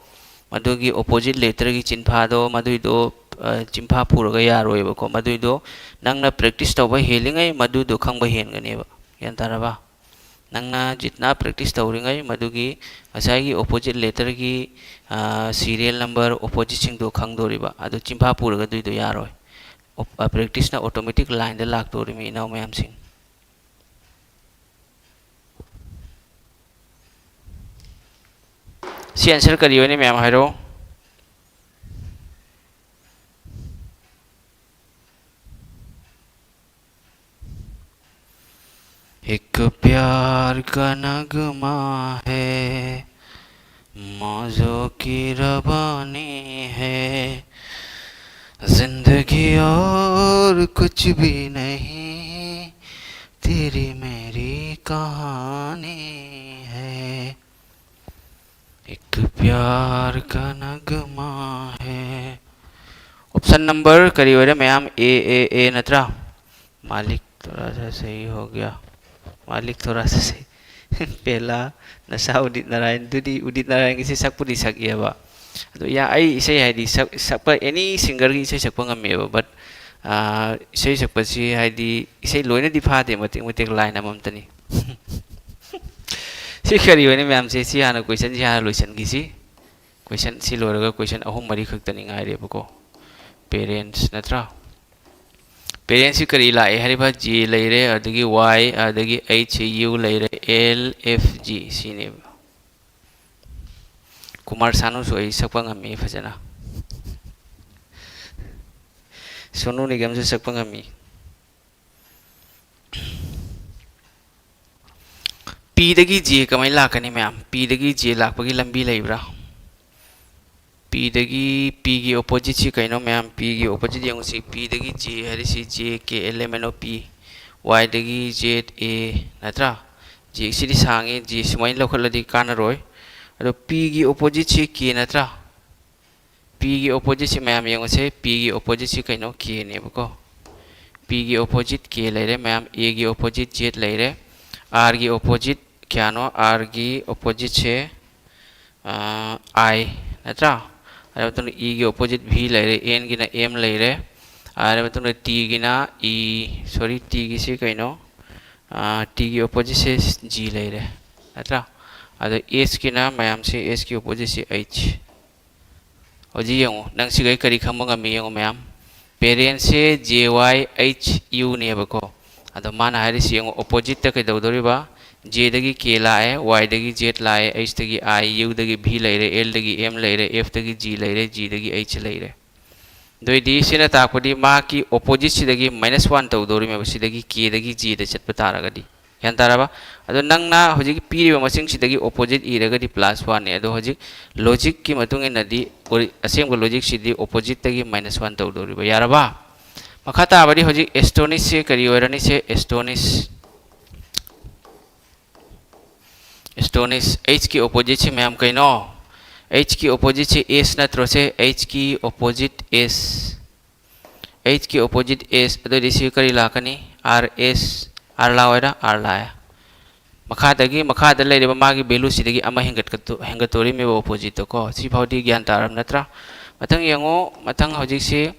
ꯃꯗꯨꯒꯤ opposite letter ꯒꯤ ꯆꯤꯟꯐꯥꯗꯣ, ꯃꯗꯨꯏꯗꯣ, ꯑ, ꯆꯤꯟꯐꯥ ꯄꯨꯔꯒ ꯌꯥꯔꯣꯏꯕꯀꯣ꯫ ꯃꯗꯨꯏꯗꯣ ꯅꯪꯅ practice ꯇꯧꯕ ꯍꯦꯜꯂꯤꯉꯩ ꯃꯗꯨꯗꯣ ꯈꯪꯕ ꯍꯦꯟꯒꯅꯦꯕ꯫ ꯒ꯭ꯌꯥꯟ ꯇꯥꯔꯕ? ꯅꯪꯅ ꯖꯤꯠꯅ practice ꯇꯧꯔꯤꯉꯩ ꯃꯗꯨꯒꯤ ꯉꯁꯥꯏꯒꯤ opposite letter ꯒꯤ, ꯑ, serial number opposite ꯁꯤꯡꯗꯣ ꯈꯪꯗꯣꯔꯤꯕ꯫ ꯑꯗꯨ ꯆꯤꯟꯐꯥ ꯄꯨꯔꯒ ꯑꯗꯨꯏꯗꯣ ꯌꯥꯔꯣꯏ꯫ ꯑꯣꯞ-, ꯑ, practice ꯅ automatic line ꯗ ꯂꯥꯛꯇꯣꯔꯤꯃꯤ, ꯏꯅꯥꯎ ꯃꯌꯥꯝꯁꯤꯡ꯫ ꯁꯤ answer ꯀꯔꯤ ꯑꯣꯏꯅꯤ, ꯃꯌꯥꯝ ꯍꯥꯏꯔꯣ? एक प्यार का नगमा है, मौजों की रवानी है, जिंदगी और कुछ भी नहीं, तेरी मेरी कहानी है। एक प्यार का नगमा है। Option number ꯀꯔꯤ ꯑꯣꯏꯔꯦ, ꯃꯌꯥꯝ? A, A, A ꯅꯠꯇ꯭ꯔꯥ? मालिक थोड़ा सा सही हो गया। मालिक थोड़ा सा सही। ꯄꯦꯂꯥ, ꯅꯁꯥ ꯎꯗꯤꯠ ꯅꯥꯔꯥꯌꯟ꯫ ꯑꯗꯨꯗꯤ ꯎꯗꯤꯠ ꯅꯥꯔꯥꯌꯟꯒꯤꯁꯦ ꯁꯛꯄꯨꯗꯤ ꯁꯛꯑꯦꯕ꯫ ꯑꯗꯣ ꯌꯥ-, ꯑꯩ ꯏꯁꯩ ꯍꯥꯏꯗꯤ ꯁꯛ-, ꯁꯛꯄ, any singer ꯒꯤ ꯏꯁꯩ ꯁꯛꯄ ꯉꯝꯃꯦꯕ, but, ꯑꯥ, ꯏꯁꯩ ꯁꯛꯄꯁꯤ ꯍꯥꯏꯗꯤ ꯏꯁꯩ ꯂꯣꯏꯅꯗꯤ ꯐꯥꯗꯦ, ꯃꯇꯦꯛ ꯃꯇꯦꯛ line ꯑꯃꯃꯝꯇꯅꯤ꯫ ꯁꯤ ꯀꯔꯤ ꯑꯣꯏꯅꯤ, ꯃꯌꯥꯝꯁꯦ? ꯁꯤ ꯍꯥꯟꯅ, question ꯁꯤ ꯍꯥꯟꯅ ꯂꯣꯏꯁꯤꯟꯈꯤꯁꯤ꯫ Question ꯁꯤ ꯂꯣꯏꯔꯒ question ꯑꯍꯨꯝ ꯃꯔꯤ ꯈꯛꯇꯅꯤ ꯉꯥꯏꯔꯦꯕꯀꯣ꯫ Parents ꯅꯠꯇ꯭ꯔꯥ? Parents ꯁꯤ ꯀꯔꯤ ꯂꯥꯛꯑꯦ ꯍꯥꯏꯔꯤꯕ? J ꯂꯩꯔꯦ, ꯑꯗꯒꯤ Y, ꯑꯗꯒꯤ H, U ꯂꯩꯔꯦ, L, F, G ꯁꯤꯅꯦꯕ꯫ ꯀꯨꯃꯥꯔ ꯁꯥꯅꯨꯁꯨ ꯑꯩ ꯁꯛꯄ ꯉꯝꯃꯤ ꯐꯖꯅ꯫ ꯁꯣꯅꯨ ꯅꯤꯒꯝꯁꯨ ꯁꯛꯄ ꯉꯝꯃꯤ꯫ P ꯗꯒꯤ J ꯀꯃꯥꯏꯅ ꯂꯥꯛꯀꯅꯤ, ꯃꯌꯥꯝ? P ꯗꯒꯤ J ꯂꯥꯛꯄꯒꯤ ꯂꯝꯕꯤ ꯂꯩꯕ꯭ꯔꯥ? P ꯗꯒꯤ, P ꯒꯤ opposite ꯁꯤ ꯀꯩꯅꯣ, ꯃꯌꯥꯝ? P ꯒꯤ opposite ꯌꯦꯡꯉꯨꯁꯤ꯫ P ꯗꯒꯤ J ꯍꯥꯏꯔꯤꯁꯤ J, K, L, M, N, O, P꯫ ꯋꯥꯏꯗꯒꯤ ꯖꯦꯠ ꯑꯦ ꯅꯠꯇ꯭ꯔꯥ? ꯖꯦ ꯁꯤꯗꯤ ꯁꯥꯡꯉꯤ, ꯖꯦ ꯁꯨꯃꯥꯏꯅ ꯂꯧꯈꯠꯂꯗꯤ ꯀꯥꯟꯅꯔꯣꯏ꯫ ꯑꯗꯣ ꯄꯤꯒꯤ ꯑꯣꯄꯣꯖꯤꯠꯁꯤ ꯀꯦ ꯅꯠꯇ꯭ꯔꯥ? ꯄꯤꯒꯤ ꯑꯣꯄꯣꯖꯤꯠꯁꯤ ꯃꯌꯥꯝ ꯌꯦꯡꯉꯨꯁꯦ꯫ ꯄꯤꯒꯤ ꯑꯣꯄꯣꯖꯤꯠꯁꯤ ꯀꯩꯅꯣ? ꯀꯦꯅꯦꯕꯀꯣ꯫ ꯄꯤꯒꯤ ꯑꯣꯄꯣꯖꯤꯠ ꯀꯦ ꯂꯩꯔꯦ ꯃꯌꯥꯝ꯫ ꯑꯦꯒꯤ ꯑꯣꯄꯣꯖꯤꯠ ꯖꯦꯠ ꯂꯩꯔꯦ꯫ ꯑꯥꯔꯒꯤ ꯑꯣꯄꯣꯖꯤꯠ ꯀꯌꯥꯅꯣ? ꯑꯥꯔꯒꯤ ꯑꯣꯄꯣꯖꯤꯠꯁꯦ ꯑꯥꯏ ꯅꯠꯇ꯭ꯔꯥ? ꯑꯗꯨ ꯃꯇꯨꯡꯗ ꯏꯒꯤ ꯑꯣꯄꯣꯖꯤꯠ ꯚꯤ ꯂꯩꯔꯦ, ꯑꯦꯟꯒꯤꯅ ꯑꯦꯝ ꯂꯩꯔꯦ꯫ ꯑꯗꯨ ꯃꯇꯨꯡꯗ ꯇꯤꯒꯤꯅ ꯏ, ꯁꯣꯔꯤ, ꯇꯤꯒꯤꯁꯤ ꯀꯩꯅꯣ? ꯇꯤꯒꯤ ꯑꯣꯄꯣꯖꯤꯠꯁꯦ ꯖꯤ ꯂꯩꯔꯦ ꯅꯠꯇ꯭ꯔꯥ? ꯑꯗꯣ ꯑꯦꯁꯀꯤꯅ ꯃꯌꯥꯝꯁꯦ, ꯑꯦꯁꯀꯤ ꯑꯣꯄꯣꯖꯤꯠꯁꯦ ꯑꯩꯆ꯫ ꯍꯧꯖꯤꯛ ꯌꯦꯡꯉꯨ, ꯅꯪ ꯁꯤꯈꯩ ꯀꯔꯤ ꯈꯪꯕ ꯉꯝꯃꯤ ꯌꯦꯡꯉꯨ ꯃꯌꯥꯝ꯫ ꯄꯦꯔꯦꯟꯁꯁꯦ ꯖꯦ ꯋꯥꯏ ꯑꯩꯆ ꯌꯨꯅꯦꯕꯀꯣ꯫ ꯑꯗꯣ ꯃꯥꯅ ꯍꯥꯏꯔꯤꯁꯤ ꯌꯦꯡꯉꯨ, ꯑꯣꯄꯣꯖꯤꯠꯇ ꯀꯩꯗꯧꯗꯧꯔꯤꯕ? ꯖꯦꯗꯒꯤ ꯀꯦ ꯂꯥꯛꯑꯦ, ꯋꯥꯏꯗꯒꯤ ꯖꯦꯠ ꯂꯥꯛꯑꯦ, ꯑꯩꯆꯇꯒꯤ ꯑꯥꯏ, ꯌꯨꯗꯒꯤ ꯚꯤ ꯂꯩꯔꯦ, ꯑꯦꯜꯗꯒꯤ ꯑꯦꯝ ꯂꯩꯔꯦ, ꯑꯦꯐꯇꯒꯤ ꯖꯤ ꯂꯩꯔꯦ, ꯖꯤꯗꯒꯤ ꯑꯩꯆ ꯂꯩꯔꯦ꯫ ꯑꯗꯨꯑꯣꯏꯗꯤ ꯁꯤꯅ ꯇꯥꯛꯄꯗꯤ ꯃꯥꯒꯤ ꯑꯣꯄꯣꯖꯤꯠꯁꯤꯗꯒꯤ ꯃꯥꯏꯅꯁ ꯋꯥꯟ ꯇꯧꯗꯧꯔꯤꯃꯦꯕ, ꯁꯤꯗꯒꯤ ꯀꯦꯗꯒꯤ ꯖꯦꯗ ꯆꯠꯄ ꯇꯥꯔꯒꯗꯤ꯫ ꯒ꯭ꯌꯥꯟ ꯇꯥꯔꯕ? ꯑꯗꯣ ꯅꯪꯅ ꯍꯧꯖꯤꯛ ꯄꯤꯔꯤꯕ ꯃꯁꯤꯡꯁꯤꯗꯒꯤ ꯑꯣꯄꯣꯖꯤꯠ ꯏꯔꯒꯗꯤ ꯄ꯭ꯂꯁ ꯋꯥꯟꯅꯤ꯫ ꯑꯗꯣ ꯍꯧꯖꯤꯛ ꯂꯣꯖꯤꯛꯀꯤ ꯃꯇꯨꯡ ꯏꯟꯅꯗꯤ ꯑꯣꯔꯤ-, ꯑꯁꯦꯡꯕ ꯂꯣꯖꯤꯛꯁꯤꯗꯤ ꯑꯣꯄꯣꯖꯤꯠꯇꯒꯤ ꯃꯥꯏꯅꯁ ꯋꯥꯟ ꯇꯧꯗꯧꯔꯤꯕ꯫ ꯌꯥꯔꯕ? ꯃꯈꯥ ꯇꯥꯕꯗꯤ ꯍꯧꯖꯤꯛ ꯑꯦꯁꯇꯣꯅꯤꯁꯁꯦ ꯀꯔꯤ ꯑꯣꯏꯔꯅꯤ? ꯁꯦ ꯑꯦꯁꯇꯣꯅꯤꯁ꯫ ꯑꯦꯁꯇꯣꯅꯤꯁ, ꯑꯩꯆꯀꯤ ꯑꯣꯄꯣꯖꯤꯠꯁꯤ ꯃꯌꯥꯝ ꯀꯩꯅꯣ? ꯑꯩꯆꯀꯤ ꯑꯣꯄꯣꯖꯤꯠꯁꯤ ꯑꯦꯁ ꯅꯠꯇ꯭ꯔꯣ? ꯁꯦ ꯑꯩꯆꯀꯤ ꯑꯣꯄꯣꯖꯤꯠ ꯑꯦꯁ꯫ ꯑꯩꯆꯀꯤ ꯑꯣꯄꯣꯖꯤꯠ ꯑꯦꯁ, ꯑꯗꯨꯑꯣꯏꯗꯤ ꯁꯤ ꯀꯔꯤ ꯂꯥꯛꯀꯅꯤ? ꯑꯥꯔ ꯑꯦꯁ, ꯑꯥꯔ ꯂꯥꯛꯑꯣꯏꯗ? ꯑꯥꯔ ꯂꯥꯛꯑꯦ꯫ ꯃꯈꯥꯗꯒꯤ, ꯃꯈꯥꯗ ꯂꯩꯔꯤꯕ ꯃꯥꯒꯤ ꯚꯦꯂꯨꯁꯤꯗꯒꯤ ꯑꯃ ꯍꯦꯟꯒꯠꯀꯠꯇꯣ-, ꯍꯦꯟꯒꯠꯇꯣꯔꯤꯃꯦꯕ ꯑꯣꯄꯣꯖꯤꯠꯇꯣ ꯀꯣ꯫ ꯁꯤ ꯐꯥꯎꯗꯤ ꯒ꯭ꯌꯥꯟ ꯇꯥꯔꯕ ꯅꯠꯇ꯭ꯔꯥ? ꯃꯊꯪ ꯌꯦꯡꯉꯨ, ꯃꯊꯪ ꯍꯧꯖꯤꯛꯁꯤ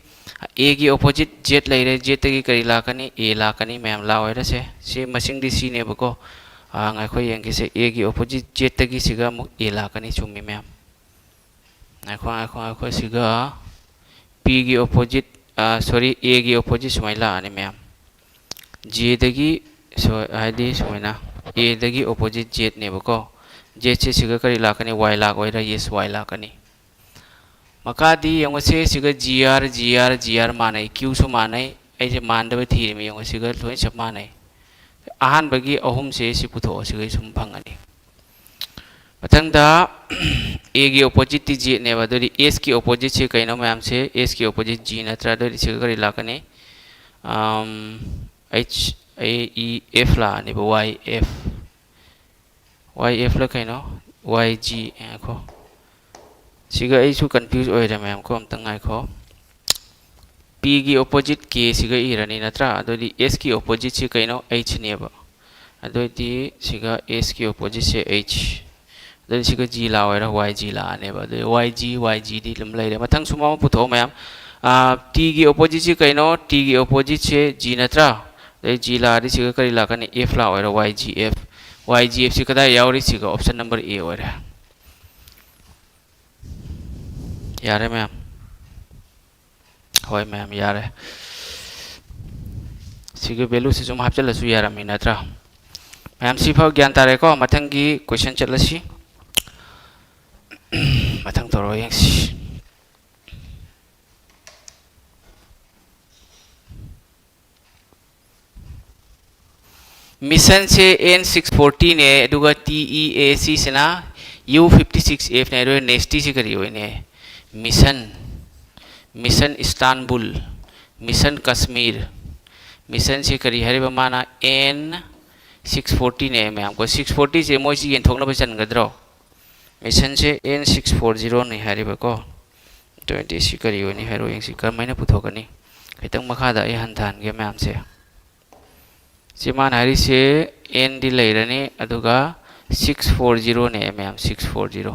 ꯑꯦꯒꯤ ꯑꯣꯄꯣꯖꯤꯠ ꯖꯦꯠ ꯂꯩꯔꯦ, ꯖꯦꯠꯇꯒꯤ ꯀꯔꯤ ꯂꯥꯛꯀꯅꯤ? ꯑꯦ ꯂꯥꯛꯀꯅꯤ ꯃꯌꯥꯝ, ꯂꯥꯛꯑꯣꯏꯗ ꯁꯦ꯫ ꯁꯤ ꯃꯁꯤꯡꯗꯤ ꯁꯤꯅꯦꯕꯀꯣ꯫ ꯑꯥ, ꯉꯥꯏꯈꯣ ꯌꯦꯡꯒꯦꯁꯦ, ꯑꯦꯒꯤ ꯑꯣꯄꯣꯖꯤꯠ ꯖꯦꯠꯇꯒꯤ ꯁꯤꯒ ꯑꯃꯨꯛ ꯑꯦ ꯂꯥꯛꯀꯅꯤ, ꯆꯨꯝꯃꯤ ꯃꯌꯥꯝ꯫ ꯉꯥꯏꯈꯣ, ꯉꯥꯏꯈꯣ, ꯉꯥꯏꯈꯣ, ꯁꯤꯒ ꯄꯤꯒꯤ ꯑꯣꯄꯣꯖꯤꯠ, ꯑꯥ, ꯁꯣꯔꯤ, ꯑꯦꯒꯤ ꯑꯣꯄꯣꯖꯤꯠ ꯁꯨꯃꯥꯏꯅ ꯂꯥꯛꯑꯅꯤ ꯃꯌꯥꯝ꯫ ꯖꯦꯗꯒꯤ, ꯁꯣ-, ꯍꯥꯏꯗꯤ ꯁꯨꯃꯥꯏꯅ ꯑꯦꯗꯒꯤ ꯑꯣꯄꯣꯖꯤꯠ ꯖꯦꯠꯅꯦꯕꯀꯣ꯫ ꯖꯦꯠꯁꯦ ꯁꯤꯒ ꯀꯔꯤ ꯂꯥꯛꯀꯅꯤ? ꯋꯥꯏ ꯂꯥꯛꯑꯣꯏꯗ꯭ꯔꯥ? ꯌꯦꯁ, ꯋꯥꯏ ꯂꯥꯛꯀꯅꯤ꯫ ꯃꯈꯥꯗꯤ ꯌꯦꯡꯉꯨꯁꯦ, ꯁꯤꯒ G R, G R, G R ꯃꯥꯟꯅꯩ, ꯀ꯭ꯌꯨꯁꯨ ꯃꯥꯟꯅꯩ꯫ ꯑꯩꯁꯦ ꯃꯥꯟꯅꯗꯕ ꯊꯤꯔꯤꯃꯤ, ꯌꯦꯡꯉꯨ, ꯁꯤꯒ ꯂꯣꯏ ꯆꯞ ꯃꯥꯟꯅꯩ꯫ ꯑꯍꯥꯟꯕꯒꯤ ꯑꯍꯨꯝꯁꯦ ꯁꯤ ꯄꯨꯊꯣꯛꯑꯣ, ꯁꯤꯒ ꯁꯨꯝ ꯐꯪꯒꯅꯤ꯫ ꯃꯊꯪꯗ ꯑꯦꯒꯤ ꯑꯣꯄꯣꯖꯤꯠꯇꯤ ꯖꯦꯠꯅꯦꯕ, ꯑꯗꯨꯗꯤ ꯑꯦꯁꯀꯤ ꯑꯣꯄꯣꯖꯤꯠꯁꯦ ꯀꯩꯅꯣ ꯃꯌꯥꯝꯁꯦ? ꯑꯦꯁꯀꯤ ꯑꯣꯄꯣꯖꯤꯠ ꯖꯤ ꯅꯠꯇ꯭ꯔꯥ? ꯑꯗꯨꯗꯤ ꯁꯤꯒ ꯀꯔꯤ ꯂꯥꯛꯀꯅꯤ? ꯑꯝ, ꯑꯩꯆ, ꯑꯦ ꯏ ꯑꯦꯐ ꯂꯥꯛꯑꯅꯦꯕ, ꯋꯥꯏ ꯑꯦꯐ꯫ ꯋꯥꯏ ꯑꯦꯐ ꯂ ꯀꯩꯅꯣ? ꯋꯥꯏ ꯖꯤ, ꯉꯥꯏꯈꯣ꯫ ꯁꯤꯒ ꯑꯩꯁꯨ ꯀꯟꯐ꯭ꯌꯨꯁ ꯑꯣꯏꯔꯦ ꯃꯌꯥꯝ ꯀꯣ, ꯑꯝꯇꯪ ꯉꯥꯏꯈꯣ꯫ ꯄꯤꯒꯤ ꯑꯣꯄꯣꯖꯤꯠ ꯀꯦ ꯁꯤꯒ ꯏꯔꯅꯤ ꯅꯠꯇ꯭ꯔꯥ? ꯑꯗꯨꯑꯣꯏꯗꯤ ꯑꯦꯁꯀꯤ ꯑꯣꯄꯣꯖꯤꯠꯁꯤ ꯀꯩꯅꯣ? ꯑꯩꯆꯅꯦꯕ꯫ ꯑꯗꯨꯑꯣꯏꯗꯤ ꯁꯤꯒ ꯑꯦꯁꯀꯤ ꯑꯣꯄꯣꯖꯤꯠꯁꯦ ꯑꯩꯆ꯫ ꯑꯗꯨꯑꯣꯏꯗꯤ ꯁꯤꯒ ꯖꯤ ꯂꯥꯛꯑꯣꯏꯔ? ꯋꯥꯏ ꯖꯤ ꯂꯥꯛꯑꯅꯦꯕ꯫ ꯑꯗꯨꯗꯤ ꯋꯥꯏ ꯖꯤ, ꯋꯥꯏ ꯖꯤꯗꯤ ꯑꯗꯨꯝ ꯂꯩꯔꯦ꯫ ꯃꯊꯪ ꯁꯨꯝ ꯑꯃ ꯄꯨꯊꯣꯛꯑꯣ ꯃꯌꯥꯝ꯫ ꯇꯤꯒꯤ ꯑꯣꯄꯣꯖꯤꯠꯁꯤ ꯀꯩꯅꯣ? ꯇꯤꯒꯤ ꯑꯣꯄꯣꯖꯤꯠꯁꯦ ꯖꯤ ꯅꯠꯇ꯭ꯔꯥ? ꯑꯗꯩ ꯖꯤ ꯂꯥꯛꯑꯗꯤ ꯁꯤꯒ ꯀꯔꯤ ꯂꯥꯛꯀꯅꯤ? ꯑꯦꯐ ꯂꯥꯛꯑꯣꯏꯔ? ꯋꯥꯏ ꯖꯤ ꯑꯦꯐ꯫ ꯋꯥꯏ ꯖꯤ ꯑꯦꯐꯁꯤ ꯀꯗꯥꯏ ꯌꯥꯎꯔꯤ? ꯁꯤꯒ ꯑꯣꯞꯁꯟ ꯅꯝꯕꯔ ꯑꯦ ꯑꯣꯏꯔꯦ꯫ ꯌꯥꯔꯦ ꯃꯌꯥꯝ? ꯍꯣꯏ ꯃꯌꯥꯝ, ꯌꯥꯔꯦ꯫ ꯁꯤꯒꯤ ꯚꯦꯂꯨꯁꯤ ꯁꯨꯝ ꯍꯥꯞꯆꯤꯜꯂꯁꯨ ꯌꯥꯔꯝꯃꯤ ꯅꯠꯇ꯭ꯔꯥ? ꯃꯌꯥꯝ ꯁꯤꯐꯥꯎ ꯒ꯭ꯌꯥꯟ ꯇꯥꯔꯦꯀꯣ? ꯃꯊꯪꯒꯤ ꯀꯣꯏꯁꯟ ꯆꯠꯂꯁꯤ꯫ ꯃꯊꯪ ꯇꯧꯔꯒ ꯌꯦꯡꯁꯤ꯫ ꯃꯤꯁꯟꯁꯦ ꯑꯦꯟ ꯁꯤꯛꯁ ꯐꯣꯔꯇꯤꯅꯦ, ꯑꯗꯨꯒ ꯇꯤ ꯏ ꯑꯦ ꯁꯤꯁꯤꯅ ꯌꯨ ꯐꯤꯐꯇꯤ ꯁꯤꯛꯁ ꯑꯦꯐꯅꯦ꯫ ꯑꯗꯨꯒ ꯅꯦꯁꯇꯤꯁꯤ ꯀꯔꯤ ꯑꯣꯏꯅꯤ? Mission, mission Istanbul, mission Kashmir. ꯃꯤꯁꯟꯁꯤ ꯀꯔꯤ ꯍꯥꯏꯔꯤꯕ? ꯃꯥꯅ ꯑꯦꯟ ꯁꯤꯛꯁ ꯐꯣꯔꯇꯤꯅꯦ ꯃꯌꯥꯝ꯫ ꯑꯩꯈꯣꯏ ꯁꯤꯛꯁ ꯐꯣꯔꯇꯤꯁꯦ ꯃꯣꯏꯁꯤ ꯌꯦꯟꯊꯣꯛꯅꯕ ꯆꯟꯒꯗ꯭ꯔꯣ? ꯃꯤꯁꯟꯁꯦ ꯑꯦꯟ ꯁꯤꯛꯁ ꯐꯣꯔ ꯖꯤꯔꯣꯅꯤ ꯍꯥꯏꯔꯤꯕꯀꯣ꯫ ꯇ꯭ꯋꯦꯟꯇꯤ ꯁꯤ ꯀꯔꯤ ꯑꯣꯏꯅꯤ ꯍꯥꯏꯔꯣ ꯌꯦꯡꯁꯤ꯫ ꯀꯔꯝꯍꯥꯏꯅ ꯄꯨꯊꯣꯛꯀꯅꯤ? ꯈꯤꯇꯪ ꯃꯈꯥꯗ ꯑꯩ ꯍꯟꯊꯍꯟꯒꯦ ꯃꯌꯥꯝꯁꯦ꯫ ꯁꯤ ꯃꯥꯅ ꯍꯥꯏꯔꯤꯁꯦ ꯑꯦꯟꯗꯤ ꯂꯩꯔꯅꯤ, ꯑꯗꯨꯒ ꯁꯤꯛꯁ ꯐꯣꯔ ꯖꯤꯔꯣꯅꯦ ꯃꯌꯥꯝ, ꯁꯤꯛꯁ ꯐꯣꯔ ꯖꯤꯔꯣ꯫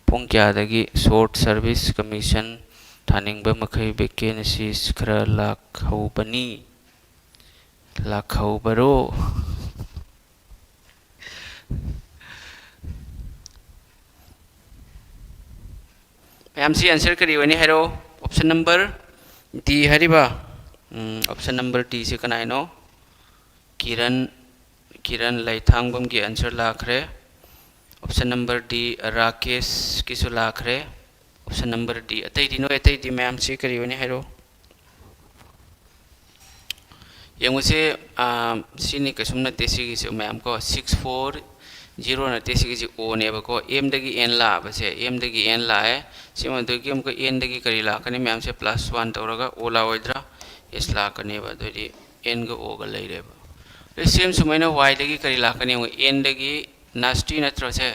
ꯄꯨꯡ ꯀꯌꯥꯗꯒꯤ ꯁꯣꯔꯠ ꯁꯔꯚꯤꯁ ꯀꯃꯤꯁꯟ ꯊꯥꯅꯤꯡꯕ ꯃꯈꯩ ꯚꯦꯀꯦꯟꯁꯤꯁ ꯈꯔ ꯂꯥꯛꯍꯧꯕꯅꯤ? ꯂꯥꯛꯍꯧꯕꯔꯣ? ꯃꯌꯥꯝꯁꯤ ꯑꯟꯁꯔ ꯀꯔꯤ ꯑꯣꯏꯅꯤ ꯍꯥꯏꯔꯣ? ꯑꯣꯞꯁꯟ ꯅꯝꯕꯔ ꯗꯤ ꯍꯥꯏꯔꯤꯕ, ꯎꯝ, ꯑꯣꯞꯁꯟ ꯅꯝꯕꯔ ꯗꯤꯁꯤ ꯀꯅꯥꯅꯣ? ꯀꯤꯔꯟ, ꯀꯤꯔꯟ ꯂꯩꯊꯥꯡꯕꯝꯒꯤ ꯑꯟꯁꯔ ꯂꯥꯛꯈ꯭ꯔꯦ꯫ ꯑꯣꯞꯁꯟ ꯅꯝꯕꯔ ꯗꯤ ꯔꯥꯀꯦꯁꯀꯤꯁꯨ ꯂꯥꯛꯈ꯭ꯔꯦ꯫ Option number D. ꯑꯇꯩꯗꯤ ꯅꯣꯏ ꯑꯇꯩꯗꯤ ꯃꯌꯥꯝꯁꯤ ꯀꯔꯤ ꯑꯣꯏꯅꯤ ꯍꯥꯏꯔꯣ? ꯌꯦꯡꯉꯨꯁꯦ, ꯑꯥ, ꯁꯤꯅꯤ, ꯀꯩꯁꯨꯝ ꯅꯠꯇꯦ ꯁꯤꯒꯤꯁꯨ ꯃꯌꯥꯝ ꯀꯣ, ꯁꯤꯛꯁ ꯐꯣꯔ ꯖꯤꯔꯣ ꯅꯠꯇꯦ, ꯁꯤꯒꯤꯁꯤ ꯑꯣꯅꯦꯕꯀꯣ꯫ ꯑꯦꯝꯗꯒꯤ ꯑꯦꯟ ꯂꯥꯛꯑꯕꯁꯦ, ꯑꯦꯝꯗꯒꯤ ꯑꯦꯟ ꯂꯥꯛꯑꯦ꯫ ꯁꯤꯃꯗꯨꯒꯤ ꯑꯃꯨꯛꯀ ꯑꯦꯟꯗꯒꯤ ꯀꯔꯤ ꯂꯥꯛꯀꯅꯤ ꯃꯌꯥꯝꯁꯦ? ꯄ꯭ꯂꯁ ꯋꯥꯟ ꯇꯧꯔꯒ ꯑꯣ ꯂꯥꯛꯑꯣꯏꯗ꯭ꯔꯥ? ꯑꯦꯁ ꯂꯥꯛꯀꯅꯦꯕ꯫ ꯑꯗꯨꯑꯣꯏꯗꯤ ꯑꯦꯟꯒ ꯑꯣꯒ ꯂꯩꯔꯦꯕ꯫ ꯑꯗꯩ ꯁꯦꯝ ꯁꯨꯃꯥꯏꯅ ꯋꯥꯏꯗꯒꯤ ꯀꯔꯤ ꯂꯥꯛꯀꯅꯤ? ꯑꯃꯨꯛ ꯑꯦꯟꯗꯒꯤ ꯅꯥꯁꯇꯤ ꯅꯠꯇ꯭ꯔꯣ ꯁꯦ?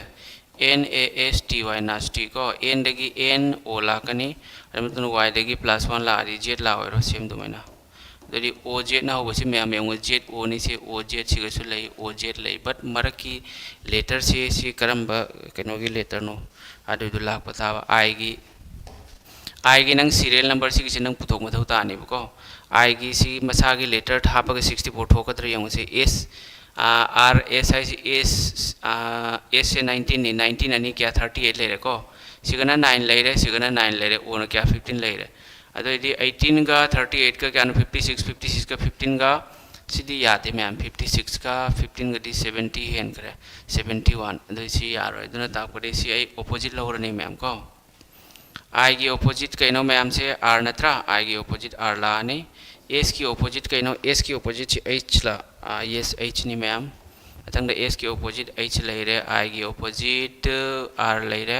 ꯑꯦꯟ ꯑꯦ ꯑꯦꯁ ꯇꯤ ꯋꯥꯏ, ꯅꯥꯁꯇꯤ ꯀꯣ꯫ ꯑꯦꯟꯗꯒꯤ ꯑꯦꯟ ꯑꯣ ꯂꯥꯛꯀꯅꯤ꯫ ꯑꯗꯨ ꯃꯇꯨꯡꯗ ꯋꯥꯏꯗꯒꯤ ꯄ꯭ꯂꯁ ꯋꯥꯟ ꯂꯥꯛꯑꯗꯤ ꯖꯦꯠ ꯂꯥꯛꯑꯣꯏꯔꯣ? ꯁꯦꯝ ꯑꯗꯨꯃꯥꯏꯅ꯫ ꯑꯗꯨꯗꯤ ꯑꯣ ꯖꯦꯠꯅ ꯍꯧꯕꯁꯤ ꯃꯌꯥꯝ ꯌꯦꯡꯉꯨ, ꯖꯦꯠ ꯑꯣꯅꯤ꯫ ꯁꯤ ꯑꯣ ꯖꯦꯠ ꯁꯤꯒꯁꯨ ꯂꯩ, ꯑꯣ ꯖꯦꯠ ꯂꯩ꯫ ꯕꯠ ꯃꯔꯛꯀꯤ ꯂꯦꯇꯔꯁꯤ ꯁꯤ ꯀꯔꯝꯕ ꯀꯩꯅꯣꯒꯤ ꯂꯦꯇꯔꯅꯣ? ꯑꯗꯨꯏꯗꯨ ꯂꯥꯛꯄ ꯇꯥꯕ꯫ ꯑꯥꯏꯒꯤ, ꯑꯥꯏꯒꯤ ꯅꯪ ꯁꯤꯔꯤꯌꯦꯜ ꯅꯝꯕꯔ ꯁꯤꯒꯤꯁꯤ ꯅꯪ ꯄꯨꯊꯣꯛ ꯃꯊꯧ ꯇꯥꯅꯦꯕꯀꯣ꯫ ꯑꯥꯏꯒꯤ ꯁꯤ ꯃꯁꯥꯒꯤ ꯂꯦꯇꯔ ꯍꯥꯞꯄꯒ ꯁꯤꯛꯁꯇꯤ ꯐꯣꯔ ꯊꯣꯛꯀꯗ꯭ꯔꯥ ꯌꯦꯡꯉꯨꯁꯦ꯫ ꯑꯦꯁ, ꯑꯥꯔ ꯑꯦꯁ ꯍꯥꯏꯁꯤ ꯑꯦꯁ, ꯑꯦꯁꯁꯦ ꯅꯥꯏꯟꯇꯤꯟꯅꯤ꯫ ꯅꯥꯏꯟꯇꯤꯟ ꯑꯅꯤ ꯀꯌꯥ? ꯊꯥꯔꯇꯤ ꯑꯩꯠ ꯂꯩꯔꯦꯀꯣ꯫ ꯁꯤꯒꯅ ꯅꯥꯏꯟ ꯂꯩꯔꯦ, ꯁꯤꯒꯅ ꯅꯥꯏꯟ ꯂꯩꯔꯦ, ꯑꯣꯅ ꯀꯌꯥ? ꯐꯤꯐꯇꯤꯟ ꯂꯩꯔꯦ꯫ ꯑꯗꯨꯑꯣꯏꯗꯤ ꯑꯩꯠꯇꯤꯟꯒ ꯊꯥꯔꯇꯤ ꯑꯩꯠꯀ ꯀꯌꯥꯅꯣ? Fifty six. ꯐꯤꯐꯇꯤ ꯁꯤꯛꯁꯀ ꯐꯤꯐꯇꯤꯟꯒ, ꯁꯤꯗꯤ ꯌꯥꯗꯦ ꯃꯌꯥꯝ꯫ ꯐꯤꯐꯇꯤ ꯁꯤꯛꯁꯀ ꯐꯤꯐꯇꯤꯟꯒꯗꯤ ꯁꯕꯦꯟꯇꯤ ꯍꯦꯟꯈ꯭ꯔꯦ, ꯁꯕꯦꯟꯇꯤ ꯋꯥꯟ꯫ ꯑꯗꯨ ꯁꯤ ꯌꯥꯔꯣꯏ꯫ ꯑꯗꯨꯅ ꯇꯥꯛꯄꯗꯤ ꯁꯤ ꯑꯩ ꯑꯣꯄꯣꯖꯤꯠ ꯂꯧꯔꯅꯤ ꯃꯌꯥꯝ ꯀꯣ꯫ ꯑꯥꯏꯒꯤ ꯑꯣꯄꯣꯖꯤꯠ ꯀꯩꯅꯣ ꯃꯌꯥꯝꯁꯦ? ꯑꯥꯔ ꯅꯠꯇ꯭ꯔꯥ? ꯑꯥꯏꯒꯤ ꯑꯣꯄꯣꯖꯤꯠ ꯑꯥꯔ ꯂꯥꯛꯑꯅꯤ꯫ ꯑꯦꯁꯀꯤ ꯑꯣꯄꯣꯖꯤꯠ ꯀꯩꯅꯣ? ꯑꯦꯁꯀꯤ ꯑꯣꯄꯣꯖꯤꯠꯁꯤ ꯑꯩꯆ ꯂꯥ? ꯑꯥ, ꯌꯦꯁ, ꯑꯩꯆꯅꯤ ꯃꯌꯥꯝ꯫ ꯃꯊꯪꯗ ꯑꯦꯁꯀꯤ ꯑꯣꯄꯣꯖꯤꯠ ꯑꯩꯆ ꯂꯩꯔꯦ, ꯑꯥꯏꯒꯤ ꯑꯣꯄꯣꯖꯤꯠ ꯑꯥꯔ ꯂꯩꯔꯦ,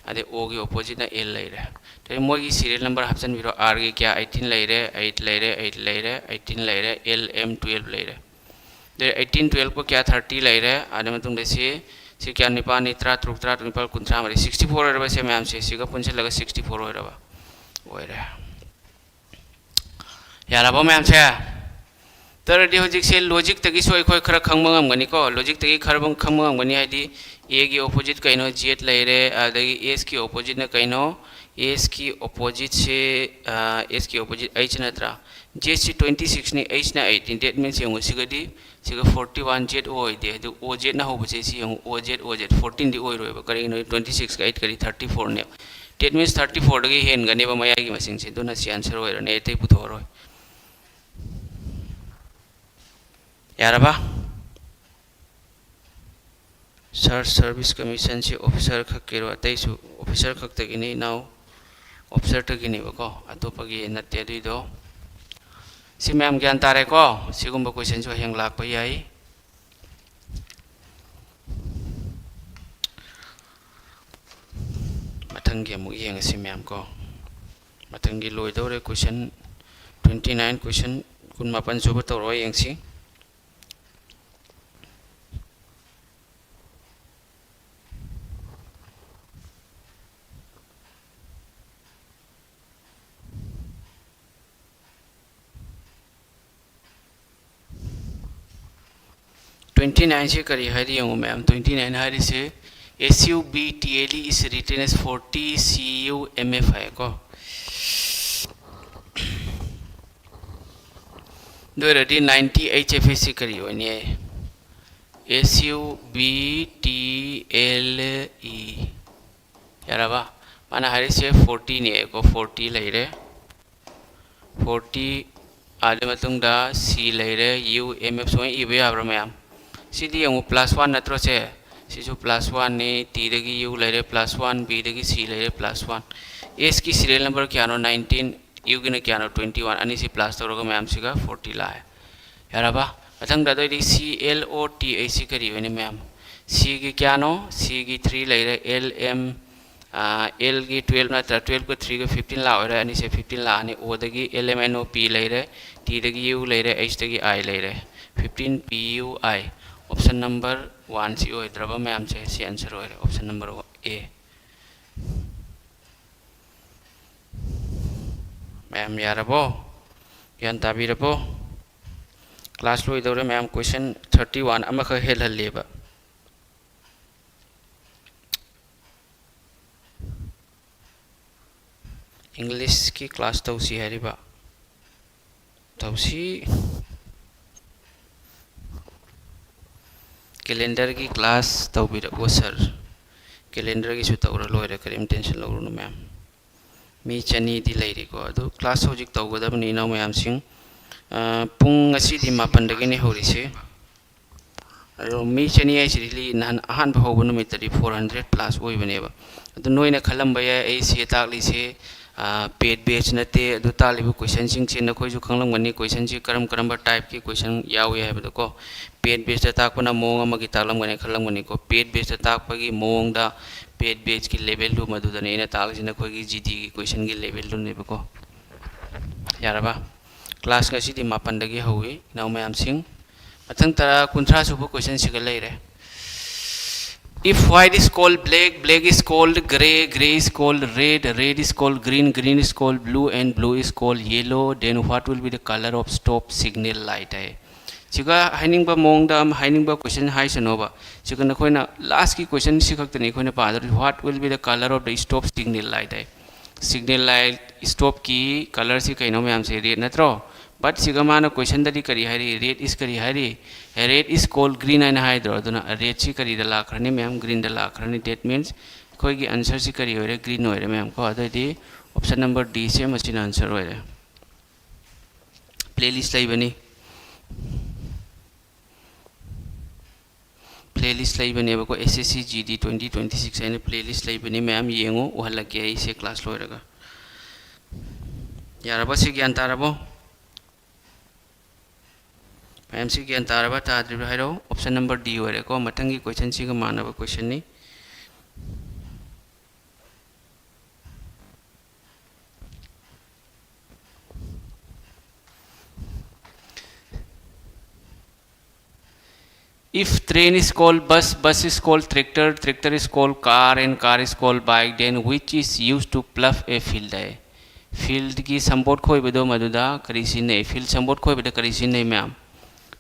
ꯑꯗꯩ ꯑꯣꯒꯤ ꯑꯣꯄꯣꯖꯤꯠꯅ ꯑꯦꯜ ꯂꯩꯔꯦ꯫ ꯑꯗꯩ ꯃꯣꯏꯒꯤ ꯁꯤꯔꯤꯌꯦꯜ ꯅꯝꯕꯔ ꯍꯥꯞꯆꯤꯟꯕꯤꯔꯣ꯫ ꯑꯥꯔꯒꯤ ꯀꯌꯥ? ꯑꯩꯠꯇꯤꯟ ꯂꯩꯔꯦ, ꯑꯩꯠ ꯂꯩꯔꯦ, ꯑꯩꯠ ꯂꯩꯔꯦ, ꯑꯩꯠꯇꯤꯟ ꯂꯩꯔꯦ, ꯑꯦꯜ ꯑꯦꯝ ꯇꯨꯌꯦꯜꯞ ꯂꯩꯔꯦ꯫ ꯑꯗꯩ ꯑꯩꯠꯇꯤꯟ, ꯇꯨꯌꯦꯜꯞꯀ ꯀꯌꯥ? ꯊꯥꯔꯇꯤ ꯂꯩꯔꯦ꯫ ꯑꯗꯨ ꯃꯇꯨꯡꯗ ꯁꯤ, ꯁꯤ ꯀꯌꯥ? ꯅꯤꯄꯥꯜꯅꯤ, ꯇꯔꯥꯇꯔꯨꯛ, ꯇꯔꯥꯇꯔꯨꯛ, ꯅꯤꯄꯥꯜ, ꯀꯨꯟꯊ꯭ꯔꯥ ꯃꯔꯤ, ꯁꯤꯛꯁꯇꯤ ꯐꯣꯔ ꯑꯣꯏꯔꯕ? ꯁꯦ ꯃꯌꯥꯝꯁꯦ ꯁꯤꯒ ꯄꯨꯟꯁꯤꯜꯂꯒ ꯁꯤꯛꯁꯇꯤ ꯐꯣꯔ ꯑꯣꯏꯔꯕ? ꯑꯣꯏꯔꯦ꯫ ꯌꯥꯔꯕꯣ ꯃꯌꯥꯝꯁꯦ? ꯇꯔꯗꯤ ꯍꯧꯖꯤꯛꯁꯦ ꯂꯣꯖꯤꯛꯇꯒꯤꯁꯨ ꯑꯩꯈꯣꯏ ꯈꯔ ꯈꯪꯕ ꯉꯝꯒꯅꯤꯀꯣ꯫ ꯂꯣꯖꯤꯛꯇꯒꯤ ꯈꯔ ꯈꯪꯕ ꯉꯝꯒꯅꯤ ꯍꯥꯏꯗꯤ, ꯑꯦꯒꯤ ꯑꯣꯄꯣꯖꯤꯠ ꯀꯩꯅꯣ? ꯖꯦꯠ ꯂꯩꯔꯦ꯫ ꯑꯗꯒꯤ ꯑꯦꯁꯀꯤ ꯑꯣꯄꯣꯖꯤꯠꯅ ꯀꯩꯅꯣ? ꯑꯦꯁꯀꯤ ꯑꯣꯄꯣꯖꯤꯠꯁꯦ, ꯑꯦꯁꯀꯤ ꯑꯣꯄꯣꯖꯤꯠ ꯑꯩꯆ ꯅꯠꯇ꯭ꯔꯥ? ꯖꯦꯠꯁꯤ ꯇ꯭ꯋꯦꯟꯇꯤ ꯁꯤꯛꯁꯅꯤ, ꯑꯩꯆꯅ ꯑꯩꯠꯅꯤ꯫ That means ꯌꯦꯡꯉꯨ, ꯁꯤꯒꯗꯤ, ꯁꯤꯒ ꯐꯣꯔꯇꯤ ꯋꯥꯟ, ꯖꯦꯠ ꯑꯣ ꯑꯣꯏꯗꯦ꯫ ꯑꯗꯨ ꯑꯣ ꯖꯦꯠꯅ ꯍꯧꯕꯁꯦ ꯁꯤ ꯌꯦꯡꯉꯨ, ꯑꯣ ꯖꯦꯠ, ꯑꯣ ꯖꯦꯠ꯫ ꯐꯣꯔꯇꯤꯟꯗꯤ ꯑꯣꯏꯔꯣꯏꯕ꯫ ꯀꯔꯤꯒꯤꯅꯣ? ꯇ꯭ꯋꯦꯟꯇꯤ ꯁꯤꯛꯁꯀ ꯑꯩꯠꯀꯗꯤ ꯊꯥꯔꯇꯤ ꯐꯣꯔꯅꯦꯕ꯫ That means ꯊꯥꯔꯇꯤ ꯐꯣꯔꯗꯒꯤ ꯍꯦꯟꯒꯅꯦꯕ ꯃꯌꯥꯏꯒꯤ ꯃꯁꯤꯡꯁꯦ꯫ ꯑꯗꯨꯅ ꯁꯤ ꯑꯟꯁꯔ ꯑꯣꯏꯔꯅꯤ, ꯑꯩ ꯑꯇꯩ ꯄꯨꯊꯣꯛꯑꯔꯣꯏ꯫ ꯌꯥꯔꯕ? Search Service Commissionꯁꯤ officer ꯈꯛꯀꯤꯔꯣ? ꯑꯇꯩꯁꯨ officer ꯈꯛꯇꯒꯤꯅꯤ ꯏꯅꯥꯎ, officerꯇꯒꯤꯅꯦꯕꯀꯣ, ꯑꯇꯣꯞꯄꯒꯤ ꯅꯠꯇꯦ ꯑꯗꯨꯏꯗꯣ꯫ ꯁꯤ ꯃꯌꯥꯝ ꯒ꯭ꯌꯥꯟ ꯇꯥꯔꯦꯀꯣ? ꯁꯤꯒꯨꯝꯕ questionꯁꯨ ꯍꯌꯦꯡ ꯂꯥꯛꯄ ꯌꯥꯏ꯫ ꯃꯊꯪꯒꯤ ꯑꯃꯨꯛ ꯌꯦꯡꯉꯁꯤ ꯃꯌꯥꯝ ꯀꯣ꯫ ꯃꯊꯪꯒꯤ ꯂꯣꯏꯗꯧꯔꯦ, question twenty nine, question ꯀꯨꯟꯃꯥꯄꯟ ꯁꯨꯕ ꯇꯧꯔꯛꯑꯣ ꯌꯦꯡꯁꯤ꯫ Twenty nine ꯁꯤ ꯀꯔꯤ ꯍꯥꯏꯔꯤ ꯌꯦꯡꯉꯨ ꯃꯌꯥꯝ꯫ Twenty nine ꯍꯥꯏꯔꯤꯁꯦ, S U B T L E is written as forty C U M F ꯍꯥꯏꯀꯣ꯫ ꯑꯗꯨ ꯑꯣꯏꯔꯗꯤ ninety H F ꯁꯤ ꯀꯔꯤ ꯑꯣꯏꯅꯤ? S U B T L E꯫ ꯌꯥꯔꯕ? ꯃꯥꯅ ꯍꯥꯏꯔꯤꯁꯦ forty ꯅꯦꯀꯣ, forty ꯂꯩꯔꯦ꯫ Forty ꯑꯗꯨꯒꯤ ꯃꯇꯨꯡꯗ C ꯂꯩꯔꯦ, U, M, F ꯁꯨꯃꯥꯏꯅ ꯏꯕ ꯌꯥꯕ꯭ꯔꯥ ꯃꯌꯥꯝ? ꯁꯤꯗꯤ ꯌꯦꯡꯉꯨ, plus one ꯅꯠꯇ꯭ꯔꯣ ꯁꯦ? ꯁꯤꯁꯨ plus one ꯅꯤ, T ꯗꯒꯤ U ꯂꯩꯔꯦ plus one, B ꯗꯒꯤ C ꯂꯩꯔꯦ plus one꯫ S ꯀꯤ serial number ꯀꯌꯥꯅꯣ? Nineteen꯫ U ꯒꯤꯅ ꯀꯌꯥꯅꯣ? Twenty one꯫ ꯑꯅꯤꯁꯤ plus ꯇꯧꯔꯒ ꯃꯌꯥꯝꯁꯤꯒ forty ꯂꯥꯛꯑꯦ꯫ ꯌꯥꯔꯕ? ꯃꯊꯪꯗ ꯑꯗꯨꯑꯣꯏꯗꯤ C L O T H ꯁꯤ ꯀꯔꯤ ꯑꯣꯏꯅꯤ ꯃꯌꯥꯝ? C ꯒꯤ ꯀꯌꯥꯅꯣ? C ꯒꯤ three ꯂꯩꯔꯦ, L M, ꯑꯥ, L ꯒꯤ twelve ꯅꯠꯇ꯭ꯔꯥ? Twelve ꯀ three ꯒ fifteen ꯂꯥꯛꯑꯣꯏꯔꯦ, ꯑꯅꯤꯁꯦ fifteen ꯂꯥꯛꯑꯅꯤ꯫ O ꯗꯒꯤ L M N O P ꯂꯩꯔꯦ, T ꯗꯒꯤ U ꯂꯩꯔꯦ, H ꯗꯒꯤ I ꯂꯩꯔꯦ꯫ Fifteen P U I꯫ Option number one ꯁꯤ ꯑꯣꯏꯗ꯭ꯔꯕ ꯃꯌꯥꯝꯁꯦ? ꯁꯤ answer ꯑꯣꯏꯔꯦ, option number A꯫ ꯃꯌꯥꯝ ꯌꯥꯔꯕꯣ? ꯒ꯭ꯌꯥꯟ ꯇꯥꯕꯤꯔꯕꯣ? Class ꯂꯣꯏꯗꯧꯔꯦ ꯃꯌꯥꯝ, question thirty one ꯑꯃꯈꯛ ꯍꯦꯜꯍꯜꯂꯦꯕ꯫ English ꯀꯤ class ꯇꯧꯁꯤ ꯍꯥꯏꯔꯤꯕ꯫ ꯇꯧꯁꯤ꯫ Calendar ꯒꯤ class ꯇꯧꯕꯤꯔꯛꯑꯣ sir꯫ Calendar ꯒꯤꯁꯨ ꯇꯧꯔ ꯂꯣꯏꯔꯦ, ꯀꯔꯤꯝ tension ꯂꯧꯔꯨꯅꯨ ꯃꯌꯥꯝ꯫ ꯃꯤ ꯆꯅꯤꯗꯤ ꯂꯩꯔꯤꯀꯣ꯫ ꯑꯗꯨ class ꯍꯧꯖꯤꯛ ꯇꯧꯒꯗꯕꯅꯤ ꯏꯅꯥꯎ ꯃꯌꯥꯝꯁꯤꯡ꯫ ꯑ, ꯄꯨꯡ ꯉꯁꯤꯗꯤ ꯃꯥꯄꯟꯗꯒꯤꯅꯤ ꯍꯧꯔꯤꯁꯤ꯫ ꯑꯗꯣ ꯃꯤ ꯆꯅꯤ ꯍꯥꯏꯁꯤꯗꯤ ꯅꯍꯥꯟ ꯑꯍꯥꯟꯕ ꯍꯧꯕ ꯅꯨꯃꯤꯠꯇꯗꯤ four hundred plus ꯑꯣꯏꯕꯅꯦꯕ꯫ ꯑꯗꯨ ꯅꯣꯏꯅ ꯈꯜꯂꯝꯕ ꯌꯥꯏ, ꯑꯩ ꯁꯤ ꯇꯥꯛꯂꯤꯁꯦ, ꯑ, paid batch ꯅꯠꯇꯦ, ꯑꯗꯨ ꯇꯥꯛꯂꯤꯕ questionꯁꯤꯡꯁꯦ ꯅꯈꯣꯏꯁꯨ ꯈꯪꯂꯝꯒꯅꯤ, questionꯁꯤ ꯀꯔꯝ ꯀꯔꯝꯕ typeꯀꯤ question ꯌꯥꯎꯏ ꯍꯥꯏꯕꯗꯣꯀꯣ꯫ Paid batchꯇ ꯇꯥꯛꯄꯅ ꯃꯑꯣꯡ ꯑꯃꯒꯤ ꯇꯥꯛꯂꯝꯒꯅꯤ ꯈꯜꯂꯝꯒꯅꯤꯀꯣ꯫ Paid batchꯇ ꯇꯥꯛꯄꯒꯤ ꯃꯑꯣꯡꯗ paid batchꯀꯤ levelꯗꯨ ꯃꯗꯨꯗꯅꯤ ꯑꯩꯅ ꯇꯥꯛꯂꯤꯁꯤ, ꯅꯈꯣꯏꯒꯤ GDꯒꯤ questionꯒꯤ levelꯗꯨꯅꯦꯕꯀꯣ꯫ ꯌꯥꯔꯕ? Class ꯉꯁꯤꯗꯤ ꯃꯥꯄꯟꯗꯒꯤ ꯍꯧꯏ, ꯏꯅꯥꯎ ꯃꯌꯥꯝꯁꯤꯡ꯫ ꯃꯊꯪ ꯇꯔꯥ, ꯀꯨꯟꯊ꯭ꯔꯥ ꯁꯨꯕ questionꯁꯤꯒ ꯂꯩꯔꯦ꯫ If white is called black, black is called grey, grey is called red, red is called green, green is called blue, and blue is called yellow, then what will be the color of stop signal light ꯍꯥꯏ꯫ ꯁꯤꯒ ꯍꯥꯏꯅꯤꯡꯕ ꯃꯑꯣꯡꯗ ꯑꯃ ꯍꯥꯏꯅꯤꯡꯕ question ꯍꯥꯏꯁꯅꯣꯕ꯫ ꯁꯤꯒ ꯅꯈꯣꯏꯅ lastꯀꯤ questionꯁꯤ ꯈꯛꯇꯅꯤ ꯑꯩꯈꯣꯏꯅ ꯄꯥꯗꯧꯔꯤꯁꯤ, "What will be the color of the stop signal light?" High. Signal light stopꯀꯤ colorꯁꯤ ꯀꯩꯅꯣ ꯃꯌꯥꯝꯁꯦ? Red ꯅꯠꯇ꯭ꯔꯣ? But ꯁꯤꯒ ꯃꯥꯅ questionꯗꯗꯤ ꯀꯔꯤ ꯍꯥꯏꯔꯤ? Red is ꯀꯔꯤ ꯍꯥꯏꯔꯤ? Red is called green ꯍꯥꯏꯅ ꯍꯥꯏꯗ꯭ꯔꯣ? ꯑꯗꯨꯅ redꯁꯤ ꯀꯔꯤꯗ ꯂꯥꯛꯈ꯭ꯔꯅꯤ ꯃꯌꯥꯝ? Greenꯗ ꯂꯥꯛꯈ꯭ꯔꯅꯤ꯫ That means ꯑꯩꯈꯣꯏꯒꯤ answerꯁꯤ ꯀꯔꯤ ꯑꯣꯏꯔꯦ? Green ꯑꯣꯏꯔꯦ ꯃꯌꯥꯝ ꯀꯣ꯫ ꯑꯗꯨꯑꯣꯏꯗꯤ option number Dꯁꯦ ꯃꯁꯤꯅ answer ꯑꯣꯏꯔꯦ꯫ Playlist ꯂꯩꯕꯅꯤ꯫ Playlist ꯂꯩꯕꯅꯦꯕꯀꯣ, SSC GD twenty twenty six ꯍꯥꯏꯅ playlist ꯂꯩꯕꯅꯤ, ꯃꯌꯥꯝ ꯌꯦꯡꯉꯨ, ꯎꯍꯜꯂꯛꯀꯦ ꯑꯩꯁꯦ class ꯂꯣꯏꯔꯒ꯫ ꯌꯥꯔꯕ? ꯁꯤ ꯒ꯭ꯌꯥꯟ ꯇꯥꯔꯕꯣ? ꯃꯌꯥꯝꯁꯤ ꯒ꯭ꯌꯥꯟ ꯇꯥꯔꯕ ꯇꯥꯗ꯭ꯔꯤꯕ ꯍꯥꯏꯔꯛꯑꯣ꯫ Option number D ꯑꯣꯏꯔꯦꯀꯣ, ꯃꯊꯪꯒꯤ questionꯁꯤꯒ ꯃꯥꯟꯅꯕ questionꯅꯤ꯫ If train is called bus, bus is called tractor, tractor is called car, and car is called bike, then which is used to plough a field ꯍꯥꯏ꯫ Fieldꯀꯤ ꯁꯝꯄꯣꯠ ꯈꯣꯏꯕꯗꯣ ꯃꯗꯨꯗ ꯀꯔꯤ ꯁꯤꯖꯤꯟꯅꯩ? Field ꯁꯝꯄꯣꯠ ꯈꯣꯏꯕꯗ ꯀꯔꯤ ꯁꯤꯖꯤꯟꯅꯩ ꯃꯌꯥꯝ?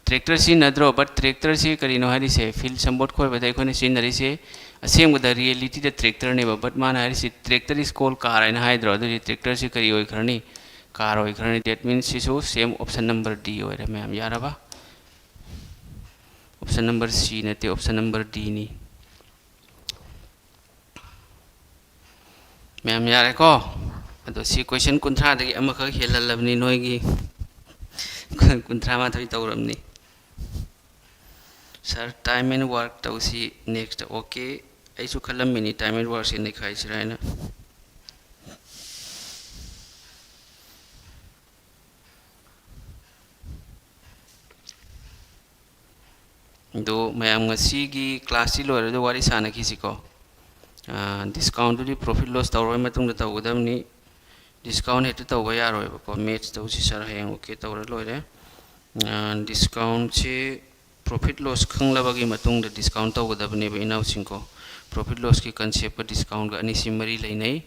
Tractor ꯁꯤꯖꯤꯟꯅꯗ꯭ꯔꯣ? But tractorꯁꯤ ꯀꯔꯤꯅꯣ ꯍꯥꯏꯔꯤꯁꯦ? Field ꯁꯝꯄꯣꯠ ꯈꯣꯏꯕꯗ ꯑꯩꯈꯣꯏꯅ ꯁꯤꯖꯤꯟꯅꯔꯤꯁꯦ ꯑꯁꯦꯡꯕꯗ realityꯗ tractorꯅꯦꯕ, but ꯃꯥꯅ ꯍꯥꯏꯔꯤꯁꯤ tractor is called car ꯍꯥꯏꯅ ꯍꯥꯏꯗ꯭ꯔꯣ? ꯑꯗꯨꯗꯤ tractorꯁꯤ ꯀꯔꯤ ꯑꯣꯏꯈ꯭ꯔꯅꯤ? Car ꯑꯣꯏꯈ꯭ꯔꯅꯤ꯫ That means ꯁꯤꯁꯨ same option number D ꯑꯣꯏꯔꯦ ꯃꯌꯥꯝ, ꯌꯥꯔꯕ? Option number C ꯅꯠꯇꯦ, option number Dꯅꯤ꯫ ꯃꯌꯥꯝ ꯌꯥꯔꯦꯀꯣ? ꯑꯗꯣ ꯁꯤ question ꯀꯨꯟꯊ꯭ꯔꯥꯗꯒꯤ ꯑꯃꯈꯛ ꯍꯦꯜꯍꯜꯂꯕꯅꯤ ꯅꯣꯏꯒꯤ꯫ ꯀꯨꯟꯊ꯭ꯔꯥ ꯃꯥꯊꯣꯏ ꯇꯧꯔꯕꯅꯤ꯫ Sir, time and work ꯇꯧꯁꯤ next꯫ Okay, ꯑꯩꯁꯨ ꯈꯜꯂꯝꯃꯤꯅꯤ time and workꯁꯦ ꯅꯩꯈꯥꯏꯁꯤꯔꯥ ꯍꯥꯏꯅ꯫ ꯑꯗꯣ ꯃꯌꯥꯝ, ꯉꯁꯤꯒꯤ classꯁꯤ ꯂꯣꯏꯔꯒ ꯋꯥꯔꯤ ꯁꯥꯟꯅꯈꯤꯁꯤꯀꯣ꯫ Discountꯇꯨꯗꯤ profit loss ꯇꯧꯔꯕ ꯃꯇꯨꯡꯗ ꯇꯧꯒꯗꯕꯅꯤ꯫ Discount ꯍꯦꯛꯇ ꯇꯧꯕ ꯌꯥꯔꯣꯏꯕꯀꯣ꯫ Maths ꯇꯧꯁꯤ sir, ꯍꯌꯦꯡ okay ꯇꯧꯔ ꯂꯣꯏꯔꯦ꯫ Discountꯁꯤ profit loss ꯈꯪꯂꯕꯒꯤ ꯃꯇꯨꯡꯗ discount ꯇꯧꯒꯗꯕꯅꯦꯕ ꯏꯅꯥꯎꯁꯤꯡꯀꯣ꯫ Profit lossꯀꯤ conceptꯀ discountꯀ ꯑꯅꯤꯁꯤ ꯃꯔꯤ ꯂꯩꯅꯩ꯫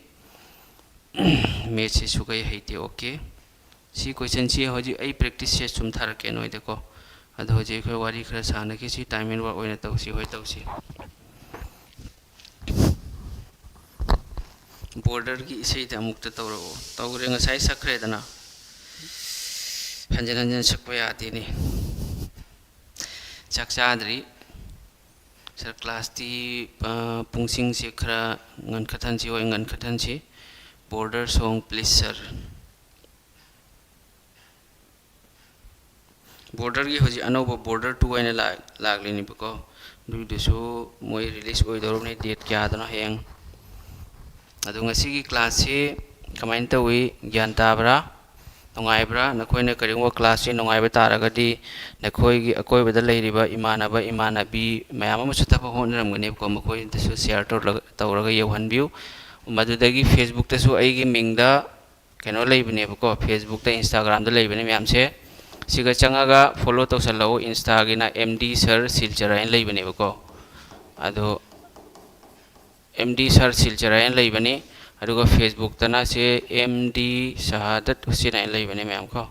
Mathsꯁꯤ ꯁꯨꯛꯍꯩ ꯍꯩꯇꯦ꯫ Okay, ꯁꯤ questionꯁꯤ ꯍꯧꯖꯤꯛ ꯑꯩ practice set ꯁꯨꯝ ꯊꯥꯔꯛꯀꯦ ꯅꯣꯏꯗꯀꯣ꯫ ꯑꯗꯣ ꯍꯧꯖꯤꯛ ꯑꯩꯈꯣꯏ ꯋꯥꯔꯤ ꯈꯔ ꯁꯥꯟꯅꯈꯤꯁꯤ, time and work ꯑꯣꯏꯅ ꯇꯧꯁꯤ꯫ ꯍꯣꯏ, ꯇꯧꯁꯤ꯫ Borderꯒꯤ ꯏꯁꯩꯗ ꯑꯃꯨꯛꯇ ꯇꯧꯔꯛꯑꯣ꯫ ꯇꯧꯔꯦ, ꯉꯁꯥꯏ ꯁꯛꯈ꯭ꯔꯦꯗꯅ꯫ ꯍꯟꯖꯤꯟ ꯍꯟꯖꯤꯟ ꯁꯛꯄ ꯌꯥꯗꯦꯅꯦ꯫ ꯆꯥꯛ ꯆꯥꯗ꯭ꯔꯤ꯫ Sir, classꯇꯤ, ꯑ, ꯄꯨꯡꯁꯤꯡꯁꯦ ꯈꯔ ꯉꯟꯈꯠꯍꯟꯁꯤ꯫ ꯍꯣꯏ, ꯉꯟꯈꯠꯍꯟꯁꯤ꯫ Border song please sir꯫ Borderꯒꯤ ꯍꯧꯖꯤꯛ ꯑꯅꯧꯕ Border two ꯍꯥꯏꯅ ꯂꯥꯛ-, ꯂꯥꯛꯂꯤꯅꯦꯕꯀꯣ꯫ ꯑꯗꯨꯏꯗꯨꯁꯨ ꯃꯣꯏ release ꯑꯣꯏꯗꯧꯔꯕꯅꯦ, date ꯀꯌꯥꯗꯅꯣ ꯍꯌꯦꯡ꯫ ꯑꯗꯣ ꯉꯁꯤꯒꯤ classꯁꯤ ꯀꯃꯥꯏꯅ ꯇꯧꯏ, ꯒ꯭ꯌꯥꯟ ꯇꯥꯕ꯭ꯔꯥ? ꯅꯨꯡꯉꯥꯏꯕ꯭ꯔꯥ? ꯅꯈꯣꯏꯅ ꯀꯔꯤꯒꯨꯝꯕ classꯁꯤ ꯅꯨꯡꯉꯥꯏꯕ ꯇꯥꯔꯒꯗꯤ, ꯅꯈꯣꯏꯒꯤ ꯑꯀꯣꯏꯕꯗ ꯂꯩꯔꯤꯕ ꯏꯃꯥꯟꯅꯕ ꯏꯃꯥꯟꯅꯕꯤ ꯃꯌꯥꯝ ꯑꯃꯁꯨ ꯊꯕꯛ ꯍꯣꯠꯅꯔꯝꯒꯅꯦꯕꯀꯣ, ꯃꯈꯣꯏꯗꯁꯨ share ꯇꯧꯔꯒ, ꯇꯧꯔꯒ ꯌꯧꯍꯟꯕꯤꯌꯨ꯫ ꯃꯗꯨꯗꯒꯤ Facebookꯇꯁꯨ ꯑꯩꯒꯤ ꯃꯤꯡꯗ ꯀꯩꯅꯣ ꯂꯩꯕꯅꯦꯕꯀꯣ, Facebookꯇ, Instagramꯗ ꯂꯩꯕꯅꯦ ꯃꯌꯥꯝꯁꯦ꯫ ꯁꯤꯒ ꯆꯪꯉꯒ follow ꯇꯧꯁꯜꯂꯛꯎ꯫ Instaꯒꯤꯅ M D Sir Silchar ꯍꯥꯏꯅ ꯂꯩꯕꯅꯦꯕꯀꯣ꯫ ꯑꯗꯣ M D Sir Silchar ꯍꯥꯏꯅ ꯂꯩꯕꯅꯤ꯫ ꯑꯗꯨꯒ Facebookꯇꯅ ꯁꯦ M D Shahadat Hussain ꯍꯥꯏꯅ ꯂꯩꯕꯅꯤ ꯃꯌꯥꯝ ꯀꯣ꯫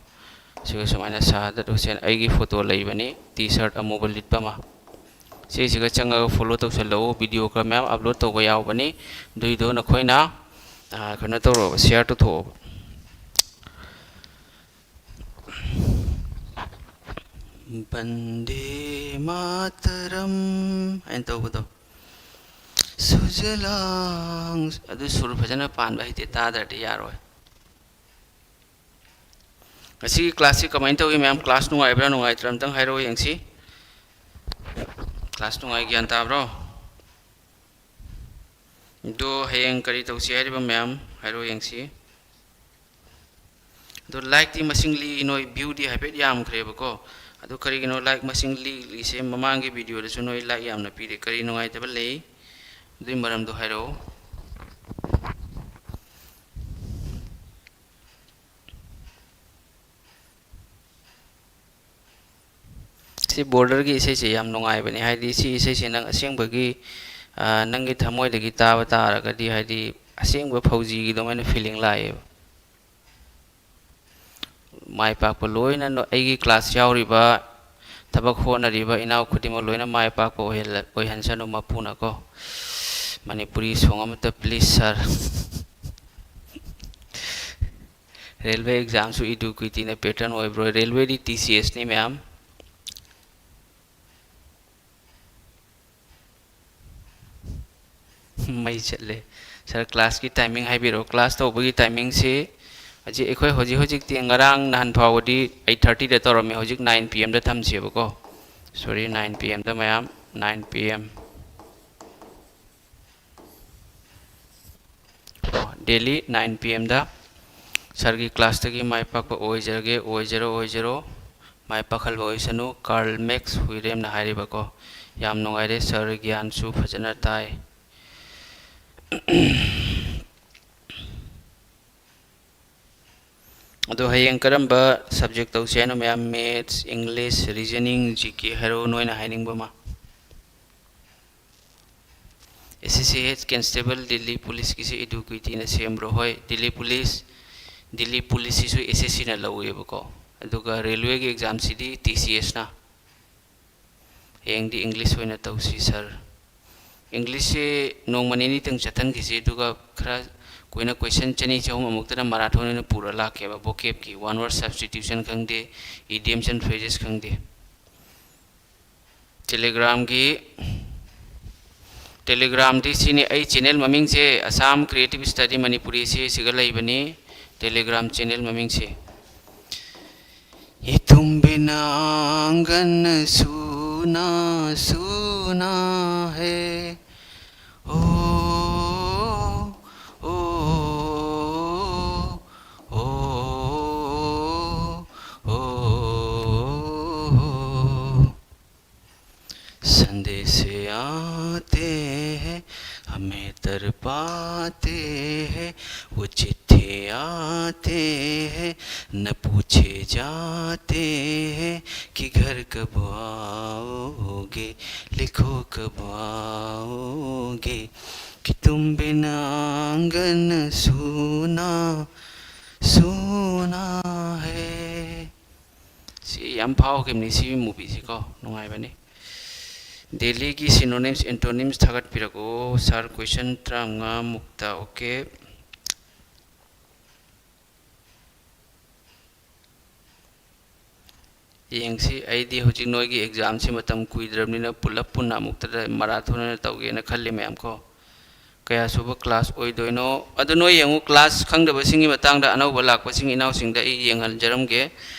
ꯁꯤꯒ ꯁꯨꯃꯥꯏꯅ Shahadat Hussain, ꯑꯩꯒꯤ photo ꯂꯩꯕꯅꯤ, T-shirt ꯑꯃꯨꯕ ꯂꯤꯠꯄ ꯑꯃ꯫ ꯁꯤꯁꯤꯒ ꯆꯪꯉꯒ follow ꯇꯧꯁꯜꯂꯛꯎ꯫ Video ꯈꯔ ꯃꯌꯥꯝ upload ꯇꯧꯕ ꯌꯥꯎꯕꯅꯤ꯫ ꯑꯗꯨꯏꯗꯣ ꯅꯈꯣꯏꯅ, ꯑꯥ, ꯀꯩꯅꯣ ꯇꯧꯔꯣꯕ, share ꯇꯧꯊꯣꯛꯑꯣꯕ꯫ ꯕꯟꯗꯦ ꯃꯥꯇꯔꯝ ꯍꯥꯏꯅ ꯇꯧꯕꯗꯣ꯫ ꯁꯨꯖꯂꯥꯡ, ꯑꯗꯨ ꯁꯨꯔ ꯐꯖꯅ ꯄꯥꯟꯕ ꯍꯩꯇꯦ, ꯇꯥꯗ꯭ꯔꯗꯤ ꯌꯥꯔꯣꯏ꯫ ꯉꯁꯤꯒꯤ classꯁꯤ ꯀꯃꯥꯏꯅ ꯇꯧꯏ ꯃꯌꯥꯝ? Class ꯅꯨꯡꯉꯥꯏꯕ꯭ꯔꯥ ꯅꯨꯡꯉꯥꯏꯇ꯭ꯔꯥ ꯑꯝꯇꯪ ꯍꯥꯏꯔꯛꯑꯣ ꯌꯦꯡꯁꯤ꯫ Class ꯅꯨꯡꯉꯥꯏ, ꯒ꯭ꯌꯥꯟ ꯇꯥꯕ꯭ꯔꯣ? ꯑꯗꯣ ꯍꯌꯦꯡ ꯀꯔꯤ ꯇꯧꯁꯤ ꯍꯥꯏꯔꯤꯕ ꯃꯌꯥꯝ ꯍꯥꯏꯔꯣ ꯌꯦꯡꯁꯤ꯫ ꯑꯗꯣ ꯂꯥꯏꯛꯇꯤ ꯃꯁꯤꯡ ꯂꯤꯛꯏ, ꯅꯣꯏ ꯚ꯭ꯌꯨꯗꯤ ꯍꯥꯏꯐꯦꯠ ꯌꯥꯝꯈ꯭ꯔꯦꯕꯀꯣ꯫ ꯑꯗꯣ ꯀꯔꯤꯒꯤꯅꯣ ꯂꯥꯏꯛ ꯃꯁꯤꯡ ꯂꯤꯛꯂꯤꯁꯦ? ꯃꯃꯥꯡꯒꯤ ꯚꯤꯗꯤꯑꯣꯗꯁꯨ ꯅꯣꯏ ꯂꯥꯏꯛ ꯌꯥꯝꯅ ꯄꯤꯔꯦ, ꯀꯔꯤ ꯅꯨꯡꯉꯥꯏꯇꯕ ꯂꯩ? ꯑꯗꯨꯒꯤ ꯃꯔꯝꯗꯣ ꯍꯥꯏꯔꯛꯑꯣ꯫ ꯁꯤ ꯕꯣꯔꯗꯔꯒꯤ ꯏꯁꯩꯁꯦ ꯌꯥꯝ ꯅꯨꯡꯉꯥꯏꯕꯅꯤ, ꯍꯥꯏꯗꯤ ꯁꯤ ꯏꯁꯩꯁꯦ ꯅꯪ ꯑꯁꯦꯡꯕꯒꯤ, ꯑ, ꯅꯪꯒꯤ ꯊꯃꯣꯏꯗꯒꯤ ꯇꯥꯕ ꯇꯥꯔꯒꯗꯤ, ꯍꯥꯏꯗꯤ ꯑꯁꯦꯡꯕ ꯐꯧꯖꯤꯒꯤ ꯑꯗꯨꯃꯥꯏꯅ feeling ꯂꯥꯛꯑꯦꯕ꯫ ꯃꯥꯏ ꯄꯥꯛꯄ ꯂꯣꯏꯅ ꯅꯣ-, ꯑꯩꯒꯤ class ꯌꯥꯎꯔꯤꯕ, ꯊꯕꯛ ꯍꯣꯠꯅꯔꯤꯕ ꯏꯅꯥꯎ ꯈꯨꯗꯤꯡꯃꯛ ꯂꯣꯏꯅ ꯃꯥꯏ ꯄꯥꯛꯄ ꯑꯣꯏꯍꯜꯂ-, ꯑꯣꯏꯍꯟꯁꯅꯨ ꯃꯄꯨꯅꯀꯣ꯫ ꯃꯅꯤꯄꯨꯔꯤ song ꯑꯃꯇ please sir꯫ Railway examꯁꯨ ꯏꯗꯨ ꯀ꯭ꯋꯤꯇꯤꯅ pattern ꯑꯣꯏꯕ꯭ꯔꯣ? Railwayꯗꯤ T C Sꯅꯤ ꯃꯌꯥꯝ꯫ ꯃꯩ ꯆꯠꯂꯦ꯫ Sir, classꯀꯤ timing ꯍꯥꯏꯕꯤꯔꯛꯑꯣ꯫ Class ꯇꯧꯕꯒꯤ timingꯁꯤ ꯍꯧꯖꯤꯛ ꯑꯩꯈꯣꯏ ꯍꯧꯖꯤꯛ ꯍꯧꯖꯤꯛꯇꯤ, ꯉꯔꯥꯡ ꯅꯍꯥꯟ ꯐꯥꯎꯕꯗꯤ eight thirtyꯗ ꯇꯧꯔꯝꯃꯤ, ꯍꯧꯖꯤꯛ nine P Mꯗ ꯊꯝꯁꯦꯕꯀꯣ꯫ Sorry, nine P Mꯗ ꯃꯌꯥꯝ, nine P M꯫ ꯑꯣ, daily nine P Mꯗ sirꯒꯤ classꯇꯒꯤ ꯃꯥꯏ ꯄꯥꯛꯄ ꯑꯣꯏꯖꯔꯒꯦ, ꯑꯣꯏꯖꯔꯣ, ꯑꯣꯏꯖꯔꯣ, ꯃꯥꯏ ꯄꯥꯛꯍꯟꯕ ꯑꯣꯏꯁꯅꯨ, Karl Marx ꯍꯨꯏꯔꯦꯝꯅ ꯍꯥꯏꯔꯤꯕꯀꯣ꯫ ꯌꯥꯝ ꯅꯨꯡꯉꯥꯏꯔꯦ sir, ꯒ꯭ꯌꯥꯟꯁꯨ ꯐꯖꯅ ꯇꯥꯏ꯫ ꯑꯗꯣ ꯍꯌꯦꯡ ꯀꯔꯝꯕ subject ꯇꯧꯁꯦ ꯍꯥꯏꯅꯣ ꯃꯌꯥꯝ? Maths, English, Reasoning, G K ꯍꯥꯏꯔꯣ, ꯅꯣꯏꯅ ꯍꯥꯏꯅꯤꯡꯕ ꯑꯃ꯫ S S C Head Constable, Delhi Policeꯀꯤꯁꯦ ꯏꯗꯨ ꯀ꯭ꯋꯤꯇꯤꯅ ꯁꯦꯝꯕ꯭ꯔꯣ? ꯍꯣꯏ, Delhi Police, Delhi Policeꯁꯤꯁꯨ S S Cꯅ ꯂꯧꯋꯦꯕꯀꯣ꯫ ꯑꯗꯨꯒ Railwayꯒꯤ examꯁꯤꯗꯤ T C Sꯅ꯫ ꯍꯌꯦꯡꯗꯤ English ꯑꯣꯏꯅ ꯇꯧꯁꯤ sir꯫ Englishꯁꯦ ꯅꯣꯡꯃ ꯅꯤꯅꯤꯇꯪ ꯆꯠꯍꯟꯈꯤꯁꯤ, ꯑꯗꯨꯒ ꯈꯔ ꯀꯨꯏꯅ question ꯆꯅꯤ ꯆꯍꯨꯝ ꯑꯃꯨꯛꯇꯅ marathon ꯑꯣꯏꯅ ꯄꯨꯔ ꯂꯥꯛꯀꯦꯕ, vocabꯀꯤ one word substitution ꯈꯪꯗꯦ, idioms and phrases ꯈꯪꯗꯦ꯫ Telegramꯒꯤ, Telegramꯗꯤ ꯁꯤꯅꯤ, ꯑꯩ channel ꯃꯃꯤꯡꯁꯦ Assam Creative Study Manipuri ꯁꯤ ꯁꯤꯒ ꯂꯩꯕꯅꯤ, Telegram channel ꯃꯃꯤꯡꯁꯦ꯫ ꯏꯇꯨꯝꯕꯤꯅ ꯑꯪꯒꯟ ꯁꯨꯅ ꯁꯨ सुना है। ओ, ओ, ओ, ओ, ओ। संदेश आते हैं, हमें तरपाते हैं, वो चिट्ठी आते हैं, न पूछे जाते हैं कि घर कब आओगे, लिखो कब आओगे, कि तुम बिना आंगन सूना, सूना है꯫ ꯁꯤ ꯌꯥꯝ ꯐꯥꯎꯈꯤꯕꯅꯤ, ꯁꯤ movieꯁꯤꯀꯣ, ꯅꯨꯡꯉꯥꯏꯕꯅꯤ꯫ ꯗꯦꯜꯂꯤꯒꯤ synonyms, antonyms ꯊꯥꯒꯠꯄꯤꯔꯛꯎ꯫ Sir, question ꯇꯔꯥꯃꯉꯥ ꯃꯨꯛꯇ꯫ Okay꯫ ꯌꯦꯡꯁꯤ, ꯑꯩꯗꯤ ꯍꯧꯖꯤꯛ ꯅꯣꯏꯒꯤ examꯁꯤ ꯃꯇꯝ ꯀꯨꯏꯗ꯭ꯔꯕꯅꯤꯅ ꯄꯨꯂꯞ ꯄꯨꯟꯅ ꯑꯃꯨꯛꯇꯗ marathon ꯑꯣꯏꯅ ꯇꯧꯒꯦꯅ ꯈꯜꯂꯤ ꯃꯌꯥꯝ ꯀꯣ꯫ ꯀꯌꯥ ꯁꯨꯕ class ꯑꯣꯏꯗꯣꯏꯅꯣ? ꯑꯗꯨ ꯅꯣꯏ ꯌꯦꯡꯉꯨ, class ꯈꯪꯗꯕꯁꯤꯡꯒꯤ ꯃꯇꯥꯡꯗ ꯑꯅꯧꯕ ꯂꯥꯛꯄꯁꯤꯡ ꯏꯅꯥꯎꯁꯤꯡꯗ ꯑꯩ ꯌꯦꯡꯍꯟꯖꯔꯝꯒꯦ꯫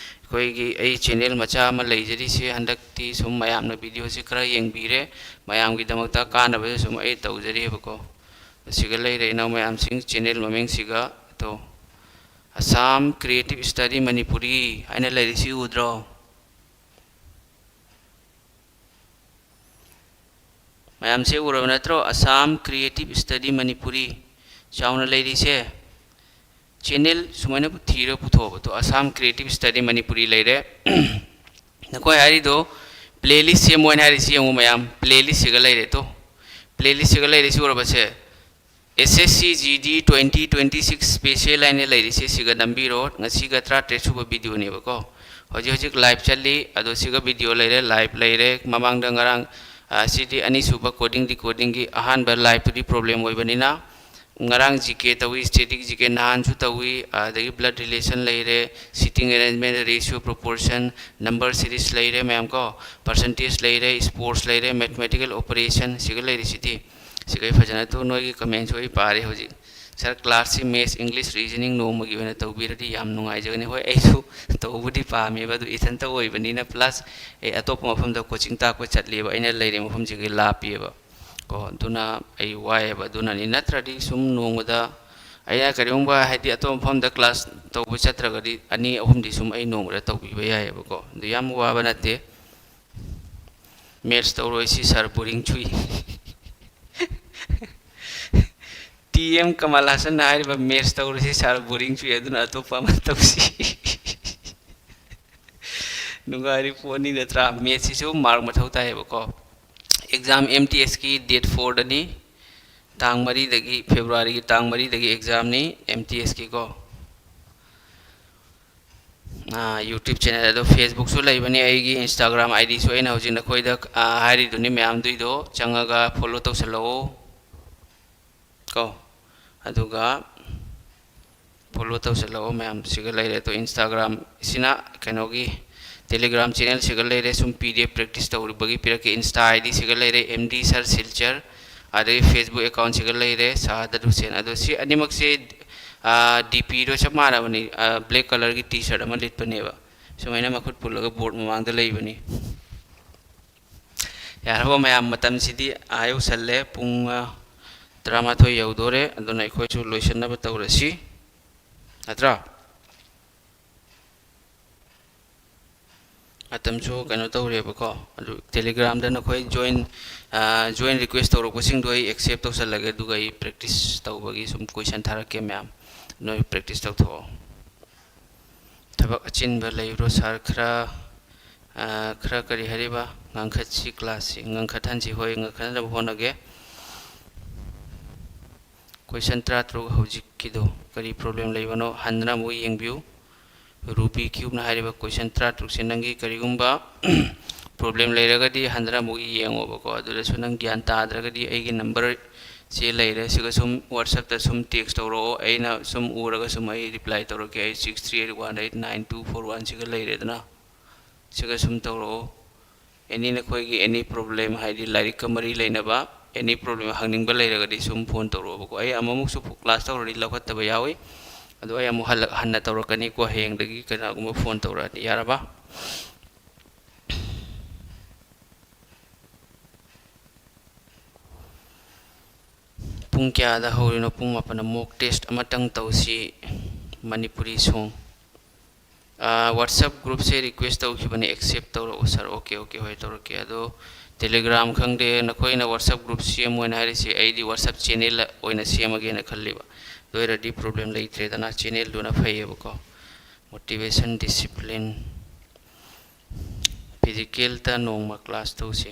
ꯑꯩꯈꯣꯏꯒꯤ, ꯑꯩ channel ꯃꯆꯥ ꯑꯃ ꯂꯩꯖꯔꯤꯁꯦ, ꯍꯟꯗꯛꯇꯤ ꯁꯨꯝ ꯃꯌꯥꯝꯅ videoꯁꯤ ꯈꯔ ꯌꯦꯡꯕꯤꯔꯦ, ꯃꯌꯥꯝꯒꯤꯗꯃꯛꯇ ꯀꯥꯟꯅꯕꯁꯨ ꯁꯨꯝ ꯑꯩ ꯇꯧꯖꯔꯤꯕꯀꯣ꯫ ꯑꯁꯤꯒ ꯂꯩꯔꯦ ꯏꯅꯥꯎ ꯃꯌꯥꯝꯁꯤꯡ, channel ꯃꯃꯤꯡꯁꯤꯒ꯫ ꯑꯗꯣ, Assam Creative Study Manipuri ꯍꯥꯏꯅ ꯂꯩꯔꯤꯁꯤ ꯎꯗ꯭ꯔꯣ? ꯃꯌꯥꯝꯁꯦ ꯎꯔꯕ ꯅꯠꯇ꯭ꯔꯣ? Assam Creative Study Manipuri ꯆꯥꯎꯅ ꯂꯩꯔꯤꯁꯦ꯫ Channel ꯁꯨꯃꯥꯏꯅ ꯊꯤꯔ ꯄꯨꯊꯣꯛꯑꯕꯗꯣ, Assam Creative Study Manipuri ꯂꯩꯔꯦ꯫ ꯅꯈꯣꯏ ꯍꯥꯏꯔꯤꯗꯣ playlist ꯁꯦꯝꯃꯣ ꯍꯥꯏꯅ ꯍꯥꯏꯔꯤꯁꯤ ꯌꯦꯡꯉꯨ ꯃꯌꯥꯝ, playlist ꯁꯤꯒ ꯂꯩꯔꯦ ꯇꯣ꯫ Playlist ꯁꯤꯒ ꯂꯩꯔꯤꯁꯤ ꯎꯔꯕꯁꯦ? S S C G D twenty twenty-six special ꯍꯥꯏꯅ ꯂꯩꯔꯤꯁꯦ, ꯁꯤꯒ ꯅꯝꯕꯤꯔꯣ꯫ ꯉꯁꯤꯒ ꯇꯔꯥꯇꯔꯦꯠ ꯁꯨꯕ videoꯅꯦꯕꯀꯣ꯫ ꯍꯧꯖꯤꯛ ꯍꯧꯖꯤꯛ live ꯆꯠꯂꯤ, ꯑꯗꯣ ꯁꯤꯒ video ꯂꯩꯔꯦ, live ꯂꯩꯔꯦ꯫ ꯃꯃꯥꯡꯗ ꯉꯔꯥꯡ, ꯑ, ꯁꯤꯗꯤ ꯑꯅꯤꯁꯨꯕ coding decodingꯒꯤ, ꯑꯍꯥꯟꯕ liveꯇꯨꯗꯤ problem ꯑꯣꯏꯕꯅꯤꯅ, ꯉꯔꯥꯡ G K ꯇꯧꯏ, static G K ꯅꯍꯥꯟꯁꯨ ꯇꯧꯏ, ꯑꯗꯒꯤ blood relation ꯂꯩꯔꯦ, seating arrangement, ratio, proportion, number series ꯂꯩꯔꯦ ꯃꯌꯥꯝ ꯀꯣ, percentage ꯂꯩꯔꯦ, sports ꯂꯩꯔꯦ, mathematical operation ꯁꯤꯒ ꯂꯩꯔꯤꯁꯤꯗꯤ꯫ ꯁꯤꯈꯩ ꯐꯖꯅ ꯇꯨ, ꯅꯣꯏꯒꯤ ꯀꯃꯦꯟꯁꯨ ꯑꯩ ꯄꯥꯔꯦ ꯍꯧꯖꯤꯛ꯫ "ꯁꯥꯔ, ꯀ꯭ꯂꯥꯁꯁꯤ ꯃꯦꯠꯁ, ꯏꯪꯂꯤꯁ, ꯔꯤꯖꯅꯤꯡ ꯅꯣꯡꯃꯒꯤ ꯑꯣꯏꯅ ꯇꯧꯕꯤꯔꯗꯤ ꯌꯥꯝ ꯅꯨꯡꯉꯥꯏꯖꯒꯅꯤ"꯫ ꯍꯣꯏ, ꯑꯩꯁꯨ ꯇꯧꯕꯨꯗꯤ ꯄꯥꯝꯃꯦꯕ, ꯑꯗꯨ ꯏꯊꯟꯇ ꯑꯣꯏꯕꯅꯤꯅ, ꯄ꯭ꯂꯁ ꯑꯩ ꯑꯇꯣꯞꯄ ꯃꯐꯝꯗ ꯀꯣꯆꯤꯡ ꯇꯥꯛꯄ ꯆꯠꯂꯤꯕ, ꯑꯩꯅ ꯂꯩꯔꯤꯕ ꯃꯐꯝꯁꯤꯒ ꯂꯥꯞꯄꯤꯕ ꯀꯣ, ꯑꯗꯨꯅ ꯑꯩ ꯋꯥꯏꯑꯦꯕ꯫ ꯑꯗꯨꯅꯅꯤ, ꯅꯠꯇ꯭ꯔꯗꯤ ꯁꯨꯝ ꯅꯣꯡꯃꯗ ꯑꯩꯅ ꯀꯔꯤꯒꯨꯝꯕ, ꯍꯥꯏꯗꯤ, ꯑꯇꯣꯞꯄ ꯃꯐꯝꯗ ꯀ꯭ꯂꯥꯁ ꯇꯧꯕ ꯆꯠꯇ꯭ꯔꯒꯗꯤ ꯑꯅꯤ ꯑꯍꯨꯝꯗꯤ ꯁꯨꯝ ꯑꯩ ꯅꯣꯡꯃꯗ ꯇꯧꯕꯤꯕ ꯌꯥꯏꯑꯕꯀꯣ, ꯑꯗꯨ ꯌꯥꯝ ꯋꯥꯕ ꯅꯠꯇꯦ꯫ "ꯃꯦꯠꯁ ꯇꯧꯔꯣꯏꯁꯤ ꯁꯥꯔ, ꯕꯣꯔꯤꯡ ꯆꯨꯏ"꯫ ꯇꯤ ꯑꯦꯝ ꯀꯃꯜ ꯍꯥꯁꯟꯅ ꯍꯥꯏꯔꯤꯕ, "ꯃꯦꯠꯁ ꯇꯧꯔꯣꯏꯁꯤ ꯁꯥꯔ, ꯕꯣꯔꯤꯡ ꯆꯨꯏ, ꯑꯗꯨꯅ ꯑꯇꯣꯞꯄ ꯑꯃ ꯇꯧꯁꯤ"꯫ ꯅꯨꯡꯉꯥꯏꯔꯤ ꯄꯣꯠꯅꯤ ꯅꯠꯇ꯭ꯔꯥ? ꯃꯦꯠꯁꯁꯤꯁꯨ ꯃꯥꯔꯛ ꯃꯊꯧ ꯇꯥꯏꯌꯦꯕꯀꯣ꯫ ꯑꯦꯛꯖꯥꯝ ꯑꯦꯝ ꯇꯤ ꯑꯦꯁꯀꯤ ꯗꯦꯠ ꯐꯣꯔꯗꯅꯤ, ꯇꯥꯡ ꯃꯔꯤꯗꯒꯤ, ꯐꯦꯕ꯭ꯔꯨꯋꯥꯔꯤꯒꯤ ꯇꯥꯡ ꯃꯔꯤꯗꯒꯤ ꯑꯦꯛꯖꯥꯝꯅꯤ ꯑꯦꯝ ꯇꯤ ꯑꯦꯁꯀꯤꯀꯣ꯫ ꯌꯨꯇ꯭ꯌꯨꯕ ꯆꯦꯅꯦꯜ ꯑꯗꯣ, ꯐꯦꯁꯕꯨꯛꯁꯨ ꯂꯩꯕꯅꯤ ꯑꯩꯒꯤ, ꯏꯟꯁꯇꯥꯒ꯭ꯔꯥꯝ ꯑꯥꯏ ꯗꯤꯁꯨ ꯑꯩꯅ ꯍꯧꯖꯤꯛ ꯅꯈꯣꯏꯗ, ꯑ, ꯍꯥꯏꯔꯤꯗꯨꯅꯤ ꯃꯌꯥꯝꯗꯨꯏꯗꯣ, ꯆꯪꯉꯒ ꯐꯣꯂꯣ ꯇꯧꯁꯜꯂꯛꯑꯣ ꯀꯣ꯫ ꯑꯗꯨꯒ ꯐꯣꯂꯣ ꯇꯧꯁꯜꯂꯛꯑꯣ ꯃꯌꯥꯝ꯫ ꯁꯤꯒ ꯂꯩꯔꯦ꯫ ꯑꯗꯣ ꯏꯟꯁꯇꯥꯒ꯭ꯔꯥꯝꯁꯤꯅ ꯀꯩꯅꯣꯒꯤ, ꯇꯦꯂꯤꯒ꯭ꯔꯥꯝ ꯆꯦꯅꯦꯜꯁꯤꯒ ꯂꯩꯔꯦ꯫ ꯁꯨꯝ ꯄꯤ ꯗꯤ ꯑꯦꯐ ꯄ꯭ꯔꯦꯛꯇꯤꯁ ꯇꯧꯔꯨꯕꯒꯤ ꯄꯤꯔꯛꯀꯦ꯫ ꯏꯟꯁꯇꯥ ꯑꯥꯏ ꯗꯤꯁꯤꯒ ꯂꯩꯔꯦ, ꯑꯦꯝ ꯗꯤ ꯁꯥꯔ ꯁꯤꯜꯆꯔ꯫ ꯑꯗꯒꯤ ꯐꯦꯁꯕꯨꯛ ꯑꯦꯀꯥꯎꯟꯁꯤꯒ ꯂꯩꯔꯦ, ꯁꯍꯥꯗꯠ ꯍꯨꯁꯦꯟ꯫ ꯑꯗꯣ ꯁꯤ ꯑꯅꯤꯃꯛꯁꯦ, ꯑꯥ, ꯗꯤ ꯄꯤꯗꯣ ꯆꯞ ꯃꯥꯟꯅꯕꯅꯤ꯫ ꯑꯥ, ꯕ꯭ꯂꯦꯛ ꯀꯂꯔꯒꯤ ꯇꯤ ꯁꯥꯔꯠ ꯑꯃ ꯂꯤꯠꯄꯅꯦꯕ꯫ ꯁꯨꯃꯥꯏꯅ ꯃꯈꯨꯠ ꯄꯨꯜꯂꯒ ꯕꯣꯔꯗ ꯃꯃꯥꯡꯗ ꯂꯩꯕꯅꯤ꯫ ꯌꯥꯔꯕꯣ ꯃꯌꯥꯝ? ꯃꯇꯝꯁꯤꯗꯤ ꯑꯥ ꯌꯧꯁꯜꯂꯦ꯫ ꯄꯨꯡ, ꯑꯥ, ꯇꯔꯥꯃꯥꯊꯣꯏ ꯌꯧꯗꯣꯔꯦ꯫ ꯑꯗꯨꯅ ꯑꯩꯈꯣꯏꯁꯨ ꯂꯣꯏꯁꯤꯟꯅꯕ ꯇꯧꯔꯁꯤ꯫ ꯅꯠꯇ꯭ꯔꯥ? ꯃꯇꯝꯁꯨ ꯀꯩꯅꯣ ꯇꯧꯔꯦꯕꯀꯣ꯫ ꯑꯗꯨ ꯇꯦꯂꯤꯒ꯭ꯔꯥꯝꯗ ꯅꯈꯣꯏ ꯖꯣꯏꯟ, ꯑꯥ, ꯖꯣꯏꯟ ꯔꯤꯀ꯭ꯋꯦꯁ ꯇꯧꯔꯛꯄꯁꯤꯡꯗꯣ ꯑꯩ ꯑꯦꯛꯁꯦꯞ ꯇꯧꯁꯜꯂꯒꯦ, ꯑꯗꯨꯒ ꯑꯩ ꯄ꯭ꯔꯦꯛꯇꯤꯁ ꯇꯧꯕꯒꯤ ꯁꯨꯝ ꯀꯣꯏꯁꯟ ꯊꯥꯔꯛꯀꯦ ꯃꯌꯥꯝ, ꯅꯣꯏ ꯄ꯭ꯔꯦꯛꯇꯤꯁ ꯇꯧꯊꯣꯛꯑꯣ꯫ ꯊꯕꯛ ꯑꯆꯤꯟꯕ ꯂꯩꯕ꯭ꯔꯣ ꯁꯥꯔ? ꯈꯔ, ꯑꯥ, ꯈꯔ ꯀꯔꯤ ꯍꯥꯏꯔꯤꯕ, ꯉꯟꯈꯠꯁꯤ ꯀ꯭ꯂꯥꯁꯁꯤ, ꯉꯟꯈꯠꯍꯟꯁꯤ꯫ ꯍꯣꯏ, ꯉꯟꯈꯠꯅꯕ ꯍꯣꯠꯅꯒꯦ꯫ ꯀꯣꯏꯁꯟ ꯇꯔꯥꯇꯔꯨꯛ ꯍꯧꯖꯤꯛꯀꯤꯗꯣ ꯀꯔꯤ ꯄ꯭ꯔꯣꯕ꯭ꯂꯦꯝ ꯂꯩꯕꯅꯣ ꯍꯟꯗꯨꯅ ꯑꯃꯨꯛ ꯌꯦꯡꯕꯤꯌꯨ꯫ ꯔꯨꯕꯤ ꯀ꯭ꯌꯨꯕꯅ ꯍꯥꯏꯔꯤꯕ ꯀꯣꯏꯁꯟ ꯇꯔꯥꯇꯔꯨꯛꯁꯦ ꯅꯪꯒꯤ ꯀꯔꯤꯒꯨꯝꯕ ꯄ꯭ꯔꯣꯕ꯭ꯂꯦꯝ ꯂꯩꯔꯒꯗꯤ ꯍꯟꯗꯨꯅ ꯑꯃꯨꯛ ꯌꯦꯡꯉꯣꯕꯀꯣ꯫ ꯑꯗꯨꯗꯁꯨ ꯅꯪ ꯒ꯭ꯌꯥꯟ ꯇꯥꯗ꯭ꯔꯒꯗꯤ ꯑꯩꯒꯤ ꯅꯝꯕꯔ ꯁꯤ ꯂꯩꯔꯦ, ꯁꯤꯒ ꯁꯨꯝ WhatsApp-ꯇ ꯁꯨꯝ ꯇꯦꯛꯁ ꯇꯧꯔꯛꯑꯣ, ꯑꯩꯅ ꯁꯨꯝ ꯎꯔꯒ ꯁꯨꯝ ꯑꯩ ꯔꯤꯄ꯭ꯂꯥꯏ ꯇꯧꯔꯛꯀꯦ꯫ ꯑꯩ six three eight one eight nine two four one ꯁꯤꯒ ꯂꯩꯔꯦꯗꯅ, ꯁꯤꯒ ꯁꯨꯝ ꯇꯧꯔꯛꯑꯣ꯫ ꯑꯦꯅꯤ ꯅꯈꯣꯏꯒꯤ ꯑꯦꯅꯤ ꯄ꯭ꯔꯣꯕ꯭ꯂꯦꯝ, ꯍꯥꯏꯗꯤ ꯂꯥꯏꯔꯤꯛꯀ ꯃꯔꯤ ꯂꯩꯅꯕ any problem ꯍꯪꯅꯤꯡꯕ ꯂꯩꯔꯒꯗꯤ ꯁꯨꯝ phone ꯇꯧꯔꯛꯑꯣꯕꯀꯣ꯫ ꯑꯩ ꯑꯃꯨꯛꯃꯨꯛꯁꯨ class ꯇꯧꯔꯗꯤ ꯂꯧꯈꯠꯇꯕ ꯌꯥꯎꯏ꯫ ꯑꯗꯣ ꯑꯩ ꯑꯃꯨꯛ ꯍꯜꯂꯛ-, ꯍꯟꯅ ꯇꯧꯔꯛꯀꯅꯤꯀꯣ, ꯍꯌꯦꯡꯗꯒꯤ ꯀꯅꯥꯒꯨꯝꯕ phone ꯇꯧꯔꯛꯑꯗꯤ, ꯌꯥꯔꯕ? ꯄꯨꯡ ꯀꯌꯥꯗ ꯍꯧꯔꯤꯅꯣ? ꯄꯨꯡ ꯃꯥꯄꯟꯗ꯫ Mock test ꯑꯃꯇꯪ ꯇꯧꯁꯤ, ꯃꯅꯤꯄꯨꯔꯤ song꯫ ꯑꯥ, WhatsApp groupꯁꯦ request ꯇꯧꯈꯤꯕꯅꯦ, accept ꯇꯧꯔꯛꯑꯣ sir꯫ Okay, okay, ꯍꯣꯏ, ꯇꯧꯔꯛꯀꯦ꯫ ꯑꯗꯣ Telegram ꯈꯪꯗꯦ, ꯅꯈꯣꯏꯅ WhatsApp group ꯁꯦꯝꯃꯣꯅ ꯍꯥꯏꯔꯤꯁꯦ, ꯑꯩꯗꯤ WhatsApp channel ꯑꯣꯏꯅ ꯁꯦꯝꯃꯒꯦꯅ ꯈꯜꯂꯤꯕ꯫ ꯑꯗꯨ ꯑꯣꯏꯔꯗꯤ problem ꯂꯩꯇ꯭ꯔꯦꯗꯅ, channelꯗꯨꯅ ꯐꯩꯌꯦꯕꯀꯣ꯫ Motivation, discipline, physicalꯇ ꯅꯣꯡꯃ class ꯇꯧꯁꯦ꯫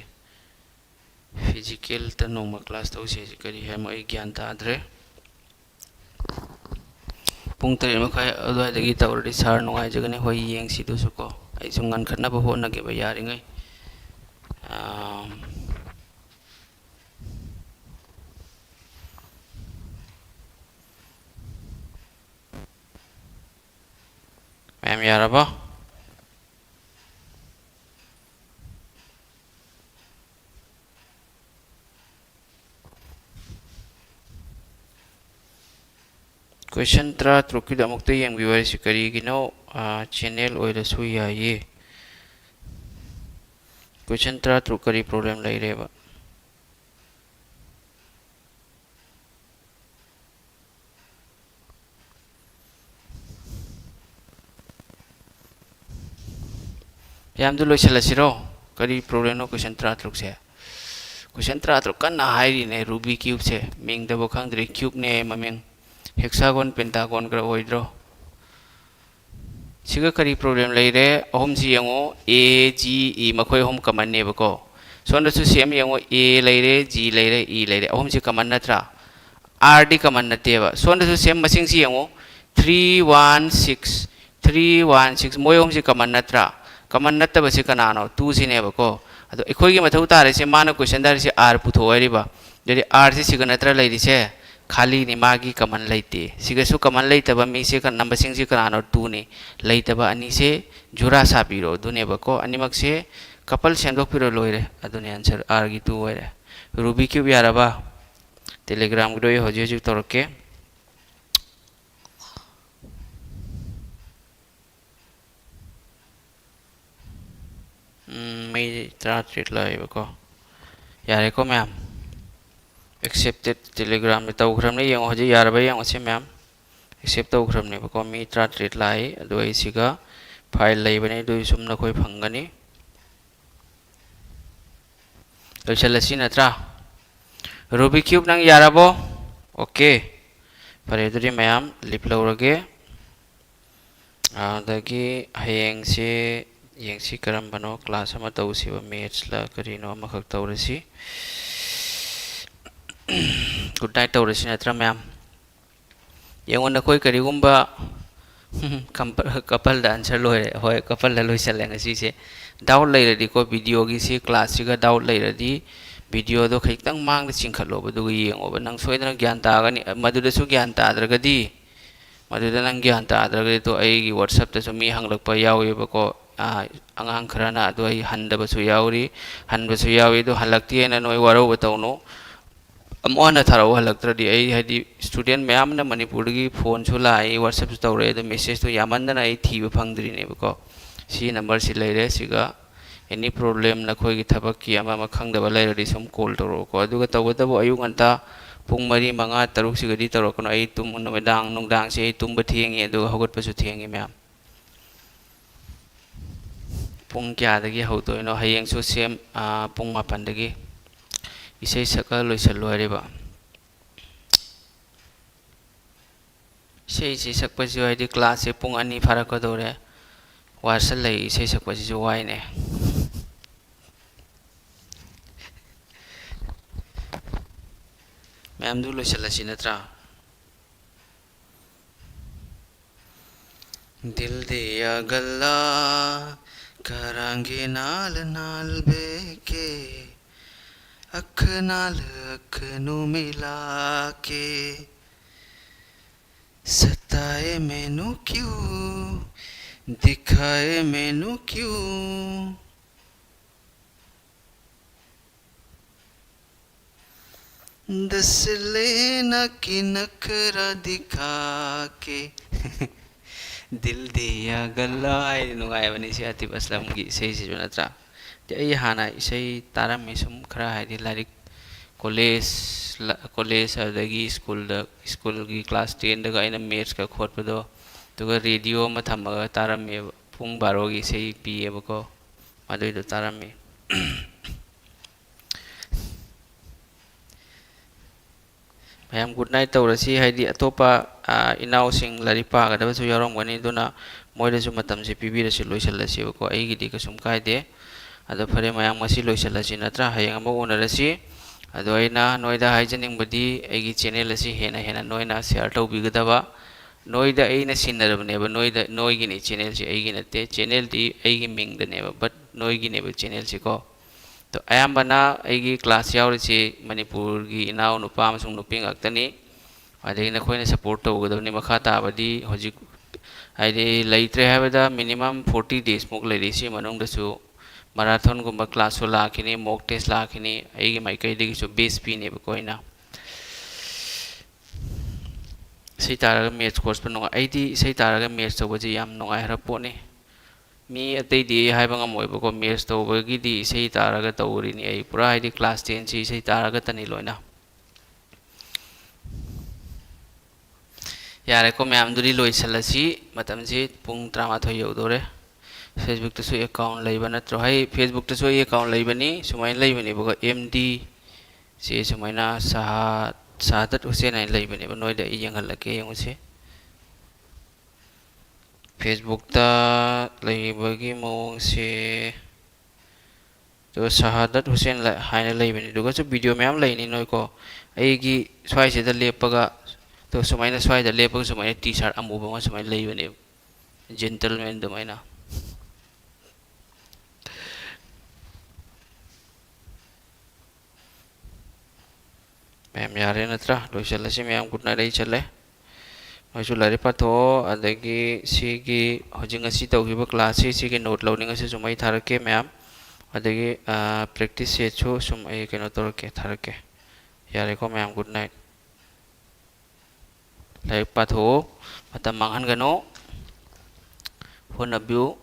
Physicalꯇ ꯅꯣꯡꯃ class ꯇꯧꯁꯦ ꯍꯥꯏꯁꯦ ꯀꯔꯤ ꯍꯥꯏꯃꯣ ꯑꯩ ꯒ꯭ꯌꯥꯟ ꯇꯥꯗ꯭ꯔꯦ꯫ ꯄꯨꯡ ꯇꯔꯦꯠ ꯃꯈꯥꯏ ꯑꯗꯨꯋꯥꯏꯗꯒꯤ ꯇꯧꯔꯗꯤ sir ꯅꯨꯡꯉꯥꯏꯖꯒꯅꯤ꯫ ꯍꯣꯏ, ꯌꯦꯡꯁꯤ ꯑꯗꯨꯁꯨ ꯀꯣ꯫ ꯑꯩꯁꯨ ꯉꯟꯈꯠꯅꯕ ꯍꯣꯠꯅꯒꯦꯕ ꯌꯥꯔꯤꯉꯩ꯫ ꯑꯥꯝ, ꯃꯌꯥꯝ ꯌꯥꯔꯕꯣ? Question ꯇꯔꯥꯇꯔꯨꯛꯀꯤꯗꯣ ꯑꯃꯨꯛꯇ ꯌꯦꯡꯕꯤꯌꯨ ꯍꯥꯏꯔꯤꯁꯤ ꯀꯔꯤꯒꯤꯅꯣ? ꯑꯥ, channel ꯑꯣꯏꯔꯁꯨ ꯌꯥꯏꯌꯦ꯫ Question ꯇꯔꯥꯇꯔꯨꯛ ꯀꯔꯤ problem ꯂꯩꯔꯦꯕ? ꯌꯥꯝꯗꯨ ꯂꯣꯏꯁꯤꯜꯂꯁꯤꯔꯣ? ꯀꯔꯤ problemꯅꯣ question ꯇꯔꯥꯇꯔꯨꯛꯁꯦ? Question ꯇꯔꯥꯇꯔꯨꯛ ꯀꯟꯅ ꯍꯥꯏꯔꯤꯅꯦ Rubik's cubeꯁꯦ꯫ ꯃꯤꯡꯗꯕꯨ ꯈꯪꯗ꯭ꯔꯤ, cubeꯅꯦ ꯃꯃꯤꯡ꯫ Hexagon, pentagon ꯈꯔ ꯑꯣꯏꯗ꯭ꯔꯣ? ꯁꯤꯒ ꯀꯔꯤ problem ꯂꯩꯔꯦ? ꯑꯍꯨꯝꯁꯤ ꯌꯦꯡꯉꯣ, A, G, E, ꯃꯈꯣꯏ ꯑꯍꯨꯝ commonꯅꯦꯕꯀꯣ꯫ ꯁꯣꯝꯗꯁꯨ same ꯌꯦꯡꯉꯣ, A ꯂꯩꯔꯦ, G ꯂꯩꯔꯦ, E ꯂꯩꯔꯦ, ꯑꯍꯨꯝꯁꯤ common ꯅꯠꯇ꯭ꯔꯥ? Rꯗꯤ common ꯅꯠꯇꯦꯕ꯫ ꯁꯣꯝꯗꯁꯨ same ꯃꯁꯤꯡꯁꯤ ꯌꯦꯡꯉꯨ, three one six, three one six, ꯃꯣꯏ ꯑꯍꯨꯝꯁꯤ common ꯅꯠꯇ꯭ꯔꯥ? Common ꯅꯠꯇꯕꯁꯤ ꯀꯅꯥꯅꯣ? Twoꯁꯤꯅꯦꯕꯀꯣ꯫ ꯑꯗꯣ ꯑꯩꯈꯣꯏꯒꯤ ꯃꯊꯧ ꯇꯥꯔꯤꯁꯦ, ꯃꯥꯅ questionꯗ ꯍꯥꯏꯔꯤꯁꯦ R ꯄꯨꯊꯣꯛꯑꯣ ꯍꯥꯏꯔꯤꯕ꯫ ꯑꯗꯨꯗꯤ Rꯁꯤ ꯁꯤꯒ ꯅꯠꯇ꯭ꯔꯥ ꯂꯩꯔꯤꯁꯦ? ꯈꯥꯂꯤꯅꯤ, ꯃꯥꯒꯤ common ꯂꯩꯇꯦ꯫ ꯁꯤꯒꯁꯨ common ꯂꯩꯇꯕ ꯃꯤꯁꯦ ꯀ-, numberꯁꯤꯡꯁꯤ ꯀꯅꯥꯅꯣ? Twoꯅꯤ꯫ ꯂꯩꯇꯕ ꯑꯅꯤꯁꯦ ꯖꯨꯔꯥ ꯁꯥꯕꯤꯔꯣ ꯑꯗꯨꯅꯦꯕꯀꯣ꯫ ꯑꯅꯤꯃꯛꯁꯦ couple ꯁꯦꯝꯗꯣꯛꯄꯤꯔꯣ, ꯂꯣꯏꯔꯦ꯫ ꯑꯗꯨꯅꯦ answer, Rꯒꯤ two ꯑꯣꯏꯔꯦ꯫ Rubik's Cube ꯌꯥꯔꯕ? Telegram-ꯒꯤꯗꯣ ꯑꯩ ꯍꯧꯖꯤꯛ ꯍꯧꯖꯤꯛ ꯇꯧꯔꯛꯀꯦ꯫ ꯎꯝ, ꯃꯤ ꯇꯔꯥꯇꯔꯦꯠ ꯂꯥꯛꯑꯦꯕꯀꯣ꯫ ꯌꯥꯔꯦꯀꯣ ꯃꯌꯥꯝ? Accepted Telegram-ꯗ ꯇꯧꯈ꯭ꯔꯕꯅꯤ꯫ ꯌꯦꯡꯉꯣ, ꯍꯧꯖꯤꯛ ꯌꯥꯔꯕ ꯌꯦꯡꯉꯣꯁꯦ ꯃꯌꯥꯝ꯫ Accept ꯇꯧꯈ꯭ꯔꯕꯅꯦꯕꯀꯣ꯫ ꯃꯤ ꯇꯔꯥꯇꯔꯦꯠ ꯂꯥꯛꯏ꯫ ꯑꯗꯨ ꯑꯩ ꯁꯤꯒ file ꯂꯩꯕꯅꯤ, ꯑꯗꯨꯒꯤ ꯁꯨꯝ ꯅꯈꯣꯏ ꯐꯪꯒꯅꯤ꯫ ꯂꯣꯏꯁꯤꯜꯂꯁꯤ ꯅꯠꯇ꯭ꯔꯥ? Rubik's Cube, ꯅꯪ ꯌꯥꯔꯕꯣ? Okay꯫ ꯐꯔꯦ, ꯑꯗꯨꯗꯤ ꯃꯌꯥꯝ leave ꯂꯧꯔꯒꯦ꯫ ꯑꯗꯒꯤ ꯍꯌꯦꯡꯁꯦ ꯌꯦꯡꯁꯤ ꯀꯔꯝꯕꯅꯣ, class ꯑꯃ ꯇꯧꯁꯤꯕ, maths-ꯂ ꯀꯔꯤꯅꯣ ꯑꯃꯈꯛ ꯇꯧꯔꯁꯤ꯫ Good night ꯇꯧꯔꯁꯤ ꯅꯠꯇ꯭ꯔꯥ ꯃꯌꯥꯝ? ꯌꯦꯡꯉꯣ, ꯅꯈꯣꯏ ꯀꯔꯤꯒꯨꯝꯕ couple-ꯗ answer ꯂꯣꯏꯔꯦ꯫ ꯍꯣꯏ, couple-ꯗ ꯂꯣꯏꯁꯤꯜꯂꯦ ꯉꯁꯤꯁꯦ꯫ Doubt ꯂꯩꯔꯗꯤꯀꯣ, video-ꯒꯤ ꯁꯤ class-ꯁꯤꯒ doubt ꯂꯩꯔꯗꯤ, video-ꯗꯣ ꯈꯖꯤꯛꯇꯪ ꯃꯥꯡꯗ ꯆꯤꯡꯈꯠꯂꯣꯕ, ꯑꯗꯨꯒ ꯌꯦꯡꯉꯣꯕ꯫ ꯅꯪ ꯁꯣꯏꯗꯅ ꯒ꯭ꯌꯥꯟ ꯇꯥꯒꯅꯤ꯫ ꯃꯗꯨꯗꯁꯨ ꯒ꯭ꯌꯥꯟ ꯇꯥꯗ꯭ꯔꯒꯗꯤ, ꯃꯗꯨꯗ ꯅꯪ ꯒ꯭ꯌꯥꯟ ꯇꯥꯗ꯭ꯔꯒꯗꯤ, ꯇꯣ, ꯑꯩꯒꯤ WhatsApp-ꯇꯁꯨ ꯃꯤ ꯍꯪꯂꯛꯄ ꯌꯥꯎꯋꯦꯕꯀꯣ꯫ ꯑꯥ, ꯑꯉꯥꯡ ꯈꯔꯅ꯫ ꯑꯗꯣ ꯑꯩ ꯍꯟꯗꯕꯁꯨ ꯌꯥꯎꯔꯤ, ꯍꯟꯕꯁꯨ ꯌꯥꯎꯏ꯫ ꯑꯗꯣ ꯍꯜꯂꯛꯇꯦꯅ ꯅꯣꯏ ꯋꯥꯔꯧꯕ ꯇꯧꯅꯨ꯫ ꯑꯃꯨꯛ ꯍꯟꯅ ꯊꯥꯔꯛꯑꯣ ꯍꯜꯂꯛꯇ꯭ꯔꯗꯤ꯫ ꯑꯩ, ꯍꯥꯏꯗꯤ, student ꯃꯌꯥꯝꯅ ꯃꯅꯤꯄꯨꯔꯗꯒꯤ phone-ꯁꯨ ꯂꯥꯛꯏ, WhatsApp-ꯁꯨ ꯇꯧꯔꯛꯑꯦ, ꯑꯗꯣ message-ꯇꯣ ꯌꯥꯝꯃꯟꯗꯅ ꯑꯩ ꯊꯤꯕ ꯐꯪꯗ꯭ꯔꯤꯅꯦꯕꯀꯣ꯫ ꯁꯤ number-ꯁꯤ ꯂꯩꯔꯦ꯫ ꯁꯤꯒ any problem, ꯅꯈꯣꯏꯒꯤ ꯊꯕꯛꯀꯤ ꯑꯃ ꯑꯃ ꯈꯪꯗꯕ ꯂꯩꯔꯗꯤ ꯁꯨꯝ call ꯇꯧꯔꯛꯑꯣꯀꯣ꯫ ꯑꯗꯨꯒ ꯇꯧꯕꯇꯕꯨ ꯑꯌꯨꯛ ꯉꯟꯇꯥ ꯄꯨꯡ ꯃꯔꯤ, ꯃꯉꯥ, ꯇꯔꯨꯛꯁꯤꯒꯗꯤ ꯇꯧꯔꯛꯀꯅꯨ꯫ ꯑꯩ ꯇꯨꯝ-, ꯅꯨꯃꯤꯗꯥꯡ, ꯅꯨꯡꯗꯥꯡꯁꯦ ꯑꯩ ꯇꯨꯝꯕ ꯊꯦꯡꯉꯤ, ꯑꯗꯨꯒ ꯍꯧꯒꯠꯄꯁꯨ ꯊꯦꯡꯉꯤ ꯃꯌꯥꯝ꯫ ꯄꯨꯡ ꯀꯌꯥꯗꯒꯤ ꯍꯧꯗꯣꯏꯅꯣ? ꯍꯌꯦꯡꯁꯨ same, ꯑꯥ, ꯄꯨꯡ ꯃꯥꯄꯟꯗꯒꯤ꯫ ꯏꯁꯩ ꯁꯛꯑ ꯂꯣꯏꯁꯤꯜꯂꯣ ꯍꯥꯏꯔꯤꯕ꯫ ꯏꯁꯩꯁꯤ ꯁꯛꯄꯁꯤꯁꯨ, ꯍꯥꯏꯗꯤ, class-ꯁꯦ ꯄꯨꯡ ꯑꯅꯤ ꯐꯥꯔꯛꯀꯗꯧꯔꯦ꯫ ꯋꯥꯁꯜꯂꯛꯏ, ꯏꯁꯩ ꯁꯛꯄꯁꯤꯁꯨ ꯋꯥꯏꯅꯦ꯫ ꯃꯌꯥꯝꯗꯨ ꯂꯣꯏꯁꯤꯜꯂꯁꯤ ꯅꯠꯇ꯭ꯔꯥ? दिल दिया गल्ला, करांगे नाल नाल बेके, अख नाल अख नू मिला के। सताए मैनू क्यों, दिखाए मैनू क्यों। दस लेना की नखरा दिखा के दिल दिया गला ꯍꯥꯏꯗꯤ ꯅꯨꯡꯉꯥꯏꯕꯅꯤ ꯁꯤ ꯑꯇꯤꯐ ꯑꯁꯂꯝꯒꯤ ꯏꯁꯩꯁꯤꯁꯨ ꯅꯠꯇ꯭ꯔꯥ? ꯑꯗꯤ ꯑꯩ ꯍꯥꯟꯅ ꯏꯁꯩ ꯇꯥꯔꯝꯃꯤ ꯁꯨꯝ ꯈꯔ ꯍꯥꯏꯗꯤ ꯂꯥꯏꯔꯤꯛ ꯀꯣꯂꯦꯖ ꯀꯣꯂꯦꯖ ꯑꯗꯒꯤ ꯁ꯭ꯀꯨꯜꯗ ꯁ꯭ꯀꯨꯜꯒꯤ ꯀ꯭ꯂꯥꯁ ꯇꯦꯟꯗꯒ ꯑꯩꯅ ꯃꯦꯠꯁꯀ ꯈꯣꯠꯄꯗꯣ ꯑꯗꯨꯒ ꯔꯦꯗꯤꯑꯣ ꯑꯃ ꯊꯝꯃꯒ ꯇꯥꯔꯝꯃꯦꯕ ꯄꯨꯡ ꯕꯥꯔꯣꯒꯤ ꯏꯁꯩ ꯄꯤꯌꯦꯕꯀꯣ꯫ ꯑꯗꯨꯏꯗꯣ ꯇꯥꯔꯝꯃꯤ꯫ ꯃꯌꯥꯝ ꯒꯨꯗ ꯅꯥꯏꯠ ꯇꯧꯔꯁꯤ ꯍꯥꯏꯗꯤ ꯑꯇꯣꯞꯄ ꯏꯅꯥꯎꯁꯤꯡ ꯂꯥꯏꯔꯤꯛ ꯄꯥꯒꯗꯕꯁꯨ ꯌꯥꯎꯔꯝꯒꯅꯤ ꯑꯗꯨꯅ ꯃꯣꯏꯗꯁꯨ ꯃꯇꯝꯁꯦ ꯄꯤꯕꯤꯔꯁꯤ ꯂꯣꯏꯁꯤꯜꯂꯁꯦꯕꯀꯣ ꯑꯩꯒꯤꯗꯤ ꯀꯩꯁꯨꯝ ꯀꯥꯏꯗꯦ꯫ ꯑꯗꯣ ꯐꯔꯦ ꯃꯌꯥꯝ ꯉꯁꯤ ꯂꯣꯏꯁꯤꯜꯂꯁꯤ ꯅꯠꯇ꯭ꯔꯥ ꯍꯌꯦꯡ ꯑꯃꯨꯛ ꯎꯅꯔꯁꯤ꯫ ꯑꯗꯣ ꯑꯩꯅ ꯅꯣꯏꯗ ꯍꯥꯏꯖꯅꯤꯡꯕꯗꯤ ꯑꯩꯒꯤ ꯆꯦꯅꯦꯜ ꯑꯁꯤ ꯍꯦꯟꯅ ꯍꯦꯟꯅ ꯅꯣꯏꯅ ꯁꯤꯌꯥꯔ ꯇꯧꯕꯤꯒꯗꯕ ꯅꯣꯏꯗ ꯑꯩꯅ ꯁꯤꯟꯅꯔꯕꯅꯦꯕ ꯅꯣꯏꯗ ꯅꯣꯏꯒꯤꯅꯤ ꯆꯦꯅꯦꯜꯁꯤ ꯑꯩꯒꯤ ꯅꯠꯇꯦ ꯆꯦꯅꯦꯜꯗꯤ ꯑꯩꯒꯤ ꯃꯤꯡꯗꯅꯦꯕ ꯕꯠ ꯅꯣꯏꯒꯤꯅꯦꯕ ꯆꯦꯅꯦꯜꯁꯤꯀꯣ꯫ ꯑꯗꯣ ꯑꯌꯥꯝꯕꯅ ꯑꯩꯒꯤ ꯀ꯭ꯂꯥꯁ ꯌꯥꯎꯔꯤꯁꯤ ꯃꯅꯤꯄꯨꯔꯒꯤ ꯏꯅꯥꯎ ꯅꯨꯄꯥ ꯑꯃꯁꯨꯡ ꯅꯨꯄꯤ ꯉꯥꯛꯇꯅꯤ꯫ ꯑꯗꯒꯤ ꯅꯈꯣꯏꯅ ꯁꯞꯄꯣꯔꯠ ꯇꯧꯒꯗꯕꯅꯤ ꯃꯈꯥ ꯇꯥꯕꯗꯤ ꯍꯧꯖꯤꯛ ꯍꯥꯏꯗꯤ ꯂꯩꯇ꯭ꯔꯦ ꯍꯥꯏꯕꯗ ꯃꯤꯅꯤꯃꯝ ꯐꯣꯔꯇꯤ ꯗꯦꯖꯃꯨꯛ ꯂꯩꯔꯤ ꯁꯤ ꯃꯅꯨꯡꯗꯁꯨ ꯃꯔꯥꯊꯣꯟꯒꯨꯝꯕ ꯀ꯭ꯂꯥꯁꯁꯨ ꯂꯥꯛꯈꯤꯅꯤ ꯃꯣꯛ ꯇꯦꯁ ꯂꯥꯛꯈꯤꯅꯤ ꯑꯩꯒꯤ ꯃꯥꯏꯀꯩꯗꯒꯤꯁꯨ ꯕꯦꯁ ꯄꯤꯅꯦꯕꯀꯣ ꯑꯩꯅ꯫ ꯏꯁꯩ ꯇꯥꯔꯒ ꯃꯦꯠꯁ ꯀꯣꯔꯁꯄꯨ ꯅꯨꯡꯉꯥꯏ ꯑꯩꯗꯤ ꯏꯁꯩ ꯇꯥꯔꯒ ꯃꯦꯠꯁ ꯇꯧꯕꯁꯤ ꯌꯥꯝ ꯅꯨꯡꯉꯥꯏꯈ꯭ꯔ ꯄꯣꯠꯅꯤ꯫ ꯃꯤ ꯑꯇꯩꯗꯤ ꯍꯥꯏꯕ ꯉꯝꯃꯣꯏꯕꯀꯣ ꯃꯦꯠꯁ ꯇꯧꯕꯒꯤꯗꯤ ꯏꯁꯩ ꯇꯥꯔꯒ ꯇꯧꯔꯤꯅꯤ ꯑꯩ ꯄꯨꯔꯥ ꯍꯥꯏꯗꯤ ꯀ꯭ꯂꯥꯁ ꯇꯦꯟꯁꯤ ꯏꯁꯩ ꯇꯥꯔꯒꯇꯅꯤ ꯂꯣꯏꯅ꯫ ꯌꯥꯔꯦꯀꯣ ꯃꯌꯥꯝꯗꯨꯗꯤ ꯂꯣꯏꯁꯤꯜꯂꯁꯤ꯫ ꯃꯇꯝꯁꯤ ꯄꯨꯡ ꯇꯔꯥꯃꯥꯊꯣꯏ ꯌꯧꯗꯣꯔꯦ꯫ ꯐꯦꯁꯕꯨꯛꯇꯁꯨ ꯑꯦꯀꯥꯎꯟ ꯂꯩꯕ ꯅꯠꯇ꯭ꯔꯣ? ꯍꯩ ꯐꯦꯁꯕꯨꯛꯇꯁꯨ ꯑꯩ ꯑꯦꯀꯥꯎꯟ ꯂꯩꯕꯅꯤ ꯁꯨꯃꯥꯏꯅ ꯂꯩꯕꯅꯦꯕꯀꯣ ꯑꯦꯝ ꯗꯤ ꯁꯤ ꯁꯨꯃꯥꯏꯅ ꯁꯍꯥ ꯁꯍꯥꯗꯠ ꯍꯨꯁꯦꯟ ꯍꯥꯏꯅ ꯂꯩꯕꯅꯦꯕ ꯅꯣꯏꯗ ꯑꯩ ꯌꯦꯡꯍꯜꯂꯛꯀꯦ ꯌꯦꯡꯉꯨꯁꯦ꯫ ꯐꯦꯁꯕꯨꯛꯇ ꯂꯩꯕꯒꯤ ꯃꯑꯣꯡꯁꯦ ꯑꯗꯨꯒ ꯁꯍꯥꯗꯠ ꯍꯨꯁꯦꯟ ꯍꯥꯏꯅ ꯂꯩꯕꯅꯤ ꯑꯗꯨꯒꯁꯨ ꯚꯤꯗꯤꯑꯣ ꯃꯌꯥꯝ ꯂꯩꯅꯤ ꯅꯣꯏꯀꯣ꯫ ꯑꯩꯒꯤ ꯁ꯭ꯋꯥꯏꯁꯤꯗ ꯂꯦꯞꯄꯒ ꯑꯗꯨꯒ ꯁꯨꯃꯥꯏꯅ ꯁ꯭ꯋꯥꯏꯗ ꯂꯦꯞꯄꯒ ꯁꯨꯃꯥꯏꯅ ꯇꯤ ꯁꯥꯔꯠ ꯑꯃꯨꯕ ꯑꯃ ꯁꯨꯃꯥꯏꯅ ꯂꯩꯕꯅꯦꯕ ꯖꯦꯟꯇꯜꯃꯦꯟ ꯑꯗꯨꯃꯥꯏꯅ꯫ ꯃꯌꯥꯝ ꯌꯥꯔꯦ ꯅꯠꯇ꯭ꯔꯥ? ꯂꯣꯏꯁꯤꯜꯂꯁꯤ ꯃꯌꯥꯝ ꯒꯨꯗ ꯅꯥꯏꯠ ꯑꯩ ꯆꯠꯂꯦ꯫ ꯅꯣꯏꯁꯨ ꯂꯥꯏꯔꯤꯛ ꯄꯥꯊꯣꯛꯑꯣ ꯑꯗꯒꯤ ꯁꯤꯒꯤ ꯍꯧꯖꯤꯛ ꯉꯁꯤ ꯇꯧꯈꯤꯕ ꯀ꯭ꯂꯥꯁꯁꯤ ꯁꯤꯒꯤ ꯅꯣꯠ ꯂꯧꯅꯤꯡꯉꯁꯨ ꯁꯨꯝ ꯑꯩ ꯊꯥꯔꯛꯀꯦ ꯃꯌꯥꯝ꯫ ꯑꯗꯒꯤ ꯄ꯭ꯔꯦꯛꯇꯤꯁ ꯁꯦꯠꯁꯨ ꯁꯨꯝ ꯑꯩ ꯀꯩꯅꯣ ꯇꯧꯔꯛꯀꯦ ꯊꯥꯔꯛꯀꯦ꯫ ꯌꯥꯔꯦꯀꯣ ꯃꯌꯥꯝ, good night. ꯂꯥꯏꯔꯤꯛ ꯄꯥꯊꯣꯛꯎ, ꯃꯇꯝ ꯃꯥꯡꯍꯟꯒꯅꯨ, ꯍꯣꯠꯅꯕꯤꯌꯨ꯫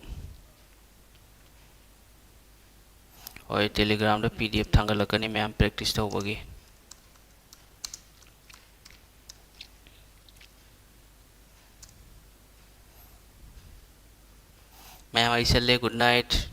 ꯍꯣꯏ, Telegram-ꯗ P D F ꯊꯥꯡꯒꯠꯂꯛꯀꯅꯤ ꯃꯌꯥꯝ practice ꯇꯧꯕꯒꯤ꯫ ꯃꯌꯥꯝ ꯑꯩ ꯆꯠꯂꯦ, good night꯫